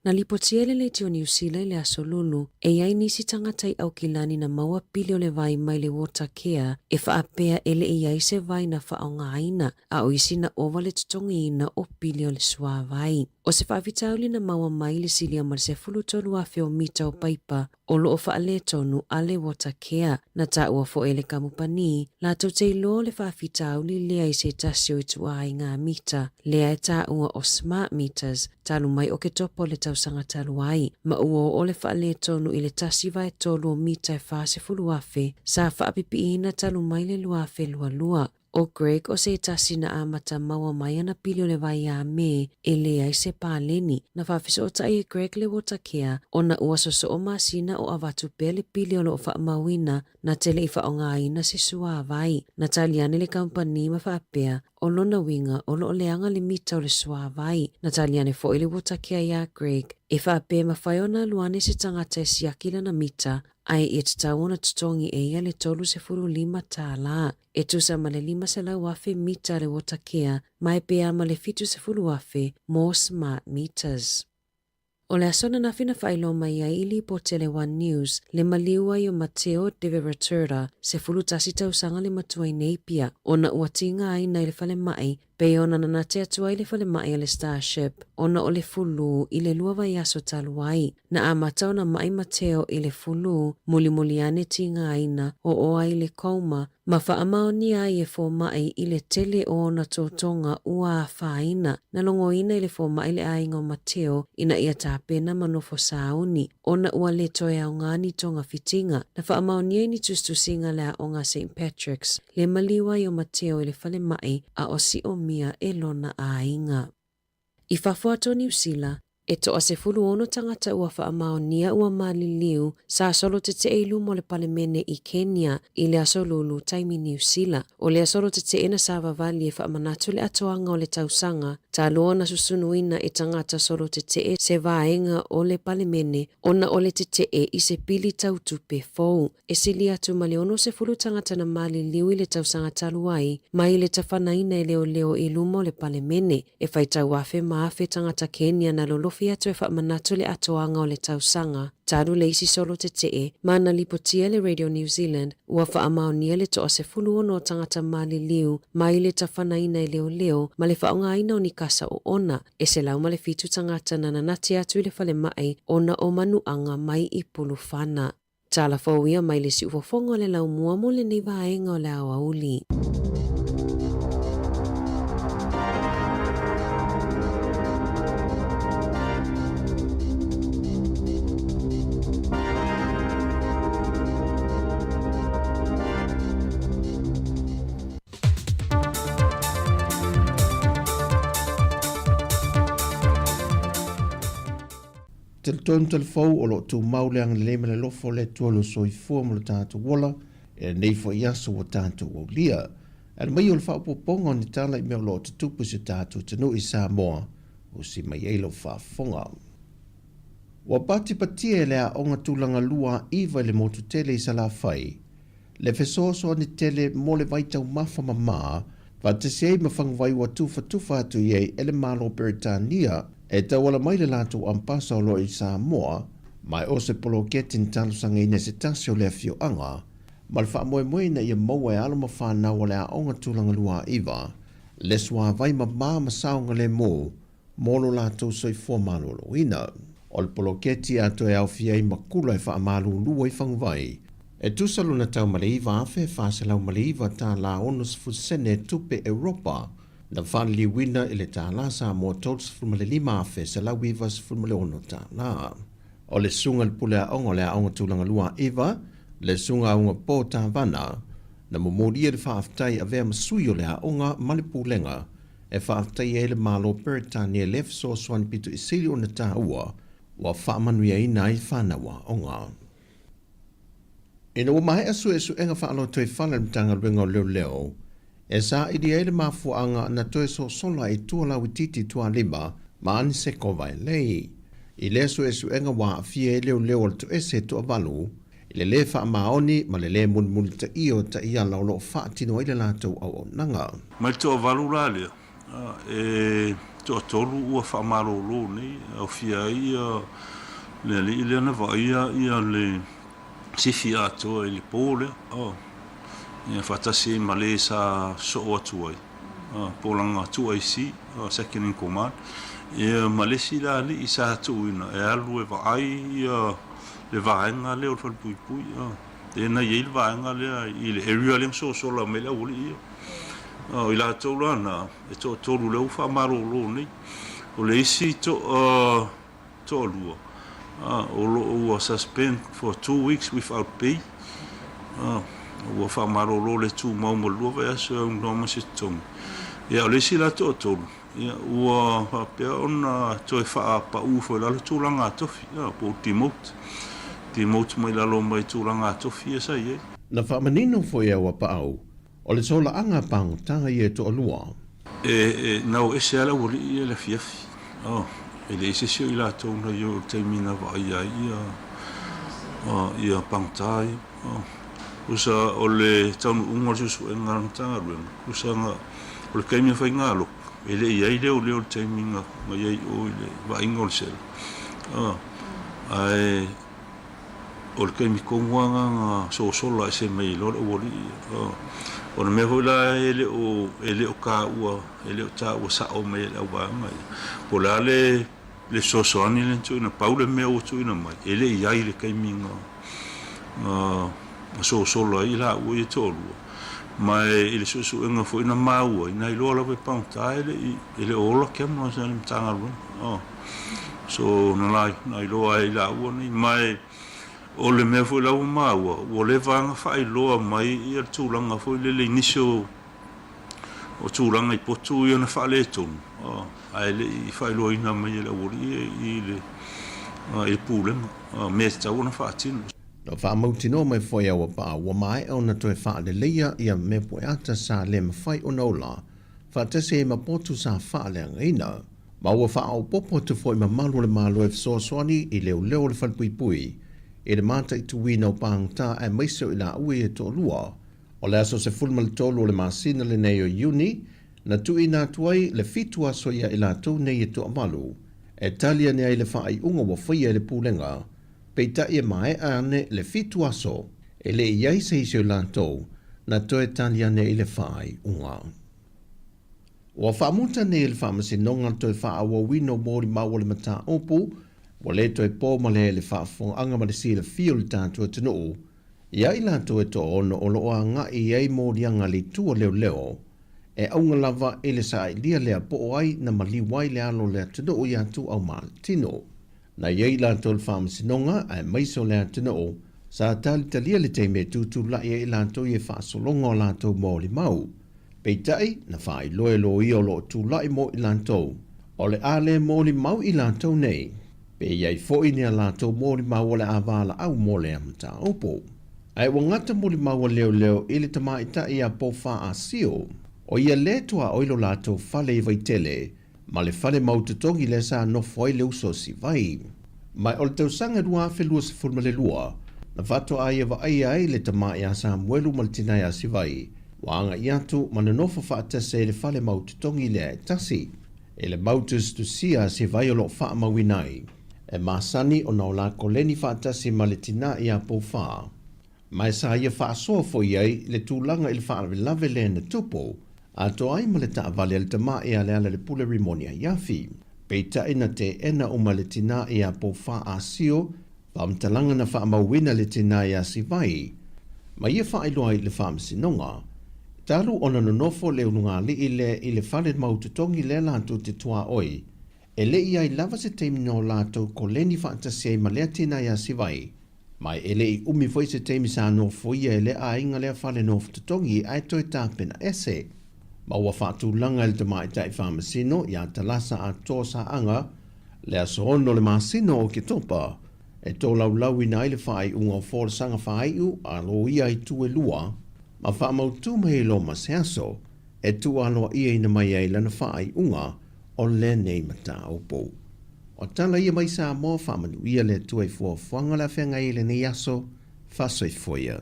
Na lipotia e le Leitio Niu Sila i le Aso Lulu, e i ai nisi tagata i Aukilani na maua pili o le vai mai le Watercare e faapea e le i ai se vai na faaaogaina, a o isi na ova le totogiina o pili o le suāwai. ʻO se faafitauli na maua mai i le silia ma le 13,000 o mita o paipa o lo o faaletonu a le Watercare. Na taua foi e le kamupani, latou te iloa o le faafitauli lea i se tasi o ituaiga mita lea e taua o smart meters talu mai Oketopa o le tausaga talu ai, ma ua oo le faaletonu i le 1/3 o mita e 40,000 sa faapipiina talu mai le 2022. ʻO Greg o se tasi na amata maua mai ana pili o le vai iā Me e leai se paleni. Na faafesootai e Greg le Watercare ona ua sosoo masina o avatu pea le pili o lo o faamauina na te le i faaaogaina se suāwai. Na tali ane le kamupani ma faapea o lona uiga o lo o leaga le mita o le suāwai. Na tali ane foi le Watercare iā Greg e faapea e mafai ona alu ane se tagata e siaki lana mita ae ia tatau ona totogi e ia le $35 tālā. E tusa ma le 500,000 mita le Watercare ma e pea ma le 70,000 mo smart meters. O le aso ananafi na faailoa mai ai i lipoti a le One News le maliu ai o Mateo de Verraturra, 11 tausaga le matua i Napier, ona ua tigaina i le falemai pei ona nanate atu ai le falemai a le Starship ona o le fulu i le lua vaiaso talu ai. Na amata ona maʻi Mateo i le fulu, mulimuli ane tigaina, oo ai i le coma, ma faamaonia ai e fomai i le tele o ona totoga ua afaina. Na logoina i le fomai le aiga o Mateo ina ia tapena ma nofo sauni, ona ua le toe aoga ni togafitiga. Na faamaonia i ni tusitusiga le aoga a Saint Patrick's, le maliu ai o Mateo i le falemai a o siomia e lona aiga. I fafo atu o Niu Sila, e toa 16 tagata ua faamaonia ua maliliu sa solo tetee i luma o le Palemene i Kenya i le Aso Lulu taimi Niu Sila. O lea solo tetee na savavali e faamanatu le atoaga o le tausaga talu ona susunuina e tagata solo tetee se vaega o le Palemene ona o le tetee i se pili tau tupe fou. E sili atu ma le 60 tagata na maliliu i le tausaga talu ai mai le tafanaina e leoleo i luma o le Palemene. E faitau afe ma afe tagata Kenya na lolofi atu e faamanatu le atoaga o le tausaga talu le isi solo tetee ma na lipotia le Radio New Zealand ua faamaonia le toa 16 o tagata maliliu mai le tafanaina e leoleo ma le faaaogaina o ni kasa oona. E 107 tagata na nanati atu i le falemai ona o manuaga mai i Pulufana. Tala fou ia mai le siufofoga o le laumua mo lenei vaega o le aoauli. Talitonu talifou o lo o tumau le agalelei ma le alofa o le Atua lo soifua ma lo tatou ola i lenei foi aso ua tatou aulia. Ala mai o le faaopoopoga o ni tala i mea o lo o tutupu i si o tatou atunuu i Samoa, usi mai ai lau faafofoga. Ua patipatia e le Aoga Tulaga Lua iva i le motu tele i Salafai le fesoasoani tele mo le vaitaumafa mamā faatasi ai ma faguvai ua tufatufa atu i ai e le Malo Peretania e tauala mai le latou ampasa o lo o i Samoa ma e o se poloketi na talosagaina e se tasi o le afioaga ma le faamoemoe ina ia maua e alo ma fanau a le Aoga Tulaga Lua iva le suavai mamā ma saogalemu mo lo latou soifua maloloina. O le poloketi a toe aofia ai ma kula e faamalulu ai faguvai, e tusa lona tau ma le $9,409 tālā 60 sene tupe Europa, na faaliliuina i le tālā Samoa $35,196 tālā. O le susuga i le pule aoga o le Aoga Tulaga Lua iva, le Susuga Auga Po Tavana, na momolia le faafetai avea ma sui o le aoga ma le pulega e faafetaia ai le Malo Peretania i le fesoasoani pito i sili ona taua ua faamanuiaina ai fanau aoga. Ina ua maea suesuega faalotoifale a le Matagaluega o Leoleo e saili ai le mafuaaga na toe sosola ai tua lauitiiti Tualima ma Aniseko Vailei. I lea suesuega ua aafia ai leoleo o le toese e toavalu i le lē faamaoni ma le lē mulimulitaia o taiala o lo o faatino ai le latou auaunaga. Mai le toavalu la lea, e toatolu ua faamalolo nei, e aofia ai ia le alii lea na vaaia ia le sifi atoa i le po lea, oh, ia faatasi ai ma le sa sosoo atu ai, oh, po o lana 2AC, oh, second in command, ia ma le isi la alii sa tuuina e alu e vaai ia le vaega lea o le falepuipui, oh, lea na i ai le vaega lea i le area lea na sosola mai ai le aualii ia. O i latou la na, e toatolu lea ua faamalolo nei. O le isi toalua, o lo o ua suspend for 2 weeks without pay. Ua faamalolo le tumau mo le 2 vaiaso e aunoa ma se totogi. Ia, o le isi la toatolu, ia, ua faapea ona toe faapaū foi i lalo tulaga a tofi, po o demote. Demote mai lalo mai tulaga a tofi ia sa i ai. Na faamanino foi e Auapaau, o le solaaga pagota ia e toalua. E nao ese lava le aualii ia i le afiafi. Oh, e leai se isi o i latou na i o i le taimi na vaaia ai ia pagota ia. Oh, tusa o le taunuuga o le suesuega a le Matagaluega, tusa na o le taimi na faigalotu, e le i ai leoleo i le taimi na i ai i o i le vaaiga o le sela. Oh, ae o le taimi tonu lava lena na sosola ese mai ai loa le aualii ia. O le mea foi la e le o taua e le o taua sao mai e le auvaega ia. Po o le a le fesoasoani lea na tuuina, pau le mea ua tuuina mai, e le i ai le taimi na sosola ai laua ia toalua. Ma i le suesuega foi na maua ai, na iloa lava e pagota e le o ola cameras a le Matagaluega. Oh. So na iloa ai laua nei. Ma o le mea foi la ua maua, ua leva ona faailoa mai ia le tulaga foi lele i nisi o tulaga i potu ia na faaletonu, oh, ae le i faailoaina mai e le aualii i le pulega mea e tatau ona faatino. Na faamautinoa mai foi e Auapaau ua maea ona toe faaleleia ia mea pueata sa le mafai ona ola faatasi ai ma potu sa faaleagaina. Ma ua faaopoopo atu foi mamalu o le Malo e fesoasoani i leoleo o le falepuipui i le mataituina o pagota aemaise o i laua ia e toalua. O le aso 13 o le masina lenei o Iuni, na tuuina atu ai le 7 aso ia i latou nei e toavalu e tali ane ai le faaiuga ua faia e le Pulega, peitai e maea ane le 7 aso e le i ai se isi o i latou na toe tali ane i le faaiuga. Ua faamuta nei e le Faamasinoga le toe faaauauina o molimau o le mataupu ua le toe po ma le le faafofogaaga ma le silafia o le tatou atunuu ia i latou e toaono o lo o agai i ai moliaga a le itu o leoleo e auga lava i le saailia lea po o ai na maliu ai le alo o le atunuu iā Tuuau Malatino. Na i ai latou i le Faamasinoga aemaise o le atunuu sa talitalia le taimi e tutulai ai latou i e faasologa o latou molimau. Peitai, na faailoa e loia o lo o tulai mo i latou, o le a le molimau i latou nei, pe i ai foi ni a latou molimau o le a valaau mo lea mataupu. Ae ua gata molimau a leoleo i le tamaitai ia Pofa Asio, o ia lea e tuaoi lo latou fale i Vaitele, ma le fale mau totogi lea sa nofo ai le uso o Sivai. Ma o le tausaga 2022, na faatoa ia vaaia ai le tama ia Samuelu ma le tina ia Sivai, ua agai atu ma nonofo faatasi ai i le fale mau totogi lea e tasi. I le mau tusitusia a Sivai o lo o faamauina ai, e masani ona o la koleni faatasi ma le tina ia Pofa. Ma e sa ia faasoa foi ai le tulaga i le faalavelave lea na tupu, atoa ai ma le taavale a le tama ia Lealailepule Rimoni Aiafi. Peitai na teena uma le tina ia Pofa Asio, faamatalaga na faamauina le tina ia Sivai, ma ia faailoa ai i le faamasinoga. Talu ona nonofo le ulugalii lea i le fale mau totogi lea latou te tuaoi, e le i ai lava se taimi na o latou koleni faatasi ai ma lea tina ia Sivai, Ma e le i umi foi se taimi sa nofoia e lea aiga lea fale nofo totogi ae toe tapena ese. Ma ua faatulaga e le tamaitai faamasino ia Talasa Atoa Saaga le aso 6 o le masina o Oketopa e tolaulaauina ai le faaiuga o folasaga faaiu a loia i itu e lua ma faamautu mai ai loa ma se aso e tuualoaiaina mai ai lana faaiuga o lenei mataupu. O tala ia mai Samoa, faamanuia le Atua i fuafuaga o le a feagai ai i lenei aso. Faasoifua ia.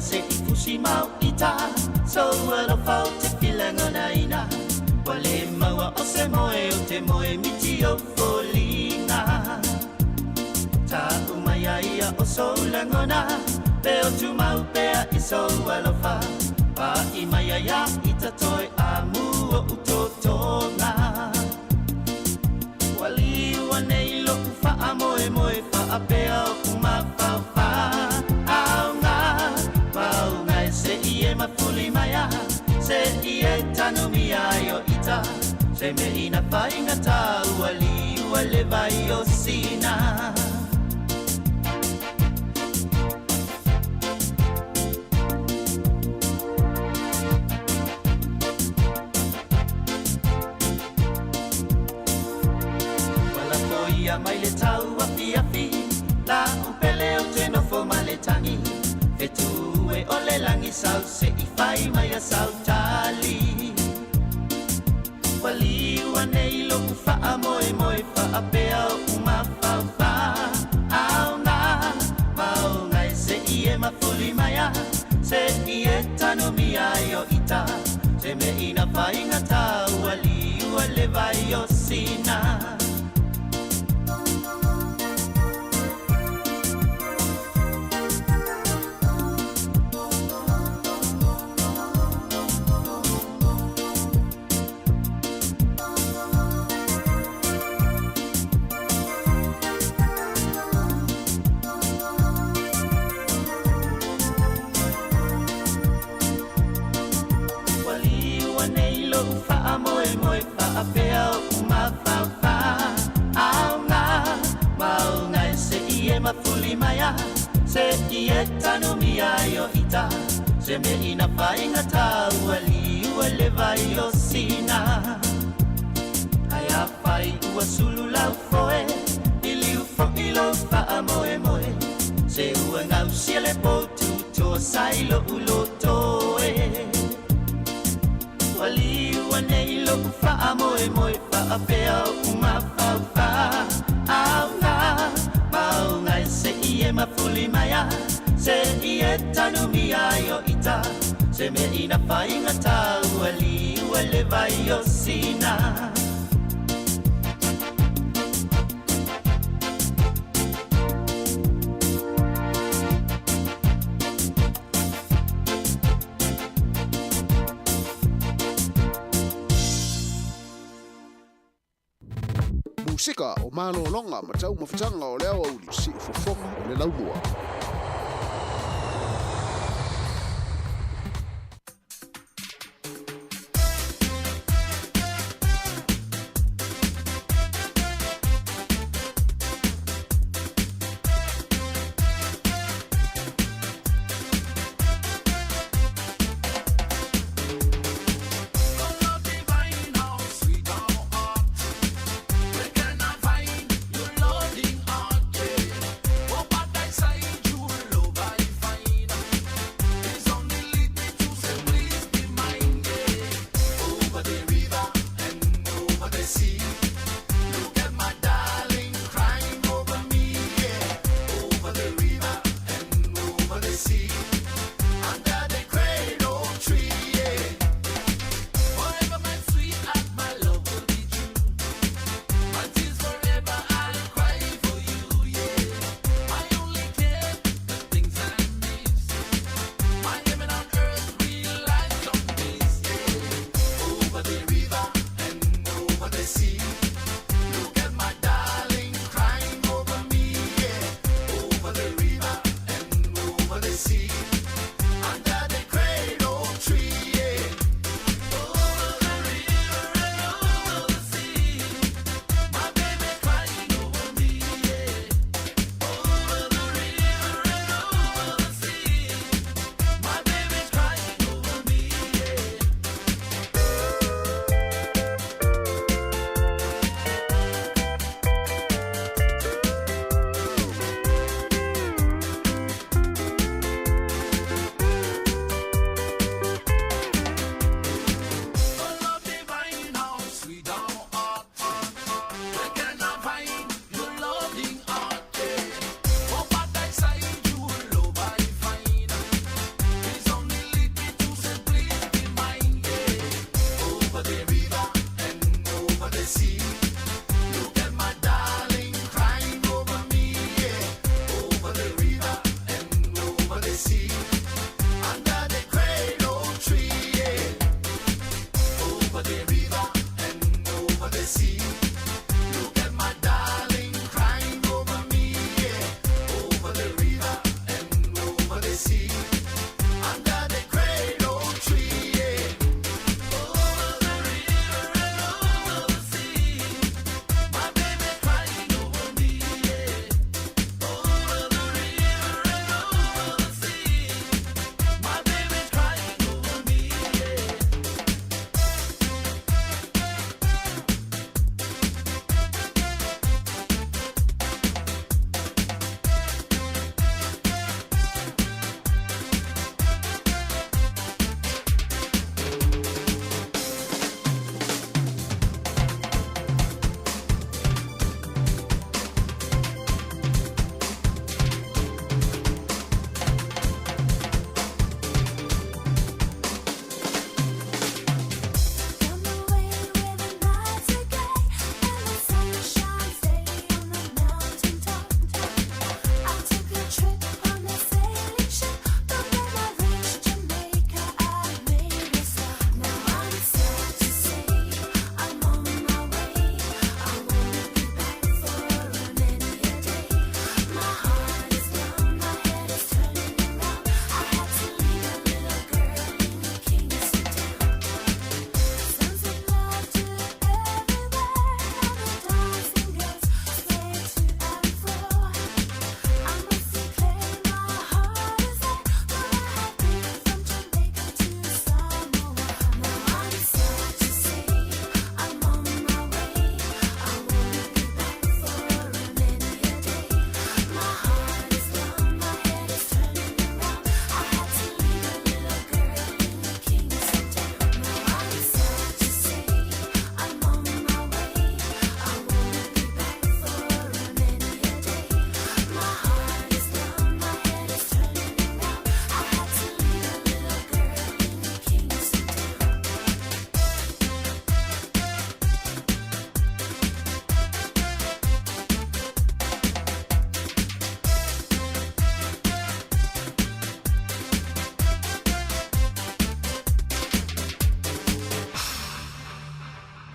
se i fusi mau ita Sou alofa o te filagonaina Ua le maua o se moe o te moe miti o foliga Ta'u mai ai ia o sou lagona Pe o tumau pea i sou alofa Pa'i mai ai ia ita toe amu o'u totoga Ua liua nei lo'u fa'amoemoe Fa'apea o'u mafaufa'auga Mauga e se'i e mafuli mai a Se'i e tanumia ai o ita Se mea ina faigatā ua liua le vai o Sina. Ua lafo ia mai le tau afiafi La'u pele ou te nofo ma le tagi Fetu e o le lagi sau se'i fai mai a sau tali Ua liua nei lo'u fa'amoemoe Fa'apea o'u mafaufa'auga Maoga e se'i e mafuli mai a Se'i e tanumia ai o ita Se mea ina faigatā ua liua le vai o Sina. Ua liua nei lo'u fa'amoemoe Fa'apea o'u mafaufa'auga Maoga e se'i e mafuli mai a Se'i e tanumia ai o ita Se mea ina faigatā ua liua le vai o Sina Ae afai ua sulu lau foe I liu fo'i lou fa'amoemoe Se ua gausia le potu Toa sai lo'u loto e Ua liua nei lo'u fa'amoemoe Fa'apea o'u mafaufa'auga Maoga e se'i e mafuli mai a Se'i e tanumia ai o ita Se mea ina faigatā ua liua le vai o Sina. Musika o malologa ma taumafataga o le aoauli, siufofoga o le laumua. the sea. Under the cradle tree, yeah. Over the river and over the sea. Look at my darling crying over me, yeah. Over the river and over the sea. Under the cradle tree, yeah. Over the river and over the sea. My baby crying over me, yeah. Over the river and over the sea. My baby crying over me, yeah. Down the way where the nights are gay and the sun shines daily on the mountain top. I took a trip on a sailing ship, but when I reached Jamaica, I made a stop. Now I'm sad to say I'm on my way. I won't be back for many a day. My heart is down, my head is turning around. I had to leave a little girl in Kingston Town. Sounds of laughter everywhere, and the dancing girls sway to and fro. I must declare my heart is there, for I have been from Jamaica to Samoa. Now I'm sad to say I'm on my way. I won't be back for many a day. My heart is down, my head is turning around. I had to leave a little girl in Kingston Town. Now I'm sad to say I'm on my way. I won't be back for many a day. My heart is down, my head is turning around. I had to leave a little girl in Kingston Town.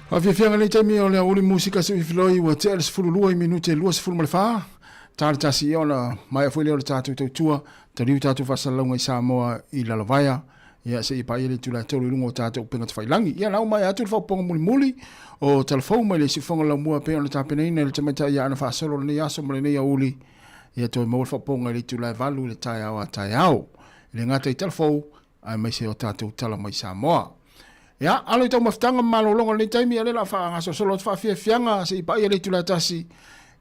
Faafiafiaga lenei taimi o le aoauli musika se filoi ua tea le 12 i minute 24. Ta le tasi ia ona maea foi lea o le tatou tautua, taliu tatou faasalalauga i Samoa i Lalovaea, ia seia paia le itula e tolu i luga o tatou upega tafailangi. Ia lau maea atu le faaopoopoga mulimuli o Talafou mai le Siufofoga Laumua pei ona tapenaina e le tamaitai ia Aana Faasolo lenei aso ma lenei aoauli. Ia toe maua le faaopoopoga i le itula e 8 i le taeao a taeao. E le gata i Talafou, aemaise o tatou tala mai Samoa. Ia, alo i taumafataga ma malologa o lenei taimi, ia lea o le a faagasolosolo atu faafiafiaga se i paia le itula e tasi.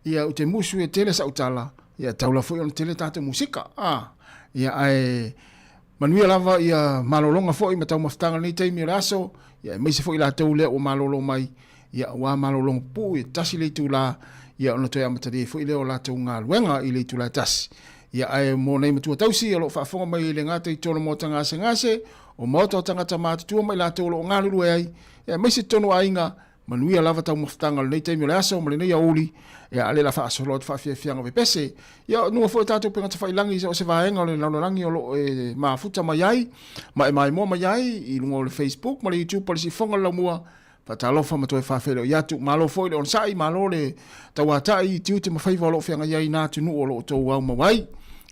Ia, ou te musu e tele sau tala, ia taula foi ona tele tatou musika. Ah, ia, ae manuia lava ia malologa foi ma taumafataga o lenei taimi o le aso, ia aemaise foi latou lea ua malolo mai, ia ua malologa pupuu e tasi le itula, ia ona toe amatalia ai foi lea o latou galuega i le itula e tasi. Ia ae mo nei matua tausi o lo o faafofoga mai e le gata i totonu o maota gasegase, o maota o tagata matutua ma i latou o lo o galulue ai, ia aemaise totonu o aiga, manuia lava taumafataga o lenei taimi o le aso ma lenei aoauli, ia a o lea o le a faasolo atu faafiafiaga vepese. Ia o nuga foi o tatou upega tafailangi so o se vaega o le lalolagi o lo o e mafuta mai ai ma e maimoa mai ai i luga o le Facebook ma le YouTube o le Siufofoga o le Laumua, Faatalofa ma toe faafeiloai atu. Malo foi le onosai, malo le tauatai i tiute ma faiva o lo o feagai ai i nā atunuu o lo o outou aumau ai.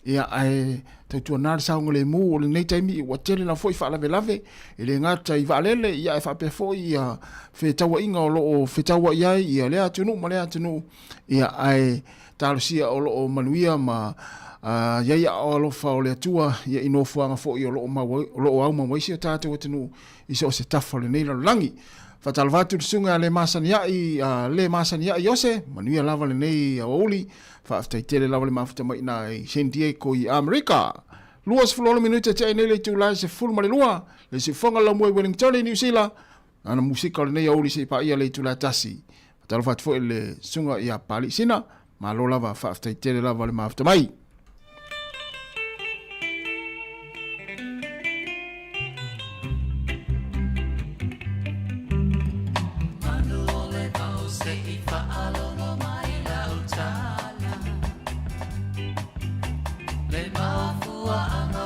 Ia, ae tautuana le saogalemu o lenei taimi ua tele lava foi faalavelave, e le gata i vaalele, ia ae faapea foi ia fetauaiga o lo o fetauai ai ia lea atunuu ma lea atunuu. Ia, ae talosia o lo o manuia ma i ai aao alofa o le Atua ia i nofoaga foi o lo o mau o lo o aumau ai si o tatou atunuu i so o se tafa o lenei lalolagi. Faatalofa atu i le susuga ia Lemasaniai, a Lemasaniai Iose, manuia lava lenei aoauli, faafetai tele lava le mafuta mai ina i San Diego i Amerika. 26 minute tea nei le itula e 12, le siufofoga laumua i Wellington i Niu Sila, ana musika o lenei aoauli se i paia le itula e tasi. Faatalofa atu foi i le susuga ia Papalii Sina, malo lava, faafetai tele lava le mafuta mai. Le mafuaanga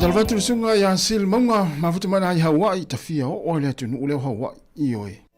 Talofa atu le susuga ia Sil Mauga, mafuta mai i Hawaii, tafia oo ai le atunuu lea o Hawaii, ioe.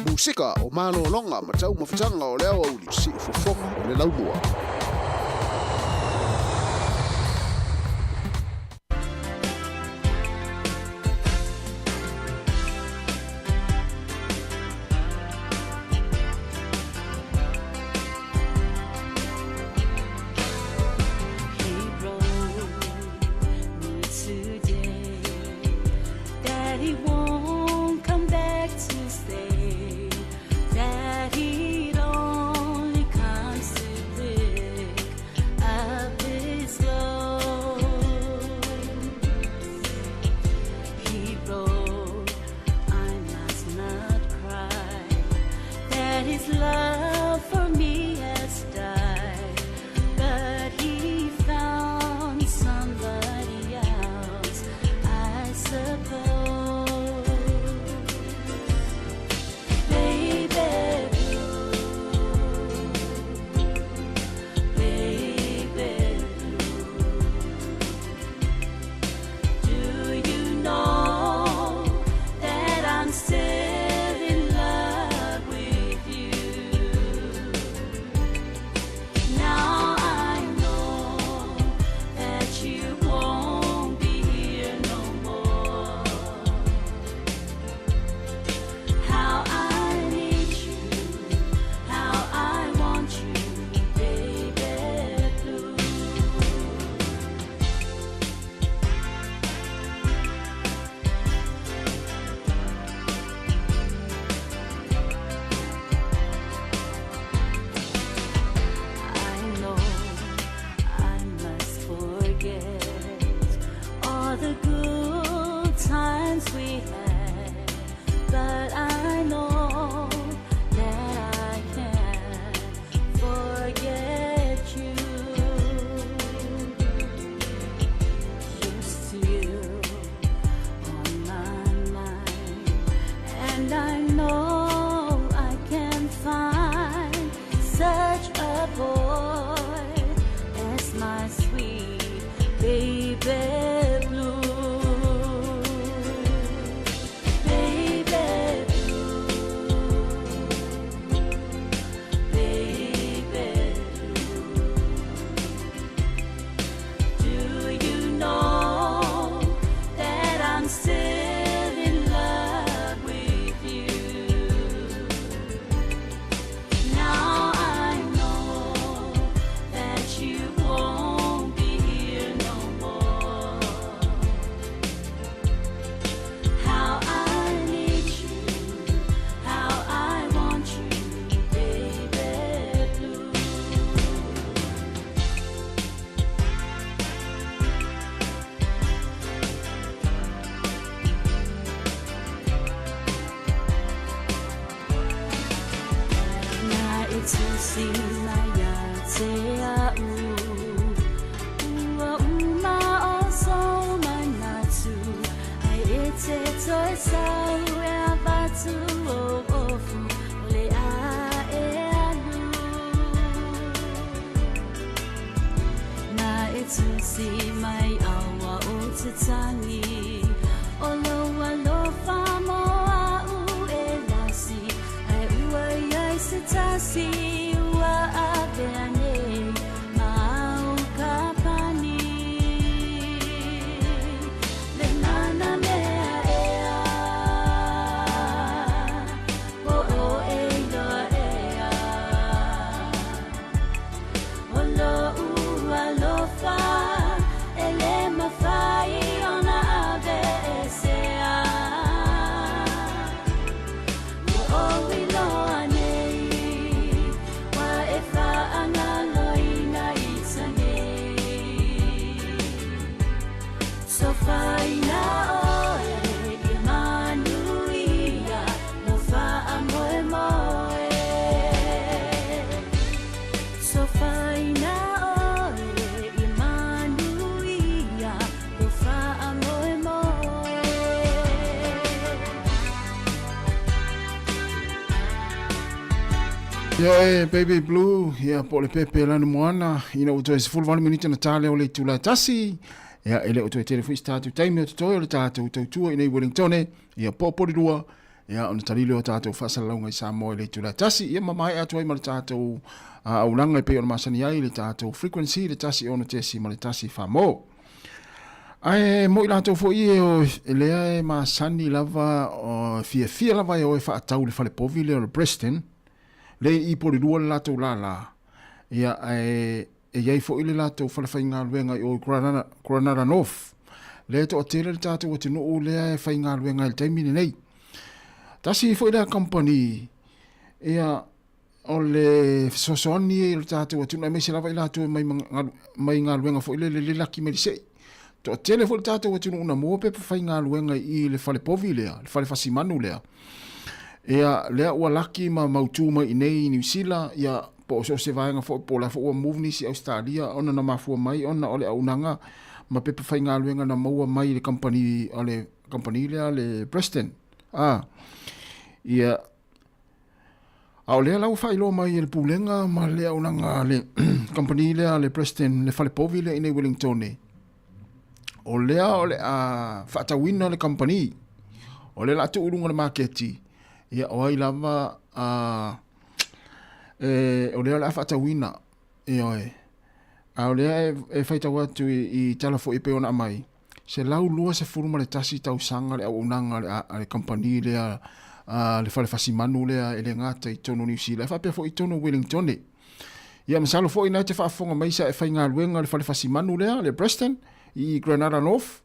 Musika o malologa ma taumafataga o le aoauli siufofoga o le laumua. He wrote me today that he won't come back to stay, that he'd only comes to pick up his clothes. He wrote, I must not cry, that his love for me has died, but he found somebody else, I suppose. Baby blue, baby blue, do you know that I'm still in love with you? Now I know that you won't be here no more. How I need you, how I want you, baby blue. I know I must forget all the good times we had, but I know that I can't forget you. You're still on my mind, and I know I can find such a boy as my sweet baby blue. Baby blue, baby blue. Do you know that I'm still in love with you? Now I know that you won't be here no more. How I need you, how I want you, baby blue. Na e tusi mai ia te au Ua uma o sou manatu Ai e te toe sau e a vatu o ofu O le a e alu Na e tusi mai aua o te tangi O loa lofa mo au e lasi Ai ua iai se tasi ua avea nei Mau ka pani Le mana mea ea Po o e iloa ea O lo ua lofa E le mawhai Sofaina oe ia manuia mo faamoemoe. Sofaina oe ia manuia mo faamoemoe. Ia e Baby Blue, ia po o le pepe lanu moana, ina ua toe 18 minute na tale o le itula e tasi, ia e le o toe tele foi se tatou taimi o totoe o le tatou tautua i nei Wellingtone, ia poopoli lua, ia ona tali lea o tatou faasalalauga i Samoa i le itula e tasi, ia ma maea atu ai ma le tatou aulaga e pei ona masani ai le tatou frequency le 106.1 Famo. Ae mo i latou foi e o lea e masani lava o fiafia lava e o e faatau le falepovi lea o le Preston, le i Polilua le latou lala, ia ae e i ai foi le latou falefaigaluega i o i Granada, Granada North, lea e toatele le tatou atunuu lea e faigaluega ai i le taimi lenei. Tasi foi lea kamupani, ia, o le fesoasoani ia i le tatou atunuu aemaise lava i latou e mai, mai galuega foi lele le laki mai le sei. Toatele foi le tatou atunuu na maua pepa faigaluega i le fale povi lea, le fale fasimanu lea. Ia, lea ua laki ma mautu mai i nei i Niu Sila, ia, po o so o se vaega foi, po o la foi ua move nisi i Ausetalia, ona na mafua mai ona o le auaunaga ma pepa faigaluega na maua mai i le kamupani, o le kamupani lea le Preston. A, ia, a o lea la ua faailoa mai e le Pulega ma le auaunaga a le kamupani lea a le Preston, le fale povi lea i nei Wellingtone, o lea o le a faatauina le kamupani, o lea o le a tuu i luga o le maketi, ia o ai lava a, e, o lea o le a faatauina, ioe. A o lea e, e faitau atu i, i tala foi e pei ona aumai, 121 tausaga le auaunaga a le, a le kamupani lea a le fale fasimanu lea e le gata i totonu o Niu Sila, e faapea foi i totonu o Wellingtone. Ia masalo foi na e te faafofoga mai sa e faigaluega le fale fasimanu lea, le Preston, i Granada North.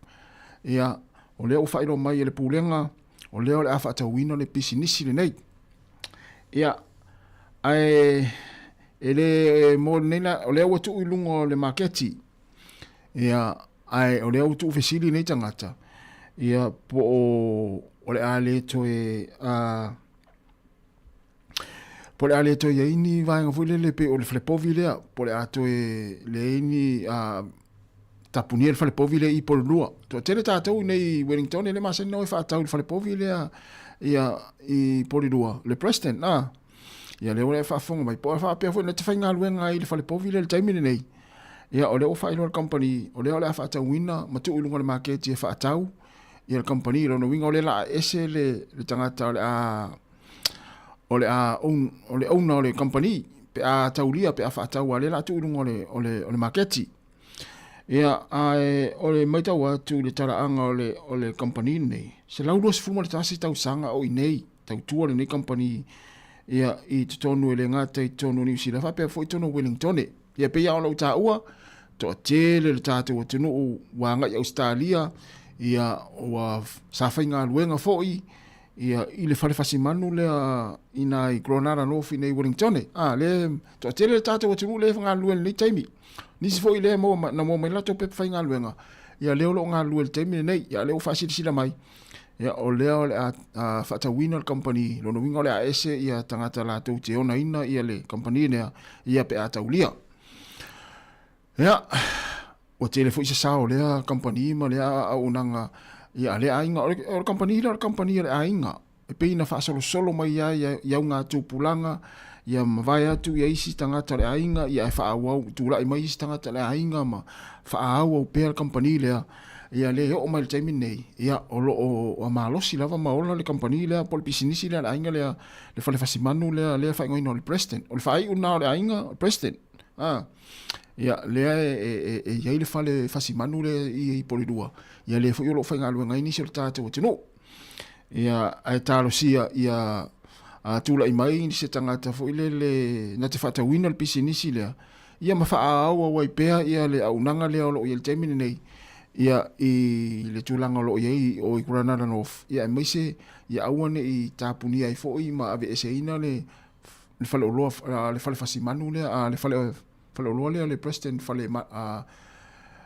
Ia, o lea ua faailoa mai e le Pulega, o lea o le a faatauina le pisinisi lenei. Ia, ae e le mo lenei la, o lea ua tuu i luga o le maketi. Ia, ae o lea ua tuufesili nei tagata, ia, po o, o le a le toe, a, po o le a le toe i ai ni vaega foi lele pei o le falepovi lea, po o le a toe leai ni, a, tapunia le falepovi lea i Pololua. Toatele tatou i nei i Wellington e le masani ona o e faatau i le falepovi lea ia i Polilua, le Preston, a. Ia lea ua e faafofoga mai, po o faapea foi na te faigaluega ai i le falepovi lea i le taimi lenei. Ia o lea ua faailoa le kamupani, o lea o le a faatauina ma tuu i luga o le maketi e faatau ia le kamupani. Lona uiga o lea o le a ese le, le tagata o le a o le a own, o le owner o le kamupani pe a taulia pe a faatau a lea o le a tuu i luga o le, o le, o le maketi. Ia, ae o le matau atu i le talaaga o le, o le kamupani lenei, 121 tausaga o i nei tautua lenei kamupani ia, i totonu e le gata i totonu o Niu Sila, faapea foi totonu o Wellingtone. Ia, pei lava ona ou taua, toatele le tatou atunuu ua agai i Ausetalia, ia, ua sa faigaluega foi, ia, i le fale fasimanu lea i ina i Granada North i nei Wellingtone. A, lea, toatele le tatou atunuu lea e galulue i lenei taimi. Nisi foi lea maua, na maua mai latou pepa faigaluega, ia lea o lo o galulue i le taimi lenei, ia lea ua faasilasila mai, ia o lea o le a, a faatauina le kamupani, lona uiga o le a ese ia tagata latou te onaina ia le kamupani lea, ia pe a taulia. Ia, ua tele foi se sao o lea kamupani ma lea auaunaga ia a lea aiga. O le, o le kamupani lea o le kamupani a le aiga. E pei na faasolosolo mai ai i auga tupulaga, ia mavae atu ia isi tagata o le aiga, ia ae faaauau, tulai mai isi tagata o le aiga ma faaauau pea le kamupani lea. Ia lea e oo mai i le taimi lenei, ia o lo o malosi lava ma ola le kamupani lea po o le pisinisi lea a le aiga lea, le fale fasimanu lea, lea e faaigoaina o le Preston. O le faaiu lena o le aiga o Preston. A, ia lea e, e, e, e i ai le fale fasimanu lea i, i Polilua, ia lea foi o lo o faigaluega ai nisi o le tatou atunuu. Ia, ae talosia ia a, tulai mai se tagata foi lele na te faatauina le pisinisi lea, ia ma faaauau ai pea ia le auaunaga lea o lo o i ai i le taimi lenei, ia i le tulaga o lo o i ai o i Granada North, ia aemaise ia aua ne i tapunia ai foi ma aveeseina le le faleoloa, le fale fasimanu lea, le fale faleoloa lea le Preston fale a,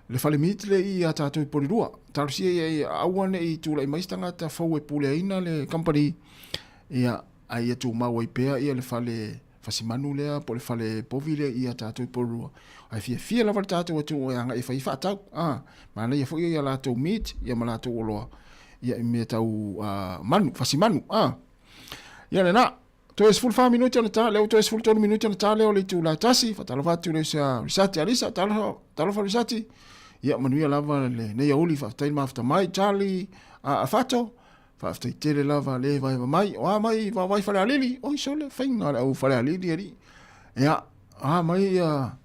le fale meat le i a tātou i Porirua. Talosia ia ia aua ne i tūlai mai se tagata fou e puleaina le company, ia, a ia tumau ai pea ia le fale fasimanu lea po o le fale povi lea i a tātou i Porirua. Ae fiafia lava le tātou atunuu e agai e fai faatau. Ah, manaia foi ia latou meat ia ma latou oloa ia i mea tau manu, fasimanu. Ah. Ia lena. Toe 14 minute ona ta lea, toe 13 minute ona ta lea o le itula e 1. Faatalofa atu i le uso a Risati Alisa, talofa, talofa Risati. Ia manuia lava lenei aouli, faafetai le mafuta mai, Charlie a Fato. Faafetai tele lava le vaeva mai. O a mai vaovai Falealili, oi sole faiga le au Falealili alii. Ia, a mai ia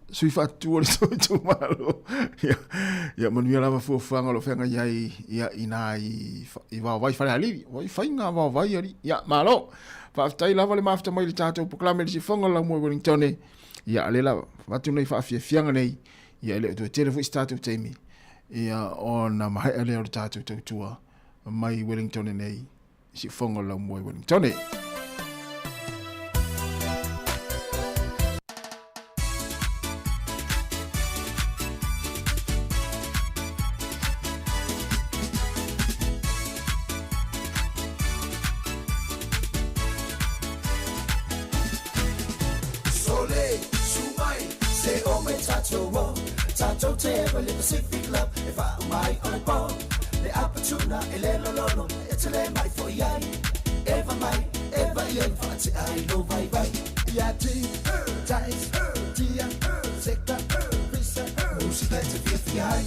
sui faatutua o le tou itumalo. Ia, ia manuia lava fuafuaga o lo o feagai ai ia ina i, i vaovai Falealili. Oi faiga vaovai alii. Ia, malo. Faafetai lava le mafuta mai i le tatou polokalame i le sifoga o le laumua i Wellington. Ia, le lava, avatu nei faafiafiaga nei. Ia, e le o toe tele foi se tatou taimi. Ia, ona maea lea o le tatou tautua mai Wellington nei i siufoga o le laumua i Wellington. Sole, su mai, se o mai tātou o Tātou te ewa le Pacific Love E wha mai o le pō Le apatuna e le lololo E te le mai fo i ai Eva mai, eva i ai Wha te ai lo vai vai Ia ti, tais, tia, seka, visa Musika e te fia fia ai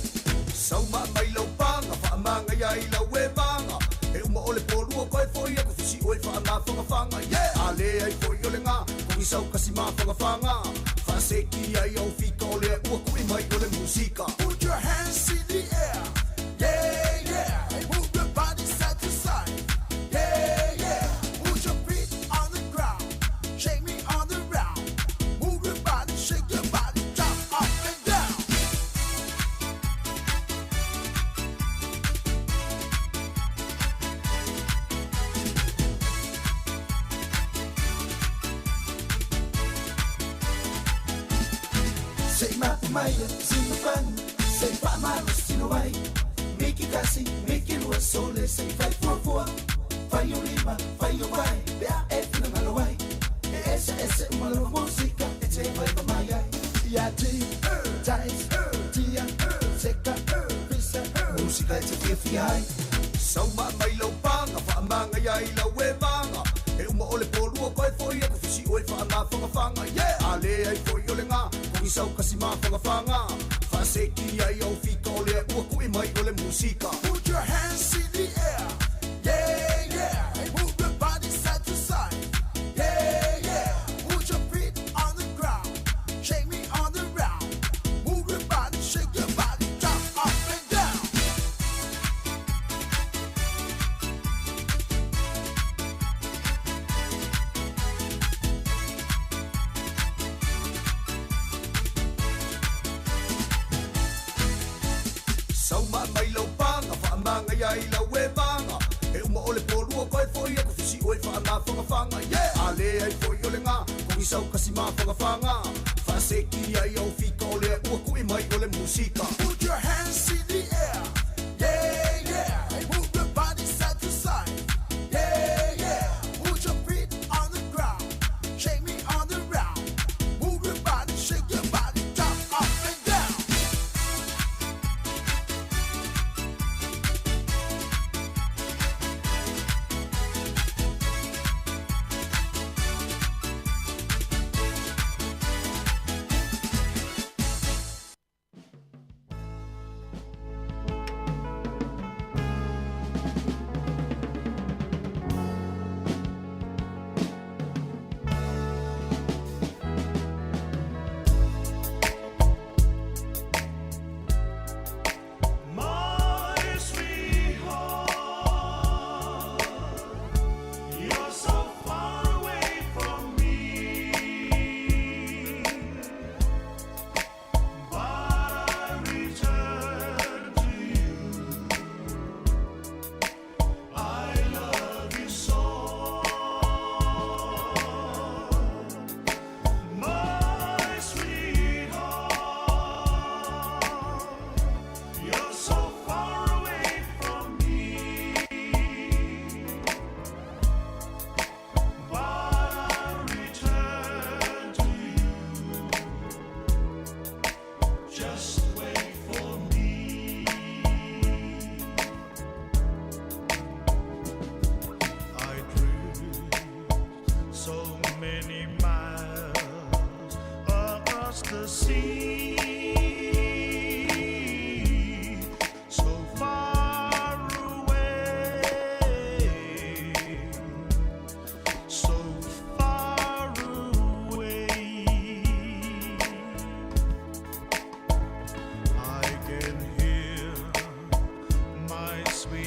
Sauma mai lau panga, whaamanga ia i lau e vanga E uma o le pōlua koe foi aku fisi oe whaamawhangawhanga Yeah! A le ai foi o le ngā, kongi sau kasi mawhangawhanga Whaaseki ai au fika o le ua kui mai o le musika Put your hands in the air, yeah, yeah And move your body side to side, yeah, yeah Put your feet on the ground, shake me on the round Move your body, shake your body, jump up and down Se ma mai se ma fan se fa ma sino ai Miki kasi miki lua sole se fai fua fua Fai o lima fai o vai be a e fina malo ai E ese ese uma lova música e te vai pa mai ai Ia ti tais tia seka visa Música e te fia fia ai Sauma mai lau panga whaamanga ia i lau e vanga E uma o le pōlua koe foi aku fisi oe whaamawhangawhanga Yeah! A le ai foi o le ngā kongi sau kasi mawhangawhanga Whaaseki ai au fika o le ua kui mai o le musika Put your hands in the air Yeah, yeah And move your body side to side Yeah, yeah Put your feet on the ground Shake me on the round Move your body, shake your body, jump up and down Sauma mai lau panga, whaamanga ia i lau e vanga E uma o le pōlua koe foi aku fisi oe whaamawhangawhanga Yeah! A le ai foi o le ngā, kongi sau kasi mawhangawhanga Whaaseki ai au fika o le ua kui mai o le musika Put your hands in the air Yeah, yeah And move your body side to side Yeah, yeah Put your feet on the ground Shake me on the round Move your body, shake your body, jump up and down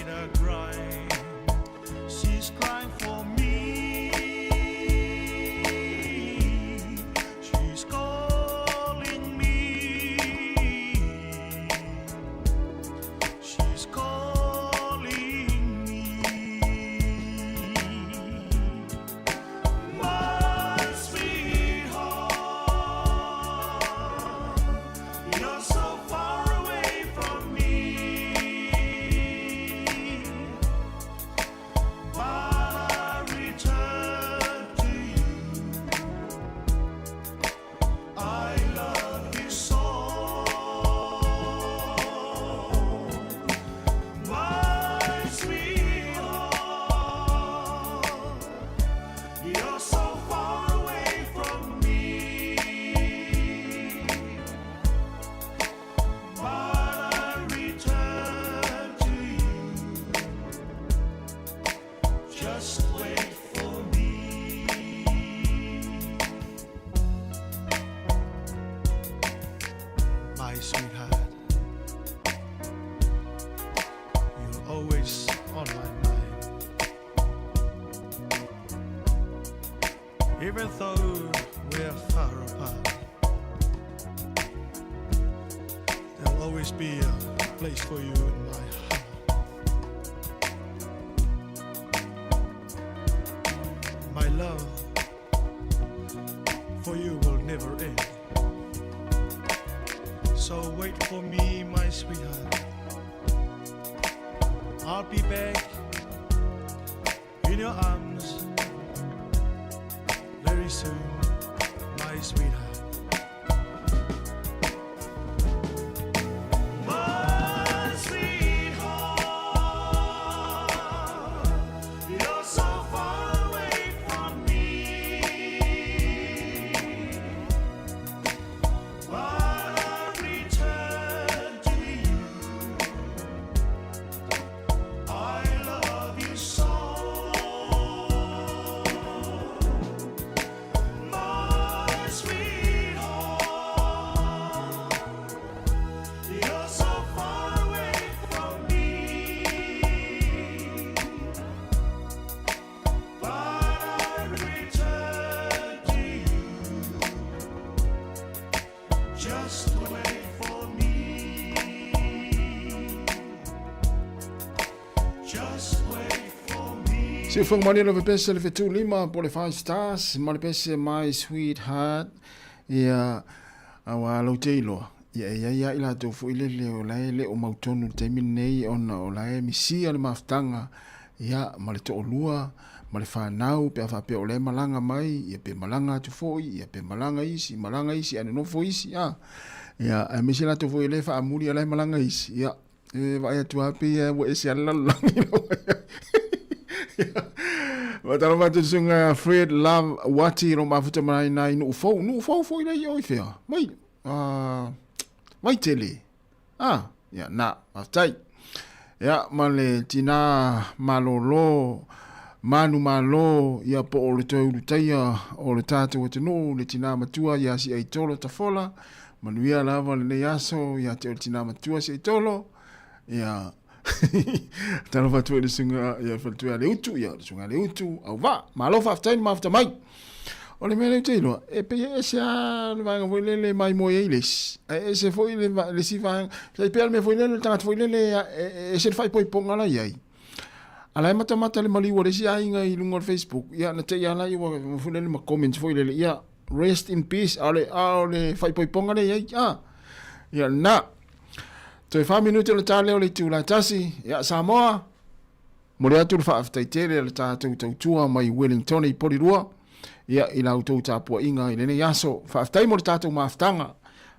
sweetheart crying. She's crying for me. She's calling me. She's calling me. My sweetheart, you're so far away from me. But I return to you. I love you so. My sweetheart, you're so far away from me. But I return to you. Just wait for me. My sweetheart, you're always on my mind. Even though we're far apart, there'll always be a place for you in my heart. My love for you will never end. So wait for me, my sweetheart. I'll be back in your arms very soon, my sweetheart. My sweetheart, you're so far away from me. But I return to you. I love you so. My sweetheart, you're so far away from me. But I return to you. Just wait for me. Just wait for me. Siufoga malie lava pese le fetu lima po le Five Stars ma le pese My Sweetheart ia aua lau te iloa ia e iai a i latou foi lele o lae le o mautonu le taimi lenei ona o lae misia le mafutaga ia ma le to'olua ma le fanau pe a faapea o lae malaga mai ia pe malaga atu foi ia pe malaga isi malaga isi ae nonofo isi a ia aemaise latou foi o lae faamuli a lae malaga isi ia E vaai atu lava pei e ua ese lava le lalolagi Faatalofa atu i le susuga Fred Love Wati o lo o mafuta mai nai Nuu Fou. Nuu Fou foi lea i o i fea? Mai, Vaitele. Ah, ia, na, faafetai. Ia, ma le tinā malōlō, manu malo, ia po o le toe ulutaia o le tātou atunuu, le tinā matua ia Siaitolo Tafola, Manuia lava lenei aso ia te oe le tinā matua se i tolo. Ia talofa atu ai le susuga ia faletua ia Leutu, ia le susuga Leutu, au vaa. Malo faafetai le mafuta mai. O le mea lea ou te iloa, e pei e ese lava le vaega foi lele e maimoe ai le isi, ae ese foi le, le isi vaega. Tai pei o le mea foi lele, le tagata foi lele, e ese le faaipoipoga la i ai. A la e matamata le maliu a le isi aiga i luga o le Facebook, ia na te i lava la ua foi lele ma comments foi lele, ia Rest in peace, a o le, a o le faaipoipoga lea i ai, a. Ia, na. Toe wha minute o le tā leo le itula tasi. Ia, Samoa, mole atu le faafetai tele a le tātou tautua mai Wellington i Porirua. Ia, i la outou tapuaiga i lenei aso. Faafetai mo le tātou mafutaga.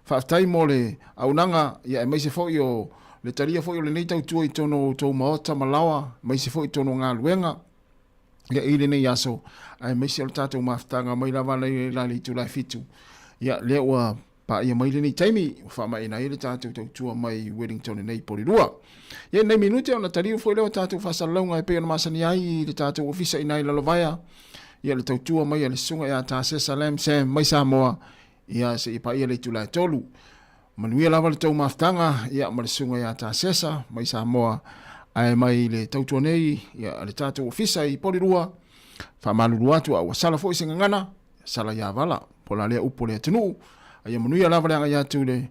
Faafetai mo le aunaga, ia, aemaise foi o le talia foi o lenei tautua i tonu o outou maota ma laoa, aemaise foi i tonu o galuega. Ia i lenei aso, aemaise o le tatou mafutaga mai lava nei la le itula e fitu. Ia, lea ua paia mai lenei taimi, ua faamaeina ai le tatou tautua mai Wellington i nei Porirua. Ia, i nei minute ona taliu foi lea o tatou faasalalauga e pei ona masani ai i le tatou ofisa i ina i Lalovaea. Ia, le tautua mai a le Susuga ia Tasesa Lam Sam mai Samoa, ia, seia paia le itula e tolu. Manuia lava le tou mafutaga, ia, ma le Susuga ia Tasesa mai Samoa. Ae mai le tautua nei ia, a le tatou ofisa i Polirua, faamalulu atu a ua sala foi se gagana, sala ia vala, po la lea upu o le atunuu. A ia manuia lava le agai atu i le,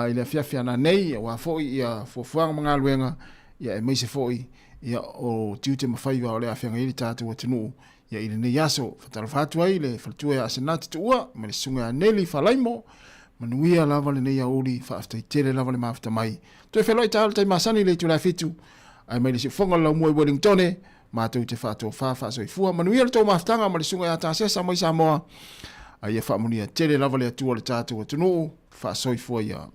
i le afiafi ana nei, aua foi ia fuafuaga ma galuega, ia aemaise foi ia o tiute ma faiva o le a feagai ai le tatou atunuu ia i lenei aso. Faatalofa atu ai le faletua ia Asenati Tuua ma le susuga ia Neli Falaimo. Manuia lava lenei aoauli, faafetai tele lava le mafuta mai. Toe feiloai taeao i le taimi masani i le itula e 7, ae mai le siufofoga o le laumua i Wellingtone, matou te faatofa faasoifua. Manuia le tou mafutaga ma le susuga ia Tasesa mai Samoa, a ia faamanuia tele lava le Atua i le tatou atunuu. Faasoifua ia.